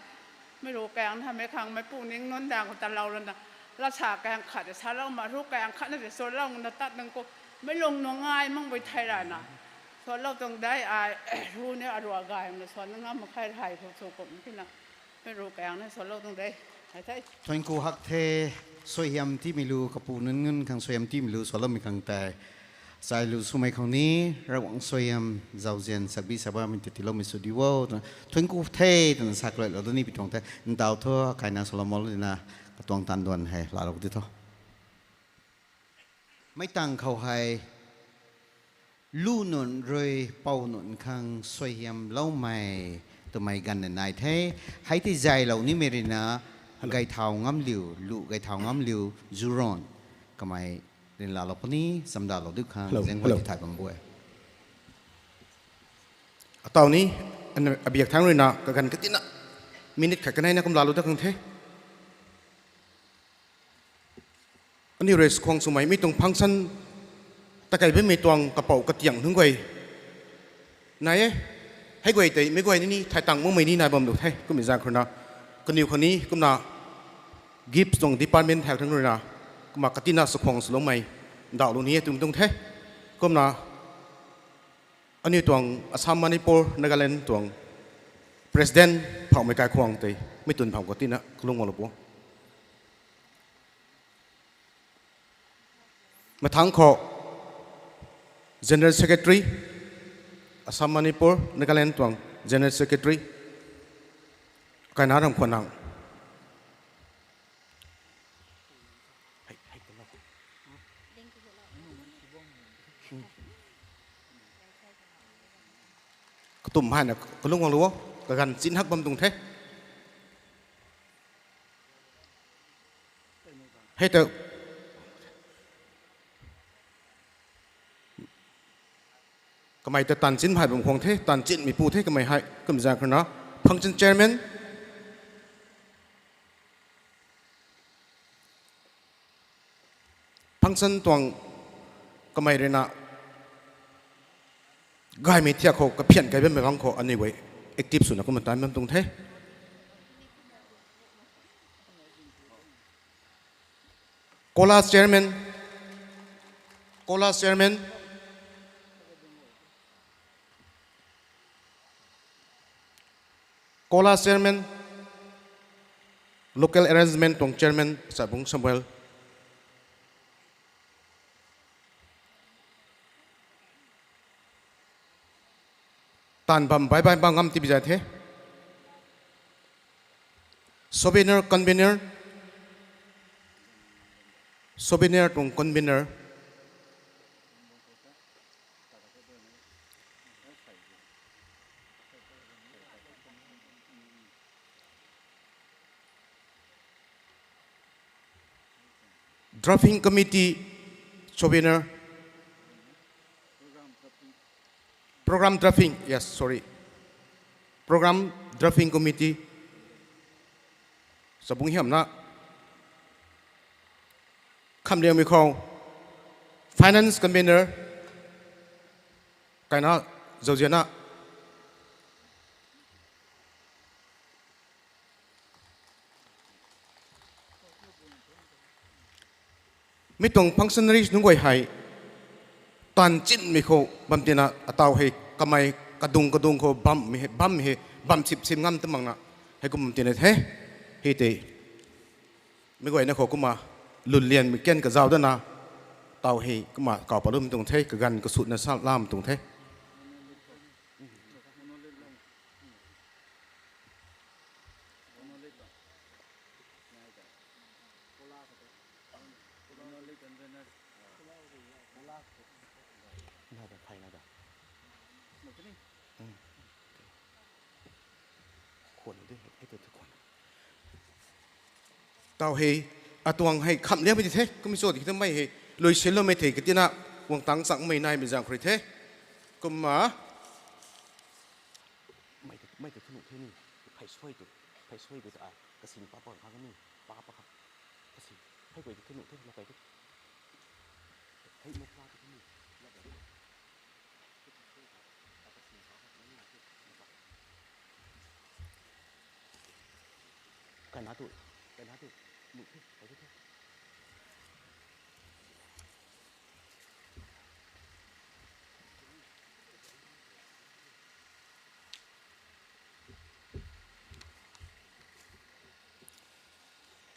Mei ru kaeng na mei khang mei pu ning nunc dang ta lou lana. Lat sa kaeng khat sa lou ma ru kaeng khat na te suan lou na tat nang ko. Mei lung nung ngai mang bui thei ra na. Suan lou tuang dei ai ru ni aruak gay na suan na ngam ma khai rai khou su kum kina. Mei ru kaeng na suan lou tuang dei. Hai thei. Thuanc ku hak the, suaihiam tiimei lu, kapu nunc nunc khang suaihiam tiimei lu, suan loumei khang tei. Sai lu swmei khou ni, Ravguangc suaihiam, zauzian, sakbi sabamei tei tiiloumei sw di o, twna, thuanc ku the, twna sa kalai lou da ni pi tuang the, ndau thu, kaina suan lou mo di na, katuang tan duan hei, laalou di tho. Meic tang khou hei, lu nunc rui pou nunc khang suaihiamloumei twmei ganv nai the. Hei tei zaylou nimei rui na gay thau ngamliu, lu gay thau ngamliu, zuron kamei rui laalou puni, chamdalou diu khang zaeng guay ti thay bam guay. Atau ni, abiak thangc rui na kaganv katina, minute khat kanei na kum laalou da khang the. Aniu rui sukhwang swmei mi tuang function takei bammei tuang kapou katiang nunc guay nai e. Hei guay tei meic guay ni ni thay tang makmei ni nai bam lu the, kummei zaeng khou rui na. Kaniw khou ni kumna gift tuang department thak thangc rui na, kumna katina sukhwang swloumei ndauhlou ni e twmei tuang the. Kumna aniu tuang Assam, Manipur, Nagaland tuang President Phouhmei Kaikhwang tei mi twn pham katina kalung guanglou bo. Mathangc khou General Secretary, Assam, Manipur, Nagaland tuang General Secretary, Kaina Ramkhuanang. Katumh hei na kalung guanglou o, kaganv chin hak bam tuang the. Hei ta kamei ta taanv chin hei bam khwang the, taanv chinmei pu the kamei hei, kummei zaeng khou rui na, function chairman, function tuang kamei rui na, gaymei thiak khou kaphian kai bammei bangc khou aniu guay active swna kumna tan bam tuang the. Kola chairman, Kola chairman, Kola chairman, local arrangement tuang chairman Sabung Samuel. Taanv bam bai bai bam ngam tibi zay the. Souvenir convener, souvenir tuang convener, Drafting Committee, Souvenir. Program Drafting, yes, sorry. Program Drafting Committee. Sabung hiamna. Khamliangmei khou. Finance Convener. Kaina Zauziana. Mi tuang functionaries nunc guay hei, taanv chinmei khou bam tina ataw hei kamei kadung kadung khou bam hei, bam hei, bam sip sip ngam ta makna, hei kum bam tina the, hei tei. Mi guayna khou kumna, lun lianmei kan kazau dana, taw hei kumna kaw patlou mi tuang the, kaganv kasutna sa lam tuang the. Taw hei, atuang hei khamliangmei di the, kumna cho di the mei hei, lui sinloumei the katina, guang tang changmei naimei zaeng khou rui the, kumna, mei tei, mei tei thunu the ni, phey suai tu, phey suai tu ta ai, kasin pa pa kha ni, pa pa kha, kasin, phey guay tei thunu the, la kai tu, phey mei pa tu ni, la kai tu. Kaina tu, kaina tu, nu the, kai tu the.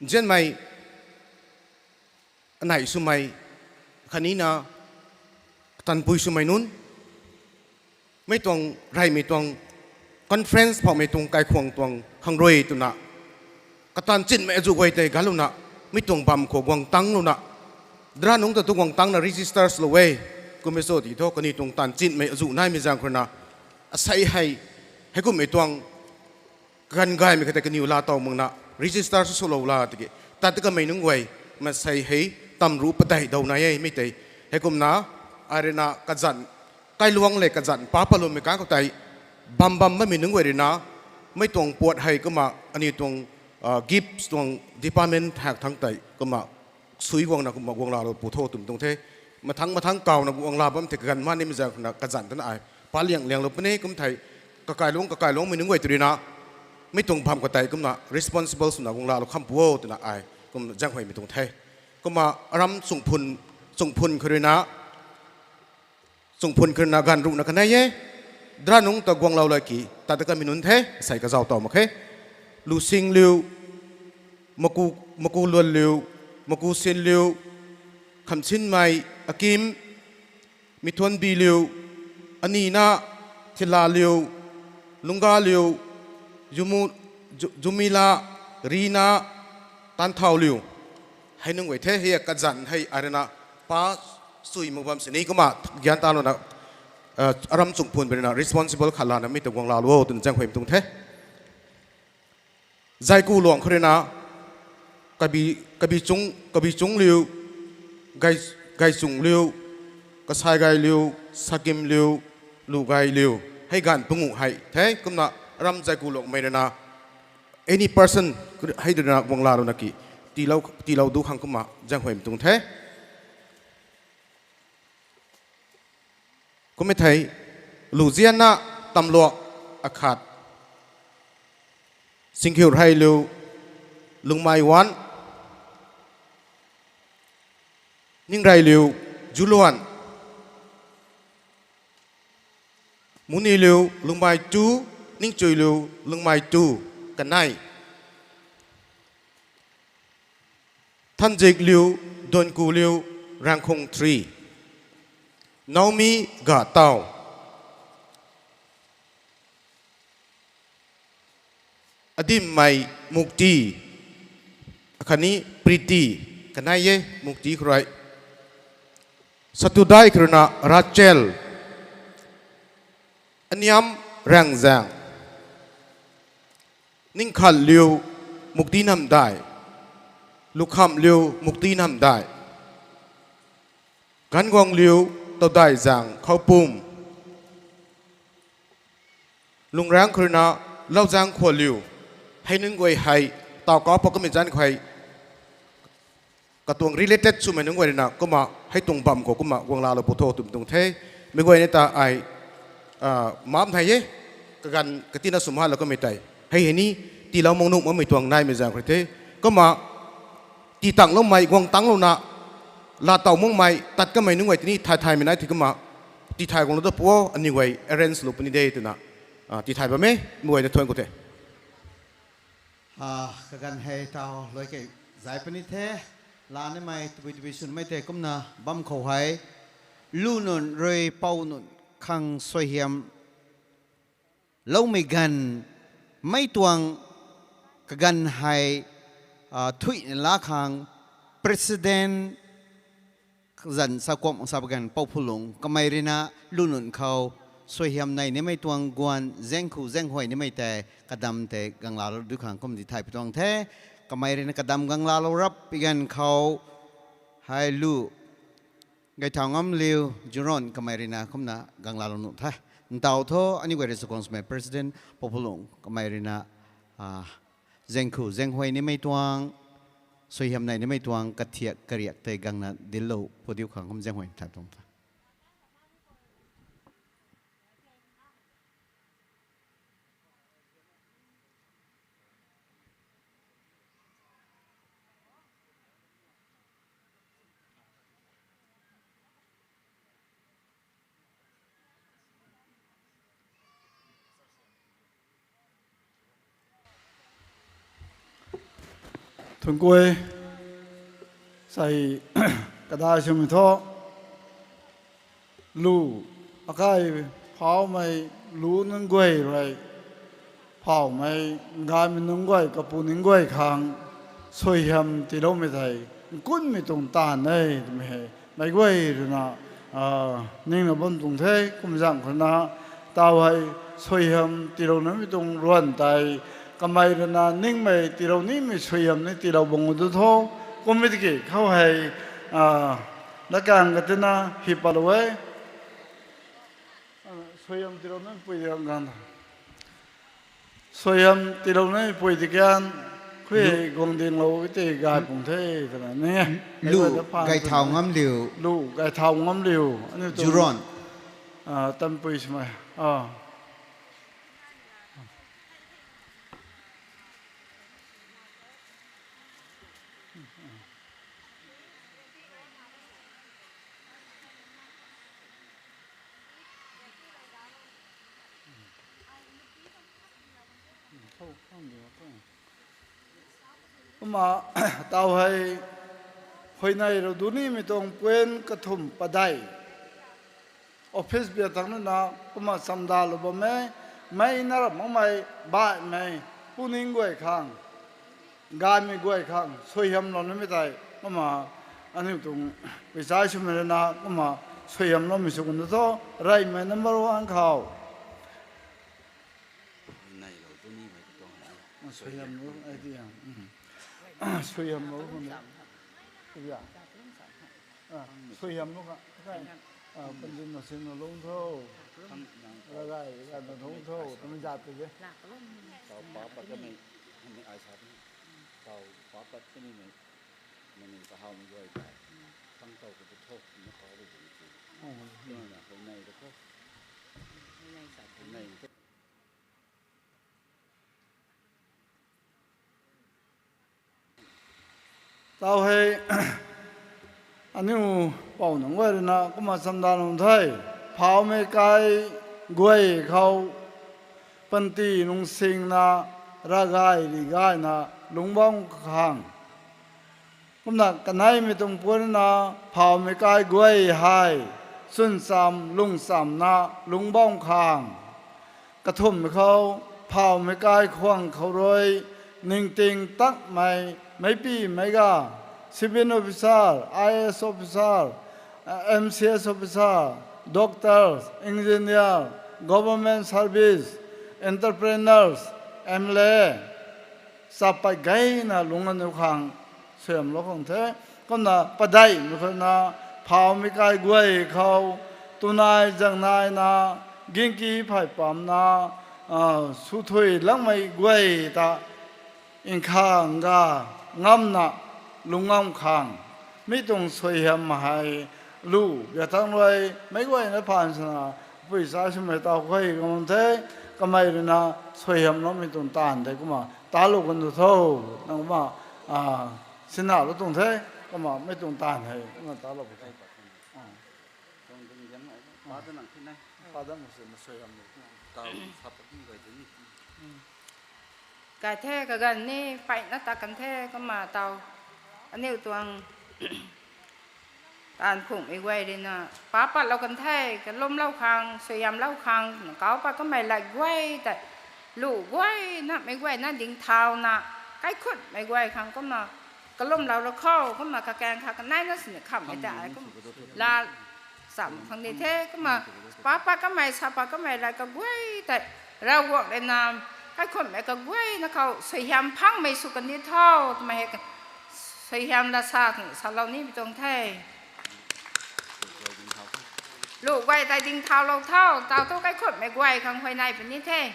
Nzianmei, anei swmei, khatnina, tanpui swmei nunc, mei tuang, reymei tuang, conference phouhmei tuang kaikhwang tuang khang rui twna, kataanv chinmei azuh guay tei galouna, mi tuang bam khou guang tanglouna, dra nungc ta tu guang tangna register swlou e, kumna cho di thu kaniw tuang taanv chinmei azuh naimei zaeng khou ruina, asei hei, heikummei tuang, kaganv gaymei kha tei kaniw laa tow makna, register sw swlou la tiki, tat ta kamei nunc guay, maansei hei, tamruc padeih daw nai e mi tei, heikumna, ai ruina kazanc, kailuang le kazanc pa patloumei kang khou tei, bam bam bammei nunc guay ruina, mei tuang puat hei kumna, aniw tuang, gifts tuang department hak thangc tei, kumna, sui guangna kumna guang laalou pu tho twmei tuang the. Mathangc mathangc kawna guang laa bam the kaganv ma nimei zaeng khou ruina kazanc tana ai, pa liang lianglou puni kum thei, kakailuang kakailuangmei nunc guay tu ruina, mei tuang bam khou tei kumna responsible swna guang laalou kham pu o twna ai, kum zaenghuaymei tuang the. Kumna aram chungphun, chungphun khou ruina, chungphun khou ruina ganv ruhna kanei e, dra nungc ta guanglou la ki, tat ta kamei nunc the, asei kazauh tow mak khe. Lusing liu, Maku, Maku Luan liu, Maku Sin liu, Khamsinmei Akim, Mithuanbi liu, Anina, Thila liu, Lungga liu, Jumu, Ju-, Jumila, Rina, Tanthau liu. Hei nunc guay the, hei kazanc hei ai ruina pa sui mak bam sini kumna, gyan talouna, aram chungphun ruina responsible khat lana mi ta guang laalou o twna zaenghuaymei tuang the. Zaiku luang khou ruina, Kabi, Kabi Chung, Kabi Chung liu, Gai, Gaichung liu, Kasai Gai liu, Sakim liu, Lu Gai liu. Hei ganv panguh hei the, kumna aram Zaiku luangmei ruina, any person, hei ruina guang laalouna ki, tiilou, tiilou du khang kumna, zaenghuaymei tuang the. Kummei thei, Luzianna Tamluak akhat, Singkhiu Rhei liu, Lungmei Wan, Ningrei liu, Zuluan, Muni liu, Lungmei Tu, Ningchui liu, Lungmei Tu, kanei. Thanzik liu, Duanku liu, Rangkhung three. Naomi Gatau. Adimmei Mukti, akhatni Pretty, kanei e Mukti khou rui. Satudai khou ruina Rachel, Aniam Rangzaeng, Ningkhat liu Mukti Namdai, Lukham liu Mukti Namdai, Ganguang Liu, Todai Zang, Khoupum. Lungrang khou rui na, Lauzang Khua Liu. Hei nunc guay hei, taw kau pat kamei zanc khou hei, katuang related swmei nunc guay rui na, kumna, hei tuang bam khou kumna, guang laalou pu tho twmei tuang the. Meic guay ni ta ai, ah, map nai e, kaganv katina swmei lou kamei tei. Hei hei ni, tiilou mak nuh makmei tuang naimei zang khou rui the. Kumna, tii tangloumei, guang tanglouna, laa taw makmei, tat kamei nunc guay tini, thay thaymei nai the kumna, tii thay guanglou da pu o, aniw guay arrange lou puni de twna, ah, tii thay bam e, meic guay ta thuan khou the. Ah, kaganv hei taw luai kei zay puni the, laa nimei, tabui tabui swnmei tei kumna bam khou hei, lu nunc rui pou nunc khang suaihiam loumei ganv, mei tuang kaganv hei, ah, thuina laa khang president zanc sa kuam sa pa ganv Pou Phu Lung kamei rui na lu nunc khou suaihiam nei nimei tuang guan zaeng khou zaeng huay nimei tei kadam tei guang laalou du khang kum di thay pi tuang the. Kamei rui na kadam guang laalou rap pi ganv khou hei lu Gaithau Ngam Liu, Juron kamei rui na kumna guang laalou nuh the. Ntaw tho, aniw guay rui sw khang swmei president Pou Phu Lung kamei rui na, ah, zaeng khou zaeng huay nimei tuang, suaihiam nei nimei tuang kathiak kariak tei guangna dinclou pu diu khang kum zaeng huay thay tuang the. Thun kuay, sei, kadai swmei tho, lu, akai, phaumei, lu nunc guay rui, phaumei, gaymei nunc guay, kapu nunc guay khang, suaihiam tiiloumei tei, nkunmei tuang taanv e twmei hei, meic guay rui na, ah, ningna bam tuang the, kum zaeng khou na, taw hei, suaihiam tiilou namei tuang ruan tei, kamei rui na ningmei tiilou nimei suaihiam ni tiilou bang du tho, kummei tiki khou hei, ah, lakaeng katina hi patlou e. Suaihiam tiilou namei pui di kan, suaihiam tiilou namei pui di kan, khui hei guang dinglou tei gay pung the twna ni. Lu, Gaithau Ngam Liu, lu, Gaithau Ngam Liu, aniu tuang, Juron, ah, tanpui swmei, ah. Kumna, taw hei, huayney rou dunimei tuang puan kathumh padeih. Office bia tang na na, kumna chamdalou bam e, mei na ram makmei, baihmei, puning guay khang, gaymei guay khang, suaihiamlou nimei tei, kumna, aniu tuang, peichai swmei rui na, kumna, suaihiamloumei sw kan thu, reymei number one khou. Neilou tu nimei tu tuang hei. Suaihiamlou, ai ti, suaihiamlou kan de. Ya. Suaihiamlou ka, kai, panzin na sin na lung tho. Ragai, ragai na lung tho, twmei zat tu de. Taw pa pat kamei, mei ai sa tu. Taw pa pat kamei mei, mei ni kahawmei guay tei, tang taw ka tu tho, na khou rui tu. Tuna na huayney tu kho. Huayney tu. Taw hei, aniu pou nunc guay rui na kumna chamdalou the, phaumei kai guay khou, panty nung singna, ravgay rigayna, lungc bam khang. Kumna kaneimei tuang puan na, phaumei kai guay hei, chwn cham, lung chamna, lungc bam khang. Kathumhmei khou, phaumei kai khwang khou rui, ningting takmei, meicpi meic ga, civil officer, I A S officer, M C S officer, doctors, engineer, government service, entrepreneurs, M L A, chap pat gayna lungc aniu khang, suaihiamlou khang the. Kumna padeihmei khou na, Thaumei kai guay khou, tunai zangnaina, gingki phey pamna, a, swthui langmei guay ta, nkhang ga, ngamna, lungngam khang, mi tuang suaihiam hei, lu, biatang rui, meic guayna phaan swna, pui sa swmei taw khei, kamang the, kamei ruina, suaihiam loumei tuang taanv the, kumna, talou kan tu tho, nang kumna, a, sinna lou tuang the, kumna, mei tuang taanv hei, kumna talou kan the. Tuang ding diang ai, pa da nang khin e. Pa da mak se, mak se ram ni. Tau, sa pa kum gay de ni. Kai the kaganv ni, peyna ta kan the, kumna tau. Aniu tuang taanv khunghmei guay ruina, pa patlou kan the, kalumlou khang, suaihiamlou khang, kau pat kamei lat guay tei, lu guay, namei guayna ding thauna, kaikhunhmei guay khang kumna, kalumlou lou khou, kumna kakaeng kha kaneina sini khamhmei tei, kum, la, cham phang ni the, kumna, pa pat kamei, sa pat kamei lat kaguay tei, Ravguangc ruina, kaikhunhmei kaguayna khou, suaihiam phangmei sw kan di tho, twmei hei, suaihiam la sa, salou nimei tuang the. Lu guay tei ding thaulou tho, tau thu kaikhunhmei guay khang huayney puni the.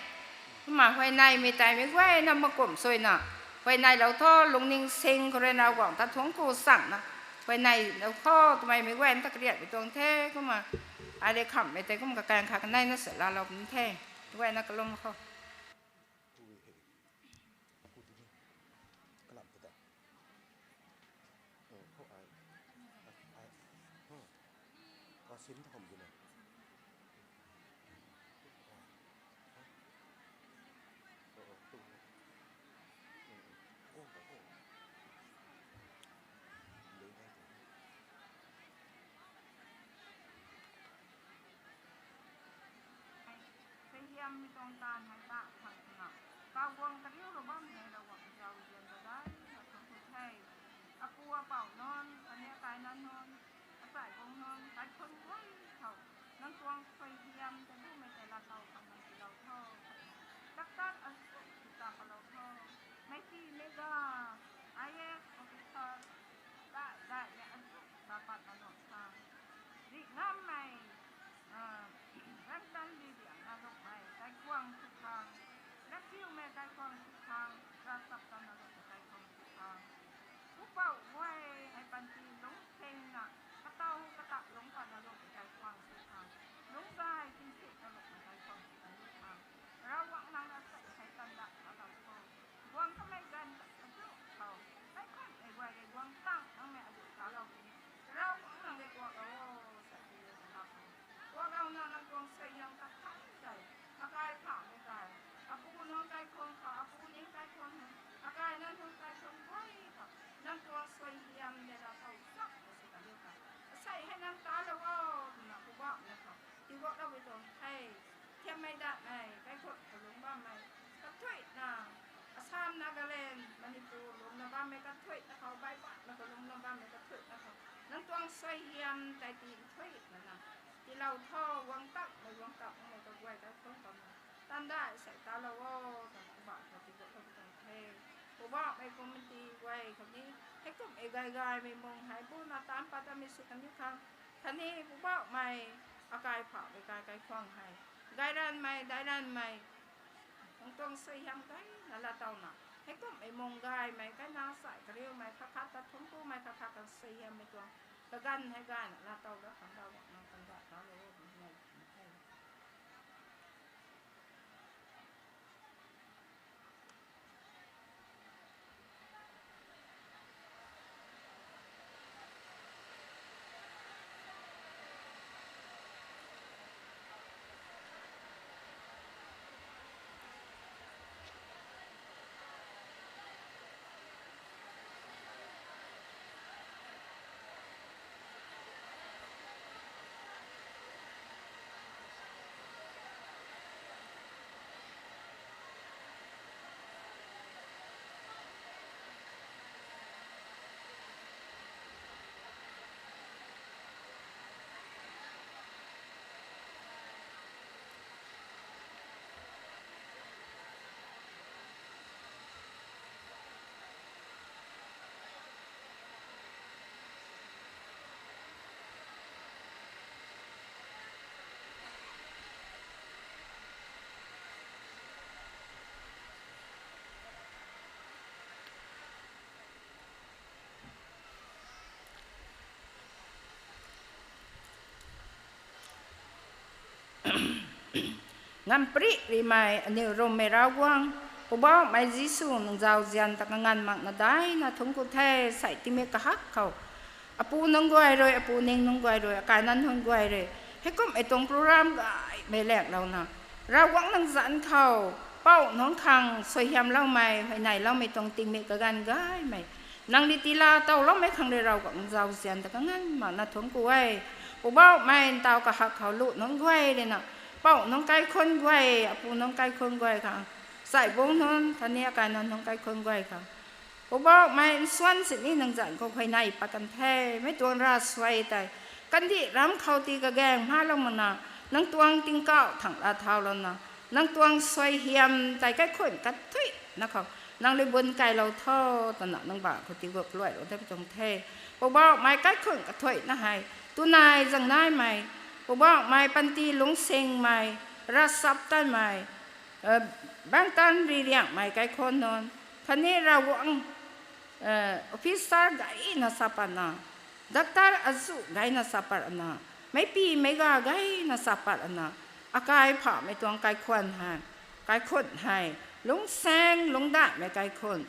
Kumna huayneymei tei meic guayna makumh suina, huayneylou tho, lungning sing khou ruina Ravguangc ta thuangc ku changna, huayneylou tho, twmei meic guayna ta kariatmei tuang the, kumna, ai rui khamhmei tei kum kakaeng kha kaneina sw laalou puni the, guayna kalum khou. Suaihiammei tuang taanv hei ta khang twna, Ravguangc kariulou bammei hei Ravguangc zau zian ta daina thuanc ku the. Apu apou nunc, khatni akaina nunc, achai guang nunc, kaikhunc guay khou, nang tuang suaihiam ta lumei tei laatow khang nang tiilou tho. Doctor azuh ta palou tho. Meicpui meic ga, I A S officer, dai daimei azuh ta patna nuh khang, rih ngammei, a, ramtan ririangna lukmei kaikhwang sw khang, latpiumei kaikhwang sw khang, ravchaptatna lukmei kaikhwang sw khang, pupouc guay hei panty lungc thengna, kataw katak lungc patna lukmei kaikhwang sw khang, lungc gay tinsikna lukmei kaikhwang sw khang, Ravguangc nang na sei hei tanda talou khou, guang kamei ganv ta azuh khou, kaikhunhmei guay rui guang tang nangmei azuh talou puni. Ravguangc nang rui kuaklou o, sa ti rui talou khou, kuaklouna nang tuang suaihiam ta thang tei, akai phamei kai, apu nunc kaikhwang khou, apu ning kaikhwang, akaina nunc kaikhwang guay khou, nang tuang suaihiam tei laatow chakna sw ta liu kha, asei hei nang talou o, twna Poubauhmei khou tiiguakloumei tuang the. Thiammei datmei, kaikhwang khou lungc bammei, kathuicna, Assam, Nagaland, Manipur lungcna bammei kathuicna khou, baihpatna khou lungcna bammei kathuicna khou, nang tuang suaihiam tei ti nthuicna na, tiilou tho, guang takmei, guang takmei kaguay kaikhwang khou na, tanda sei talou o, twna Poubauhmei khou tiiguaklou tuang the. Poubauhmei committee guay khou ni, heikumhmei gay gaymei mung hei buna taanc pat tamei sw kan ni khang, khatni Poubauhmei, akai phamei kai kaikhwang hei, gayranmei, dairanmei, nang tuang suaihiam gayna laatowna, heikumhmei mung gaymei, kaina sai kariumei, khat khat ta thuanc kumei, khat khat ta suaihiammei tuang, kaganv hei gayna laatow da khang Ravguangc nang tanda talou o, twmei the. Ngamparih rimei aniu rummei Ravguangc, Poubauhmei Jisu nang zauzian ta kanganv makna daihna thuanc ku the, sei tingmik kahak khou. Apu nunc guay rui, apu ning nunc guay rui, akaina nunc guay rui, heikumhmei tuang program gaymei laenglouna, Ravguangc nang zanc khou, pou nunc khang suaihiamloumei, huayneyloumei tuang tingmik kaganv gaymei, nang rui tiilatowloumei khang rui Ravguangc zauzian ta kanganv makna thuanc ku e. Poubauhmei ntaw kahak khou lu nunc guay ruina, pou nunc kaikhunc guay, apu nunc kaikhunc guay khang, chaibungc nunc khatni akaina nunc kaikhunc guay khang, Poubauhmei nsuan sini nang zanc khou huayney pat kan the, mei tuang ravsuai tei, kandih ram khou tii kagaeng mhalou makna, nang tuang tingkauh thangc laa thaulouna, nang tuang suaihiam tei kaikhunc kathuicna khou, nang rui bun kailou tho, twna nang bangc khou tii gut kaluailou dat tuang the. Poubauhmei kaikhunc kathuicna hei, tunai zangnaimei, Poubauhmei panty lungcsingmei, ravchaptatmei, bangtan ririangmei kaikhunc nunc, khatni Ravguangc, officer gayna sa patna, doctor azuh gayna sa patna, meicpi meic ga gayna sa patna, akai phamei tuang kaikhunc hei, kaikhunc hei, lungcsaeng lungcdaihmei kaikhunc,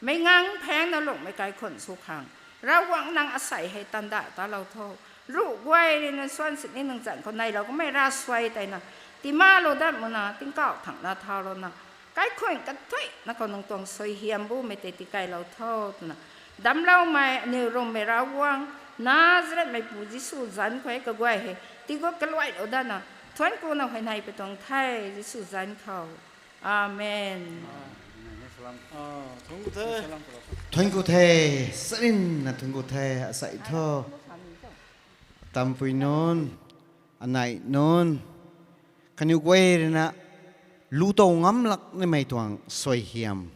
meic ngang phaengna lungcmei kaikhunc sw khang, Ravguangc nang asei hei tandai talou tho. Ruh guay ruina nsuan sini nang zanc khou neilou kummei ravsuai teina, tiimatlou dat makna, tingkauh thangc laa thaulouna, kaikhunc kathuicna khou nang tuang suaihiam bumei tei tikailou tho, twna, damcloumei aniu rummei Ravguangc, Nazaretmeipu Jisu zanc khou kaguay hei tii gut kaluailou datna, thuanc kuna huayney pat tuang the, Jisu zanc khou. Amen. Thuanc ku the, sarinna thuanc ku the, asei thu. Tampui nunc, anei nunc, kaniw guay ruina, lu tow ngam lak nimei tuang suaihiam,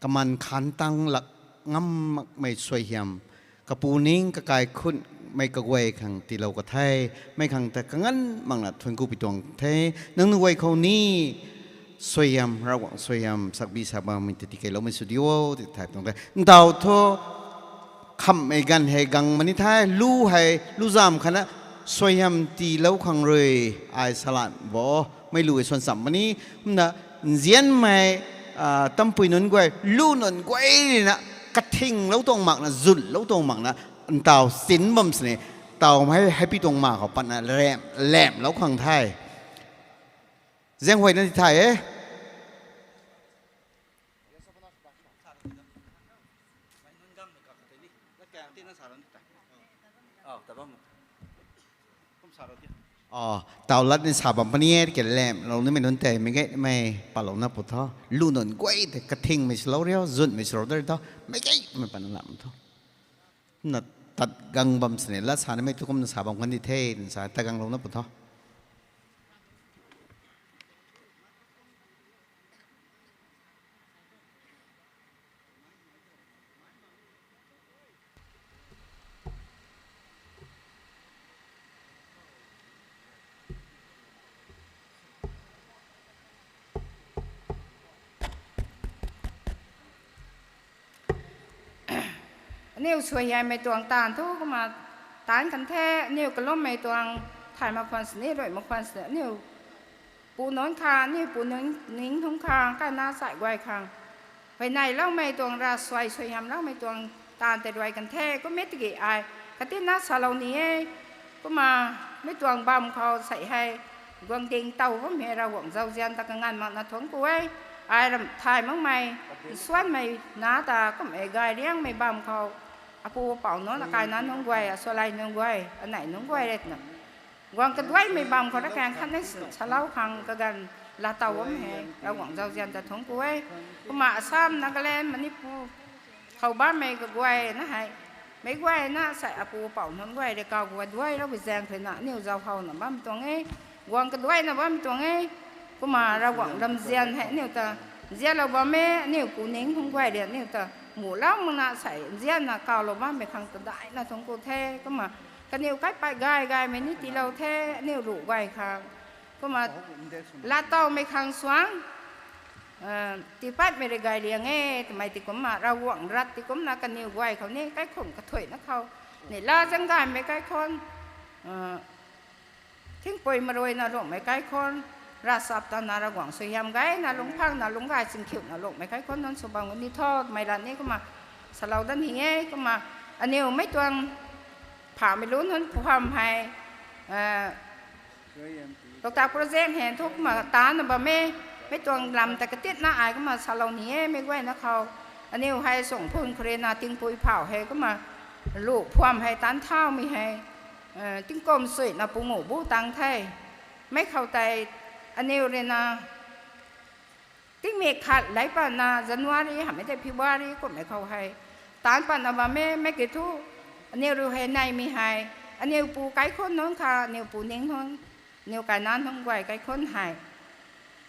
kaman khan tang lak ngam makmei suaihiam, kapu ning kakaikhunmei kaguay khang tiilou ka the, mei khang ta kanganv makna thuanc ku pi tuang the, nangniw guay khou ni, suaihiam, Ravguangc suaihiam, sakbi sa bammei tei tikeiloumei sw diu, ti thay tuang the. Ntaw thu, khamhmei ganv hei gang mani the, lu hei, lu zam khatna, suaihiam tiilou khang rui, ai salan bo, mei lu e suan cham mani, kumna, nzianmei, tampui nunc guay, lu nunc guay ruina, kathinglou tuang makna, zunlou tuang makna, ntaw sin bam sini, taw hei, hei pi tuang ma khou patna, lam, lamlou khang the. Zaenghuayna ti thay e. Taw lat ni sa bam puni e, ke lamlou nimei nunc tei, meic gaymei palouna pu tho, lu nunc guay tei, kathingmei swlou riu, zunmei swlou dari tho, meic gaymei patna lam tho. Na tat gang bam sini, lat sa nimei tu kumna sa bam kan di the, sa tat ganglouna pu tho. Aniu suaihiammei tuang taanv thu kumna taanc kan the, aniu kalummei tuang thay mak khwan sini, rui mak khwan sini, aniu pu nunc khang, aniu pu nunc ning nunc khang, kana sai guay khang, huayneyloumei tuang ravsuai suaihiamloumei tuang taanv tei rui kan the, kum e tiki ai katina salou ni e, kumna mei tuang bam khou sei hei, guang ding tow bam hei Ravguangc zauzian ta kanganv makna thuanc ku e, ai ram thay makmei, nsuanmei na ta kum e gay riangmei bam khou, apu apou nunc, akaina nunc guay, asualei nunc guay, anei nunc guay rui twna guang kaduaimei bam khou rakaeng khat nei salou khang kaganv laatow bam hei Ravguangc zauzian ta thuanc ku e. Kumna Assam, Nagaland, Manipur khou bammei kaguayna hei, meic guayna sei apu apou nunc guay rui kaw kaduailou bi zaeng khrina aniu zauc howna bam tuang e, guang kaduaina bam tuang e. Kumna Ravguangc ramzian hei aniu ta nzianlou bam e, aniu pu ning nunc guay rui aniu ta mulou makna sei nzianna kawlou bammei khang ta daihna thuanc ku the. Kumna kaniw kaipatmei gaymei ni tiilou the, aniu ruh guay khang. Kumna laatowmei khang suang, tiipatmei rui gay liang e twmei ti kumna Ravguangc rat ti kumna kaniw guay khou ni kaikhunc kathuicna khou, neihla zaeng gaymei kaikhunc, thingpui maruina lungmei kaikhunc, Ravchaptatna Ravguangc suaihiam gayna lungphangna lungc gay chingkhiuna lungmei kaikhunc nunc sw bam kani tho twmei lat ni kumna salou dat ni e. Kumna aniu mei tuang phamei lungc nunc phuam hei, Doctor Project hei thu kumna taanna bam e, mei tuang lam ta katitna ai kumna salou ni e, mei guayna khou. Aniu hei sung phun khou rui na tingpui phau hei kumna lu phuam hei taanc thaumei hei, tingkum suina pungu bu tang the. Mei khou tei aniu rui na tingmik khat lei patna January hamhmei tei February kummei khou hei taanc patna bam e, mei ki thu aniu rui hei neimei hei, aniu pu kaikhunc nunc kha, aniu pu ning nunc, aniu kaina nunc guay kaikhunc hei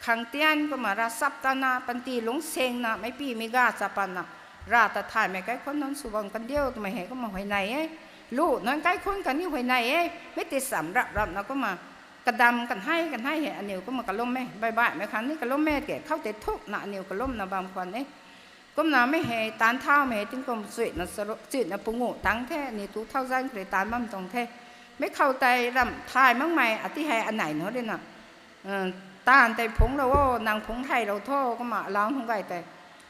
khang tian kumna ravchaptatna panty lungcsingna meic pimei ga chapatna Rav ta thaymei kaikhunc nunc sw bam kan diu twmei hei kumna huayney e. Lu nunc kaikhunc kani huayney e, mei ti cham rap rapna kumna kadam kanhei kanhei hei aniu kumna kalum e, baih baihmei khang ni kalum e, ke khou tei thukna aniu kalumna bam khwan e. Kumna mei hei taanc thaumei hei tingkum chuina pungu tang the, aniu two thousand kre taanc bam tuang the. Mei khou tei ramh thay makmei ati hei anei nu rui na taanv tei phungclou o, nang phungc theilou tho kumna alau hung gay tei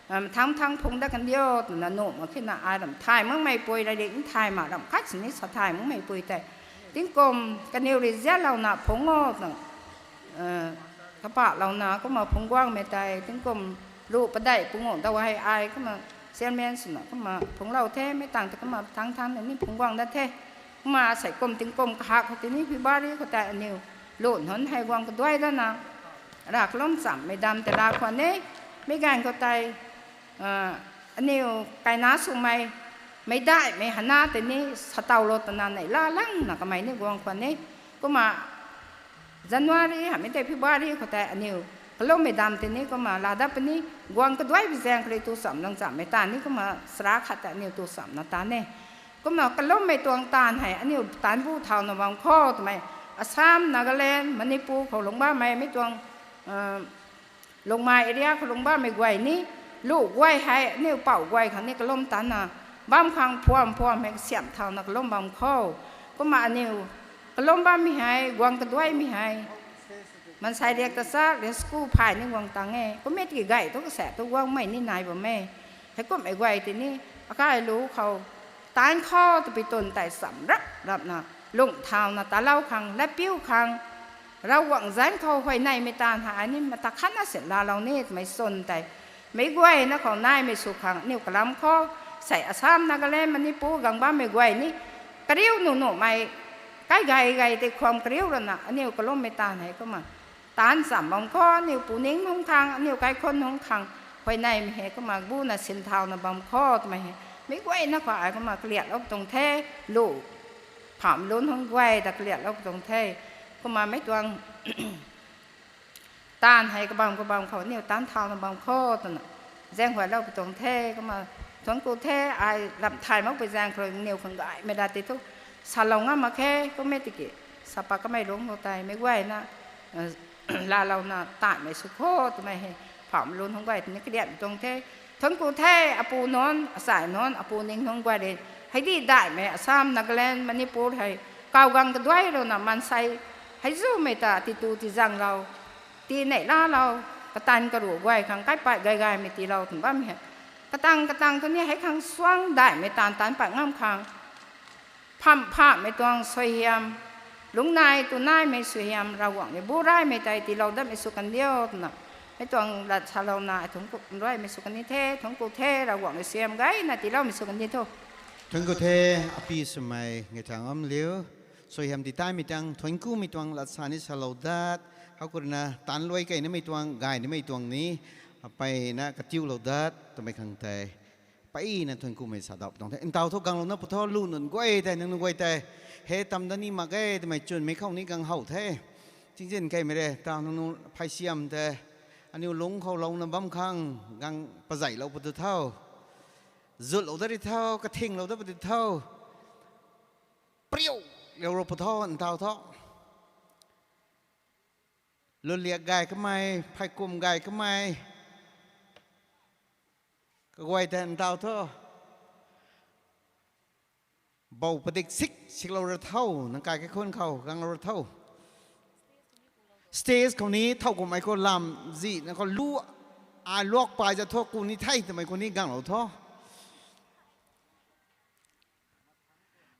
thangc thangc phungc dat kan diu twna nuh mak khina ai ramh thay makmei pui, rairik nthay ma ramh khat sini sa thay makmei pui tei tingkum kaniw rui zianlouna phungc o twna kapahlouna kumna phungc guangmei tei tingkum ruh padeih pungu dau hei ai kumna chairman swna kumna phungclou the, mei tang tei kumna thangc thangc ni phungc guang dat the. Kumna sei kum tingkum kahak khou tini February khou tei aniu lu nunc hei guang kaduai dana Rav kalum chammei dam tei laa khwan e. Mei ganv khou tei aniu kaina swmei, meic daihmei hana tei ni satawlou twna neihla langna kamei ni guang khwan e. Kumna January hamhmei tei February khou tei aniu kalummei dam tei ni kumna laa dat puni, guang kaduai bi zaeng kari tu cham lang chammei taanv ni kumna sara khat tei aniu tu chamna taanv e. Kumna kalummei tuang taanv hei aniu taanc bu thauna bam khou twmei Assam, Nagaland, Manipur khou lungc bammei mei tuang Lungmei area khou lungc bammei guay ni lu guay hei aniu pouh guay khang ni kalum tanna bam khang phuam phuam hei kasiamh thauna kalum bam khou. Kumna aniu kalum bammei hei guang kaduaimei hei mansei riak ta cha riak school phay ni guang tang e. Kumna tiki gay thu kasaek thu guangmei ni nai bam e. Heikumhmei guay tei ni akai lu khou taanc khou twpui twn tei cham rap rapna lungh thauna talou khang latpiu khang Ravguangc zanc khou huayneymei taanv hei ai ni mata khatna sin laalou ni twmei chwn tei meic guayna khou naimei sw khang aniu kalam khou sei Assam, Nagaland, Manipur gang bammei guay ni kariu nuh nuhmei kai gay gay tei khwan kariu rana aniu kalummei taanv hei kumna taanc cham bam khou aniu puning nunc khang aniu kaikhunc nunc khang huayneymei hei kumna buna sin thauna bam khou twmei hei meic guayna khou ai kumna kaliatlou tuang the, lu phamlou nunc guay ta kaliatlou tuang the. Kumna mei tuang taanv hei kabam kabam khou aniu taanc thauna bam khou twna zaenghuaylou pi tuang the. Kumna thuanc ku the, ai lam thay makpui zaeng khou aniw khang gaymei lat tei thu salou ngam mak khe. Kummei tiki sapa kamei lungc khou tei meic guayna laalouna taanmei sw kho twmei hei phamlou nunc guay tei ni kaliat tuang the. Thuanc ku the, apu nunc, achai nunc, apu ning nunc guay rui hei di daihmei Assam, Nagaland, Manipur hei kawgang kaduai louna mansei hei zumei ta titu tizanglou, tineihlaalou, kataanv karuh guay khang kaipat gay gaymei tiilou twna bammei hei katang katang thu ni hei khang suang daihmei taanv taanc pat ngam khang phamh phamhmei tuang suaihiam, lungcnai tu naimei suaihiam Ravguangc rui bu raymei tei tiilou datmei sw kan diu twna mei tuang lat salouna ai thuanc ku nruaymei sw kan ni the. Thuanc ku the, Ravguangc rui suaihiam gayna tiiloumei sw kan ni tho. Thuanc ku the, api swmei Ngaithang Amliu, suaihiam ti taimei tang thuanc kumei tuang lat sa ni salou dat, hou khou rui na taanc luai key namei tuang gay nimei tuang ni mpeyna katiulou dat twmei khang tei mpeyna thuanc kumei sa dau tuang the. Ntaw thu ganglouna pu tho, lu nunc guay tei, nangniw guay tei hei tam dat ni mak ge twmei chwnmei khou ni gang how the. Chingzin keymei re, taw nangniw phay siam tei aniw lungc khou louna bam khang gang pazeylou pu tu tho, zutlou dat ri tho, kathinglou dat pu tu tho, priu liu ru pu tho ntaw thu. Lwnliak gay kamei, pheykum gay kamei, kaguay tei ntaw thu bou padik sik siklou ra tho, nang kai kaikhunc khou ganglou ra tho. Stage khou ni thowkumhmei khou lam zihna khou lu ai luak pai za thu ku ni the twmei khou ni ganglou tho.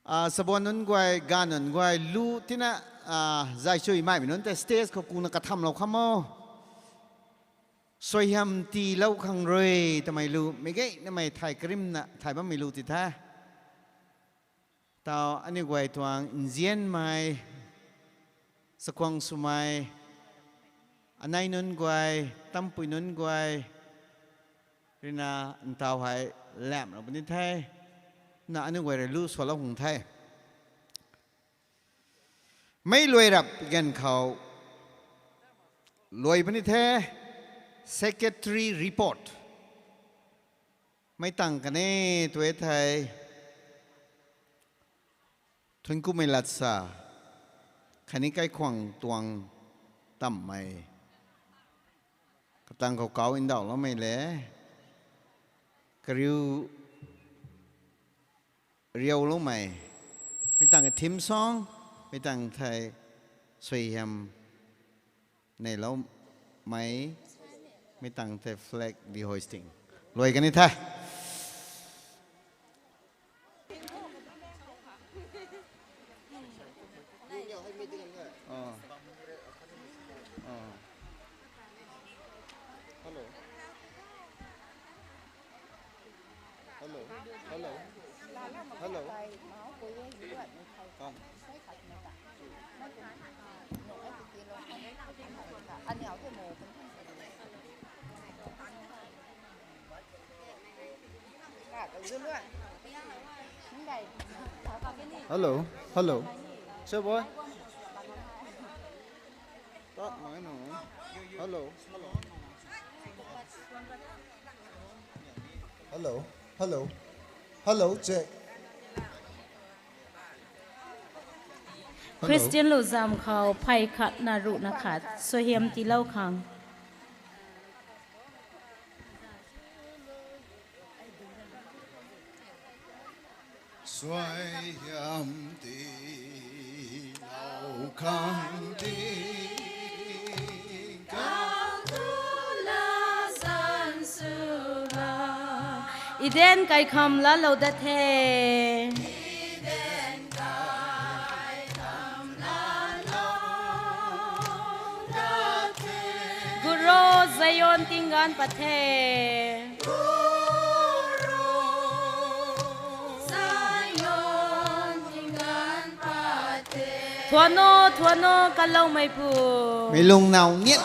Ah, sabuan nunc guay, ganv nunc guay, lu tina, ah, zay chui maimei nunc tei stage khou kuna kathamlou kham o. Suaihiam tiilou khang rui twmei lu, meic gayna mei thay karimna thay bammei lu ti the. Tau aniu guay tuang nzianmei, sakhwang swmei, anei nunc guay, tampui nunc guay, ruina ntau hei lamhlou puni the, na aniu guay rui lu sualou hung the. Mei luai rap ganv khou luai puni the, secretary report. Mei tang kane twe thei, thuanc kumei latsa, khatni kaikhwang tuang tammei, katang khou kau ndauhloumei le, kariu riuloumei, mei tang theme song, mei tang thei suaihiam neiloumei, mei tang thei flag de-hoisting. Luai kani the. Hello. Hello. Hello. Hello. Hello, hello. Sir boy. Hello, hello. Hello, hello. Hello, check. Hello. Christian luzam khou phey khat na ruhna khat suaihiam tiilou khang. Suaihiam tiilou khang ti Eden kaikham laalou dat the. Guro Zion tingganv pat the. Thuan o, thuan o, kaloumeipu. Mei lung nau niat,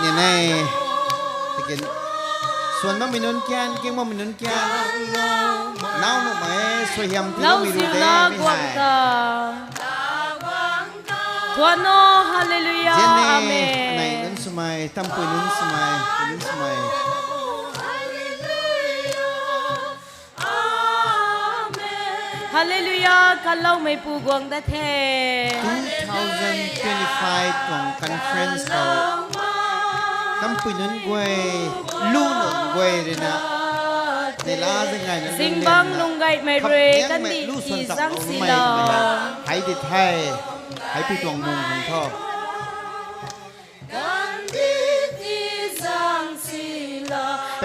niat e. Tikin. Suan bammei nunc kian, king bammei nunc kian. Nau nuhmei, suaihiam tiiloumei ru de, mei hei. Thuan o, hallelujah, amen. Anei nunc swmei, tampui nunc swmei, nunc swmei. Hallelujah, kaloumeipu guang dat the. Two thousand twenty-five tuang conference khou tampui nunc guay, lu nunc guay ruina, neihla zangayna zingbangc lunggaymei rui kandih zang silou. Hei di the, hei pi tuang mung hang tho.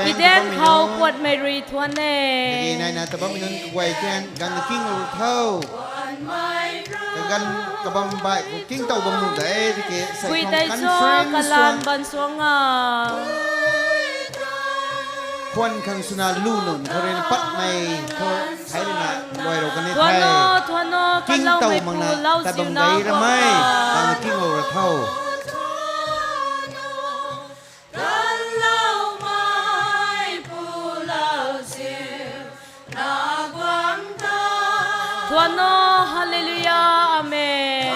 Eden khou puatmei rui thuan e. Naina tabammei nunc kaguay kian ganv kinglou tho. Kaganv kabam baih khou kingtow bam nuh de, tiki sei tuang conference tuang baansuang a. Khwan khang swna lu nunc khou ruina patmei khou hei ruina luailou kan e the. Thuan o, kingtow makna tat bam de ramei, ganv kinglou ra tho. Thuan o, hallelujah, amen.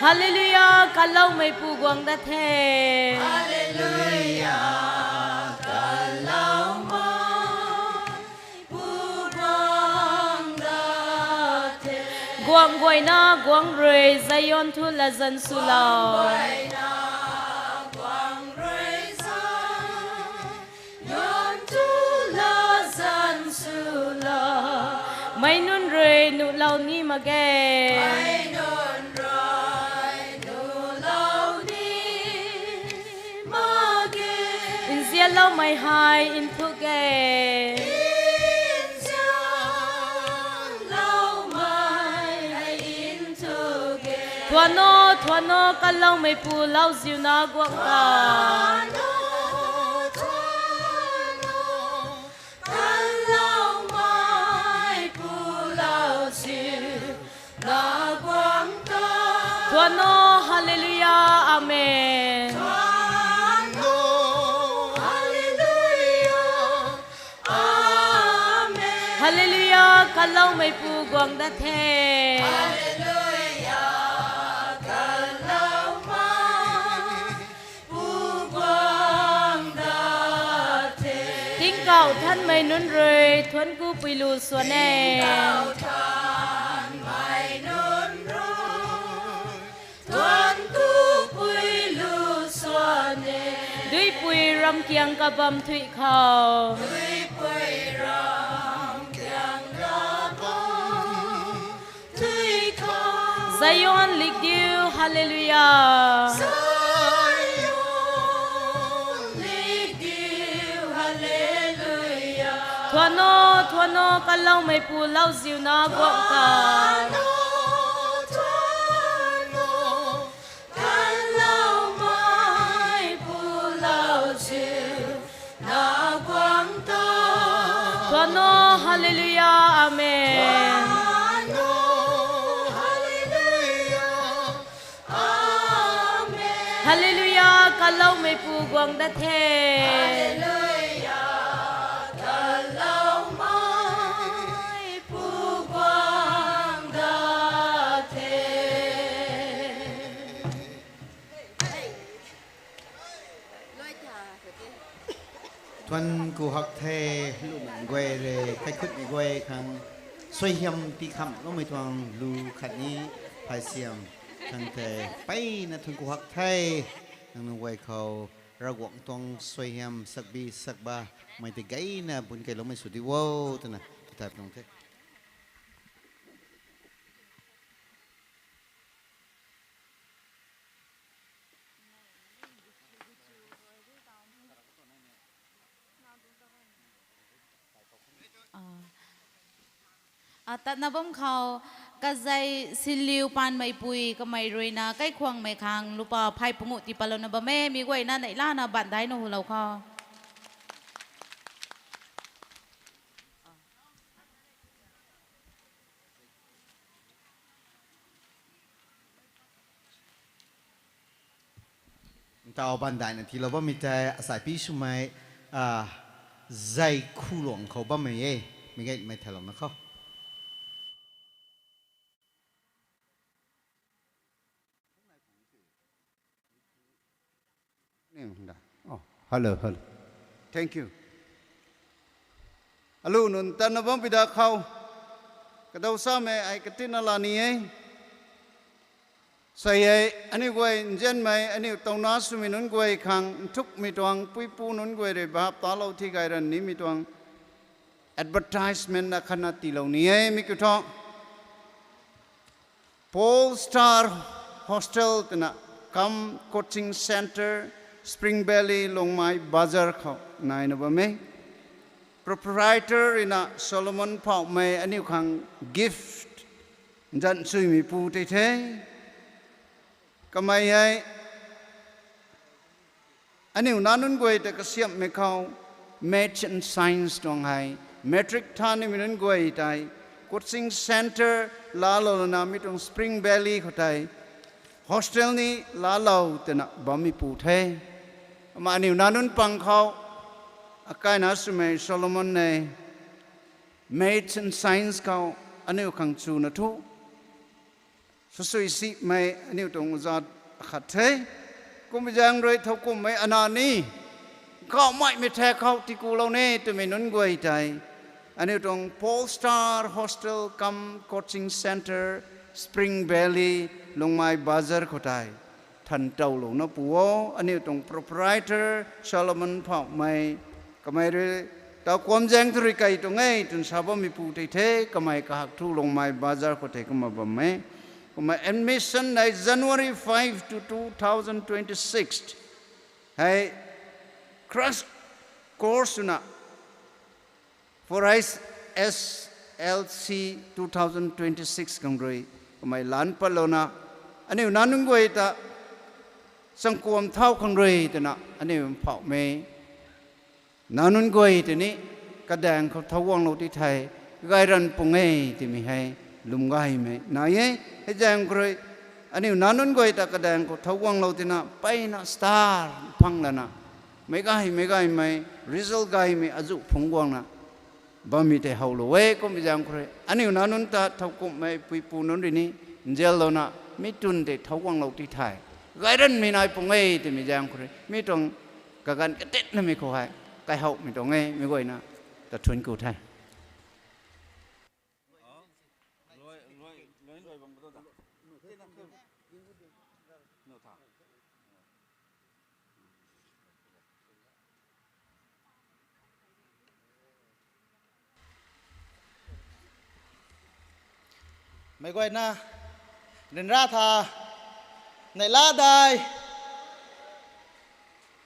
Hallelujah, kaloumeipu guang dat the. Guang guayna guang rui Zion thu latzan swlou. Mei nunc rui nuhlou ni mak ge. Mei nunc rui nuhlou ni mak ge. Nzianloumei hei nthuk ge. Nzianloumei hei nthuk ge. Thuan o, thuan o, kanloumeipu lauziu na guang ta. Thuan o, thuan o, kanloumeipu lauziu na guang ta. Thuan o, hallelujah, amen. Thuan o, hallelujah, amen. Hallelujah, kanloumeipu guang dat the. Hallelujah, kanloumei pu guang dat the. Tingkauh thanmei nunc rui thuanc ku pui lu swan e. Tingkauh thanmei nunc rui thuanc ku pui lu swan e. Duipui ramkiang kabam thuih khou. Duipui ramkiang kabam Zion lik diu, hallelujah. Zion lik diu, hallelujah. Thuan o, thuan o, kanloumeipu lauziu na guang ta. Thuan o, thuan o, kanloumeipu lauziu na guang ta. Thuan o, hallelujah, amen. Thuan o, hallelujah, amen. Hallelujah, kanloumeipu guang dat the. Hallelujah, kanloumeipu guang dat the. Thuanc ku hak the, lu nang guay rui, kaikhutmei guay khang, suaihiam tii khamloumei tuang lu khatni phay siam khang the, mpeyna thuanc ku hak the, nang nunc guay khou, Ravguangc tuang suaihiam sakbi sakba, mei tei gayna bun keyloumei sw di o, twna, kathay tuang the. A, tatna bam khou, kazei sinliu paanmeipui kamei ruina kaikhwangmei khang lupa phay panguh tii patlouna bam e, mi guayna neihlana bandai na hulou khou. Ntaw bandaina tiilou bammei tei, asai pi swmei, a, zei khuluang khou bammei e, mi gaymei thalouna khou. Hello, hello. Thank you. Alu nunc tanna bam pida khou. Kadau samei ai katinna la ni e. Sai e, aniu guay nzianmei, aniu tauna swmei nunc guay khang nthukmei tuang puipu nunc guay rui bap talou thi gay ran nimei tuang advertisement na khatna tiilou ni e, mi kiu thu. Paul Star Hostel twna cum coaching centre, Spring Valley, Longmai Bazar khou naina bam e. Proprietor ruina Solomon Phauhmei aniu khang gift nzan suimei pu tei the. Kamei hei aniu nac nunc guay tei kasiamhmei khou, Maths and Science tuang hei, matric thanimei nunc guay tei, coaching centre laalou lana mi tuang Spring Valley khou tei, hostel ni laalou twna bammei pu the. Kumna aniu nac nunc pang khou, akaina swmei Solomon ne, Maths and Science khou aniu khang chuna thu, swsui simei aniu tuang zat akhat the. Kumbi zaeng rui thowkumhmei ana ni, kauhmei mei the khou tikulou ne twmei nunc guay tei, aniu tuang Paul Star Hostel cum Coaching Centre, Spring Valley, Longmai Bazar khou tei than towlouna pu o, aniu tuang proprietor Solomon Phauhmei, kamei rui Taw kuam zaeng thu rui kai tuang e twna sa bammei pu tei the, kamei kahak thu Longmai bazar khou tei kumna bam e. Kumna admission nai January five to two thousand twenty-six. Hei crash course swna for S S L C two thousand twenty-six khang rui, kamei lan patlouna, aniu nac nunc guay ta changkuam thau khang rui twna aniu phauhmei nac nunc guay tei ni kadaeng khou thau guanglou ti thei, gay ranv pung e twmei hei lwm gaymei nai e. Hei zaeng khou rui aniu nac nunc guay ta kadaeng khou thau guanglou tina mpeyna star phang lana, meic gaymei gaymei, result gaymei azuh phungc guangna bammei tei howlou e. Kummei zaeng khou rui aniu nac nunc ta thowkumhmei puipu nunc rui ni nzianlouna mi tun tei thau guanglou ti thei, gay ranvmei nai pung e twmei zaeng khou rui mi tuang kaganv katetnamei khou hei kaihowmei tuang e. Mi guayna ta thuanc ku the. Meic guayna ryanra tha, neihla dai.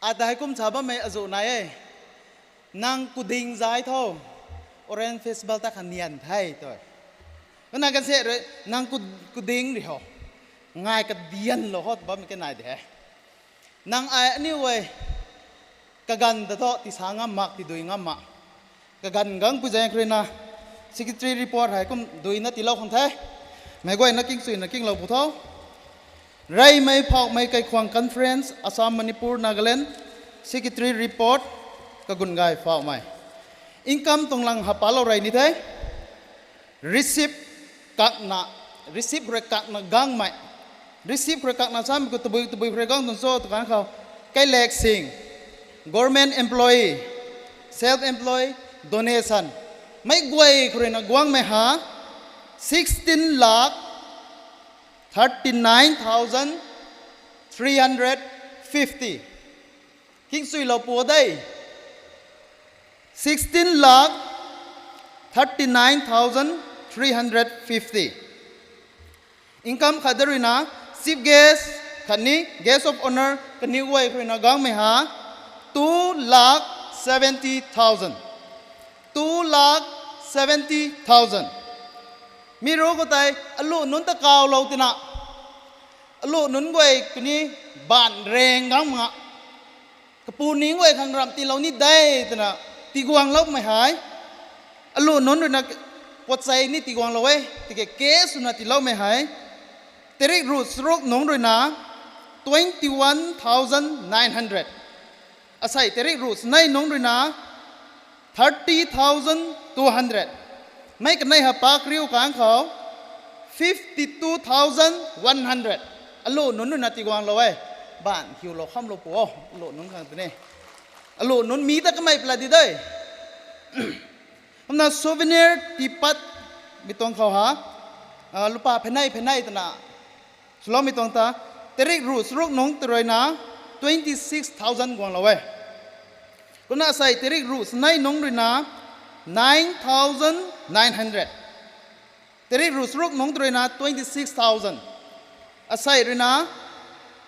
Ai ta hei kum sa bammei azuh nai e. Nang kuding zai tho, Orange Festival ta kha nian the tw. Kana kan se rui nang ku-, kuding ri ho, ngai kadianlou ho tw bammei ke nai de he. Nang ai aniu guay kaganv ta thu tisa ngam mak, tidui ngam mak. Kaganv gangpui zaeng khou rui na secretary report hei kum duina tiilou khang the. Meic guayna kingchuina kinglou pu tho. Reymei phauhmei kaikhwang conference, Assam, Manipur, Nagaland, secretary report, kagun gay phauhmei. Income tuang lang hapalou rey ni the. Receipt kakna, receipt khou rui kakna gangmei. Receipt khou rui kakna samei khou tabui tabui khou rui gang tuang cho tw kan khou, kailek sing, government employee, self employee, donation, meic guay khou rui na guangmei ha, sixteen lakh thirty nine thousand three hundred fifty. Kingchuilou pu de. Sixteen lakh thirty nine thousand three hundred fifty. Income khat da rui na, chief guest khatni guest of honour kaniw guay khou rui na gangmei ha, two lakh seventy thousand. Two lakh seventy thousand. Mi ru khou tei aluh nunc ta kawlou tina, aluh nunc guay kuni baanc reng gang mak, kapu ning guay khang ramh tiilou ni de twna tiguangloumei hei, aluh nunc rui na puatchei ni tiguanglou e, tiki case swna tiiloumei hei, tarik ruh charuk nungc rui na twenty one thousand nine hundred. Asei tarik ruh chanei nungc rui na thirty thousand two hundred. Mei kanei ha pak riu kan khou fifty two thousand one hundred. Aluh nunc rui na tiguanglou e. Baanc hiulou khamlou pu o, aluh nunc khang tini. Aluh nunc mi ta kamei pla di de. Kumna souvenir tiipat mei tuang khou ha, lupa phenei phenei twna swloumei tuang ta, tarik ruh charuk nungc tw rui na twenty six thousand guanglou e. Kumna asei tarik ruh chanei nungc rui na nine thousand nine hundred. Tarik ruh charuk nungc tw rui na twenty six thousand. Asei rui na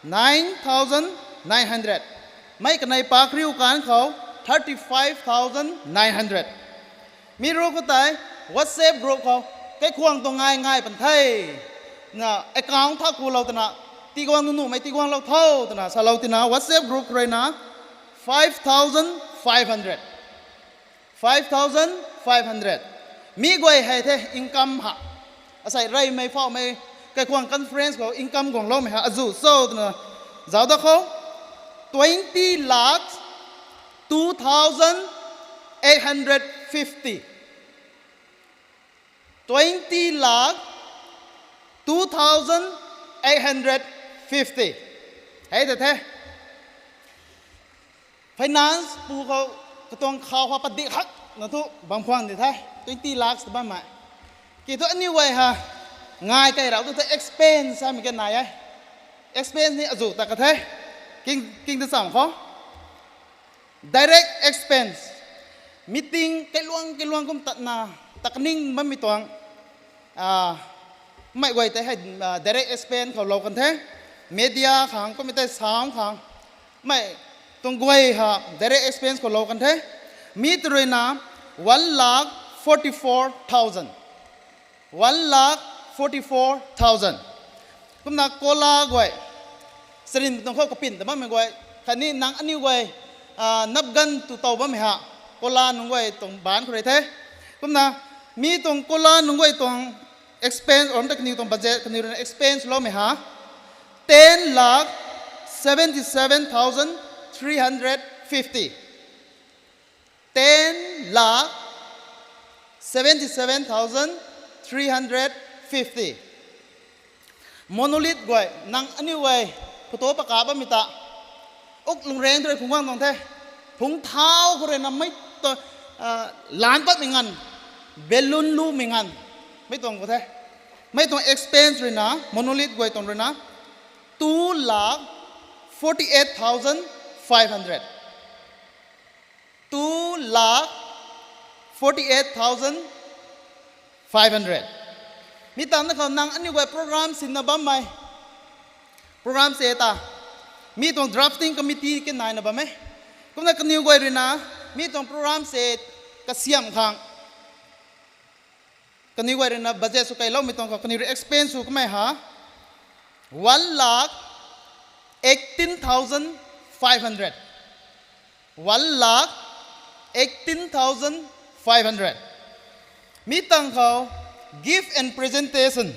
nine thousand nine hundred. Mei kanei pak riu kan khou thirty five thousand nine hundred. Mi ru khou tei WhatsApp group khou, kaikhwang tuang ngai ngai pan the, na account tha kulou twna, tiguang nuhnuhmei tiguanglou tho twna salou tina WhatsApp group khou rui na five thousand five hundred. Five thousand five hundred. Mi guay hei the income ha. Asei reymei phauhmei kaikhwang conference khou income guangloumei ha azuh cho twna zauc da khou, twenty lakh two thousand eight hundred fifty. Twenty lakh two thousand eight hundred fifty. Hei ta the. Finance pu khou katuang khou ha padik hak na thu bam khwang di the, twenty lakhs ta bammei. Ki thu aniu guay ha ngai kai rau tu the expense samei ke nai e. Expense ni azuh ta ka the. King, king ta cham khou. Direct expense. Meeting kailuang kailuang kum tatna, tatning bammei tuang, ah, mei guay tei hei, ah, direct expense khou lou kan the. Media khang kummei tei sound khang, mei tuang guay ha direct expense khou lou kan the. Mi tw ruina one lakh forty-four thousand. One lakh forty-four thousand. Kumna kola guay, sarin tuang khou kapin ta bammei guay, khatni nang aniu guay, ah, napgan tu tow bammei ha, kola nunc guay tuang baan khou rui the. Kumna mi tuang kola nunc guay tuang expense, or ta kaniw tuang budget, kaniw ruina expense loumei ha, ten lakh seventy-seven thousand three hundred fifty. Ten lakh seventy-seven thousand three hundred fifty. Monolith guay, nang aniu guay photo paka bammei ta, uk lunghreng tu rui phungc guang tuang the. Phungc thau khou rui na mei tu, ah, lan patmei nganv, balloon lumei nganv, mei tuang khou the. Mei tuang expense ruina, monolith guay tuang ruina, two lakh forty-eight thousand five hundred. Two lakh forty-eight thousand five hundred. Mi tangv na khou nang aniu guay program sinna bammei, program se ta, mi tuang drafting committee kinaina bam e. Kumna kaniw guay ruina, mi tuang program se kasiam khang, kaniw guay ruina budget sw kailoumei tuang khou kaniw rui expense sw kamei ha, one lakh eighteen thousand five hundred. One lakh eighteen thousand five hundred. Mi tangv khou gift and presentation.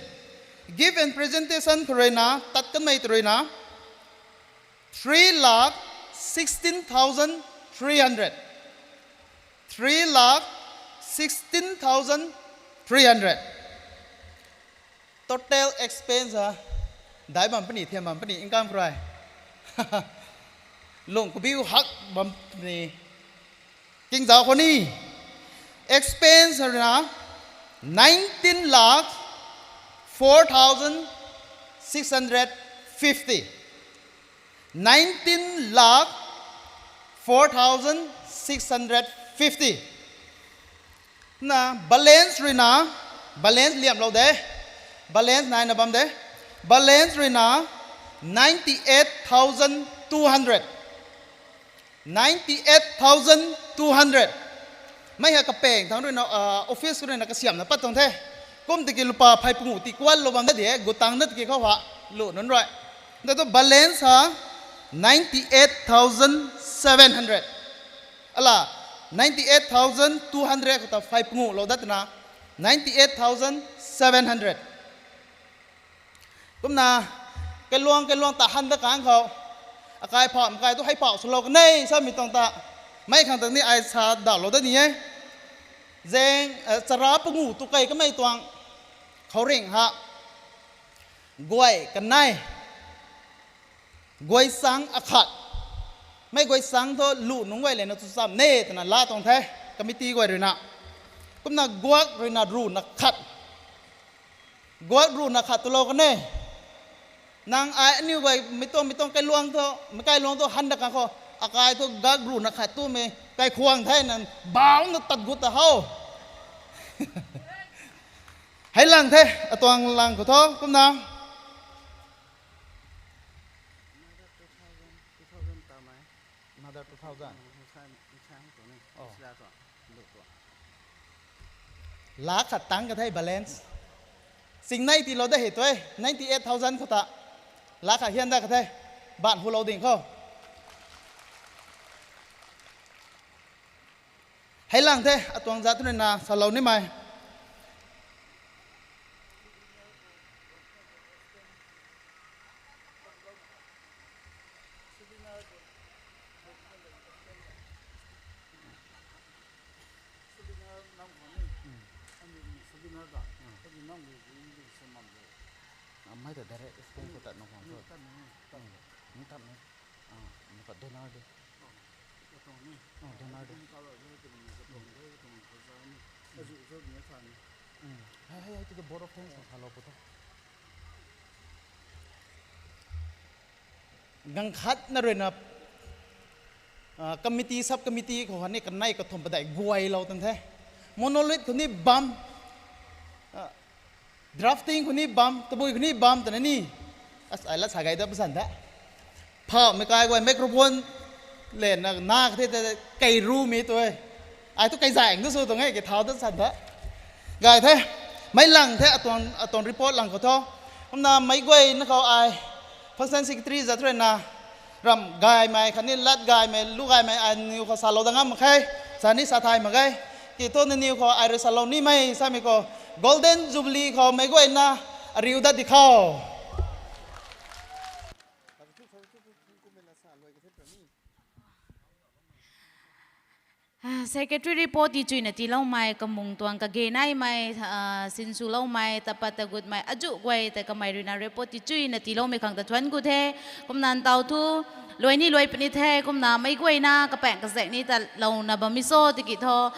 Gift and presentation khou ruina, tat kanmei tw ruina, three lakh sixteen thousand three hundred. Three lakh sixteen thousand three hundred. Total expense ha, dai bam puni, thiam bam puni, income khou rui lung kabiu hak bam puni. Kingzau khou ni, expense ruina nineteen lakh four thousand six hundred fifty. Nineteen lakh four thousand six hundred fifty. Na balance ruina, balance liamlou de. Balance naina bam de. Balance ruina ninety-eight thousand two hundred. Ninety-eight thousand two hundred. Mei ha kapeng thangc ruina, ah, office ruina kasiamna pat tuang the. Kum tiki lupa phey pungu tikuanlou bam da di e, gutang na tiki khou ha, lu nunc rui. Nda tu balance ha ninety-eight thousand seven hundred. Ala, ninety-eight thousand two hundred khou ta phey pungulou dat twna, ninety-eight thousand seven hundred. Kumna, kailuang kailuang ta han dat kang khou, akai pham kai tu hei phau swlou kan e samei tuang ta, mei khang tang ni ai sa dalou dat ni e. Zang, eh, chara pungu tu kei kamei tuang khouringh ha, guay kanei, guay sang akhat. Mei guay sang thu lu nunc guay lena tu cham ne twna la tuang the, committee guay ruina. Kumna guak ruina ruhna khat. Guak ruhna khat twlou kan e. Nang ai aniu guay mi tuang mi tuang kailuang thu, mi kailuang thu han dat kang khou, akai thu guak ruhna khat twmei kaikhwang the nang bauna tat gut ta how. Hei lang the, atuang lang khou thu, kumna. Another two thousand. Lakh khat tang ka the balance. Singnei tiilou da hei tu e, ninety-eight thousand khou ta. Lakh khat hian dat ka the. Ban hulou ding khou. Hei lang the, atuang zat tu na salou nimei. Mei ta direct explain khou tat na khang thu. Ni tat ni. Ni ka donor de. Donor de. Hei hei hei tu board of thanks khang salou pu tho. Ganv khat na ruina committee, sub committee khou hei ni kanei kathumh padeih guaylou tan the. Monolith khou ni bam, drafting khou ni bam, tabui khou ni bam twna ni. As ai lat sa gay da pasan the. Phamei kai guay microphone le na na kha the te, kei ru mi tu e. Ai tu kei zaeng tu sw tuang e, kei thau da san the. Gay the, meic lang the, atuang report lang khou tho. Kumna meic guayna khou ai function secretary zat rui na, ramh gaymei khatni lat gaymei, lu gaymei ai nangniw khou salou dat ngam mak khe, sa ni sa thay mak ge. Ki thu nangniw khou ai rui salou nimei samei khou, Golden Jubilee khou meic guayna ariu dat di khou. Secretary report ti chuyna tiiloumei, kamung tuang kage naimei, sinswloumei, tapat tagutmei, azuh guay tei kamei ruina report ti chuyna tiiloumei khang ta thuanc ku the. Kumna ntau thu, luai ni luai puni the, kumna meic guayna kapaeng kazaek ni tatlouna bammei cho tiki thu,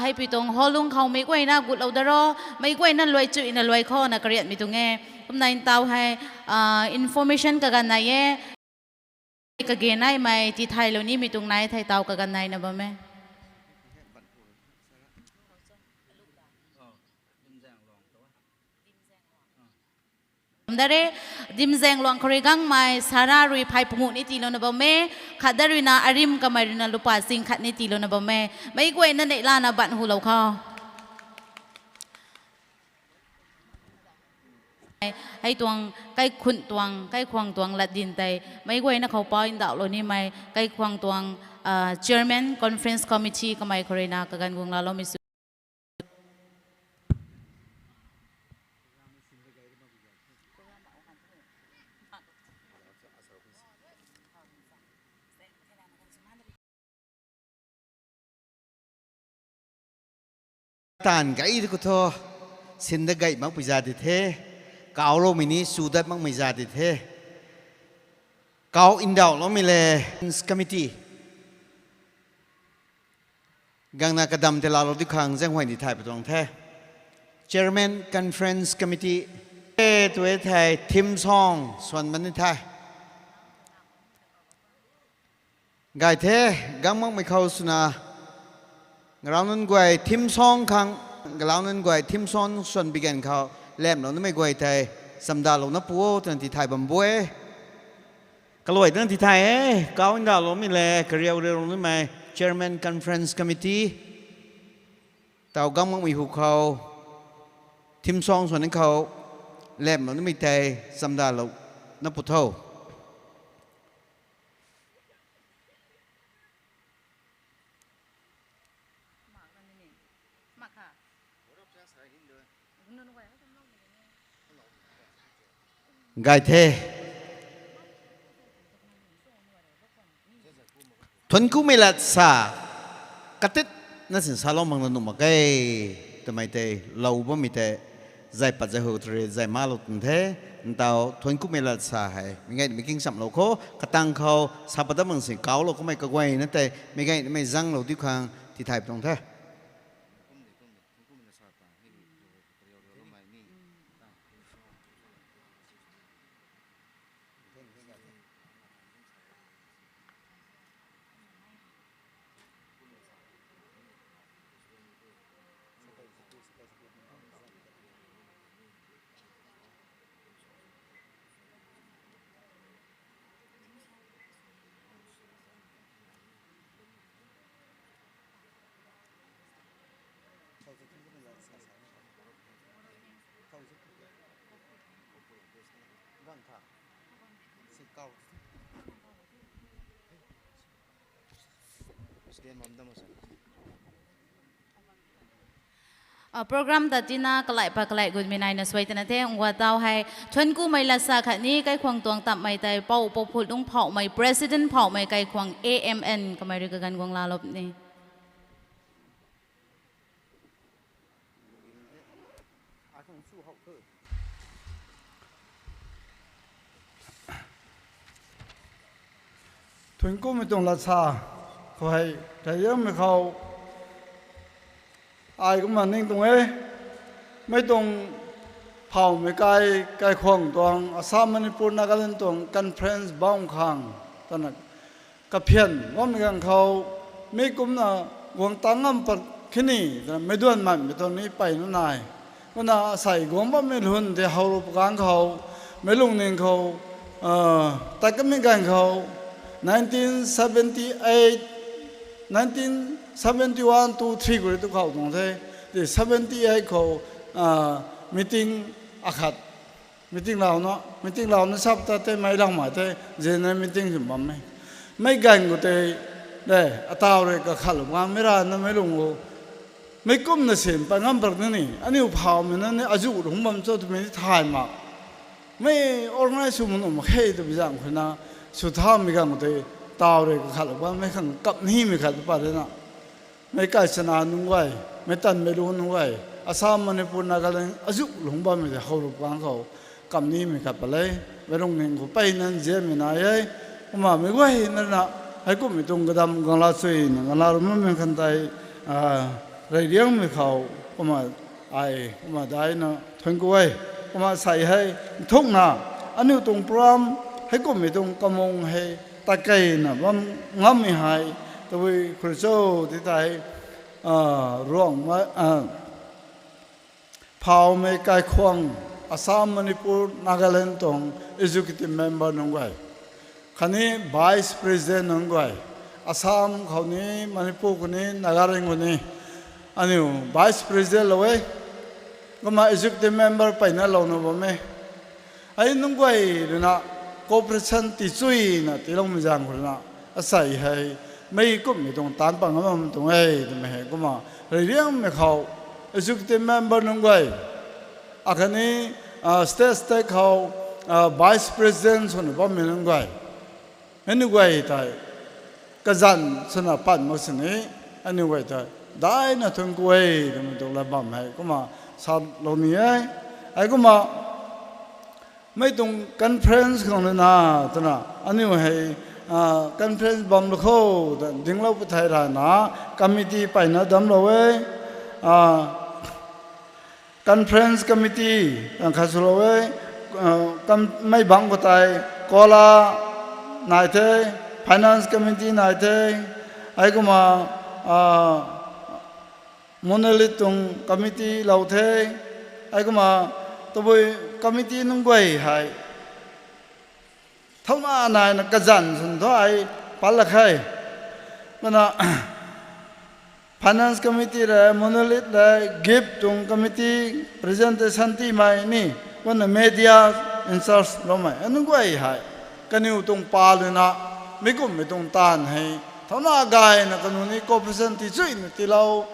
heipui tuang hall lung khou meic guayna gutlou da ro, meic guayna luai chuyna luai khou na kariatmei tuang e. Kumna ntau hei information kaganv nai e. Kage naimei tithaylou nimei tuang nai thei tau kaganv naina bam e. Dare, Dimzaengluang khou rui gangmei Sara rui phay panguh ni tiilouna bam e, khat da ruina arim kamei ruina lupa sing khat ni tiilouna bam e. Meic guayna neihlana ban hulou khou. Hei tuang kaikhunh tuang, kaikhwang tuang latdyn tei meic guayna khou pau ndauhlou nimei, kaikhwang tuang chairman conference committee kamei khou ruina kaganv guang laaloumei sw. Taanv gay khou thu, sinda gay makpui za di the, kauloumei ni sw dat makmei za di the, kau ndauhloumei le, committee gangna kadam tei laalou di khang zaenghuay di thay patuang the. Chairman Conference Committee, e tu e thei theme song swan bam ni the. Gay the, gang makmei khou swna, galau nunc guay theme song khang, galau nunc guay theme song swan bi ganv khou, lamhlou nimei guay tei, chamdalouna pu o twna tithay bam bu e. Kaluai dana tithay e, kau ndauhloumei le kariu riulou nimei Chairman Conference Committee, tau gang makmei hu khou, theme song swan khou, lamhlou nimei tei, chamdalouna pu tho. Gay the. Thuanckumei lat sa, katit na sin salou makna nuh mak ge, twmei tei, lou bammei tei, zay pat zay hu tari zay malou tun the, ntau thuanckumei lat sa hei, mi gay mi kingchamlou khou, katang khou, sa pat dat mak sin kaulou kumei kaguayna tei, mi gay mei zanglou diu khang, tithay tuang the. Program ta tina kalai pa kalai gutmei naina suai tana the, ngua tau hei, thuanckumei lat sa khatni kaikhwang tuang tammei tei, pou pou phut lung phauhmei, President phauhmei kaikhwang A M N kamei rui kaganv guang laalou ni. Thuanckumei tuang lat sa khou hei, theihiammei khou, ai kumna ning tuang e, mei tuang phauhmei kai, kaikhwang tuang, Assam, Manipur, Nagaland tuang conference bam khang, twna, kaphian bammei ganv khou, mi kumna guang tang ngam pat khe ni twna meic duan manmei tuang ni peyna nai. Kumna asei guang bammei lun tei how ru pagang khou, meic lungning khou, tat kamei ganv khou, nineteen seventy eight, nineteen seventy one, two, three khou rui tu khou tuang the, ti seventy eight khou, meeting akhat, meeting launa, meeting launa sap ta tei meic langmei tei, zina meeting sw bam e. Meic ganv khou tei, de, ataw rui kakhatlou bam mei rana meic lung o. Meic kumna sin pat ngam pat ni, aniu phawmei na ni azuh lungc bam cho twmei ni thay mak. Mei organize sw mak nuh mak khe twbi zaeng khou na, sw thamei ganv khou tei, taw rui kakhatlou bammei khang kap nimei khat pat rui na. Meic kai chana nunc guay, meic tanmei lu nunc guay, Assam, Manipur, Nagaland azuh lungc bammei tei how ru pagang khou, kap nimei khat pat le, meic lungning khou peyna nzianmei nai e, kumna meic guay na na, heikumhmei tuang kadam gangla chuyna gangla ru makmei khan tei, reyriangmei khou, kumna ai, kumna daina thuanc ku e, kumna sei hei, nthukna, aniu tuang program, heikumhmei tuang kamung hei, takeina bam ngammei hei, tabui khou cho ti tei, Ruangmei, Phawmei Kaikhwang, Assam, Manipur, Nagaland tuang executive member nunc guay, khatni vice president nunc guay, Assam khou ni, Manipur khou ni, Nagaland khou ni, aniu vice president lou e, kumna executive member peyna louna bam e. Hei nunc guay rui na cooperation tichuina tiiloumei zaeng khou rui na, asei hei, meic kumhmei tuang taanc pat ngam bam tuang e twmei hei, kumna reyriangmei khou, executive member nunc guay, akhatni, state state khou, vice president swna bammei nunc guay, hei nunc guay tei, kazanc swna pat mak sini, aniu guay tei, daina thuanc ku e twmei tuang lat bam hei, kumna, salou ni e, hei kumna, mei tuang conference khang rui na, twna, aniu hei, conference bam lou khou, ta dinglou pw thei rana, committee peyna damclou e, conference committee, khat swlou e, mei bangc khou tei, kola, nai the, finance committee nai the, hei kumna, monolith tuang committee lou the, hei kumna, tabui committee nunc guay hei, thauna naina kazanc swn thu ai, pat la khe, kumna, finance committee le, monolith le, gift tuang committee, presentation tiimei ni, kumna media in charge loumei, nunc guay hei, kaniw tuang pa luna, meic kumhmei tuang taanv hei, thauna gayna kaniw ni cooperation tichuina tiilou,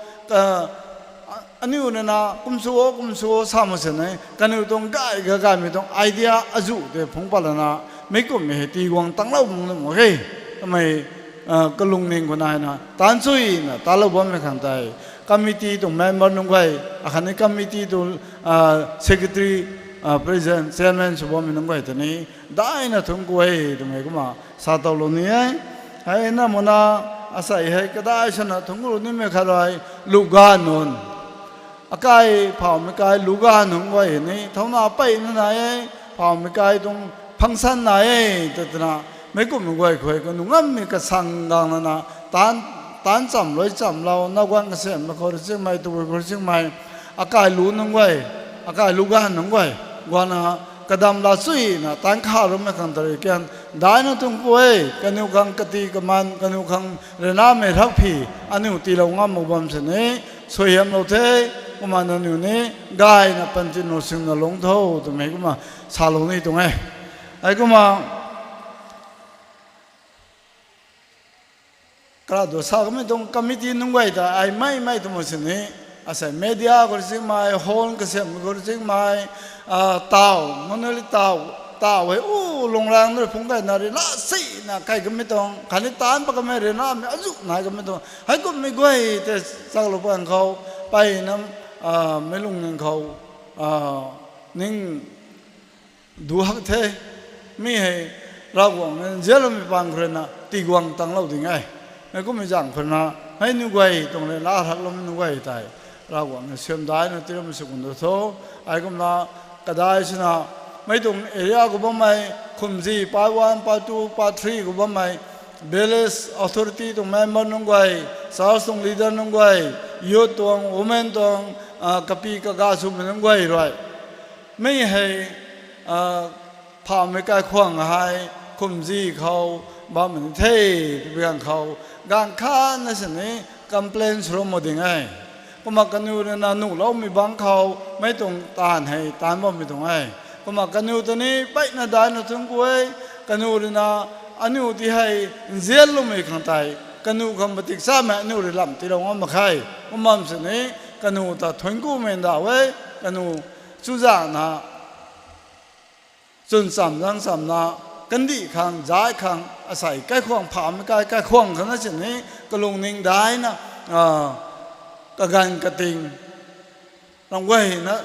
aniu nana kum sw o, kum sw o sa mak sini, kaniw tuang gay gagaymei tuang idea azuh tei phungc pat lana, meic kumhmei hei tiguang tanglou mak nuh mak khe, twmei, kalungning khou naina, taanc chuina, taanclou bammei khang tei, committee tuang member nunc guay, akhatni committee tuang, secretary, president, chairman sw bammei nunc guay tei ni, daina thuanc ku e twmei kumna, sa towlou ni e. Hei na muna, asei hei kadai swna thuanc ku nimei khat rui, luga nunc. Akai phawmei kai luga nunc guay ni, thauna peyna nai e, phawmei kai tuang function nai e, ta twna, meic kumhmei guay khou, kaniw ngammei kasang gang lana, taanc, taanc chamv lui chamvlou, naguan kasamei khou rui chingmei, tabui khou rui chingmei, akai lu nunc guay, akai luga nunc guay, guangna, kadam la chuina, taanc kha rumei khang tari kian, daina thuanc ku e, kaniw khang kati kaman, kaniw khang ruinamei rakphi, aniu tiilou ngam mak bam sini, suaihiamlou the, kumna nangniw ni, gayna panty nu singna lungc tho, twmei kumna, salou ni tuang e. Hei kumna, kara du sa kamei tuang committee nunc guay ta, ai mei mei twmei sini, asei media khou rui chingmei, hall kasiam khou rui chingmei, taw, monolith taw, taw hei u, lungrang rui phungc gayna rui la sina kai kamei tuang, khatni taanc pat kamei ruinamei azuh nai kamei tuang, heikumhmei guay tei chaklou pang khou, peyna, meic lungning khou, ning du hak the, mi hei, Ravguangc nzianloumei pang khou rui na tiguang tanglou ding e. Meic kumhmei zaeng khou rui na, hei nunc guay tuang rui na hak loumei nunc guay tei, Ravguangc na siamdaina tiiloumei sw kan du tho. Hei kumna, kadai swna, mei tuang area khou bammei, Khumji part one, part two, part three khou bammei, village authority tuang member nunc guay, church tuang leader nunc guay, youth tuang, women tuang, ah, kapi kaga swmei nunc guay rui, mi hei, ah, phamei kaikhwang hei kumzi khou bammei ni the, twbi ganv khou, ganv khat na sini complain sw ram mak ding e. Kumna kaniw rui na nuhloumei bangc khou mei tuang taanv hei taanc bammei tuang e. Kumna kaniw ta ni peyna daina thuanc ku e, kaniw rui na aniu ti hei nzianloumei khang tei, kaniw khang patik chamei aniu rui lam tiilou ngam mak khe. Kum bam sini kaniw ta thuanc kumei ndauh e, kaniw chuzaenghna chwn cham zang chamna, kandih khang, zai khang, asei kaikhwang phamei kai, kaikhwang khang na sini, kalungning daina, ah, kaganv kating, ram guayna,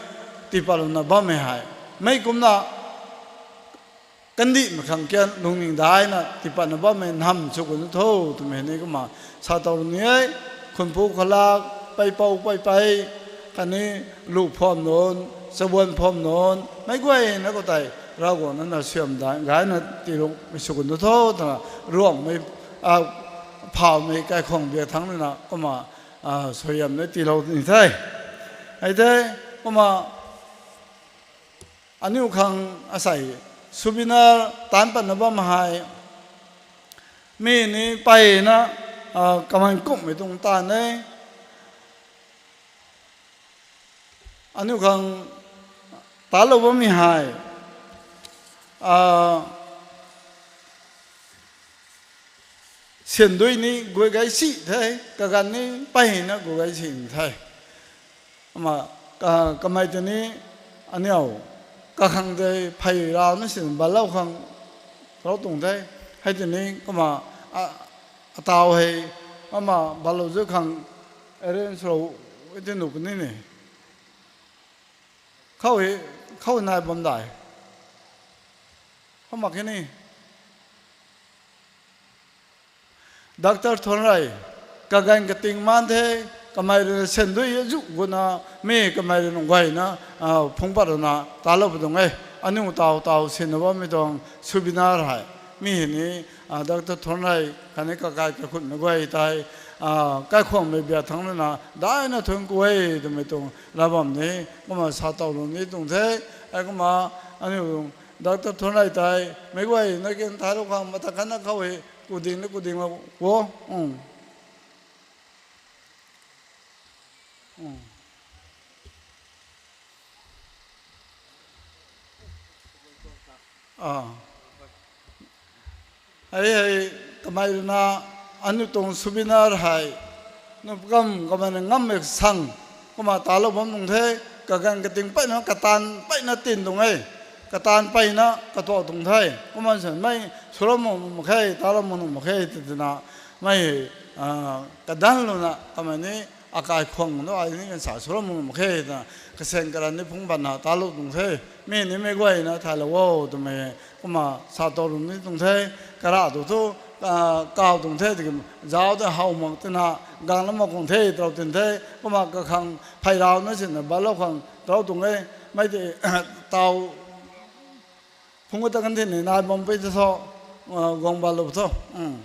tiipatlouna bammei hei. Mei kumna, kandihmei khang kian lungning daina, tiipatna bammei nam sw kanu tho, twmei ni kumna, sa tow ni e, khunpu khalak, peipou peipei, khatni luh pham nunc, chabuan pham nunc, meic guayna khou tei, Ravguangc na na suaihiam daih, gayna tiilou mei sw kanu tho, twna, Ruangmei, ah, phamei kaikhwang biak thangc rui na, kumna, ah, suaihiam ni tiilou ni the. Hei the, kumna, aniu khang asei souvenir taanc patna bam hei, mi ni peyna, ah, kaman kumhmei tuang taanv e. Aniu khang taanclou bammei hei, ah, syan dui ni guay gay si the, kaganv ni peyna guay gay si the. Kumna, ka-, kamei tei ni aniu kakhang tei phey rau na sin balou khang rau tuang the. Hei tei ni kumna, a, ataw hei, kumna balou zu khang arrange rou e tei nuh puni ni. Khou hei, khou nai bam dai. Khou mak khe ni. Doctor Thonrei, kaganv kating maan the, kamei rui syan dui zu guna, mi kamei rui nunc guayna, ah, phungc pat rana, taanclou pui tuang e, aniu taw taw sinna bammei tuang souvenir hei. Mi hei ni, ah, Doctor Thonrei, khatni kakai kakhunmei guay tei, ah, kaikhwangmei biak thangc rui na, daina thuanc ku e, twmei tuang, laa bam ni, kumna sa tow lung ni tuang the, hei kumna, aniu Doctor Thonrei tei, meic guayna kin thailou khang mata khatna khou hei, kuding na kuding lou, wo, um. Um. Ah. Hei, hei, kamei rui na, aniu tuang souvenir hei, nu kam kamei na ngammei sang, kumna taanclou bam tuang the, kaganv kating peyna, kataanv peyna tin tuang e, kataanv peyna katuak tuang the, kumna sanmei, sw ram mak nuh mak khe, taanclou mak nuh mak khe, tw twna, mei, ah, kadanlouna, kamei ni, akai khwang nu ai ni kan sa sw ram mak nuh mak khe, twna, kasaeng karan ni phungc patna taanclou tuang the, mi ni meic guayna thailou o, twmei, kumna sa tow lung ni tuang the, kara tu thu, ah, kaw tuang the, tiki zauc ta how mak twna, gang lam mak khang the, tarou tin the, kumna kakhang phey rau na sinna balou khang tarou tuang e, mei tei, taw, phungc ta kan thei ni, nai bam pui ta tho, ah, guang balou tho, um.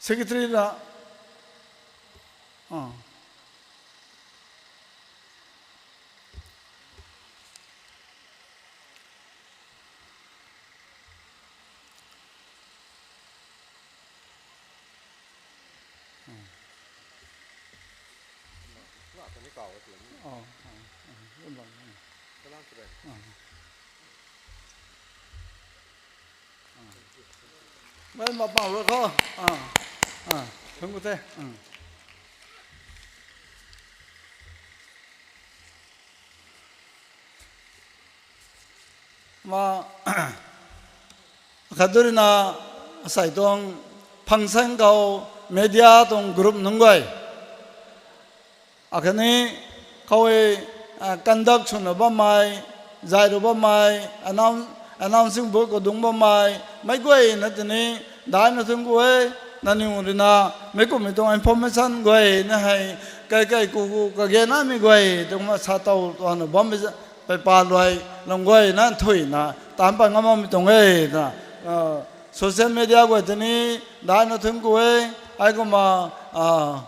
Secretary na, ah. Mei mapang ru kho. Ah. Ah. Thungc ku the. Ma, khat du rui na, asei tuang function khou media tuang group nunc guay, akhatni khou e, ah, conduct swna bammei, zay ru bammei, announce, announcing board khou dungc bammei, meic guayna tini, daina thuanc ku e, Nangniw rui na, meic kumhmei tuang information guay na hei, kai kai ku ku kage namei guay, tuang ma sa tow tuang na bam, pei pa luai, lam guay na nthui na, taanc pat ngam makmei tuang e, na, ah, social media guay tei ni, daihna thun ku e, ai kumna, ah,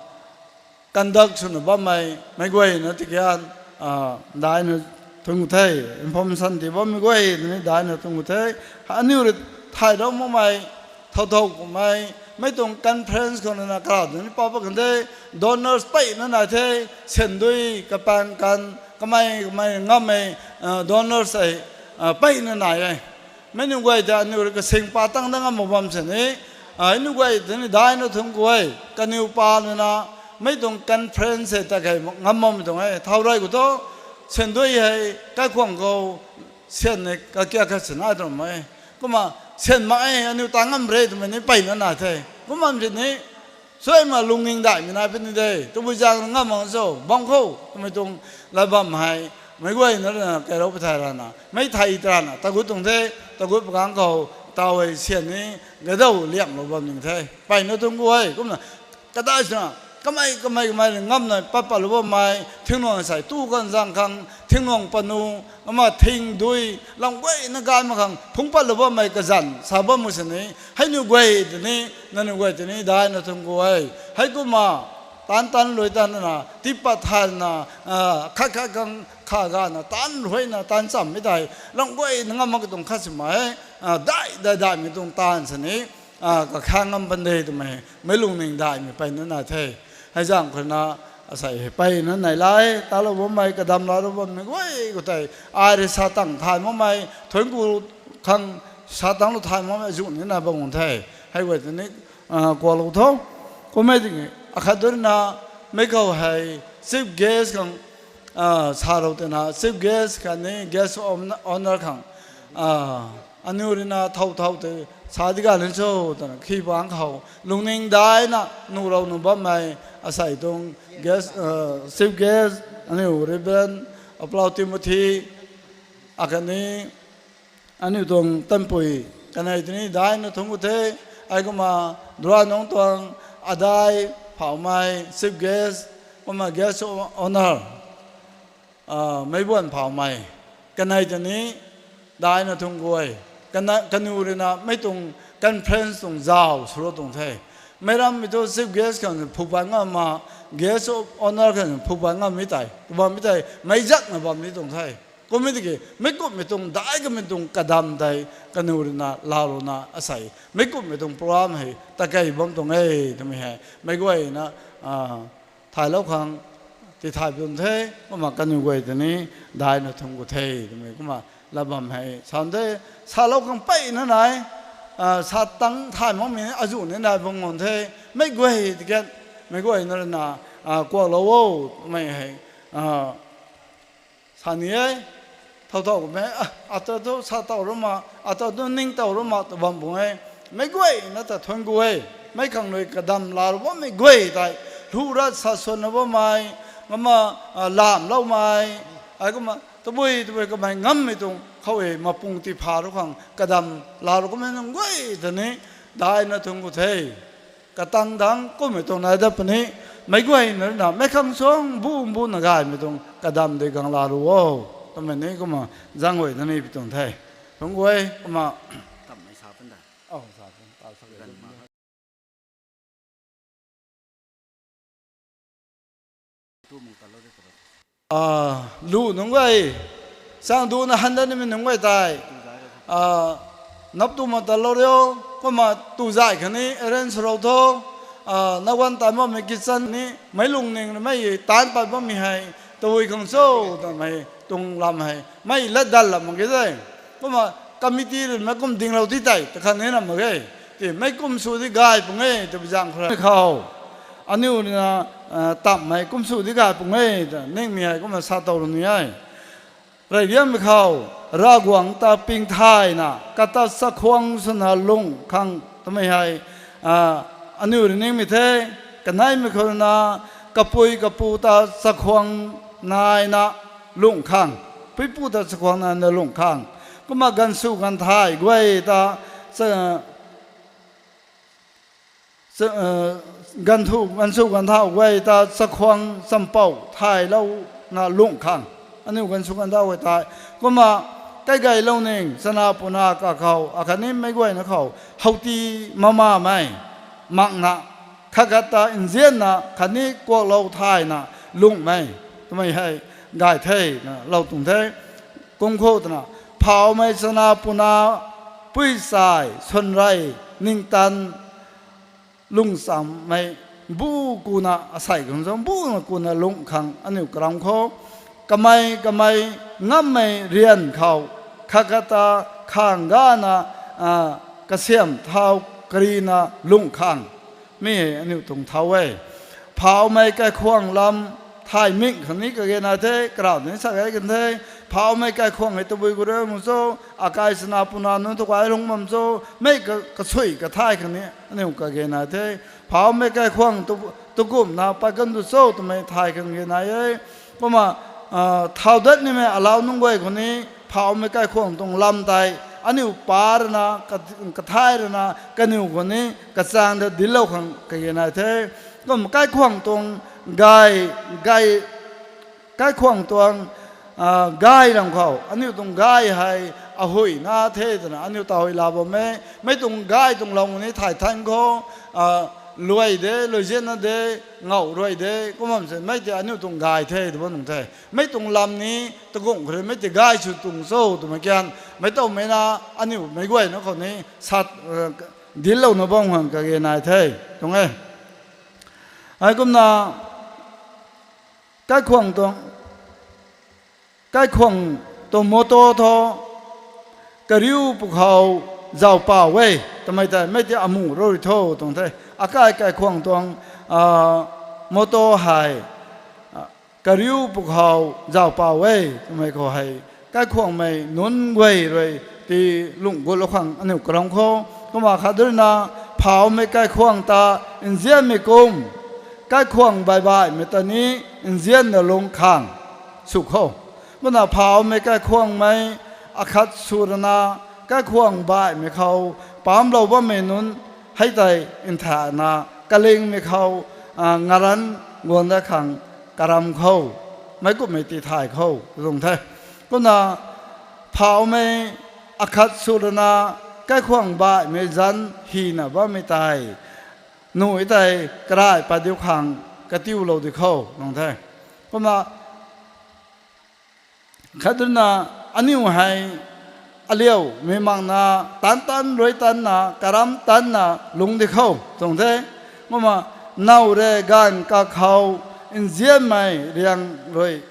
conduct swna bammei, meic guayna tikian, ah, daihna thun ku the, information ti bammei guay, ni daihna thun ku the, aniu rui thay rou makmei, thow thow kumhmei, mei tuang conference khou na karau dun ni pa pa kan the, donors peyna nai the, syan dui, kapang kan, kamei, kamei ngammei, ah, donors hei, ah, peyna nai e. Meic nunc guay ta aniu rui kasing pa tang da ngam mak bam sini, ah, aniu guay ta ni daihna thun ku e, kaniw pa nuna, mei tuang conference hei ta kei ngam makmei tuang e, thow rey khou thu, syan dui hei, kaikhwang khou, syan ni kakia khat sini twmei. Kumna, syan mak e, aniu ta ngam re twmei ni peyna nai the. Kumna sini, suaima lungning daihmei nai puni de, tabui zaeng ngam mak cho, bam khou, twmei tuang lat bam hei, meic guayna rui na, kairou pui thay rana, mei thay tarana, tagut tuang the, tagut pakang khou, taw hei syan ni, gadau liamlou bam ning the, peyna thun ku e, kumna, kadai swna, kamei, kamei, kamei rui ngamna, pat patlou bammei, thingnuang sai, tu khang zaeng khang, thingnuang panu, ama thing dui, lam guayna gay mak khang, phungc patlou bammei kazanc, sa bam mu sini, hei niw guay tei ni, nangniw guay tei ni, daihna thun ku e, hei kumna, taanc taanc luai tanna, tiipat thaina, ah, khat khat khang kha gana, taanc ruina, taanc chammei tei, lam guayna ngam mak tuang khat sima e, ah, daih, daih, daihmei tuang taanv sini, ah, kakhang ngam pan de twmei, meic lungning daihmei peyna nai the. Hei zaeng khou na, asei hei peyna nai lai, talou bammei, kadam laalou bammei guay khou tei, ai rui sa tang thay makmei, thuanc ku khang sa tang lou thay makmei, azuh ni nai bam kan the. Hei guay tei ni, ah, kuaklou tho. Kummei tiki, akhat dui na, meic khou hei, chief guest khang, ah, sa rou tei na, chief guest khatni guest of honor khang, ah, aniu rui na thow thow tei, sa di ga lin cho, twna khi bang khou, lungning daihna, nuh rou nuh bammei, asei tuang, guest, ah, chief guest, aniu Reverend Aplau Timothy, akhatni, aniu tuang tanpui, kanei tei ni daihna thun ku the, ai kumna, Duranong tuang, adai, phaumei, chief guest, kumna guest of honor, ah, meic buan phaumei, kanei tei ni, daihna thun ku e, kana, kaniw rui na, mei tuang conference tuang zauc swlou tuang the. Meic rammei thu chief guest khang phuk pat ngam ma, guest of honor khang phuk pat ngammei tei, bammei tei, meic zakna bam ni tuang the. Kummei tiki, meic kumhmei tuang, daih kamei tuang kadam tei, kaniw rui na, laalou na, asei, meic kumhmei tuang program hei, ta kei bam tuang e, twmei hei, meic guayna, ah, thaylou khang, tithay bam the, kumna kaniw guay tei ni, daihna thun ku the, twmei kumna, lat bam hei, sa the, salou khang peyna nai, ah, sa tang thay makmei, azuh ni nai bam kan the, meic guay tikian, meic guayna rui na, ah, kuaklou o, twmei hei, ah, sa ni e, thow thow kumhmei, ah, ata thu sa tow rou ma, ata thu ning tow rou ma, tw bam pung e, meic guayna ta thun ku e, meic khang rui kadam laalou bammei guay tei, lu rat sa swanna bammei, ngam ma, ah, lamloumei, ai kumna, tabui, tabui kamei ngammei tuang, khou e, mapung tii pha rou khang, kadam laalou kummei nunc guay tei ni, daihna thun ku the. Katang dang kummei tuang nai dat puni, meic guayna rui na, meic khang suang bu bu na gaymei tuang, kadam dei gang laalou o, twmei ni kumna, zaeng guay na ni pi tuang the. Thun ku e, kumna, ah, lu nunc guay, sang duna han dat nimei nunc guay tei, ah, nap tu ma tatlou rio, kumna tu zay khatni arrange rou tho, ah, naguan tan bammei kitchen ni, meic lungning mei taanc pat bammei hei, tabui khang cho, twmei tuang lam hei, mei lat dat lam mak ge de. Kumna committee rui mei kum dinglou ti tei, ta khat ni ram mak ge. Ti meic kum sw di gay pung e, tabui zaeng khou rui khou. Aniu rui na, ah, tammei kum sw di gay pung e, ta ningmei hei kumna sa tow rou ni e. Reyliangmei khou, Ravguangc ta pingthayna, kata chakhwang swna lungh khang twmei hei, ah, aniu rui ningmei the, kaneimei khou rui na, kapui kapu ta chakhwang naina lungh khang, puipu ta chakhwang naina lungh khang, kumna ganvsw ganvthay guay ta cha-, ganv, gansu ganvthau guay ta chakhwang champou thaylouna lungh khang, aniu gansu ganvthau guay tei. Kumna, kaigay lou ning chana puna kakhou akhatni meic guayna khou howti mamamei, makna, khat khat ta nzianna khatni kuaklou thayna lungmei, twmei hei gay the na lou tuang the. Kum khou twna, phawmei chana puna, pui chai, swanrei, ningtan, lungchammei, bu kuna asei khang zang buna kuna lungh khang aniu karam khou, kamei kamei ngammei rian khou, khat khat ta khang gana, kasiam thau karina lungh khang, mi hei aniu tuang thau e. Phawmei kaikhwang lam thay ming khang ni kage nai the, karau ni sa gay kan the. Phawmei kaikhwang hei tabui khou rui mu cho, akai chana puna nunc tu kai lung bam cho, mei kasui kathay khang ni aniu kage nai the. Phawmei kaikhwang tu, tukumna pat kan tu cho twmei thay khang ge nai e. Kumna, thau dat nimei alau nunc guay khou ni, phawmei kaikhwang tuang lam tei aniu pa rana, kathay rana, kaniw khou ni kachang ta dinclou khang kage nai the. Kum kaikhwang tuang gay, gay, kaikhwang tuang gay lam khou aniu tuang gay hei ahuina the twna aniu tahui la bam e. Mei tuang gay tuang lou ni thay than khou, luai de, luaizianna de, ngau ruai de, kum bam se mei tei aniu tuang gay the tw bam nung the. Mei tuang lam ni tagung khou rui mei tei gay sw tuang cho twmei kian, mei tawmei na aniu meic guayna khou ni sat, dinclouna bam khang kage nai the, tuang e. Heikumna, kaikhwang tuang, kaikhwang tuang motto thu, kariu pwkhou zauc pau e, twmei tei mei tei amu rui tho tuang the. Akai kaikhwang tuang motto hei, kariu pwkhou zauc pau e, twmei khou hei, kaikhwangmei nunc guay rui ti lungh gutlou khang aniu karam khou. Kumna khat ruina, phawmei kaikhwang ta nzianmei kum, kaikhwang baih baihmei ta ni nzianna lungh khang sw khou. Kumna phawmei kaikhwangmei akhat sw rana, kaikhwang baihmei khou pamclou bammei nunc hei tei nthana kalingmei khou ngaran guang dat khang karam khou, meic kumhmei tithay khou lung the. Kumna phawmei akhat sw rana, kaikhwang baihmei zanc hina bammei tei, nuh tei karai pat diu khang katiulou di khou lung the. Kumna khat ruina, aniu hei aliu mei makna, tan tan rui tanna, karam tanna lungc di khou tuang the. Kumna, now rui gaanv kakhou nzianmei riang rui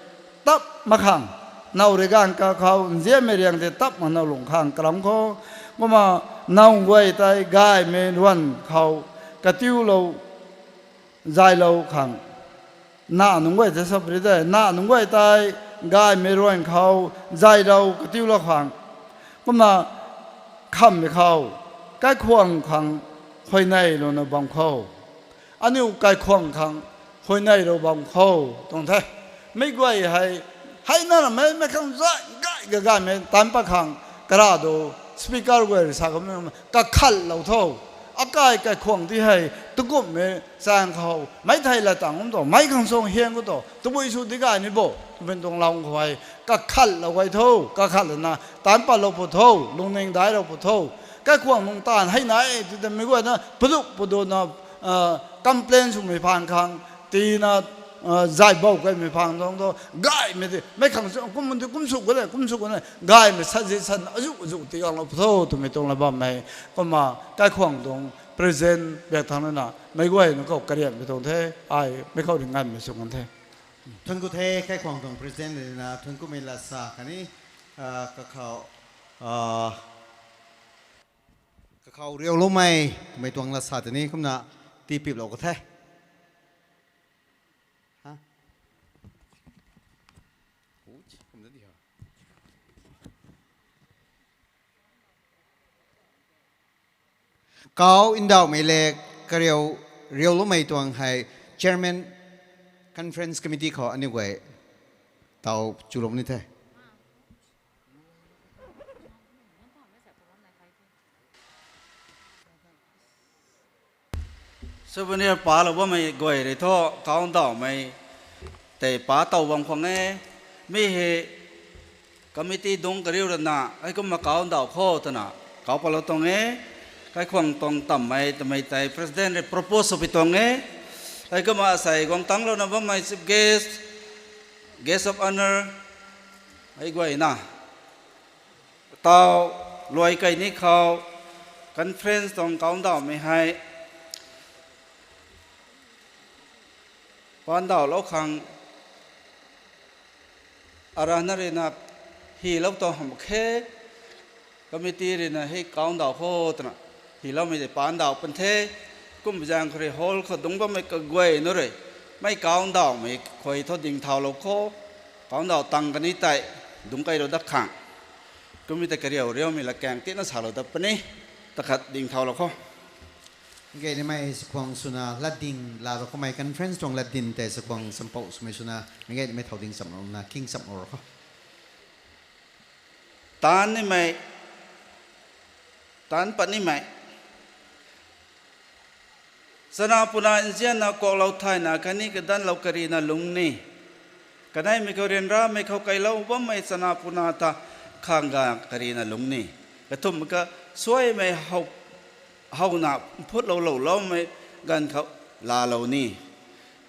tap mak khang, now rui gaanv kakhou nzianmei riang tei tap mak now lungh khang karam khou. Kumna, now guay tei gaymei ruan khou katiulou, zaylou khang, na nunc guay tei sa pary tei, na nunc guay tei gaymei ruan khou zaylou katiulou khang. Kumna, khammei khou, kaikhwang khang huayneylouna bam khou, aniu kaikhwang khang huayneylou bam khou tuang the. Meic guay hei, hei na ramei, mei khang zay gay gagaymei tan pat khang, kara tu speaker guay rui sa kamei kakhatlou tho. Akai kaikhwang ti hei takumhmei chaeng khou meic thei lat tang kum tu, meic khang suang hiang khou tu, tabui sw di gay ni bo twmei tuang lam khou hei kakhatlou gay tho, kakhatlouna tan patlou pw tho, lungning daiclou pw tho. Kaikhwang nung taanv hei nai ti ta meic guayna paduk paduna complain swmei phaan khang, tina, zaybou kaimei phaan tuang tu, gaymei ti meic khang kum ti kum sw kane, kum sw kane, gaymei suggestion azu azu ti ganglou pw tho twmei tuang la bammei. Kumna kaikhwang tuang president biak thangc lana meic guayna khou karianmei tuang the, ai meic khou ri nganvmei sw kan the. Thuanc ku the, kaikhwang tuang president lana thuanc kumei lat sa khatni, kakhou, kakhou riuloumei twmei tuang lat sa tei ni kumna tipiplou ka the. Kau ndauhmei le kariu riuloumei tuang hei chairman conference committee khou aniu guay taw chulou ni the. Souvenir palou bammei guay rui thu, kaundauhmei tei pa tow bam khwang e. Mi hei committee dungc kariu rana, hei kumna kaundauh kho twna kau palou tuang e. Kaikhwang tuang tammei twmei tei president rui propose sw pi tuang e. Hei kumna asei guang tangclouna bammei chief guest, guest of honour, hei guayna tau luai kei ni khou, conference tuang kaundauhmei hei paandauhlou khang, arana ruina hylou tuang hamh khe, committee ruina hei kaundauh kho twna hyloumei tei paandauh pun the. Kum zaeng khou rui hall khou dungc bammei kaguay na rui, mei kaundauhmei khuay thu dingthaulou kho, kaundauh tang kani tei dungc keilou dat khang, kummei tei kariu riumei lakaeng tina salou dat puni, takhat dingthaulou kho. Nge nimei sakhwang swna latding laa rou khoumei conference tuang latding tei sakhwang champouh swmei swna, nge nimei thau ding chamlouna king chamlou rou kho. Taanv nimei, taanc pat nimei. Chana puna nzianna kuaklou thayna khatni kadanlou karina lungc ni. Kaneimei khou ryanramei khou keylou bammei chana puna ta khang ga karina lungc ni. Kathumh ka suaimei how, howna phutloulou loumei ganv khou laalou ni.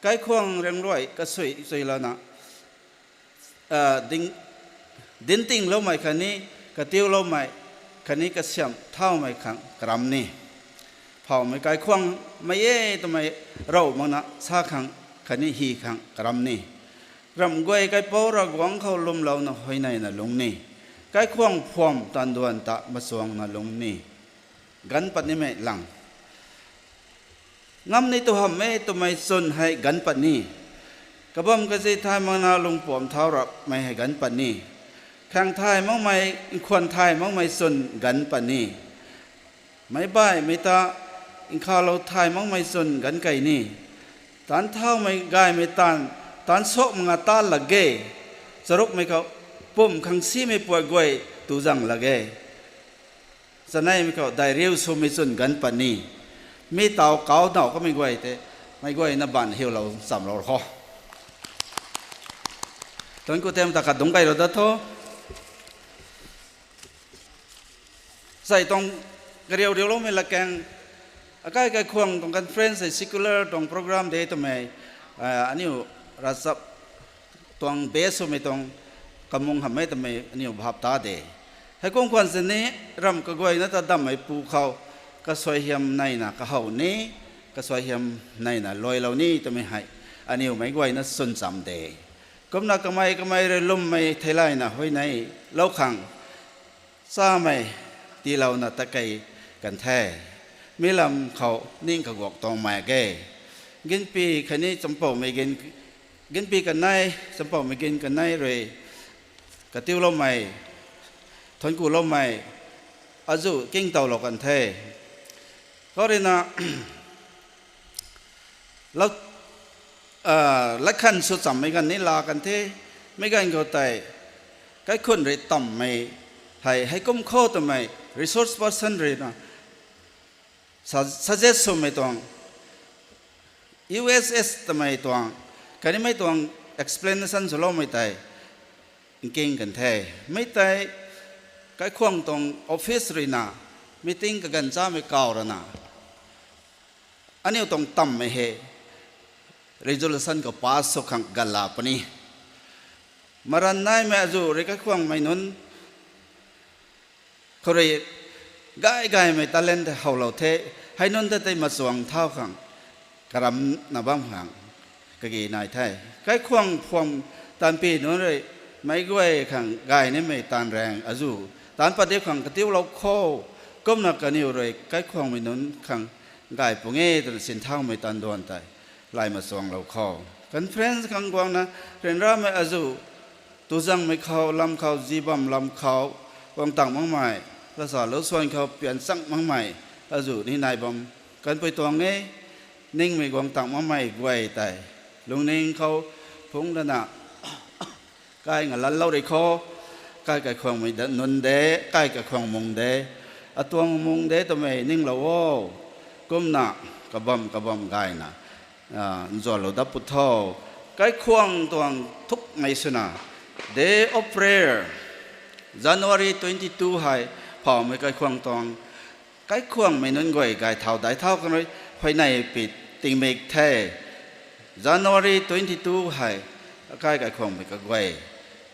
Kaikhwang riangruai kasui chuy lana, a, ding, dinc tingloumei khatni katiuloumei khatni kasiamh thaumei khang karam ni. Phawmei kaikhwang mei e twmei rou makna sa khang khatni hy khang karam ni. Ramh guay kaipouc Ravguangc khou lwmlouna huayneyna lungc ni. Kaikhwang phwam taanduan ta machuangna lungc ni. Ganv pat nimei lang. Ngam ni tu hamh e twmei chwn hei ganv pat ni. Kabam kazi thay makna lungpuam thau rapmei hei ganv pat ni. Khaeng thay makmei, nkhwan thay makmei chwn ganv pat ni. Meic baihmei ta nkhavlou thay makmei chwn ganv kei ni. Taanc thaumei gaymei taanv, taanc suak manga ta lak ge. Charukmei khou pum khang simei puat guay tu zang lak ge. Chaneimei khou dai riu swmei chwn ganv pat ni. Mi tau kau nau kamei guay tei, meic guayna baanv hiulou chamlou kho. Thuanc ku tem ta khat dungc keilou dat tho. Sei tuang kariu riuloumei lakaeng, akai kaikhwang tuang conference hei secular tuang program de twmei, a, aniu ravchap tuang base swmei tuang kamung hamh e twmei aniu bhap ta de. Heikum khwan sini ramh kaguayna ta damhmei pu khou kasuaihiam neina kahow ni, kasuaihiam neina luailou ni twmei hei aniu meic guayna chwn cham de. Kumna kamei kamei rui lwmmei theilayna huayneylou khang chamei tiilouna ta kei kan the. Mi lam khou ning kaguak tuang mak ge. Ginpi khatni champoumei gin, ginpi kanei, champoumei gin kanei rui katiuloumei, thuanc kuloumei, azuh kingtowlou kan the. Khou ruina, lau, a, lat khan sw chammei ganv ni laa kan the, meic ganv khou tei, kaikhun rui tammei, hei, heikum khou twmei, resource person ruina, sa-, suggest swmei tuang, U S S twmei tuang, khatni mei tuang explanation swloumei tei, nking kan the. Mi tei, kaikhwang tuang office ruina, meeting kaganv chamei kau rana, aniu tuang tammei hei, resolution khou pass sw khang gala puni. Maran naimei azuh rui kaikhwangmei nunc khou rui gay gaymei talent howlou the, hei nunc ta tei machuang thau khang, karamna bam khang, kagi nai the. Kaikhwang phwam taanvpi nunc rui, meic guay khang gay nimei taanv raeng azuh, taanc pat diu khang katiulou kho, kumna kaniw rui kaikhwangmei nunc khang gay pung e twna sinthaumei taanduan tei, lay machuanglou kho. Conference khang guangna, ryanramei azuh, tuzangmei khou, lam khou, zibam lam khou, guang tang makmei, lasa lou suan khou pian chang makmei, azuh ni nai bam, kanpui tuang e, ningmei guang tang makmei guay tei, lungning khou, phungc lana, kai nga lanlou rui kho, kai kaikhwangmei da nunc de, kai kaikhwang mung de, atuang mung de twmei ninglou o, kumna, kabam kabam gayna, a, nzuanlou dat pw tho. Kaikhwang tuang thukmei swna, Day of Prayer, January twenty two hei, phaumei kaikhwang tuang, kaikhwangmei nunc guay gay thau dai thau kan rui, huayney pi tingmik the. January twenty two hei, akai kaikhwangmei kaguay,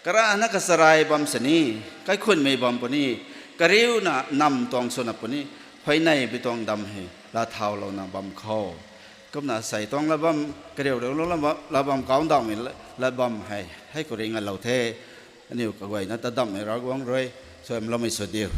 karana kacharai bam sini, kaikhunmei bam puni, kariuna nam tuang swna puni, huayney pi tuang dam hei laa thaulouna bam khou. Kumna sei tuang laa bam, kariu riu lou laa bam, laa bam kau ndauhmei laa, laa bam hei, hei khou ring alou the. Aniu kaguayna ta damhmei Ravguangc rui suaihiamloumei sw diu.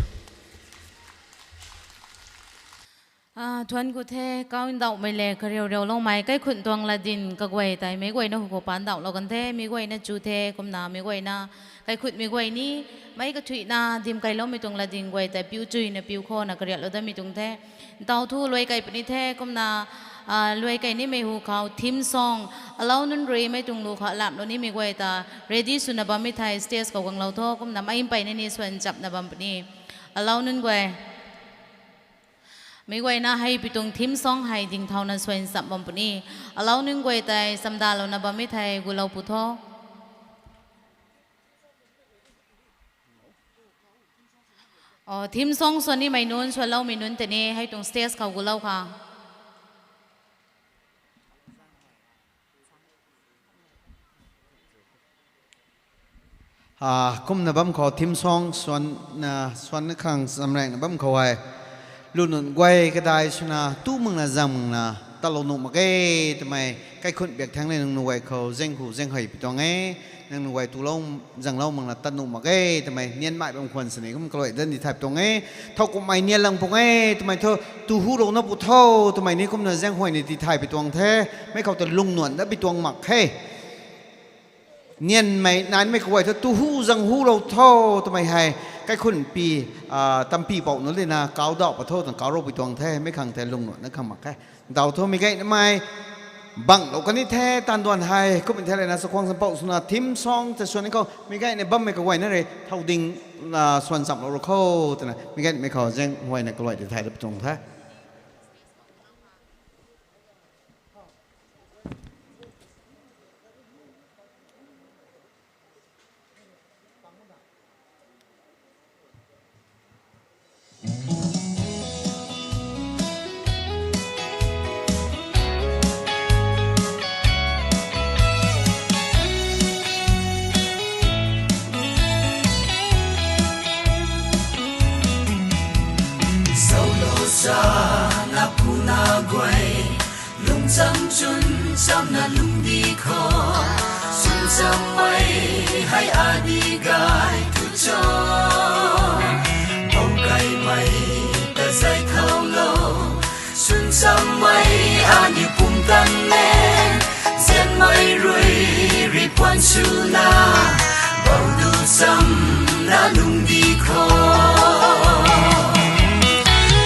A, thuan khou the, kau ndauhmei le kariu riu loumei, kaikhun tuang latdyn kaguay tei meic guayna hu khou paan ndauhlou kan the, meic guayna chu the, kumna meic guayna, kaikhunmei guay ni, meic kathuicna, dim kailoumei tuang latdyn guay tei piu chuyna piu khona kariaklou datmei tuang the. Ntaw thu luai kai puni the, kumna, a, luai kai nimei hu khou theme song, alou nunc rui mei tuang lu khou lamlou nimei guay ta, ready swna bammei thei stage khou guanglou tho, kumna mei mpeyna ni swan chapna bam puni. Alou nunc guay. Meic guayna hei pi tuang theme song hei dingthauna swan chap bam puni. Alou nunc guay tei chamdalouna bammei thei gulou pw tho. O, theme song swan nimei nunc, swanloumei nunc tei ni hei tuang stage khou gulou kha. A, kumna bam khou theme song swan, a, swan khang chamraengna bam khou hei, lu nunc guay kadai swna tu makna zang makna talou nuh mak ge twmei, kaikhun biak thaeng le nung nu guay khou zaeng hu zaeng hei pi tuang e, nang nu guay tulou, zanglou makna tat nuh mak ge twmei nianmei bam khwan sini kum kaluai dan di thay pi tuang e, thowkumhmei nian lang pung e twmei thu, tu hulouna pw tho twmei ni kumna zaeng huayna di thay pi tuang the, mei khou ta lungnuan dat pi tuang mak khe. Nianmei, naimei kaguay thu tu hu zang hulou tho twmei hei, kaikhun pi, a, tampy pouh nu lina kau dauh pa tho twna kau rou pi tuang the, mei khang the lungnuan dat khang mak khe. Ntaw thu meic guaynamei, banglou kan ni the, taanv duan hei, kummei the lana chakhwang champouh swna theme song ta swan khou, meic guayna bammei kaguayna rui, thow ding, a, swan chamlou ru khou, twna, meic guaynamei khou zaeng huayna kaluai di thay dat pi tuang the. Zoulou sa na puna guay, lungcham chwn chamna lungdi khou, chwn chammei hei adi gay tu cho. Bou kaimei ta zay thoulou, chwn chammei aniu pumtan le, nzianmei rui rih puan chwna, bou du chamna lungdi khou.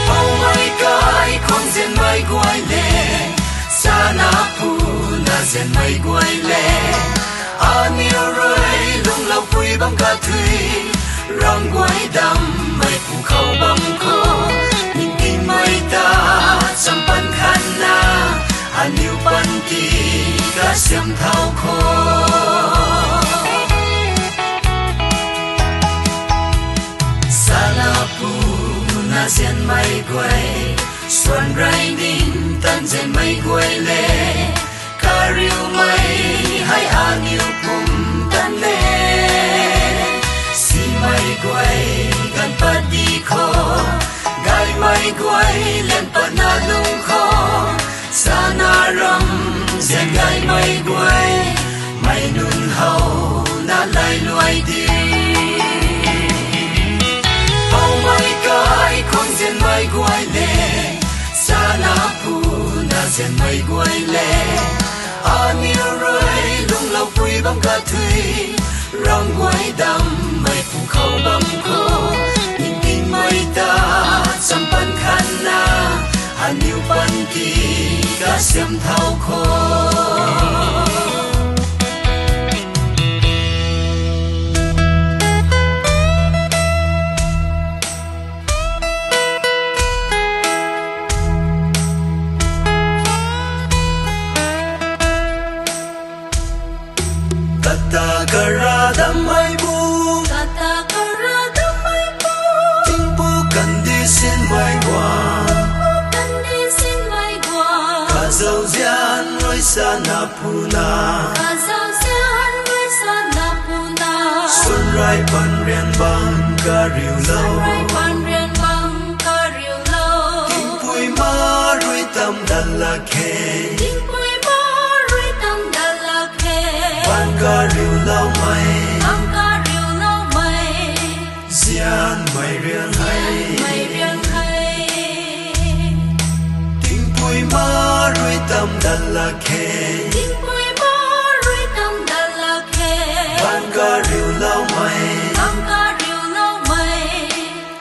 Poumei kaikhwang nzianmei guay le, sana puna nzianmei guay le, aniu rui lungloupui bam kathuic, ramh guay dammei pu khou bam khou, ningtingmei ta champan khatna, aniu panty kasiam thau khou. Sana puna nzianmei guay, swan rey ningtan nzianmei guay le, kariumei hei aniu pumtan le, simei guay ganv pat di khou, gaymei guay lian patna lung khou, sana ramh nzian gaymei guay, mei nunc how na lailuai di. Poumei kaikhwang nzianmei guay le, sana puna nzianmei guay le, aniu rui lungloupui bam kathuic, ramh guay dammei pu khou bam khou, ningtingmei ta champan khatna, aniu panty kasiam thau khou. Kata kara dammei pu, kata kara dammei pu, tingpuk kandih sinmei guang, tingpuk kandih sinmei guang, kazauzian rui sana puna, kazauzian rui sana puna, swn rui pan riang bang kariulou, swn rui pan riang bang kariulou, tingpui ma rui tam dat lak khe, tingpui ma rui tam dat lak khe, bang kariuloumei, bang kariuloumei, zianmei riang hei, zianmei riang hei, tingpui ma rui tam dat lak khe, tingpui ma rui tam dat lak khe, bang kariuloumei, bang kariuloumei,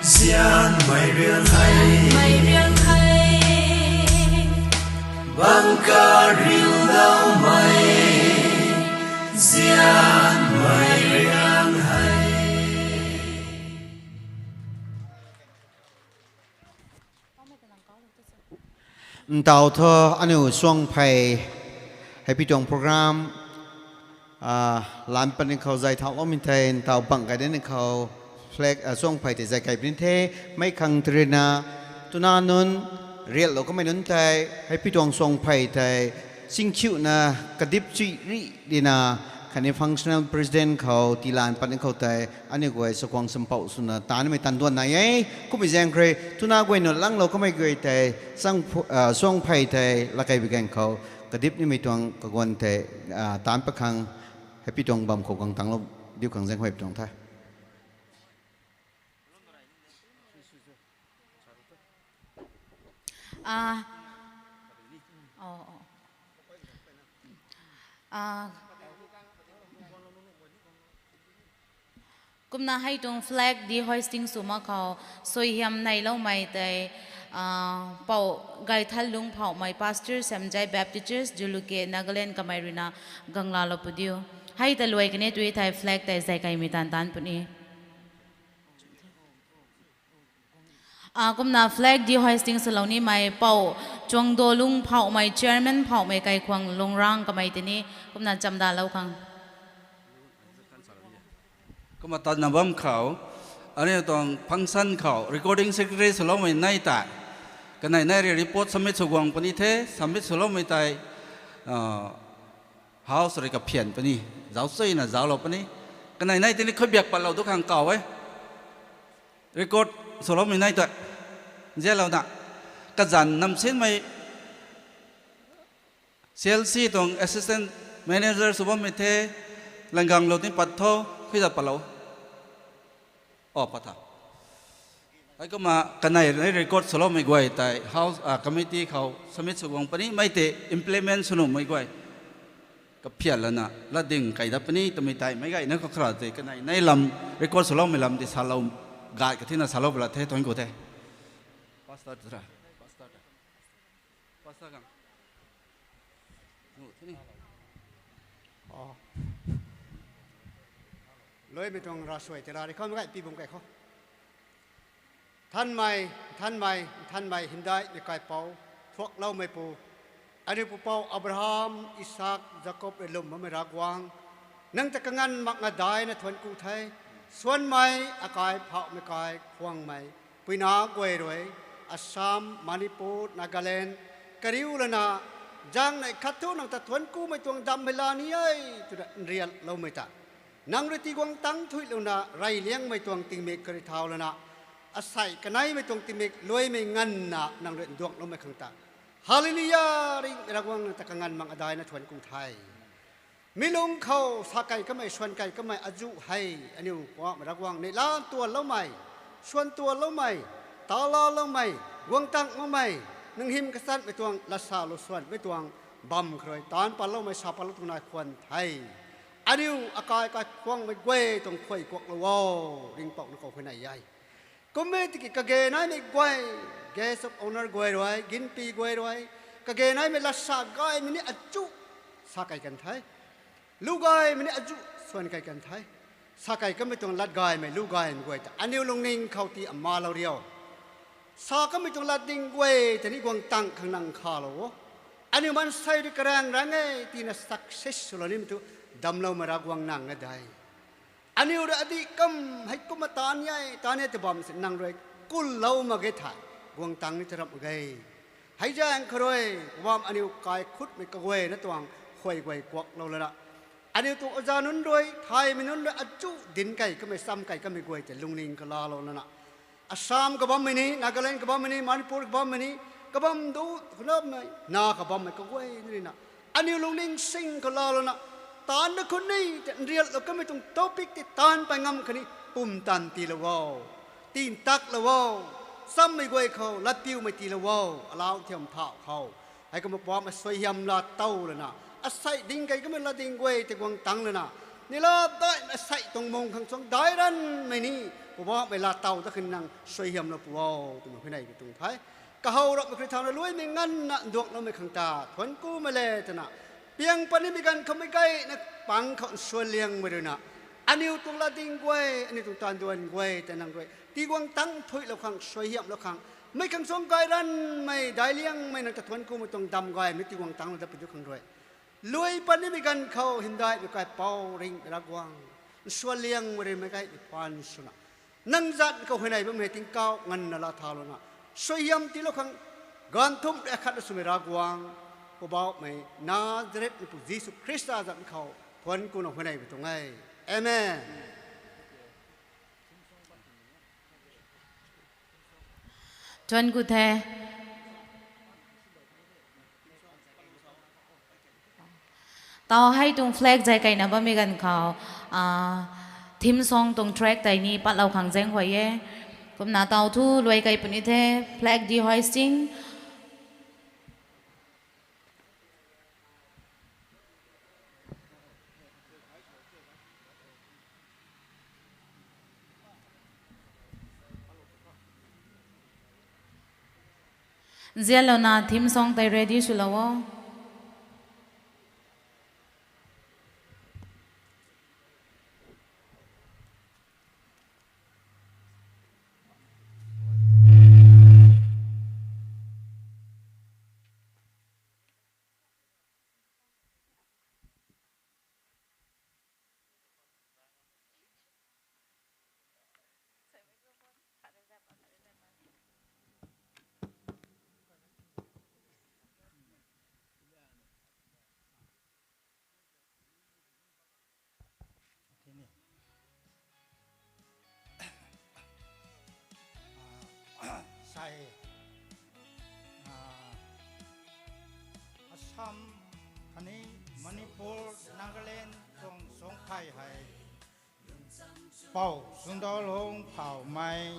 zianmei riang hei, zianmei riang hei, bang kariuloumei, zianmei riang hei. Ntaw thu aniu suangphey, hei pi tuang program, ah, lan pat ni khou zay thauloumei thei, ntaw bang kai dini khou flag, ah, suangphey tei zay kai puni the, mei khang tarina, tuna nunc, riatlou kamei nunc tei, hei pi tuang suangphey tei, chingkhiuna, kadip chui ri dina, khatni functional president khou, tiilan pat ni khou tei, aniu guay sakuang sampouh swna, tanmei tan duan nai e, kummei zaeng khou rui, tuna guay nunc langlou kamei guay tei, sang phu-, ah, suangphey tei, lakei bi gaeng khou, kadip nimei tuang kaguan tei, ah, taanc pat khang, hei pi tuang bam khou guang tanglou, diu khang zaeng khou hei pi tuang the. Ah, oh, oh. Ah, kumna hei tuang flag de-hoisting sw mak khou, suaihiam neiloumei tei, ah, Pou Gaithanlung Phoumei, Pastor Semjai Baptist Church, Jalukie, Nagaland kamei ruina guanglalou pu diu. Hei ta luai kani tui thei flag tei zay kaimei tan tan puni. Ah, kumna flag de-hoisting swlou nimei Pou Chuangdolung Phoumei, Chairman Phoumei Kaikhwang Lungrang kamei tini, kumna chamdalou khang. Kumna tatna bam khou, aniu tuang function khou, recording secretary swloumei nai tei, kanei nai rui report submit sw guang puni the, submit swloumei tei, ah, house rui kaphian puni, zauc suina zauclou puni, kanei nai tini khou biak patlou du khang kaw e. Record swloumei nai tei, nzianlouna, kazanc namsinmei, C L C tuang assistant manager sw bammei the, langganglou tin pat tho, khuiza patlou. O, pat tha. Hei kumna kanei nai record swloumei guay tei, house, ah, committee khou submit sw guang puni, mei tei implement sw nuhmei guay kaphian lana, latding kai dat puni, twmei tei, meic gayna khou khara tei, kanei nai lam, record swloumei lam tei salou, gay kathina salou pala the, thuanc ku the. Pastor ta. Pastor ta. Pastor khang. Nu, the ni. O. Luaimei tuang ravsuai tei ra ri khou, meic gay pi bum kai khou. Nthanmei, nthanmei, nthanmei hymdaihmei kaipouc, thuakloumei pu, aniu pupouc Abraham, Isak, Jakob rui lwm bammei Ravguangc, nang ta kanganv mak nga daina thuanc ku the, suanmei, akai phauhmei kai, khwangmei, puina guay rui, Assam, Manipur, Nagaland, kariu lana, zaengnei khat thu nang ta thuanc kumei tuang damhmei la ni e, twna nriatloumei ta nang rui tiguang tang thuilouna, reyliangmei tuang tingmik kari thau lana, asei kaneimei tuang tingmik luaimei nganvna nang rui nduangloumei khang ta, Hallelujah, ringmei Ravguangc nang ta kanganv mak nga daina thuanc ku the. Mi lung khou sa kei kamei, suan kei kamei azuh hei, aniu Poubauhmei Ravguangc, neihla tuanloumei, suan tuanloumei, talaloumei, guang tang makmei, nang hym kachanmei tuang, latsa lou suanmei tuang bam khou rui taanc patloumei, sa patlou tuang nai khwan the. Aniu akai kaikhwangmei guay tuang khuay kuaklou o, Ringhpouc na khou huayney e. Kum e tiki kage naimei guay, guest of honour guay rui, ginpi guay rui, kage naimei latsa gaymei ni azuh sa kei kan the. Lu gaymei ni azuh suan kei kan the. Sa kei kanmei tuang lat gaymei, lu gaymei guay ta aniu lungning khou ti ama lou riu. Sa kanmei tuang latding guay ta ni guang tang khang nang khalou o. Aniu maansei rui karaeng raeng e tina success swlou nimei thu Damcloumei Ravguangc nang na de. Aniu rui adih kam hei kumna taan e, taan e tw bam si nang rui kullou mak ge thei, guang tang ni ta ramh mak ge. Hei zaeng khou rui, Poubauhmei aniu kaikhutmei kaguayna tuang khuay guay kuaklou lana, aniu tuang oja nunc rui, thaymei nunc rui, achu dinc key kamei, cham key kamei guay tei lungning khou laalou lana, Assam khou bammei ni, Nagaland khou bammei ni, Manipur khou bammei ni, kabam du, khunamei, na khou bammei kaguay na rui na, aniu lungning sing khou laalou lana, taanv na khun ni, tei nriatlou kamei tuang topic tei taanv pey ngam khatni pumtan tiilou o, tintaklou o, chammei guay khou latpiumei tiilou o, alau thiam thau khou. Heikumna Poubauhmei suaihiam laa tow lana, asei ding key kamei latding guay tei guang tang lana, ni laa daihmei asei tuang mung khang chuang daic ranmei ni, Poubauhmei laa tow dat khatni nang suaihiamlou pu o, twmei huayney katuang the. Kahow rapmei khri thau na luaimei nganvna nduakloumei khang ta thuanc kumei le twna, piang pat nimei ganv khoumei gayna pang khou nsuan liangmei rui na, aniu tuang latding guay, aniu tuang taanduan guay tei nang rui tiguang tang thuilou khang, suaihiamlou khang, mei khang chuang gay ranmei, daic liangmei nang ta thuanc kumei tuang dam gaymei tiguang tang lou dat pi du khang rui, luai pat nimei ganv khou hymdaihmei kaipouc ringhmei Ravguangc, nsuan liangmei rui meic gaymei phaan swna, nang zanc khou huayney bammei tingkauh nganvna laa thau lana, suaihiam tiilou khang, ganv thumh rui akhatna swmei Ravguangc, Poubauhmei Nazaretmeipu Jisu Khrista zanc khou thuanc kuna huayney bam tuang e. Amen. Thuanc ku the. Tau hei tuang flag zay keyna bammei ganv khou, ah, theme song tuang track tei ni patlou khang zaeng huay e. Kumna tau thu luai key puni the, flag dehoisting. Nzianlouna theme song tei ready swlou o. Sai, ah, Assam khatni Manipur, Nagaland tuang songphey hei Pou Sundolung Phoumei,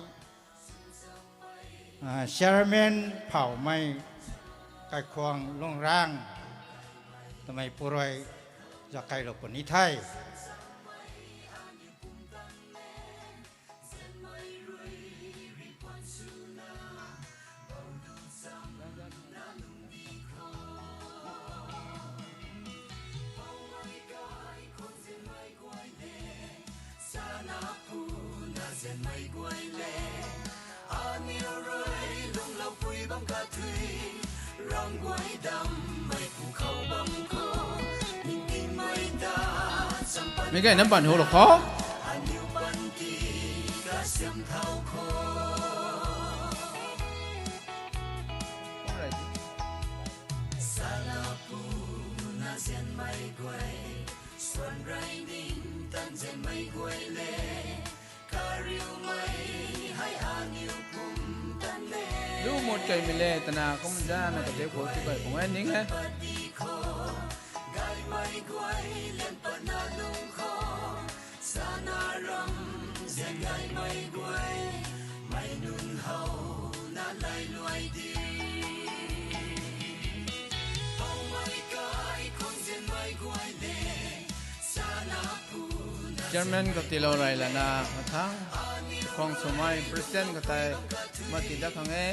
ah, Chairman Phoumei Kaikhwang Lungrang twmei pu rui zakeilou puni the. Mi gayna bam hu lou kho. Lu mut kaimei le twna kum zana kati khou ti kai khung ai ning e. Chairman khou tiilou rey lana mathang, khang swmei President khou tei mati dat khang e.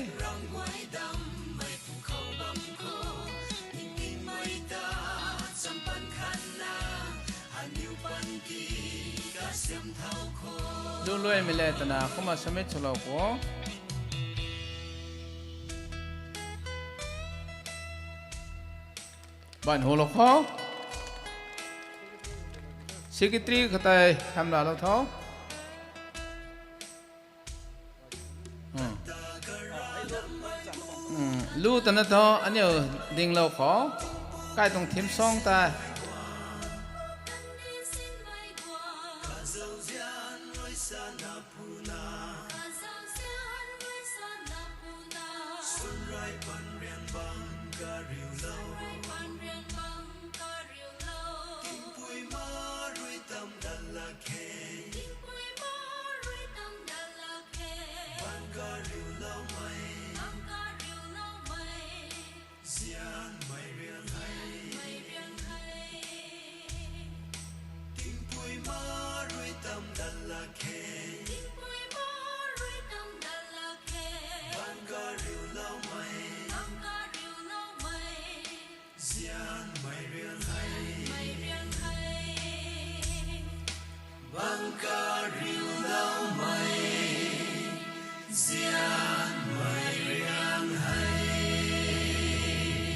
Lu luaimei le twna kumna submit swlou kho. Bam hu lou kho. Secretary khatei hamh laalou tho. Lu tana tho, aniu dinglou khou. Kai tuang theme song tei.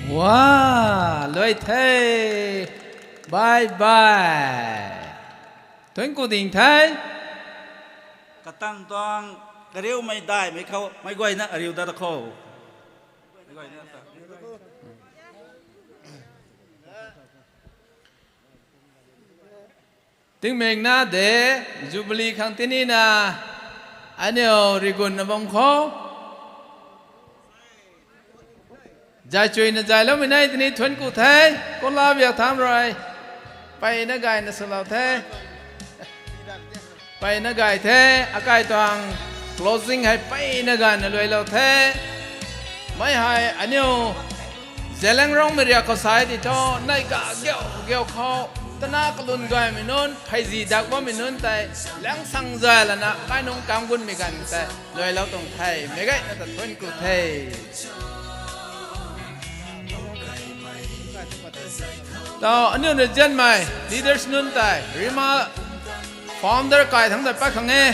Wow, luai the. Bye bye. Thuanc ku ding the. Katang tuang kariumei daihmei khou meic guayna ariu dat khou. Tingmikna de, Jubilee khang tinina, aniu rigunna bam khou. Zay chuyna zayloumei nei tini thuanc ku the, kola biak tham rui. Peyna gayna swlou the. Peyna gay the, akai tuang closing hei peyna gayna luailou the. Mei hei aniu Zeliangrongmei riak khou sai di thu, nei ga giu giu khou, tana kalun gaymei nunc, pheyzi dak bammei nunc tei, langsang zay lana, kainung kam gunmei ganv tei luailou tuang the, meic gayna ta thuanc ku the. Tau aniu na zianmei leaders nunc tei, Rima founder kai thangc tei pat khang e.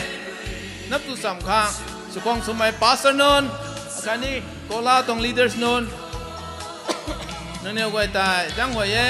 Nap tu cham khang, swkhwang swmei pastor nunc, akhatni kola tuang leaders nunc, nangniw guay tei zaenghuay e.